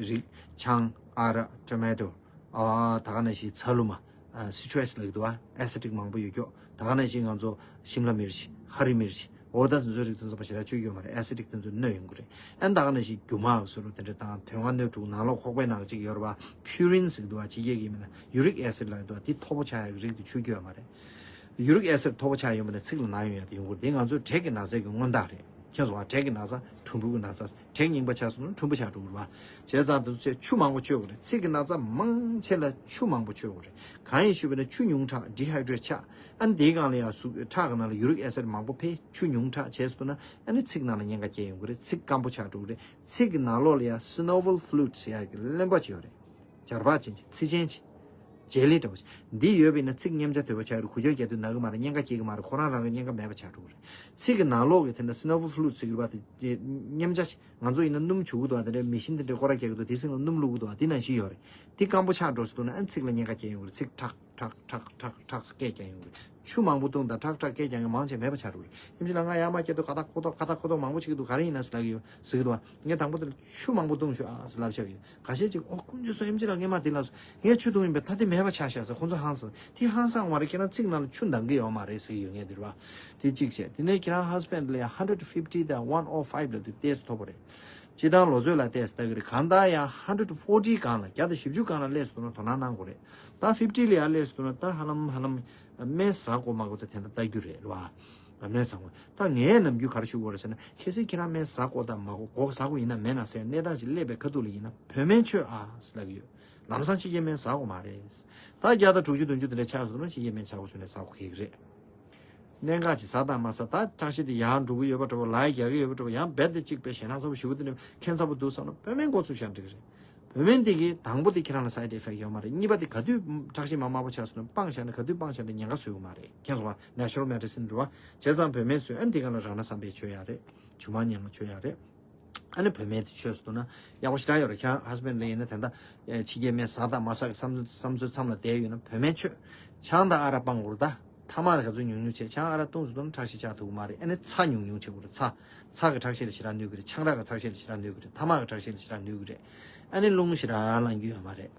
རིགས། ཆང་། ཨ་རག་ཊོ་མེ་ཊོ། ཨ་ད་ག་ནང་བཞིན་ཚ་ལུ་མ། ཨ་སི་ཊྲེ་སི་ལབ་ཀྱི་འདུག་པ། ཨེ་སི་ཌིག་མང་པོ་ཡོད་ཀྱོག། ད་ག་ནང་བཞིན་ང་ཚོ་ཤིམ་ལ་མིར་ཅི། ཧ་རི་མིར་ཅི། འོ་ད་དེ་ཚོའི་རིགས་དེ་ཚོ་པ་ཞེ་དྲག་སྤྱོད་ཀྱི་ཡོད་མ་རེད། ཨེ་སི་ཌིག་དེ་ཚོ་གནོད་ཡོང་གི་རེད། ཨ་ནི་ད་ག་ནང་བཞིན་རྒྱུ་མ་བཟོ་རུ་དེ་འདྲ་དང་། དོན་ལྔ་སྣོད་དྲུག་ནང་ལོགས་ཁོག་པའི་ནང་གཅིག་ཡོད་རེད་པ། པུ་རིན་ཟེར་གྱི་འདུག་པ། ཕྱི་རྒྱལ་གྱི་མིང་ལ་ཡུ་རིག་ཨེ་སི་ཌི་ལབ་ཀྱི་འདུག་པ། དེ་མཐོ་པོ་ཆགས་ཡག་གི་རིགས་དེ་སྤྱོད་ཀྱི་ཡོད་མ་རེད། ཡུ་རིག་ཨེ་སིད་མཐོ་པོ་ཆགས་ཡོང་བ་ནས་ཚིགས་ལ་ན་ཡོང་ཡ་དེ་ཡོང་གི་རེད། དེ་ང་ཚོའི་དྲེག་གི་ན་ཚ་གི་སྔོན་རྟགས་རེད། མཁྱེན་སོང་ང་། དྲེག་གི་ན་ཚ་གྲུམ་བུ་གི་ན་ཚ། དྲེག་རྙིང་པ་ཆགས་སོང་ན་གྲུམ་བུ་ཆགས་འགྲོ་གི་རེད་བ། བྱས་ཙང་དེ་ཚོ་ཆུ་མང་པོ་མཆོད་དགོས་རེད། ཚིགས་ཀྱི་ན་ཚ་མང་ཆེ་ལ་ཆུ་མང་པོ་མཆོད་དགོས་རེད། གང་ཡིན་ཞུས་པ་ན་ཆུ་ཉུང་དྲགས་ཌི་ཧའི་ཌི་རེཊ་ཆགས། ཨ་ནི་དེའི་སྒང་ལ་ཡང་གཟུགས་ཁྲག་གི་ནང་ལ་ཡུ་རིག་ཨེ་སིད་མང་པོ་འཕེལ། ཆུ་ཉུང་དྲགས་བྱས་སོང་ན་ཨ་ནི་ཚིགས་ནང་ལ་གཉན་ཁ་སྐྱེ་ཡོང་གི་རེད། ཚིགས་སྐམ་པོ་ཆགས་འགྲོ་གི་རེད། ཚིགས་ཀྱི་ནང་ལོགས་ལ་ཡང་སི་ནོ་ཝལ་ཕུ་ལུ་ཌི་ཟེར་ཡག་གི་རློན་པ་ཅིག་ཡོད་རེད། འབྱར་བག་ཅན་ཅིག་ཚི་ཅན་ཅིག་ཇེ་ལི་འདྲ་བོ་ཅིག་འདི་ཡོད་པ་ཡིན་ན་ཚིགས་མཉེན་ཆ་དོད་པོ་ཆགས་ཀྱི་རེད། འགུལ་སྐྱོད་རྒྱག་དུས་ན་གི་མ་རེད། གཉན་ཁ་སྐྱེ་གི་མ་རེད། ཁོ་རང་རང་གི་གཉན་ཁ་མེད་པ་ཆགས་འགྲོ་གི་རེད། ཚིགས་ཀྱི་ནང་ལོགས་ཀྱི་དེ་འདྲ་སི་ནོ་ཝལ་ཕུ་ལུ་ཌི་ཟེར་གི་རེད་པ། དེ་མཉེན་ཆ་ཅིག་ང་ཚོ་ཡིན་ན་སྣུམ་བྱུག་གི་འདུག་བ། དེ་འདྲའི་མེ་ཤིན་དེ་འདྲའི་སྐོར་ར་རྒྱག་གི་འདུག་དེ་སེམས་ལ་སྣུམ་བླུགས་གི་འདུག་བ། དེ་ནང་བཞིན་ཡོད་རེད། དེ་སྐམ་པོ་ཆགས་འགྲོ་སོང་འདུག་ན་ཨ་ནི་ཚིགས་ལ་གཉན་ཁ་སྐྱེ་ཡོང་གི་རེད། ཚིགས་ཁྲག་ཁྲག་ཁྲག་ཁྲག་ཁྲག་སྐད་རྒྱག་ཡོང་གི་རེད། ཆུ་མང་པོ་བཏུང་དང་ཁྲག་ཁྲག་སྐད་རྒྱག་མཁན་མང་ཆེ་མེད་པ་ཆགས་འགྲོ་གི་རེད། ཨེམ་ཆི་ལགས་ང་ཡར་མར་སྐྱེ་དུས་ཁ་ཐག་ཁོ་ཐག་ཁ་ཐག་ཁོ་ཐག་མང་པོ་བྱེད་ཀྱི་འདུག་ག་རེ་ཡིན་ན་ཟེར་ལབ་ཀྱི་ཡོད་ཟེར་གྱི་འདུག་བ། ངས་དང་པོ་དེར་ཆུ་མང་པོ་བཏུང་ཤོག་ཨ་ཟེར་ལབ་ཆགས་ཀྱི་ཡོད། ཁ་ཤས་ཅིག་ཨོ་དཀོན་མཆོག་གསུམ། ཨེམ་ཆི་ལགས་ངས་མར་དེ་ལབ་སོང་། ངས་ཆུ་བཏུང་ཡིན་པས་ད་དེ་མེད་པ་ཆགས་ཤག་ཟེར། ཁོང་ཚོ་ཧང་སང་། དེ་ཧང་སང་བ་རེད། ཁྱེད་རང་ཚིགས་ནང་ལ་ཆུ་འདང་གི་ཡོད་མ་རེད་ཟེར་གྱི་ཡོད། ངས་དེ་རེད་བ། དེ་གཅིག་བྱས། དེ་ནས་ཁྱེད་རང་ཧ་སི་བེན་ཌི་ལ་ཡང་ཧན་ཌེ་རེཌ་ཕིབ་ཊི་དང་ཝན་ཨོ་ཕའིབ་ལབ་དུས་ཏོག་ཙམ་མཐོ་པོ་རེད། སྤྱིར་བཏང་ལོ་ཚོད་ལ་ལྟས་ལྟ་གི་རེད། གང་ལྟར་ཡང་ཧན་ཌེ་རེཌ་ཕོར་ཊི་སྒང་ལ། བརྒྱ་དང་བཞི་བཅུ་སྒང་ལ་སླེབས་སོང་ན་དོ་སྣང་གནང་དགོས་རེད། ད་ཕིབ་ཊི་ལ་ཡར་སླེབས་སོང་ན་ད་ཧ་ལམ་ཧ་ལམ་སྨན་ཟ་དགོས་མ་དགོས་དེ་དེ་འདྲ་ལྟ་རྒྱུ་རེད། རེད་བ། སྨན་ཟ་དགོས། ད་ངས་ནམ་རྒྱུན་ག་རེ་ཞུ་དགོས་རེད་ཟེར་ན། གལ་སྲིད་ཁྱེད་རང་སྨན་ཟ་དགོས་དང་མ་དགོས། དགོས་ཟ་དགོས་ཡིན་ན་མེད་ན་ཟེར་གནས་སྟངས་ཅིག་སླེབས་པའི་ཁ་ཐུག་ལ་ཡིན་ན་བོད་སྨན་མཆོད་ཨ་ཟེར་ལབ་ཀྱི་ཡོད། ལམ་སང་ཕྱི་རྒྱལ་སྨན་ཟ་དགོས་མ་རེད། ད་བརྒྱ་དང་དྲུག་ཅུ་བདུན་ཅུ་དེ་འདྲ་ཆགས་སོང་ན་ཕྱི་རྒྱལ་སྨན་ཆག་སྒོ་བྱུང་ནས་ཟ་དགོས་ཀྱི་རེད། གནད་འགག་ཅིག་ཟ་དང་མ་ཟ། ད་ཁྲག་ཤེད་དེ་ཡར་འགྲོ་གི་ཡོད་པ་འདྲ་པོ། ལ་རྒྱག་གི་ཡོད་པ་འདྲ་པོ། ཡང་རྦད་དེ་གཅིག་པའི་ཞེད་སྣང་ཚ་པོ་ཞེ་པོ་དེ་འདྲ་ཁྱད་མཚར་པོ་འདུག་བསམ་ན་བོད་སྨན་འགོ་ཚུགས་བཞག་འགྲིག་གི་རེད། བོད་སྨན་དེ་གིས་དང་པོ་དེ་ཁྱེད་རང་ལ་སའེ་ཌི་ཨེ་ཕེག་ཡོད་མ་རེད། གཉིས་པ་དེ་ག་དུས་ཁྲག་ཤེད་མར་དམའ་པོ་ཆགས་སོང་ན་སྤང་བཞག་ན། ག་དུས་སྤང་བཞག་ན་ཉེན་ཁ་བཟོ་གི་མ་རེད། མཁྱེན་སོང་ང་། ནེ་ཅུ་རལ་མེ་ཌི་སིན་རེད་བ། བྱས་ཙང་བོད་སྨན་བཟོས། ཨ་ནི་དེ་ག་ལ་རང་སྣང་བསམ་པའི་མཆོད་ཡག་རེད། ཇོ་མང་ཉང་མཆོད་ཡག་རེད། ཨ་ནི་བོད་སྨན་དེ་མཆོད་སོང་ན་ཡག་པོ་ཞེ་དྲག་ཡོད་རེད། ཁྱེད་རང་ཧ་སི་བེན་ཌི་ལ་ཡིན་ན་དེ་འདྲ་ཕྱི་རྒྱལ་སྨན་ཟ་དང་མ་ཟ་གི་བསམ་བསམ་ཚུལ་མཚམས་ལ་བསྡད་ཡོད་ན་བོད་སྨན་མཆོད། ཆང་དང་ཨ་རག་སྤང་དགོས་རེད། ད་ཐ་མག་ག་ཚོད་ཉུང་ཉུང་བྱས། ཆང་ཨ་རག་བཏུང་སོང་ན་ཁྲག་ཤེད་ཆག་ཐུབ་ཀྱི་མ་རེད། ཨ་ནི་ཚྭ་ཉུང་ཉུང་བྱེད་དགོས་རེད། ཚྭ། ཚྭ་གི་ཁྲག་ཤེད་ལ་ཞེ་དྲག་གནོད་ཀྱི་རེད། ཆང་རག་གི་ཁྲག་ཤེད་ལ་ཞེ་དྲག་གནོད་ཀྱི་རེད། ཐ་མག་གི་ཁྲག་ཤེད་ལ་ཞེ་དྲག་གནོད་ཀྱི་རེད། ཨ་ནི་རླུང་ཞེ་དྲག་ལངས་རྒྱུ་ཡོད་མ་རེད།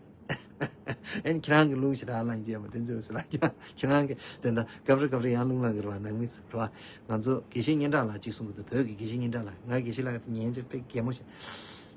ཨེ་ནི་ཁྱེད་རང་གི་རླུང་ཞེ་དྲག་ལངས་རྒྱུ་ཡོད་མ་རེད། དེ་ཚོ་ཟེར་ལ་ཁྱེད་རང་ཁྱེད་རང་གི་དེ་འདྲ་སྐབས་རེ་སྐབས་རེ་ཡང་རླུང་ལངས་ཀྱི་རེད་བ། ནང་མི་ཚོ་རེད་བ། ང་ཚོ་དགེ་བཤེས་སྙན་གྲགས་ལགས་གཅིག་གསུང་གི་འདུག་བོད་ཀྱི་དགེ་བཤེས་སྙན་གྲགས་ལགས། ང་དགེ་བཤེས་ལགས་དེ་ཉན་ཅིག་དཔེ་གད་མོ་ཤོར།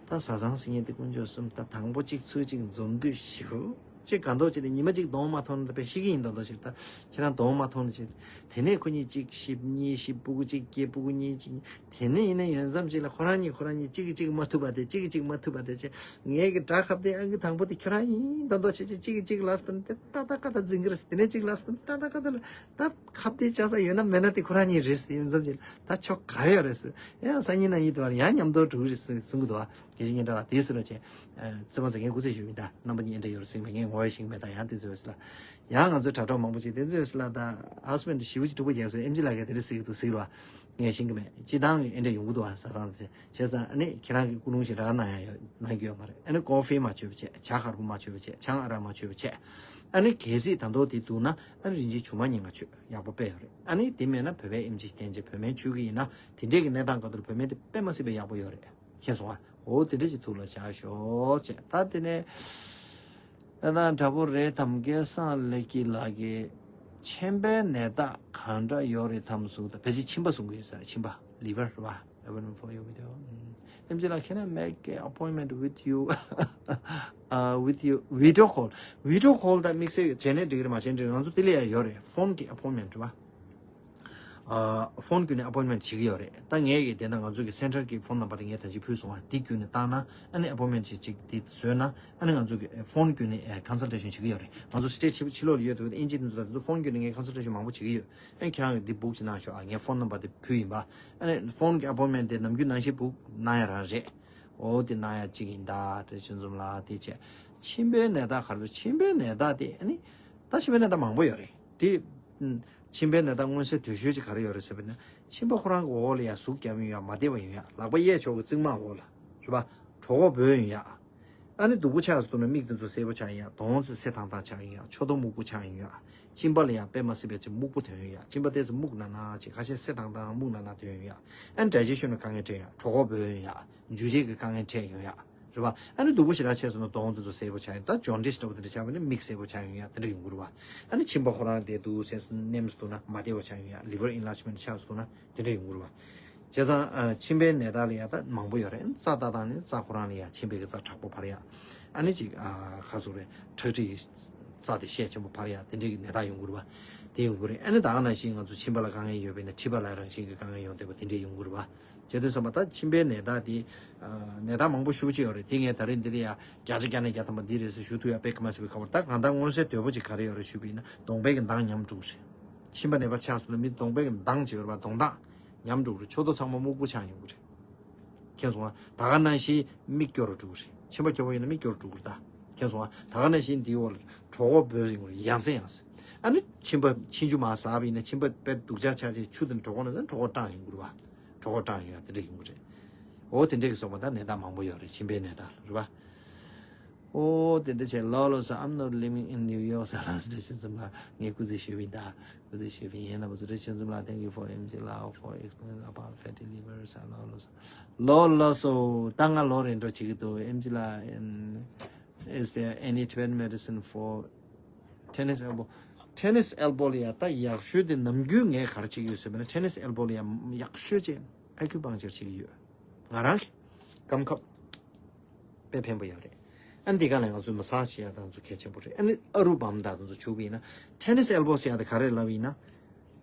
ད་བཟའ་ཚང་ཟེར་མཁན་དེ་དཀོན་མཆོག་གསུམ། ད་དང་པོ་གཅིག་ཚུལ་གཅིག་འཛོམས་དུས་ཞེ་པོ་ཅིག་དགའ་མདོག་ཅིག་ནས་ཉི་མ་གཅིག་གདོང་མ་མཐོང་ན་ད་དཔེ་ཤི་གི་ཡིན་མདོག་མདོག་ཅིག་ད་ཁྱེད་རང་གདོང་མ་མཐོང་ན་ཅིག་དེ་ནས་ཁོ་གཉིས་གཅིག་ཤི་གཉིས་ཤི། སྤུ་གུ་གཅིག་སྐྱེ། སྤུ་གུ་གཉིས་གཅིག་དེ་ནས་ཡིན་ན་ཡོད་མཚམས་ཅིག་ལ་ཁོ་རང་གཉིས་ཁོ་རང་གཉིས་གཅིག་གིས་གཅིག་མ་ཐུབ་པ་དེ། གཅིག་གིས་གཅིག་མ་ཐུབ་པ་དེ་བྱས། ངའི་གི་དགྲ་ཁ་བརྡའི་ཨང་ཀི་དང་པོ་དེ་ཁྱོད་རང་ཡིན་མདོག་མདོག་བྱས་བྱས། གཅིག་གིས་གཅིག་ལ་སྟོན་ཏེ་ཏག་ཏག་ཀ་ད་འཛིང་གི་རེད། དེ་ནས་གཅིག་ལ་སྟོན་ཏག་ཏག་ཀ་ད་ལ་ད་ཁ་བརྡའི་ལྕགས་ཟ་ཡོད་ན་མེད་ན་དེ་ཁོ་རང་གཉིས་རེད་ཟེར། ཡོད་མཚམས་ཅིག་ད་ཆོ་ག་རེ་ཡོད་རེད་ཟེར། ཡང་སང་ཉིན་གནངས་ཉིན་དུ་བར་ཡང་མཉམ་དུ་འགྲོ་གི་རེད་ཟེར་གསུང་གི་འདུག་བ། དགེ་བཤེས་སྙན་གྲགས་ལགས་དེ་ཟེར་རོགས་བྱས། རྩེད་མོ་རྩེ་མཁན་སྐུ་ཚེ་ཞུ་མི་ད་རྣམ་པ་གཉིས་འདྲ་ཡོད་རེད་ཟེར་མཁན་ངོ་བོ་ཞིག་མེད། ད་ཡང་དེ་ཚོ་ཟེར་ལ། ཡང་ང་ཚོའི་དྲ་གྲོགས་མང་པོ་ཅིག་དེ་ཚོས་ལ་ད་ཧ་སི་བེན་ཌི་ཞེ་པོ་ཅིག་སྡུག་པོ་རྒྱག་སོང་། ཨེམ་ཆི་ལགས་ཀྱིས་དེ་འདྲ་ཟེར་གྱི་འདུག་ཟེར་བ། ངས་ཤེས་ཀྱི་མེད། སྤྱིར་བཏང་གི་ཨེ་འདྲ་ཡོང་གི་འདུག་བ། བཟའ་ཚང་དེ་བྱས་ཙང་ཨ་ནི་ཁྱེད་རང་གིས་ཀུན་སློང་ཞེ་དྲག་གནང་ཡ་ཡོད་གནང་རྒྱུ་ཡོད་མ་རེད། ཨ་ནི་ཀོ་ཧྥི་མ་མཆོད་པ་བྱས། ཇ་དཀར་པོ་མ་མཆོད་པ་བྱས། ཆང་ཨ་རག་མ་མཆོད་པ་བྱས། ཨ་ནི་གལ་སྲིད་ད་མདོག་དེ་འདུག་ན་ཨ་ནི་རིན་ཆེན་ཇོ་མང་ཉིན་གང་མཆོད། ཡག་པོ་དཔེ་ཡོད་རེད། ཨ་ནི་དེ་མེད་ན་བོད་པའི་ཨེམ་ཆི་བསྟེན་བྱས་བོད་སྨན་མཆོད་ཀྱི་ཡིན་ན་དེ་འདྲས་ཀྱི་གནས་སྟངས་སྐབས་དེར་བོད་སྨན་དེ་དཔེ་མ་སྲིད་པའི་ཡག་པོ་ཡོད་རེད། མཁྱེན་སོང་ཨ། འོ་དེ་འདྲ་ཞིག་ཐུགས་ལ་བཞག་ཤོག་ཅེས། ད་དེ་ནས་ཨ་ན་འདྲ་པོ་རེད་དམ། སྐལ་བཟང་ལེགས་སྐྱིད་ལགས་ཀྱིས་མཆིན་པའི་ནད་རྟགས་གང་འདྲ་ཡོད་རེད་དམ་གསུངས། ད་ཕལ་ཆེར་མཆིན་པ་གསུང་གི་ཡོད་ས་རེད། མཆིན་པ། ལི་ཝར་རེད་བ། Appointment for your video. ཨེམ་ཆི་ལགས། Can I make an appointment with you? uh, with you video call. Video call ད་དམིགས་བསལ་བྱས་ནས་འགྲིག་རེད། མ་བྱས་འགྲིག་རེད། ང་ཚོ་དེ་ལ་ཡང་ཡོད་རེད། ཕོན་གྱི་ཨ་པོན་མེན་ཊི་རེད་བ། ཨ། ཕོན་བརྒྱུད་ནས་ཨ་པོན་མེན་ཊི་བྱེད་ཀྱི་ཡོད་རེད། ད་ངས་ཀྱི་དེ་འདྲ་ང་ཚོ་གི་སེན་ཊར་གྱི་ཕོན་ནམ་བར་དེ་ངས་ད་ཅི་ཕུལ་སོང་བ། དེ་བརྒྱུད་ནས་བཏང་ན་ཨ་ནི་ཨ་པོན་མེན་ཊི་ཅིག་དེ་བཟོས་ན་ཨ་ནི་ང་ཚོ་གི་ཕོན་བརྒྱུད་ནས་ཀོན་སལ་ཊེ་ཤན་བྱེད་ཀྱི་ཡོད་རེད། ང་ཚོ་སི་ཊེ་ཊི་ཕྱི་ཕྱི་ལོགས་ལ་ཡོད་འདུག་པ། དབྱིན་ཇི་དེ་ཚོ་ད་དེ་ཚོ་ཕོན་བརྒྱུད་ནས་ངས་ཀོན་སལ་ཊེ་ཤན་མང་པོ་བྱེད་ཀྱི་ཡོད། ཨ་ནི་ཁྱེད་རང་གི་འདི་བུག་ཅིག་གནང་ཤོག་ཨ། ངས་ཕོན་ནམ་བར་དེ་ཕུལ་ཡིན་པ། ཨ་ནི་ཕོན་གྱི་ཨ་པོན་མེན་ཊི་དེ་ནམ་རྒྱུན་ནང་བཞིན་བུག་གནང་ཡ་རང་རེད། འོ་དེ་གནང་ཡ་གཅིག་ཡིན་ད། དེ་ཆུ་འཛོམས་ལགས་དེ་བྱས། མཆིན་པའི་ནད་རྟགས་ག་རེ་འདུག་མཆིན་པའི་ནད་རྟགས་དེ་ཨ་ནི་ད་མཆིན་པའི་ནད་རྟགས་མང་པོ་ཡོད་རེད་དེ། ཨུམ། མཆིན་པའི་ནད་རྟགས་མངོན་གསལ་དོད་ཤོས་ཅིག་ག་རེ་ཡོད་རེད་ཟེར་བ་ན། མཆིན་པ་ཁོ་རང་གི་འོག་ལ་ཡ་ཟུག་རྒྱབ་ཡོང་ཡ། མ་བདེ་བ་ཡོང་ཡ། ལག་པ་གཡས་ཕྱོགས་ཀྱི་རྩིབ་མ་འོག་ལ་རེད་པ། གྲོད་ཁོག་བོས་ཡོང་ཡ། ཨ་ནི་སྡུག་པོ་ཆགས་སུ་གཏོང་ན་མིག་དེ་ཚོ་སེར་པོ་ཆགས་ཡོང་ཡ། གདོང་ཚོ་སེར་ཐང་ཐང་ཆགས་ཡོང་ཡ། ཕྱོགས་མཐོང་སྨུག་པོ་ཆགས་ཡོང་ཡ། གཅིན་པ་ལ་ཡང་དཔེ་མ་སྲིད་པའི་ཅིག་སྨུག་པོ་ཐོན་ཡོང་ཡ། གཅིན་པ་དེ་ཚོ་སྨུག་ནག་ནག་ཅིག་ཁ་ཤས་སེར་ཐང་ཐང་སྨུག་ནག་ནག་ཐོན་ཡོང་ཡ། ཨ་ནི་ཌའི་ཇེ་ཤན་ལ་དཀའ་ངལ་འཕྲད་ཡ། གྲོད་ཁོག་བོས་ཡོང་ཡ། འཇུ་བྱེད་ཀྱི་དཀའ་ངལ་འཕྲད་ཡོང་ཡ། རེད་པ། ཨ་ནི་སྡུག་པོ་ཞེ་དྲག་ཆགས་སོང་ན་གདོང་དེ་ཚོ་སེར་པོ་ཆགས་ཡོང་། ད་ཇོན་ཌིས་འདྲ་པོ་དེ་འདྲ་ཆགས་པ་ན་མིག་སེར་པོ་ཆགས་ཡོང་ཡ་དེ་འདྲ་ཡོང་གི་རེད་པ། ཨ་ནི་མཆིན་པ་ཁོ་རང་དེ་འདུག་སེ་ནེམ་སོང་ན་མ་བདེ་བ་ཆགས་ཡོང་ཡ། ལི་ཝར་ཨིན་ལར་ཇི་མེན་ཊི་ཆགས་སོང་ན་དེ་འདྲ་ཡོང་གི་རེད་པ། བྱས་ཙང་ཨ། མཆིན་པའི་ནད་རྟགས་ལ་ཡ་ད་མང་པོ་ཡོད་རེད། རྩ་ལྟ་སྟངས་ནི་རྩ་ཁོ་རང་ལ་ཡ་མཆིན་པའི་གི་རྩ་དྲག་པོ་འཕར་ཡ། ཨ་ནི་ཅིག་ཨ། ག་ཟེར་རེད། ཁྲག་མཁྲིས་ རྩ་དེ་ཤས་ཆེན་པོ་འཕར་ཡག་དེ་འདྲའི་གི་ནད་རྟགས་ཡོང་གི་རེད་པ། དེ་ཡོང་གི་རེད། ཨ་ནི་ད་ག་ནང་བཞིན་ང་ཚོ་མཆིན་པ་ལ་དཀའ་ངལ་ཡོད་པ་ཡིན་ན་མཁྲིས་པ་ལ་རང་བཞིན་གྱི་དཀའ་ངལ་ཡོང་བསྡད་པ་དེ་འདྲའི་ཡོང་གི་རེད་པ། བྱས་དུས་ཙམ་པ་ད་མཆིན་པའི་ནད་རྟགས་དེ་ནད་རྟགས་མང་པོ་ཞེ་པོ་ཅིག་ཡོད་རེད། དེ་ངས་ད་རེས་འདི་ལ་ཡ་བརྒྱ་ཆ་བརྒྱ་ནས་བརྒྱ་ཐམ་པ་འདི་རེད་ཟེར་ཞུ་ཐུབ་ཡག་དཔེ་ཁ་མ་ཟེར་བའི་ཁ་བར། ད་གང་ལྟར་མངོན་གསལ་དོད་པོ་ཅིག་ག་རེ་ཡོད་རེད་ཞུས་པ་ཡིན་ན་གདོང་པའི་གི་མདངས་ཉམས་འགྲོ་གི་རེད། མཆིན་པ་ནད་པ་ཆགས་སོང་ན་མི་གདོང་པའི་གི་མདངས་ཅིག་ཡོད་རེད་པ། གདོང་མདངས་ཉམས་འགྲོ་གི་རེད། ཕྱོགས་མདོག་ཚང་མ་སྨུག་པོ་ཆགས་ཡོང་གི་རེད། མཁྱེན་སོང་ང་། ད་ག་ནང་བཞིན་མིག་སྐྱོ་རུ་འགྲོ་གི་རེད། མཆིན་པ་སྐྱོ་པོ་ཡིན་ན་མིག་སྐྱོ་རུ་འགྲོ་གི་རེད་ད། མཁྱེན་སོང་ང་། ད་ག་ནང་བཞིན་འདིའི་འོག་ལ་གྲོད་ཁོག་འབོལ་ཡོང་གི་རེད། ཡང་སེ་ཡང་སེ། ཨ་ནི་མཆིན་པ་མཆིན་ཆུ་མར་ཟགས་པ་ཡིན་ན་མཆིན་པ་དཔེ་སྡུག་ཅག་ཆགས་བྱས་ཆུ་དེ་ནི་གྲོད་ཁོག་ནང་ཟགས་ན་གྲོད་ཁོག་སྐྲངས་ཡོང་གི་རེད་པ། གྲོད་ཁོག་སྐྲངས་ཡོང་ཡག་དེ་འདྲ་ཡོང་གི་རེད། འོ་དེ་འདྲ་གི་སོགས་པ་ད་ནད་རྟགས་མང་པོ་ཡོད་རེད། མཆིན་པའི་ནད་རྟགས་རེད་པ། ཨོ་དེ་འདྲ་བྱས་ལོ་ལོ་སོ། I'm not living in New York ཟེར་ལ་སི་ཏྲེ་ཆོས་འཛོམས་ལགས་ངས་སྐུ་རྩེད་ཞུས་པ་ཡིན་ད། སྐུ་རྩེད་ཞུས་པ་ཡིན། ན་བུ་ཚོ་ཏྲེ་ཆོས་འཛོམས་ལགས། Thank you for M G ལགས for explaining about fatty liver ཟེར། ལོ་ལོ་སོ། ལོ་ལོ་སོ། ད་ང་ལོ་རེ་འགྲོ་བྱེད་ཀྱི་འདུག M G ལགས། Is there any Tibetan medicine for tennis elbow? Tennis elbow ལ་ཡ་ད་ཡག་ཤོས་དེ་ནམ་རྒྱུན་ངས་ག་རེ་བྱེད་ཀྱི་ཡོད་ཟེར་བ་ན་tennis elbow ལ་ཡ་ཡག་ཤོས་ཅིག་acupuncture བྱེད་ཀྱི་ཡོད། ང་རང་གི་སྐམ་ཁབ་དཔེ་ཕན་པོ་ཡོད་རེད། ཨ་ནི་འདི་ག་ལ་ང་ཚོ་མ་སཱ་ཇི་བྱེད་ཡ་དང་ཚོ་གལ་ཆེན་པོ་རེད། ཨ་ནི་ཨ་རུ་བམ་དང་དང་ཚོ་བྱུག་པ་ཡིན་ན། Tennis elbow ཟེར་ཡ་དེ་ག་རེ་ལབ་ཡིན་ན།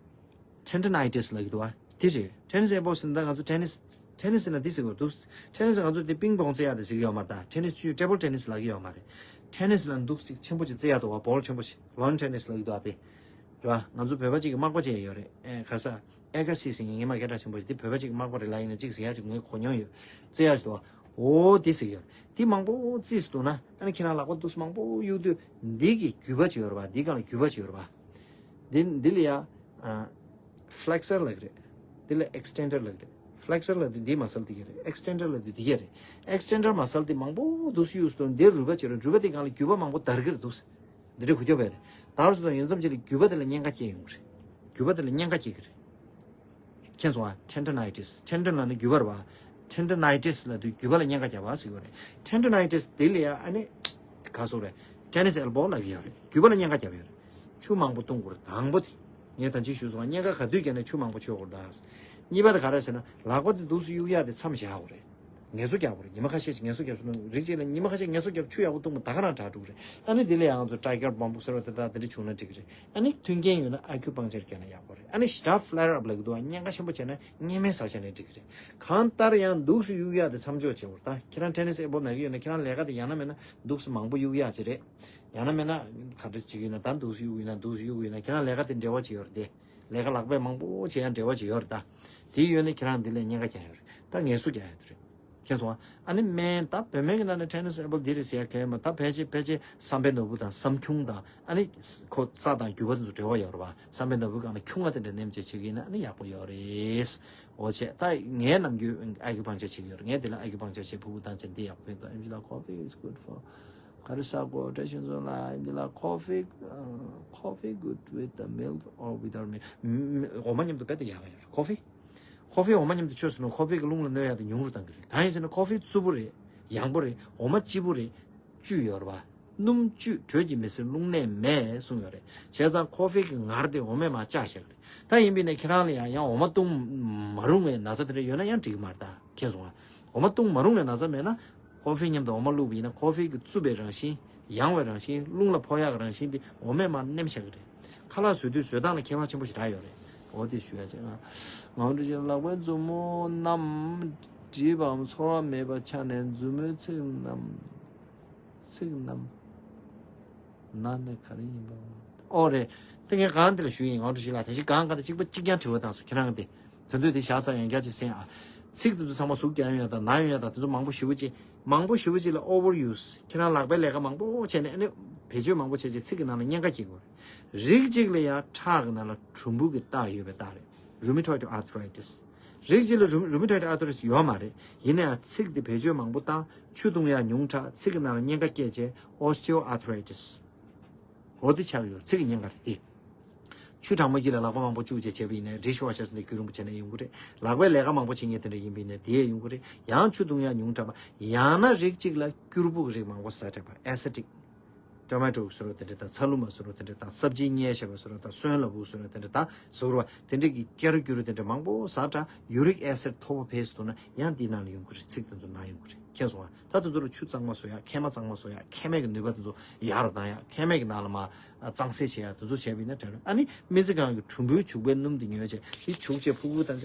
Tendinitis ལབ་ཀྱི་འདུག་བ། དེ་རེད། Tennis elbow ཟེར་ན་ད་ང་ཚོ་tennis tennis ཟེར་ན་འདི་ཟེར་གྱི་འདུག Tennis ང་ཚོ་དེ་པིང་པོང་རྩེ་ཡ་དེ་ཟེར་གྱི་ཡོད་མ་རེད་ད། Tennis ཅུ་table tennis ལབ་ཀྱི་ཡོད་མ་རེད། Tennis ལ་འདུག་ཅིག་ཆེན་པོ་ཅིག་རྩེ་ཡ་འདུག་བ། ball ཆེན་པོ་ཞིག lawn tennis ལབ་ཀྱི་འདུག་བ། དེ་རེད་བ། ང་ཚོ་བོད་པ་ཅིག་གི་མག་པ་ཅིག་ཡོད་རེད། ཨེ་ག་ས། ཨེ་ག་སི་ཟེར་མཁན་ངའི་མ་སྐད་གྲགས་ཆེན་པོ་ཞིག་དེ་བོད་པ་ཅིག་གི་མག་པ་རེད་ལབ་ཡིན་ན་ཅིག་ཟེར་ཡ་ཅིག་ངས་གོ་མྱོང་ཡོད། རྩེ་ཡ་ཞིག་འདུག་བ། འོ་དེ་ཟེར་གྱི་ཡོད་རེད། དེ་མང་པོ་རྩིས་སུ་འདུག་ན་ཨ་ནི་ཁྱེད་རང་ལག་པ་འདུག་སེ་མང་པོ་གཡུག་དུས་འདི་གི་རྒྱུས་པ་ཅིག་ཡོད་རེད་བ། འདི་སྒང་ལ་རྒྱུས་པ་ཅིག་ཡོད་རེད་བ། འདི་འདི་ལ་ཡ། ཨ། flexor ལབ་ཀྱི་རེད། འདི་ལ་extender ལབ་ཀྱི་རེད། flexor ལབ་དུས་འདི་མ་སལ་འདི་ག་རེད། extender ལབ་དུས་འདི་ག་རེད། extender མ་སལ་འདི་མང་པོ་འདུག་སེ་གཡུག་སུ་འདུག་འདིར་རུས་པ་ཅིག་ཡོད་རེད། རུས་པ་འདི་སྒང་ལ་རྒྱུས་པ་མང་པོ་དར་གྱི་རེད་འདུག་སེ། འདི་འདྲ་འགུལ་སྐྱོད་བྱས་ཏེ། དར་སོང་དང་ཡུན་ཙམ་ཅིག་ལ་རྒྱུས་པ་དེ་ལ་གཉན་ཁ་སྐྱེ་ཡོང་གི་རེད། རྒྱུས་པ་དེ་ལ་གཉན་ཁ་སྐྱེ་གི་རེད། མཁྱེན་སོང་ཨ། tendinitis tendon ལབ་ནི་རྒྱུས་པ་རེད་བ། tendinitis ལབ་དུས་རྒྱུས་པ་ལ་གཉན་ཁ་བརྒྱབ་པ་ཟེར་གྱི་ཡོད་རེད། tendinitis དེ་ལ་ཡ་ཨ་ནི། ག་སོགས་རེད། tennis elbow ལབ་ཀྱི་ཡོད་རེད། རྒྱུས་པ་ལ་གཉན་ཁ་བརྒྱབ་ཡོད་རེད། ཆུ་མང་པོ་བཏུང་དགོས་རེད། དང་པོ་དེ། ངས་ད་ཅི་ཞུས་སོང་ཨ། གཉན་ཁ་ག་དུས་བརྒྱབ་ནས་ཆུ་མང་པོ་མཆོད་དགོས་རེད་ད། གཉིས་པ་དེ་ག་རེ་ཟེར་ན་ལག་པ་དེ་འདུག་སེ་གཡུག་ཡག་དེ་མཚམས་བཞག་དགོས་རེད། ངལ་གསོ་རྒྱག་དགོས་རེད། ཉི་མ་ཁ་ཤས་ཤིག་ངལ་གསོ་རྒྱབ་སོང་ན་རིགས་གཅིག་ལ་ཉི་མ་ཁ་ཤས་ངལ་གསོ་རྒྱབ་ཆུ་ཡག་པོ་བཏུང་བ་ད་ག་རང་དྲག་འགྲོ་གི་རེད། ཨ་ནི་དེ་ལ་ཡང་ང་ཚོ་tiger balm ཟེར་བ་དེ་དག་དེ་འདྲ་བྱུང་ན་འགྲིག་གི་རེད། ཨ་ནི་མཐུན་རྐྱེན་ཡོད་ན་acupuncture བརྒྱབ་ན་ཡག་པོ་རེད། ཨ་ནི་ཞེ་དྲག་flare up ལབ་ཀྱི་འདུག་ཨ། གཉན་ཁ་ཆེན་པོ་བྱས་ན་གཉན་སྨན་ཟ་བྱས་ན་འགྲིག་གི་རེད། གང་ལྟར་ཡང་འདུག་སེ་གཡུག་ཡག་དེ་མཚམས་འཇོག་བྱེད་དགོས་རེད་ད། ཁྱེད་རང་tennis elbow ན་གི་ཡོད་ན་ཁྱེད་རང་ལས་ཀ་དེ་ཡང་ན་མེད་ན་འདུག་སེ་མང་པོ་གཡུག་ཡག་ཅིག་རེད། ཡང་ན་མེད་ན་ག་འདྲ་ཅིག་ཡོད་ན་ད་འདུག་སེ་གཡུག་ཡོད་ན་འདུག་སེ་གཡུག་ཡོད་ན་ཁྱེད་རང་ལས་ཀ་དེ་འབྲེལ་བ་ཅིག་ཡོད་རེད་དེ། ལས་ཀ་ལག་པས་མང་པོ་བྱེད་ཡ་འབྲེལ་བ་ཅིག་ཡོད་རེད་ད། དེ་ཡོད་ན་ཁྱེད་རང་འདི་ལ་གཉན་ཁ་རྒྱག་ཡོད་རེད་ད། ངལ་གསོ་རྒྱག་ཡ་དེ་རེད། མཁྱེན་སོང་ཨ། ཨ་ནི་སྨན་ད་བོད་སྨན་གྱི་ནང་ནས་tennis elbow འདི་རེད་ཟེར་ཡ་གང་ཡང་མ། ད་ཕལ་ཆེར་ཕལ་ཆེར་བསམ་པའི་ནོར་བུ་དང་བསམ་ཁྱུང་དང་ཨ་ནི་ཁོ་རྩ་དང་རྒྱུས་པ་དེ་ཚོ་འབྲེལ་བ་ཡོད་རེད་བ། བསམ་པའི་ནོར་བུ་སྒང་ལ་ཁྱུང་ང་དེ་འདྲ་ནེམ་བྱས་བྱེད་ཀྱི་ཡིན་ན་ཨ་ནི་ཡག་པོ་ཡོད་རེད། འོ་བྱས་ད་ངས་ནམ་རྒྱུན་acupuncture བྱེད་ཀྱི་ཡོད་རེད། ངས་དེ་ལ་acupuncture བྱས་ཕྲུ་གུ་བཏང་བྱས་འདི་ཡག་པོ་ཕན་ཐོགས། ཨེམ་ཆི་ལགས་coffee is good for ག་རེ་ཟ་དགོས། བཀྲ་ཤིས་མཚོ་ལགས་ཨེམ་ཆི་ལགས་coffee ཨ། coffee good with the milk or without milk འོ་མ་མཉམ་དུ་རྦད་དེ་ཡག་ག་ཡོད་རེད། coffee coffee འོ་མ་མཉམ་དུ་མཆོད་སོང་ན་coffee གི་རླུང་ལ་གནོད་ཡག་དེ་ཉུང་རུ་བཏང་གི་རེད། གང་ཡིན་ཟེར་ན་coffee བཙུགས་པོ་རེད། ཡང་པོ་རེད། འོ་མ་སྐྱིད་པོ་རེད། བཅུད་ཡོད་རེད་བ། སྣུམ་བཅུད་དྲོད་ཀྱིས་མི་སེལ་རླུང་ནད་མེད་གསུངས་ཡོད་རེད། བྱས་ཙང་coffee གི་ངར་དེ་འོ་མས་མར་བཅག་བཞག་གི་རེད། ད་ཡིན་པས་ན་ཁྱེད་རང་ལ་ཡང་ཡང་འོ་མ་བཏུང་མ་རུང་བའི་ན་ཚ་དེ་འདྲ་ཡོད་ན་ཡང་འགྲིག་གི་མ་རེད་ད། མཁྱེན་སོང་ང་། འོ་མ་བཏུང་མ་རུང་བའི་ན་ཚ་མེད་ན། coffee མཉམ་དུ་འོ་མ་བླུགས་པ་ཡིན་ན་coffee གི་རྩུབ་པའི་རང་བཞིན། ཡང་བའི་རང་བཞིན། རླུང་ལ་ཕོག་ཡག་གི་རང་བཞིན་དེ་འོ་མས་མར་ནེམ་བཞག་གི་རེད། ཁ་ལག་བཟོ་དུས་བཟོ་སྟངས་ལ་ཁྱད་པར་ཆེན་པོ་ཞེ་དྲག་ཡོད་རེད། འོ་དེ་ཞུ་ཡ་བྱས་ན། ངག་དབང་ཁྲོ་ཆེན་ལག་པའི་མཛུབ་མོ་རྣམས་འདྲིས་པའམ་ཚོར་བ་མེད་པ་ཆ་ནས་མཛུབ་མོའི་ཚིགས་རྣམས། ཚིགས་རྣམས་ན་ནི་ག་རེ་ཡིན་པ། ཨོ་རེད། དེ་ངས་གང་འདི་ལ་ཞུ་ཡིན། ངག་དབང་ཁྲོ་ཆེན་ལགས་ད་ཅི་གང་ག་ད་གཅིག་པ་གཅིག་རྐྱང་དྲི་བ་བཏང་སོང་ཁྱེད་རང་གི་དེ། ད་དུང་དེ་བཞག་ཚར་ཡང་བསྐྱར་ཅིག་གསན་ཨ། ཚིགས་དེ་ཚོ་ཚང་མ་ཟུག་རྒྱག་ཡོང་ཡ་དང་ན་ཡོང་ཡ་དང་དེ་ཚོ་མང་པོ་ཞེ་པོ་ཅིག་མང་པོ་ཞེ་པོ་ཅིག་ལ་overuse ཁྱེད་རང་ལག་པའི་ལས་ཀ་མང་པོ་བྱས་ནས་ཨ་ནི་བེད་སྤྱོད་མང་པོ་བྱས་རྗེས་ཚིགས་ཀྱི་ནང་ལ་གཉན་ཁ་སྐྱེ་གི་ཡོད་རེད། རིགས་གཅིག་ལ་ཡ་ཁྲག་གི་ནང་ལ་གྲུམ་བུ་གི་རྟགས་ཡོད་པའི་རྟགས་རེད། rheumatoid arthritis རིགས་གཅིག་ལ་rheum- rheumatoid arthritis ཡོད་མ་རེད། ཡིན་ན་ཡང་ཚིགས་དེ་བེད་སྤྱོད་མང་པོ་བཏང་ཆུ་བཏུང་ཡ་ཉུང་དྲགས་ཚིགས་ཀྱི་ནང་ལ་གཉན་ཁ་སྐྱེས་རྗེས་osteoarthritis འོ་དེ་ཆགས་ཡོད་རེད། ཚིགས་ཀྱི་གཉན་ཁ་རེད་དེ། ཆུ་གྲང་མོ་གྱི་ལ་ལག་པ་མང་པོ་བཅུག་བྱས་བྱས་པ་ཡིན་ན་dishwasher ནས་རྒྱུ་རིང་པོ་བྱས་ན་ཡོང་གི་རེད། ལག་པའི་ལས་ཀ་མང་པོ་བྱེད་མཁན་དེ་འདྲ་ཡིན་པ་ཡིན་ན་དེ་ཡང་ཡོང་གི་རེད། ཡང་ཆུ་བཏུང་ཡ་ཉུང་དྲགས་པ་ཡང་ན་རིགས་གཅིག་ལ་སྐྱུར་བུ་གི་རིགས་མང་པོ་ཟ་དྲགས་པ་acidic ཊོ་མེ་ཊོ་བཟོ་འདྲ་དེ་འདྲ་དང་ཚ་ལུ་མ་བཟོ་འདྲ་དེ་འདྲ་དང་སབ་ཇི་བསྙལ་བྱས་པ་བཟོ་འདྲ་དང་སོན་ལ་བུ་བཟོ་འདྲ་དེ་འདྲ་དང་བཟོ་འདྲ་བ་དེ་འདྲ་གི་སྐྱ་རུ་སྐྱུ་རུ་དེ་འདྲ་མང་པོ་ཟ་དྲ་ཡུ་རིག་ཨེ་སིད་མཐོ་པོ་བས་སུ་ན་ཡང་འདི་ནང་ལ་ཡོང་གི་རེད། ཚིགས་དེ་ཚོ་ནང་ཡོང་གི་རེད། མཁྱེན་སོང་ང་། ད་དེ་ཚོ་ལ་ཆུ་གཙང་མ་བཟོ་ཡག་མཁལ་མ་གཙང་མ་བཟོ་ཡག་མཁལ་མའི་གི་ནུས་པ་དེ་ཚོ་ཡག་རུ་བཏང་ཡག་མཁལ་མའི་གི་ནང་ལ་མ་གཙང་སེལ་བྱེད་ཡག་དེ་ཚོ་བྱས་པ་ཡིན་ན་དྲན་རེད། ཨ་ནི་སྨན་རྩིས་ཁང་གི་གྲུམ་བུའི་བྱུག་པའི་སྣུམ་དེ་ཉོས་བྱས་དེ་བྱུག་བྱས་ཕྲུ་གུ་དང་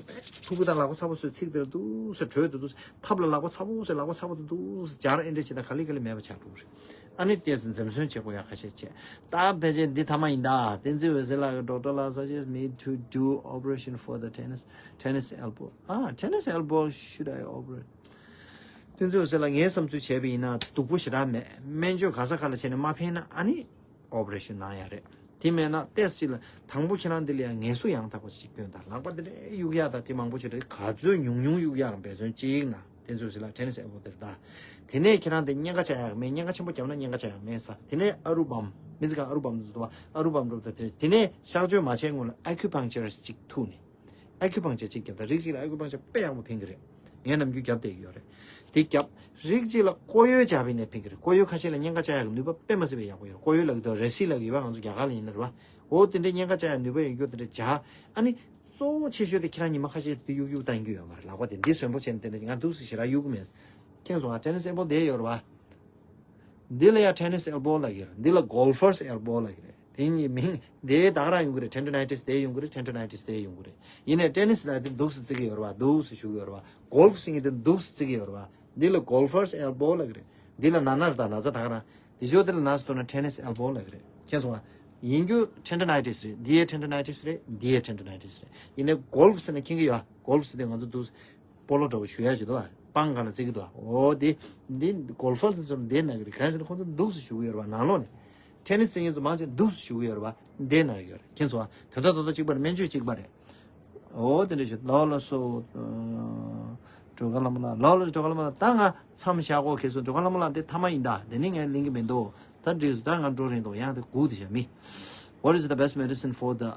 ཕྲུ་གུ་དང་ལག་པ་ཚ་པོ་བཟོས་ཚིགས་དེ་ལ་འདུག་སེ་དྲོད་དེ་འདུག་སེ་ཐབ་ལ་ལག་པ་ཚ་པོ་བཟོས་ལག་པ་ཚ་པོ་དེ་འདུག་སེ་སྦྱར་ཨེ་འདྲ་བྱེད་དང་ག་ལེ་ག་ལེ་མེད་པ་ཆགས་འགྲོ་གི་རེད། ཨ་ནི་ལྟས་སུ་འཛེམ་ཟོན་བྱེད་དགོས་ཡག་ཁ་ཤས་བྱས། ད་ཕལ་ཆེར་འདི་ཐ་མ་ཡིན་ད། བསྟན་འཛིན་འོད་ཟེར་ལགས་ཀྱིས་Doctor Lal suggests me to do operation for the tennis, tennis elbow. Ah, tennis elbow, should I operate? བསྟན་འཛིན་འོད་ཟེར་ལགས་ངའི་བསམ་ཚུལ་བྱས་པ་ཡིན་ན་སྡུག་པོ་ཞེ་དྲག་མེད། སྨན་བཅོས་ག་ས་ག་ལ་བྱས་ནས་མ་ཕན་ན་ཨ་ནི་ཨོ་པ་རེ་ཤོན་གནང་ཡག་རེད། དེ་མེད་ན་ཏོག་ཙམ་ཅིག་ལ་དང་པོ་ཁྱེད་རང་འདི་ལ་ཡང་ངལ་གསོ་ཡང་དག་པ་ཅིག་སྐྱོན་དང་ལག་པ་འདི་འདྲའི་གཡུག་ཡག་དང་དེ་མང་པོ་ཅིག་རེད། ག་ཚོད་ཉུང་ཉུང་གཡུག་ཡག་འབད་བརྩོན་ཅིག་ན་དེ་ཚོ་ཞིག་ལ་ཊེ་ནི་སི་ཨེལ་བོ་དེ་རེད་ད། དེ་ནས་ཁྱེད་རང་དེ་གཉན་ཁ་ཆག་ཡག་མེད། གཉན་ཁ་ཆེན་པོ་བརྒྱབ་ན་གཉན་ཁ་ཆག་ཡག་མེད་ས། དེ་ནས་ཨ་རུ་བམ་སྨན་རྩིས་ཁང་ཨ་རུ་བམ་དུ་འདུག་བ། ཨ་རུ་བམ་འགྲོ་ད་དེ་དེ་ནས་གཤག་བཅོས་མ་བྱས་སྔོན་ལ་ཨ་ཁུ་པང་ཅར་ཅིག་ཐུག་ནས། ཨ་ཁུ་པང་ཅར་གཅིག་བརྒྱབ་དང་། རིགས་གཅིག་ལ་ཨ་ཁུ་པང་ཅར་དཔེ་ཡག་པོ་ཕན་གི་རེད། ངས་ནམ་རྒྱུན་བརྒྱབ་བསྡད་ཀྱི་ཡོད་རེད། དེ་བརྒྱབ། རིགས་གཅིག་ལ་ཀོ་ཡོལ་བྱས་པ་ཡིན་ན་ཕན་གི་རེད། ཀོ་ཡོལ་ཁ་ཤས་ལ་གཉན་ཁ་བཅག་ཡག་གི་ནུས་པ་དཔེ་མ་སྲིད་པའི་ཡག་པོ་ཡོད་རེད། ཀོ་ཡོལ་ལབ་ཀྱི་འདུག་རེ་སི་ལབ་ཀྱི་ཡོད་པ། ང་ཚོ་རྒྱ་གར་ལ་ཡིན་ན་རེད་བ། འོ་དེ་འདྲའི་གཉན་ཁ་བཅག་ཡག་ནུས་པ་ཡོད་རྒྱུ་དེ་འདྲ་བྱ། ཨ་ནི་གཙོ་བོ་ཆེ་ཤོས་དེ་ཁྱེད་རང་ཉི་མ་ཁ་ཤས་དེ་གཡུག་གཡུག་བཏང་རྒྱུ་ཡོད་མ་རེད། ལག་པ་དེ་འདི་གསོན་པོ་བྱས་ནས་དེ་འདྲ་ང་འདུག་སེ་ཞེ་དྲག་གཡུག་གི་མེད། མཁྱེན་སོང་ང་། ཊེ་ནི་སི་ཨེལ་བོ་དེ་ཡོད་རེད་བ། འདི་ལ་ཡང་ཊེ་ནི་སི་ཨེལ་བོ་ལབ་ཀྱི་ཡོད་རེད། འདི་ལ་གོལ་ཕར་སི་ཨེལ་བོ་ལབ་ཀྱི་རེད། དེ་གཉིས་མིང་དེ་ད་ག་རང་ཡོང་གི་རེད། ཊེན་ཌོ་ནའི་ཊི་སི་དེ་ཡོང་གི་རེད། ཊེན་ཌོ་ནའི་ཊི་སི་དེ་ཡོང་གི་རེད། ཡིན་ནའི་ཊེ་ནི་སི་ལབ་དེ་འདུག་སེ་བརྩི་གི་ཡོད་རེད་བ། འདུག་སེ་བཞུགས་ཡོད་རེད་བ། གོལ་ཕ་ཟེར་མཁན་དེ་འདུག་སེ་བརྩི་གི་ཡོད་རེད་བ། འདི་ལ་གོལ་ཕར་སི་ཨེལ་བོ་ལབ་ཀྱི་རེད། འདི་ལ་ན་ན་རེད་ད། ན་ཚ་ད་ག་རང་། དེ་ཞོ་དེ་ལ་ན་ཟེར་དུས་ན་ཊེ་ནི་སི་ཨེལ་བོ་ལབ་ཀྱི་རེད། མཁྱེན་སོང་ང་། ཡིན་རྒྱུ་ཊེན་ཌོ་ནའི་ཊི་སི་རེད། འདི་ཡའི་ཊེན་ཌོ་ནའི་ཊི་སི་རེད། འདི་ཡའི་ཊེན་ཌོ་ནའི་ཊི་སི་རེད། ཡིན་ནའི་གོལ་ཕ་ཟེར་ན་མཁྱེན་གི་ཡོད། གོལ་ཕ་ཟེར་དེ་ང་ཚོ་འདུག་སེ་སྤོ་ལོ་འདྲ་བོ་ཞུ་ཡ་ཞིག་འདུག་བ། སྤང་ག་ལ་བརྩི་གི་འདུག་བ། འོ་དེ། འདི་གོལ་ཕར་དེ་ཚོ་འདི་ན་གི་རེད། གང་ཡིན་ཟེར་ན་ཁོང་ཚོ་འདུག་སེ་བཞུགས་ཡོད་རེད་བ། ནང་ལོགས་ནས། ཊེ་ནི་སི་ཟེར་མཁན་ཚོ་མང་ཆེ་འདུག་སེ་བཞུགས་ཡོད་རེད་བ། འདི་ན་ཡོད་རེད། མཁྱེན་སོང་ང་། དོན་དག་དོན་དག་གཅིག་པ་རེད། སྨན་བཅོས་གཅིག་པ་རེད། འོ་དེ་འདྲ་ཞིག་ལགས་ལགས་སོ། སྒྲོལ་དཀར་ལྷ་མོ་ལགས། ལགས་ལགས་སྒྲོལ་དཀར་ལྷ་མོ་ལགས། ད་ང་མཚམས་བཞག་གོ། ཁྱེད་ཚོ་སྒྲོལ་དཀར་ལྷ་མོ་ལགས་འདི་ཐ་མ་ཡིན་ད། དེ་ནི་ངས་ལེན་གི་མི་འདུག་ད་འགྲིག་སོང་། ད་ང་འགྲོ་རན་འདུག་ཡང་དེ་སྒུག་དེ་བྱ་མི། What is the best medicine for the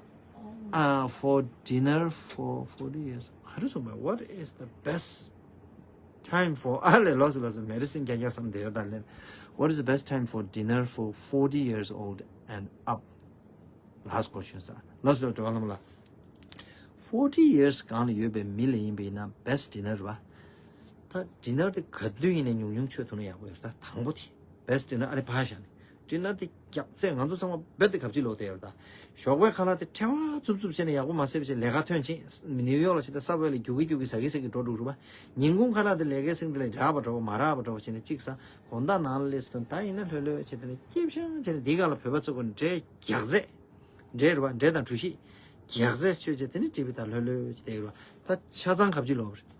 uh, for dinner for forty years? ག་རེ་གསུངས་པ། What is the best time for ཨ་ལས་ལགས་སོ་ལགས་སོ། མེ་ཌི་སིན་རྐྱང་རྐྱང་བསམ་བསྡད་ཡོད་ད་ལན། What is the best time for dinner for forty years old and up? Last question ས། ལགས་སོ་སྒྲོལ་དཀར་ལྷ་མོ་ལགས། Forty years སྒང་ལ་ཡོད་པའི་མི་ལ་ཡིན་པ་ཡིན་ན་best dinner རེད་བ། ད་ཌི་ནར་དེ་ག་དུས་ཡིན་ནའི་ཉུང་ཉུང་མཆོད་ཐུབ་ན་ཡག་པོ་ཡོད་རེད། ད་དང་པོ་དེ། བེ་སི་ཊི་ཌི་ནར་ཨ་རི་ཕར་བཞག་ནས། ཌི་ནར་དེ་རྒྱགས་ཚད་ང་ཚོ་ཚང་མ་རྦད་དེ་གབ་ཅིག་ལོག་བསྡད་ཡོད་རེད་ད། ཞོགས་པའི་ཁ་ལག་དེ་ཕྲེང་བ་རྩུབ་རྩུབ་བྱས་ནས་ཡག་པོ་མ་བཟས་པ་བྱས་ལས་ཀ་ཐོན་ཕྱིན། ནིའུ་ཡོག་ལ་ཕྱིན་ད་སབ་ཝེ་ལ་རྒྱུག་གི་རྒྱུག་གི་ཟ་གི་ཟ་གི་འགྲོ་འགྲོ་རེད་པ། ཉིན་གུང་ཁ་ལག་དེ་ལས་ཀའི་སེང་དེ་ལས་རག་པ་འདྲ་པོ་མ་རག་པ་འདྲ་པོ་བྱས་ནས་གཅིག་ཟ། དགོང་དག་ནང་ལ་སླེབས་སོང་ད་ཡིན་ན་ལྷོད་ལྷོད་བྱས་དེ་ནས་སྐྱིད་ཤང་བྱས་ནས་འདི་ག་ལ་བོད་པ་ཚོ་གི་འབྲས་རྒྱགས་ཚད། འབྲས་རེད་པ། འབྲས་དང་གྲོ་ཞིབ། རྒྱགས་ཚད་མཆོད་བྱས་དེ་ནས་ཊི་ཝི་ལྟ་ལྷོད་ལྷོད་བྱས་བསྡད་ཡོད་རེད་པ། ད་ཆ་ཚང་གབ་ཅིག་ལོག་པ་རེད།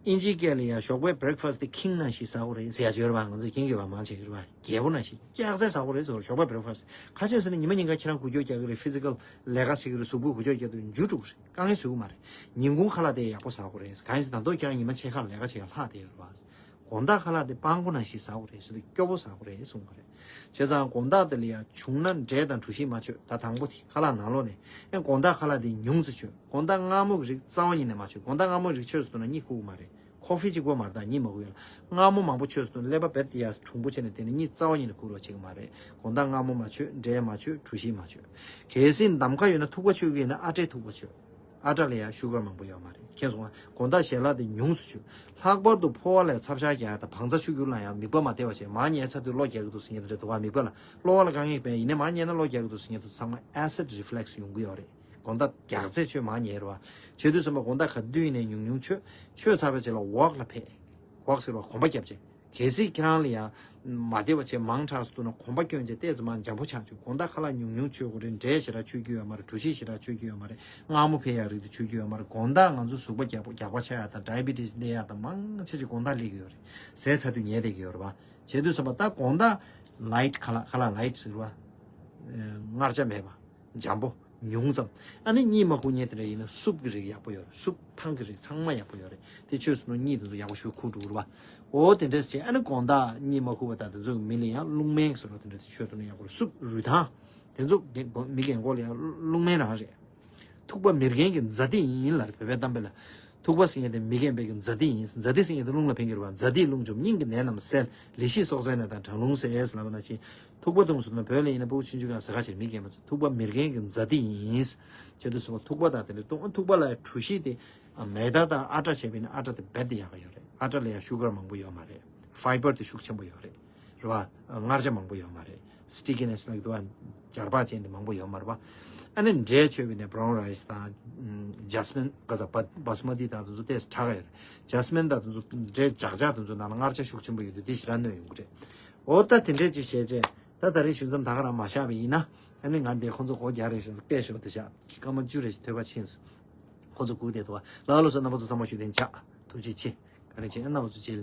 ཨིན་ཇིའི་སྐད་ལ་ཡང་ཞོགས་པའི་བྷི་རེག་ཕ་སི་ཊི་དེ་ཁིང་ནང་བཞིན་ཟ་དགོས་རེད་ཟེར་ཡ་ཅིག་ཡོད་རེད་པ། ང་ཚོས་མཁྱེན་གྱི་ཡོད་པ། མང་ཆེ་གི་རེད་པ། རྒྱས་པོ་ནང་བཞིན་རྒྱགས་ཚད་ཟ་དགོས་རེད་ཟེར། ཞོགས་པའི་བྷི་རེག་ཕ་སི་ཊི། ཁ་ཤས་ཟེར་ན་ཉི་མ་ཉིན་གང་ཁྱེད་རང་འགུལ་སྐྱོད་རྒྱག་གི་རེད། ཕི་ཛི་ཀལ་ལས་ཀ་བྱེད་ཀྱི་རེད། གཟུགས་པོ་འགུལ་སྐྱོད་རྒྱག་དུས་འཇུ་འགྲོ་གི་རེད། དཀའ་ངལ་བཟོ་གི་མ་རེད། ཉིན་གུང་ཁ་ལག་དེ་ཡག་པོ་ཟ་དགོས་རེད། གང་ཡིན་ཟེར་ན་ད་དུང་ཁྱེད་རང་ཉི་མ་ཕྱེད་ཀ་ལས་ཀ་བྱེད་ཡ་ལྷག་བསྡད་ཡོད་རེད་པ། དགོང་དག་ཁ་ལག་དེ་སྤང་པོ་ནང་བཞིན་ཟ་དགོས་རེད་ཟེར་དུས་སྐྱོ་པོ་ཟ་དགོས་རེད་གསུངས་པ་རེད། བྱས་ཙང་དགོང་དག་དེ་ལ་ཡང་བྱུང་ན་འབྲས་དང་གྲོ་ཞིབ་མ་མཆོད། ད་དང་པོ་དེ་ཁ་ལག་ནང་ལོགས་ནས། ཨེ་དགོང་དག་ཁ་ལག་དེ་ཉུང་ཙམ་མཆོད། དགོང་དག་མངར་མོ་གི་རིགས་རྩ་བ་ཉིད་ནས་མ་མཆོད། དགོང་དག་མངར་མོ་གི་རིགས་མཆོད་སོང་ན་གཉིད་ཁུག་གི་མ་རེད། ཁོ་ཕི་གཅིག་པོ་མ་རེད་ད་གཉིད་མ་ཁུག་ཡ་ལ། མངར་མོ་མང་པོ་མཆོད་སོང་ན་ཀླད་པ་རྦད་དེ་ཡར་གྲུང་པོ་བྱས་ནས་དེ་ནས་གཉིད་རྩ་བ་ཉིད་ནས་ཁུག་རོགས་བྱེད་གི་མ་རེད། དགོང་དག་མངར་མོ་མ་མཆོད། འབྲས་མ་མཆོད། གྲོ་ཞིབ་མ་མཆོད། གལ་སྲིད་ནམ་མཁའ་ཡོད་ན་ཐུག་པ་མཆོད་ཀྱི་ཡིན་ན་ཨ་བྲའི་ཐུག་པ་མཆོད། ཨ་བྲ་ལ་ཡང་ཤུ་གར་མང་པོ་ཡོད་མ་རེད། མཁྱེན་སོང་ང་། དགོང་དག་ཞལ་ལག་དེ་ཉུང་སུ་མཆོད། ལྷག་པར་དུ་ཕོ་བ་ལ་ཚབ་ཤ་རྒྱག་ཡ་དང་བང་རྩ་ཆུ་སྐྱུར་ལ་ཡང་མིད་པ་མ་བདེ་བ་བྱས། མར་ཉལ་ཚར་དུས་གློ་རྒྱག་གི་འདུག་ཟེར་མཁན་དེ་འདྲ་འདུག་ག་མིད་པ་ལ། གློ་བ་ལ་དཀའ་ངལ་ཡོད་པས་ཡིན་ནའི་མར་ཉལ་ན་གློ་རྒྱག་གི་འདུག་ཟེར་མཁན་དེ་ཚང་མ་ཨེ་སིཌ་རི་ཕི་ལེག་སི་ཡོང་གི་ཡོད་རེད། དགོང་དག་རྒྱགས་ཚད་མཆོད། མར་ཉལ་རེད་པ། བྱེད་དུས་ཙམ་པ་དགོང་དག་ག་དུས་ཡིན་ནའི་ཉུང་ཉུང་མཆོད། མཆོད་ཚར་བའི་རྗེས་ལ་ཝོག་ལ་ཕེབས། ཝོག་ཟེར་བ་གོམ་པ་བརྒྱབ་བྱས། གལ་སྲིད་ཁྱེད་རང་ལ་ཡང་མ་བདེ་བ་བྱས་མང་དྲགས་སུ་འདུག་ན་གོམ་པ་བསྐྱོན་བྱས་ཏོག་ཙམ་མར་འཇམ་པོ་ཆགས་བཅུག་དགོང་དག་ཁ་ལག་ཉུང་ཉུང་མཆོད་དགོས་རེད། འབྲས་ཞེ་དྲག་མཆོད་རྒྱུ་ཡོད་མ་རེད། གྲོ་ཞིབ་ཞེ་དྲག་མཆོད་རྒྱུ་ཡོད་མ་རེད། མངར་མོ་ཕན་ཡག་རིགས་དེ་མཆོད་རྒྱུ་ཡོད་མ་རེད། དགོང་དག་ང་ཚོ་གཟུགས་པོ་རྒྱགས་པ་རྒྱགས་པ་ཆགས་ཡག་དང་ཌའི་བི་ཊི་སི་སླེབས་ཡག་དང་མང་ཆེ་ཆེ་དགོང་དག་སླེབས་ཀྱི་ཡོད་རེད། ཟས་ཚར་དུས་ཉལ་བསྡད་ཀྱི་ཡོད་རེད་པ། བྱེད་དུས་ཙམ་པ་ད་དགོང་དག་ལའིཊ་ཁ་ལག་ཁ་ལག་ལའིཊ་ཟེར་བ། མངར་ཆ་མེད་པ། འཇམ་པོ། ཉུང་ཙམ། ཨ་ནི་གཉིད་མ་ཁུག་མཁན་དེ་འདྲ་ཡིན་ན་སུབ་ཀྱི་རིགས་ཡག་པོ་ཡོད་རེད། སུབ་ཐང་གི་རིགས་ཚང་མ་ཡག་པོ་ཡོད་རེད། དེ་མཆོད་སོང་ན་གཉིད་དེ་ཚོ་ཡག་པོ་ཞིག་ཁུག་འགྲོ་གི་རེད་པ། འོ་དེ་འདྲས་བྱས། ཨ་ནི་དགོང་དག་གཉིད་མ་ཁུག་པ་དང་དེ་ཚོ་གི་མི་ལ་ཡང་རླུང་སྨན་ཟེར་བ་དེ་འདྲ་དེ་མཆོད་ཐུབ་ན་ཡག་པོ་རེད། སུབ་རུས་ཐང་། དེ་ཚོ་རྒན་མི་རྒན་གོག་ལ་ཡང་རླུང་སྨན་རང་རེད། ཐུག་པ་མེར་གན་གྱི་ཛ་ཏི་ཡིན་ལ་རེད། བོད་པའི་གཏམ་དཔེ་ལ། ཐུག་པ་ཟེར་མཁན་དེ་མི་རྒན་པའི་གི་ཛ་ཏི་ཡིན། ཛ་ཏི་ཟེར་མཁན་དེ་རླུང་ལ་ཕན་གྱི་རེད་པ། ཛ་ཏིས་རླུང་འཇོམས། སྙིང་གི་ནད་རྣམས་སེལ། ལི་ཤིས་སྲོག་རྩའི་ནད་དང་གྲང་རླུང་སེལ་ལབ་པ་ནང་བཞིན། ཐུག་པ་འཐུང་སོང་ན་བོད་ལ་ཡིན་ན་ཕྲུ་གུ་ཆུང་ཆུང་གང་ཟ་ཁ་ཕྱིར་མི་རྒན་པ་ཚོ། ཐུག་པ་མི་རྒན་གྱི་ཛ་ཏི་ཡིན། ཁྱེད་ཚོ་ཐུག་པ་དང་དེ་འདྲ་ཐུག་པ་ལ་གྲོ་ཞིབ་དེ་མེ་ད་དང་ཨ་ཊ་བྱས་པས་ན་ཨ་ཊ་དེ་རྦད་དེ་ཡག་ག་ཡོད་རེད། ཨ་ཊ་ལ་ཡང་ཤུ་གར་མང་པོ་ཡོད་མ་རེད། ཕའི་བར་དེ་ཤུགས་ཆེན་པོ་ཡོད་རེད། རེད་བ། མངར་ཆ་མང་པོ་ཡོད་མ་རེད། སི་ཊི་ཀི་ནེ་སི་ལབ་ཀྱི་འདུག་བ། འབྱར་བག་ཅན་དེ་མང་པོ་ཡོད་མ་རེད་བ། ཨ་ནི་འབྲས་མཆོད་པའི་ནས་བྷ་རའུན་རའི་སི་དང་ཇ་སི་མིན་ག་ས་བ་སི་མ་ཏི་དང་དེ་ཚོ་ཏོག་ཙམ་དྲག་ག་ཡོད་རེད། ཇ་སི་མིན་དང་དེ་ཚོ་འབྲས་ཇག་ཇག་དེ་ཚོ་ནང་ལ་མངར་ཆ་ཤུགས་ཆེན་པོ་ཡོད་དུས་དེ་ཞེ་དྲག་གནོད་ཡོང་གི་རེད། འོ་ད་དེ་འདྲས་ཅིག་བྱས་རྗེས་ད་ད་རེས་ཞུ་མཚམས་ད་ག་རང་མ་བཞག་པ་ཡིན་ན། ཨ་ནི་ང་འདི་ཁོང་ཚོ་སྒོ་རྒྱག་རེད་ཤག་སྐད་ཤོར་དེ་ཤག་སྐར་མ་བཅུ་རེ་ཞིག་ཐོས་པ་ཕྱིན་སོང་། ཁོང་ཚོ་སྒུག་བསྡད་འདུག་བ། ལགས་ལགས་སོ། རྣམ་པ་ཚོ་ཚང་མ་ཞུ་དན་ཅག་ཐུགས་རྗེ་ཆེ། ག་རེ་བྱས། རྣམ་པ་ཚོ་མཇལ།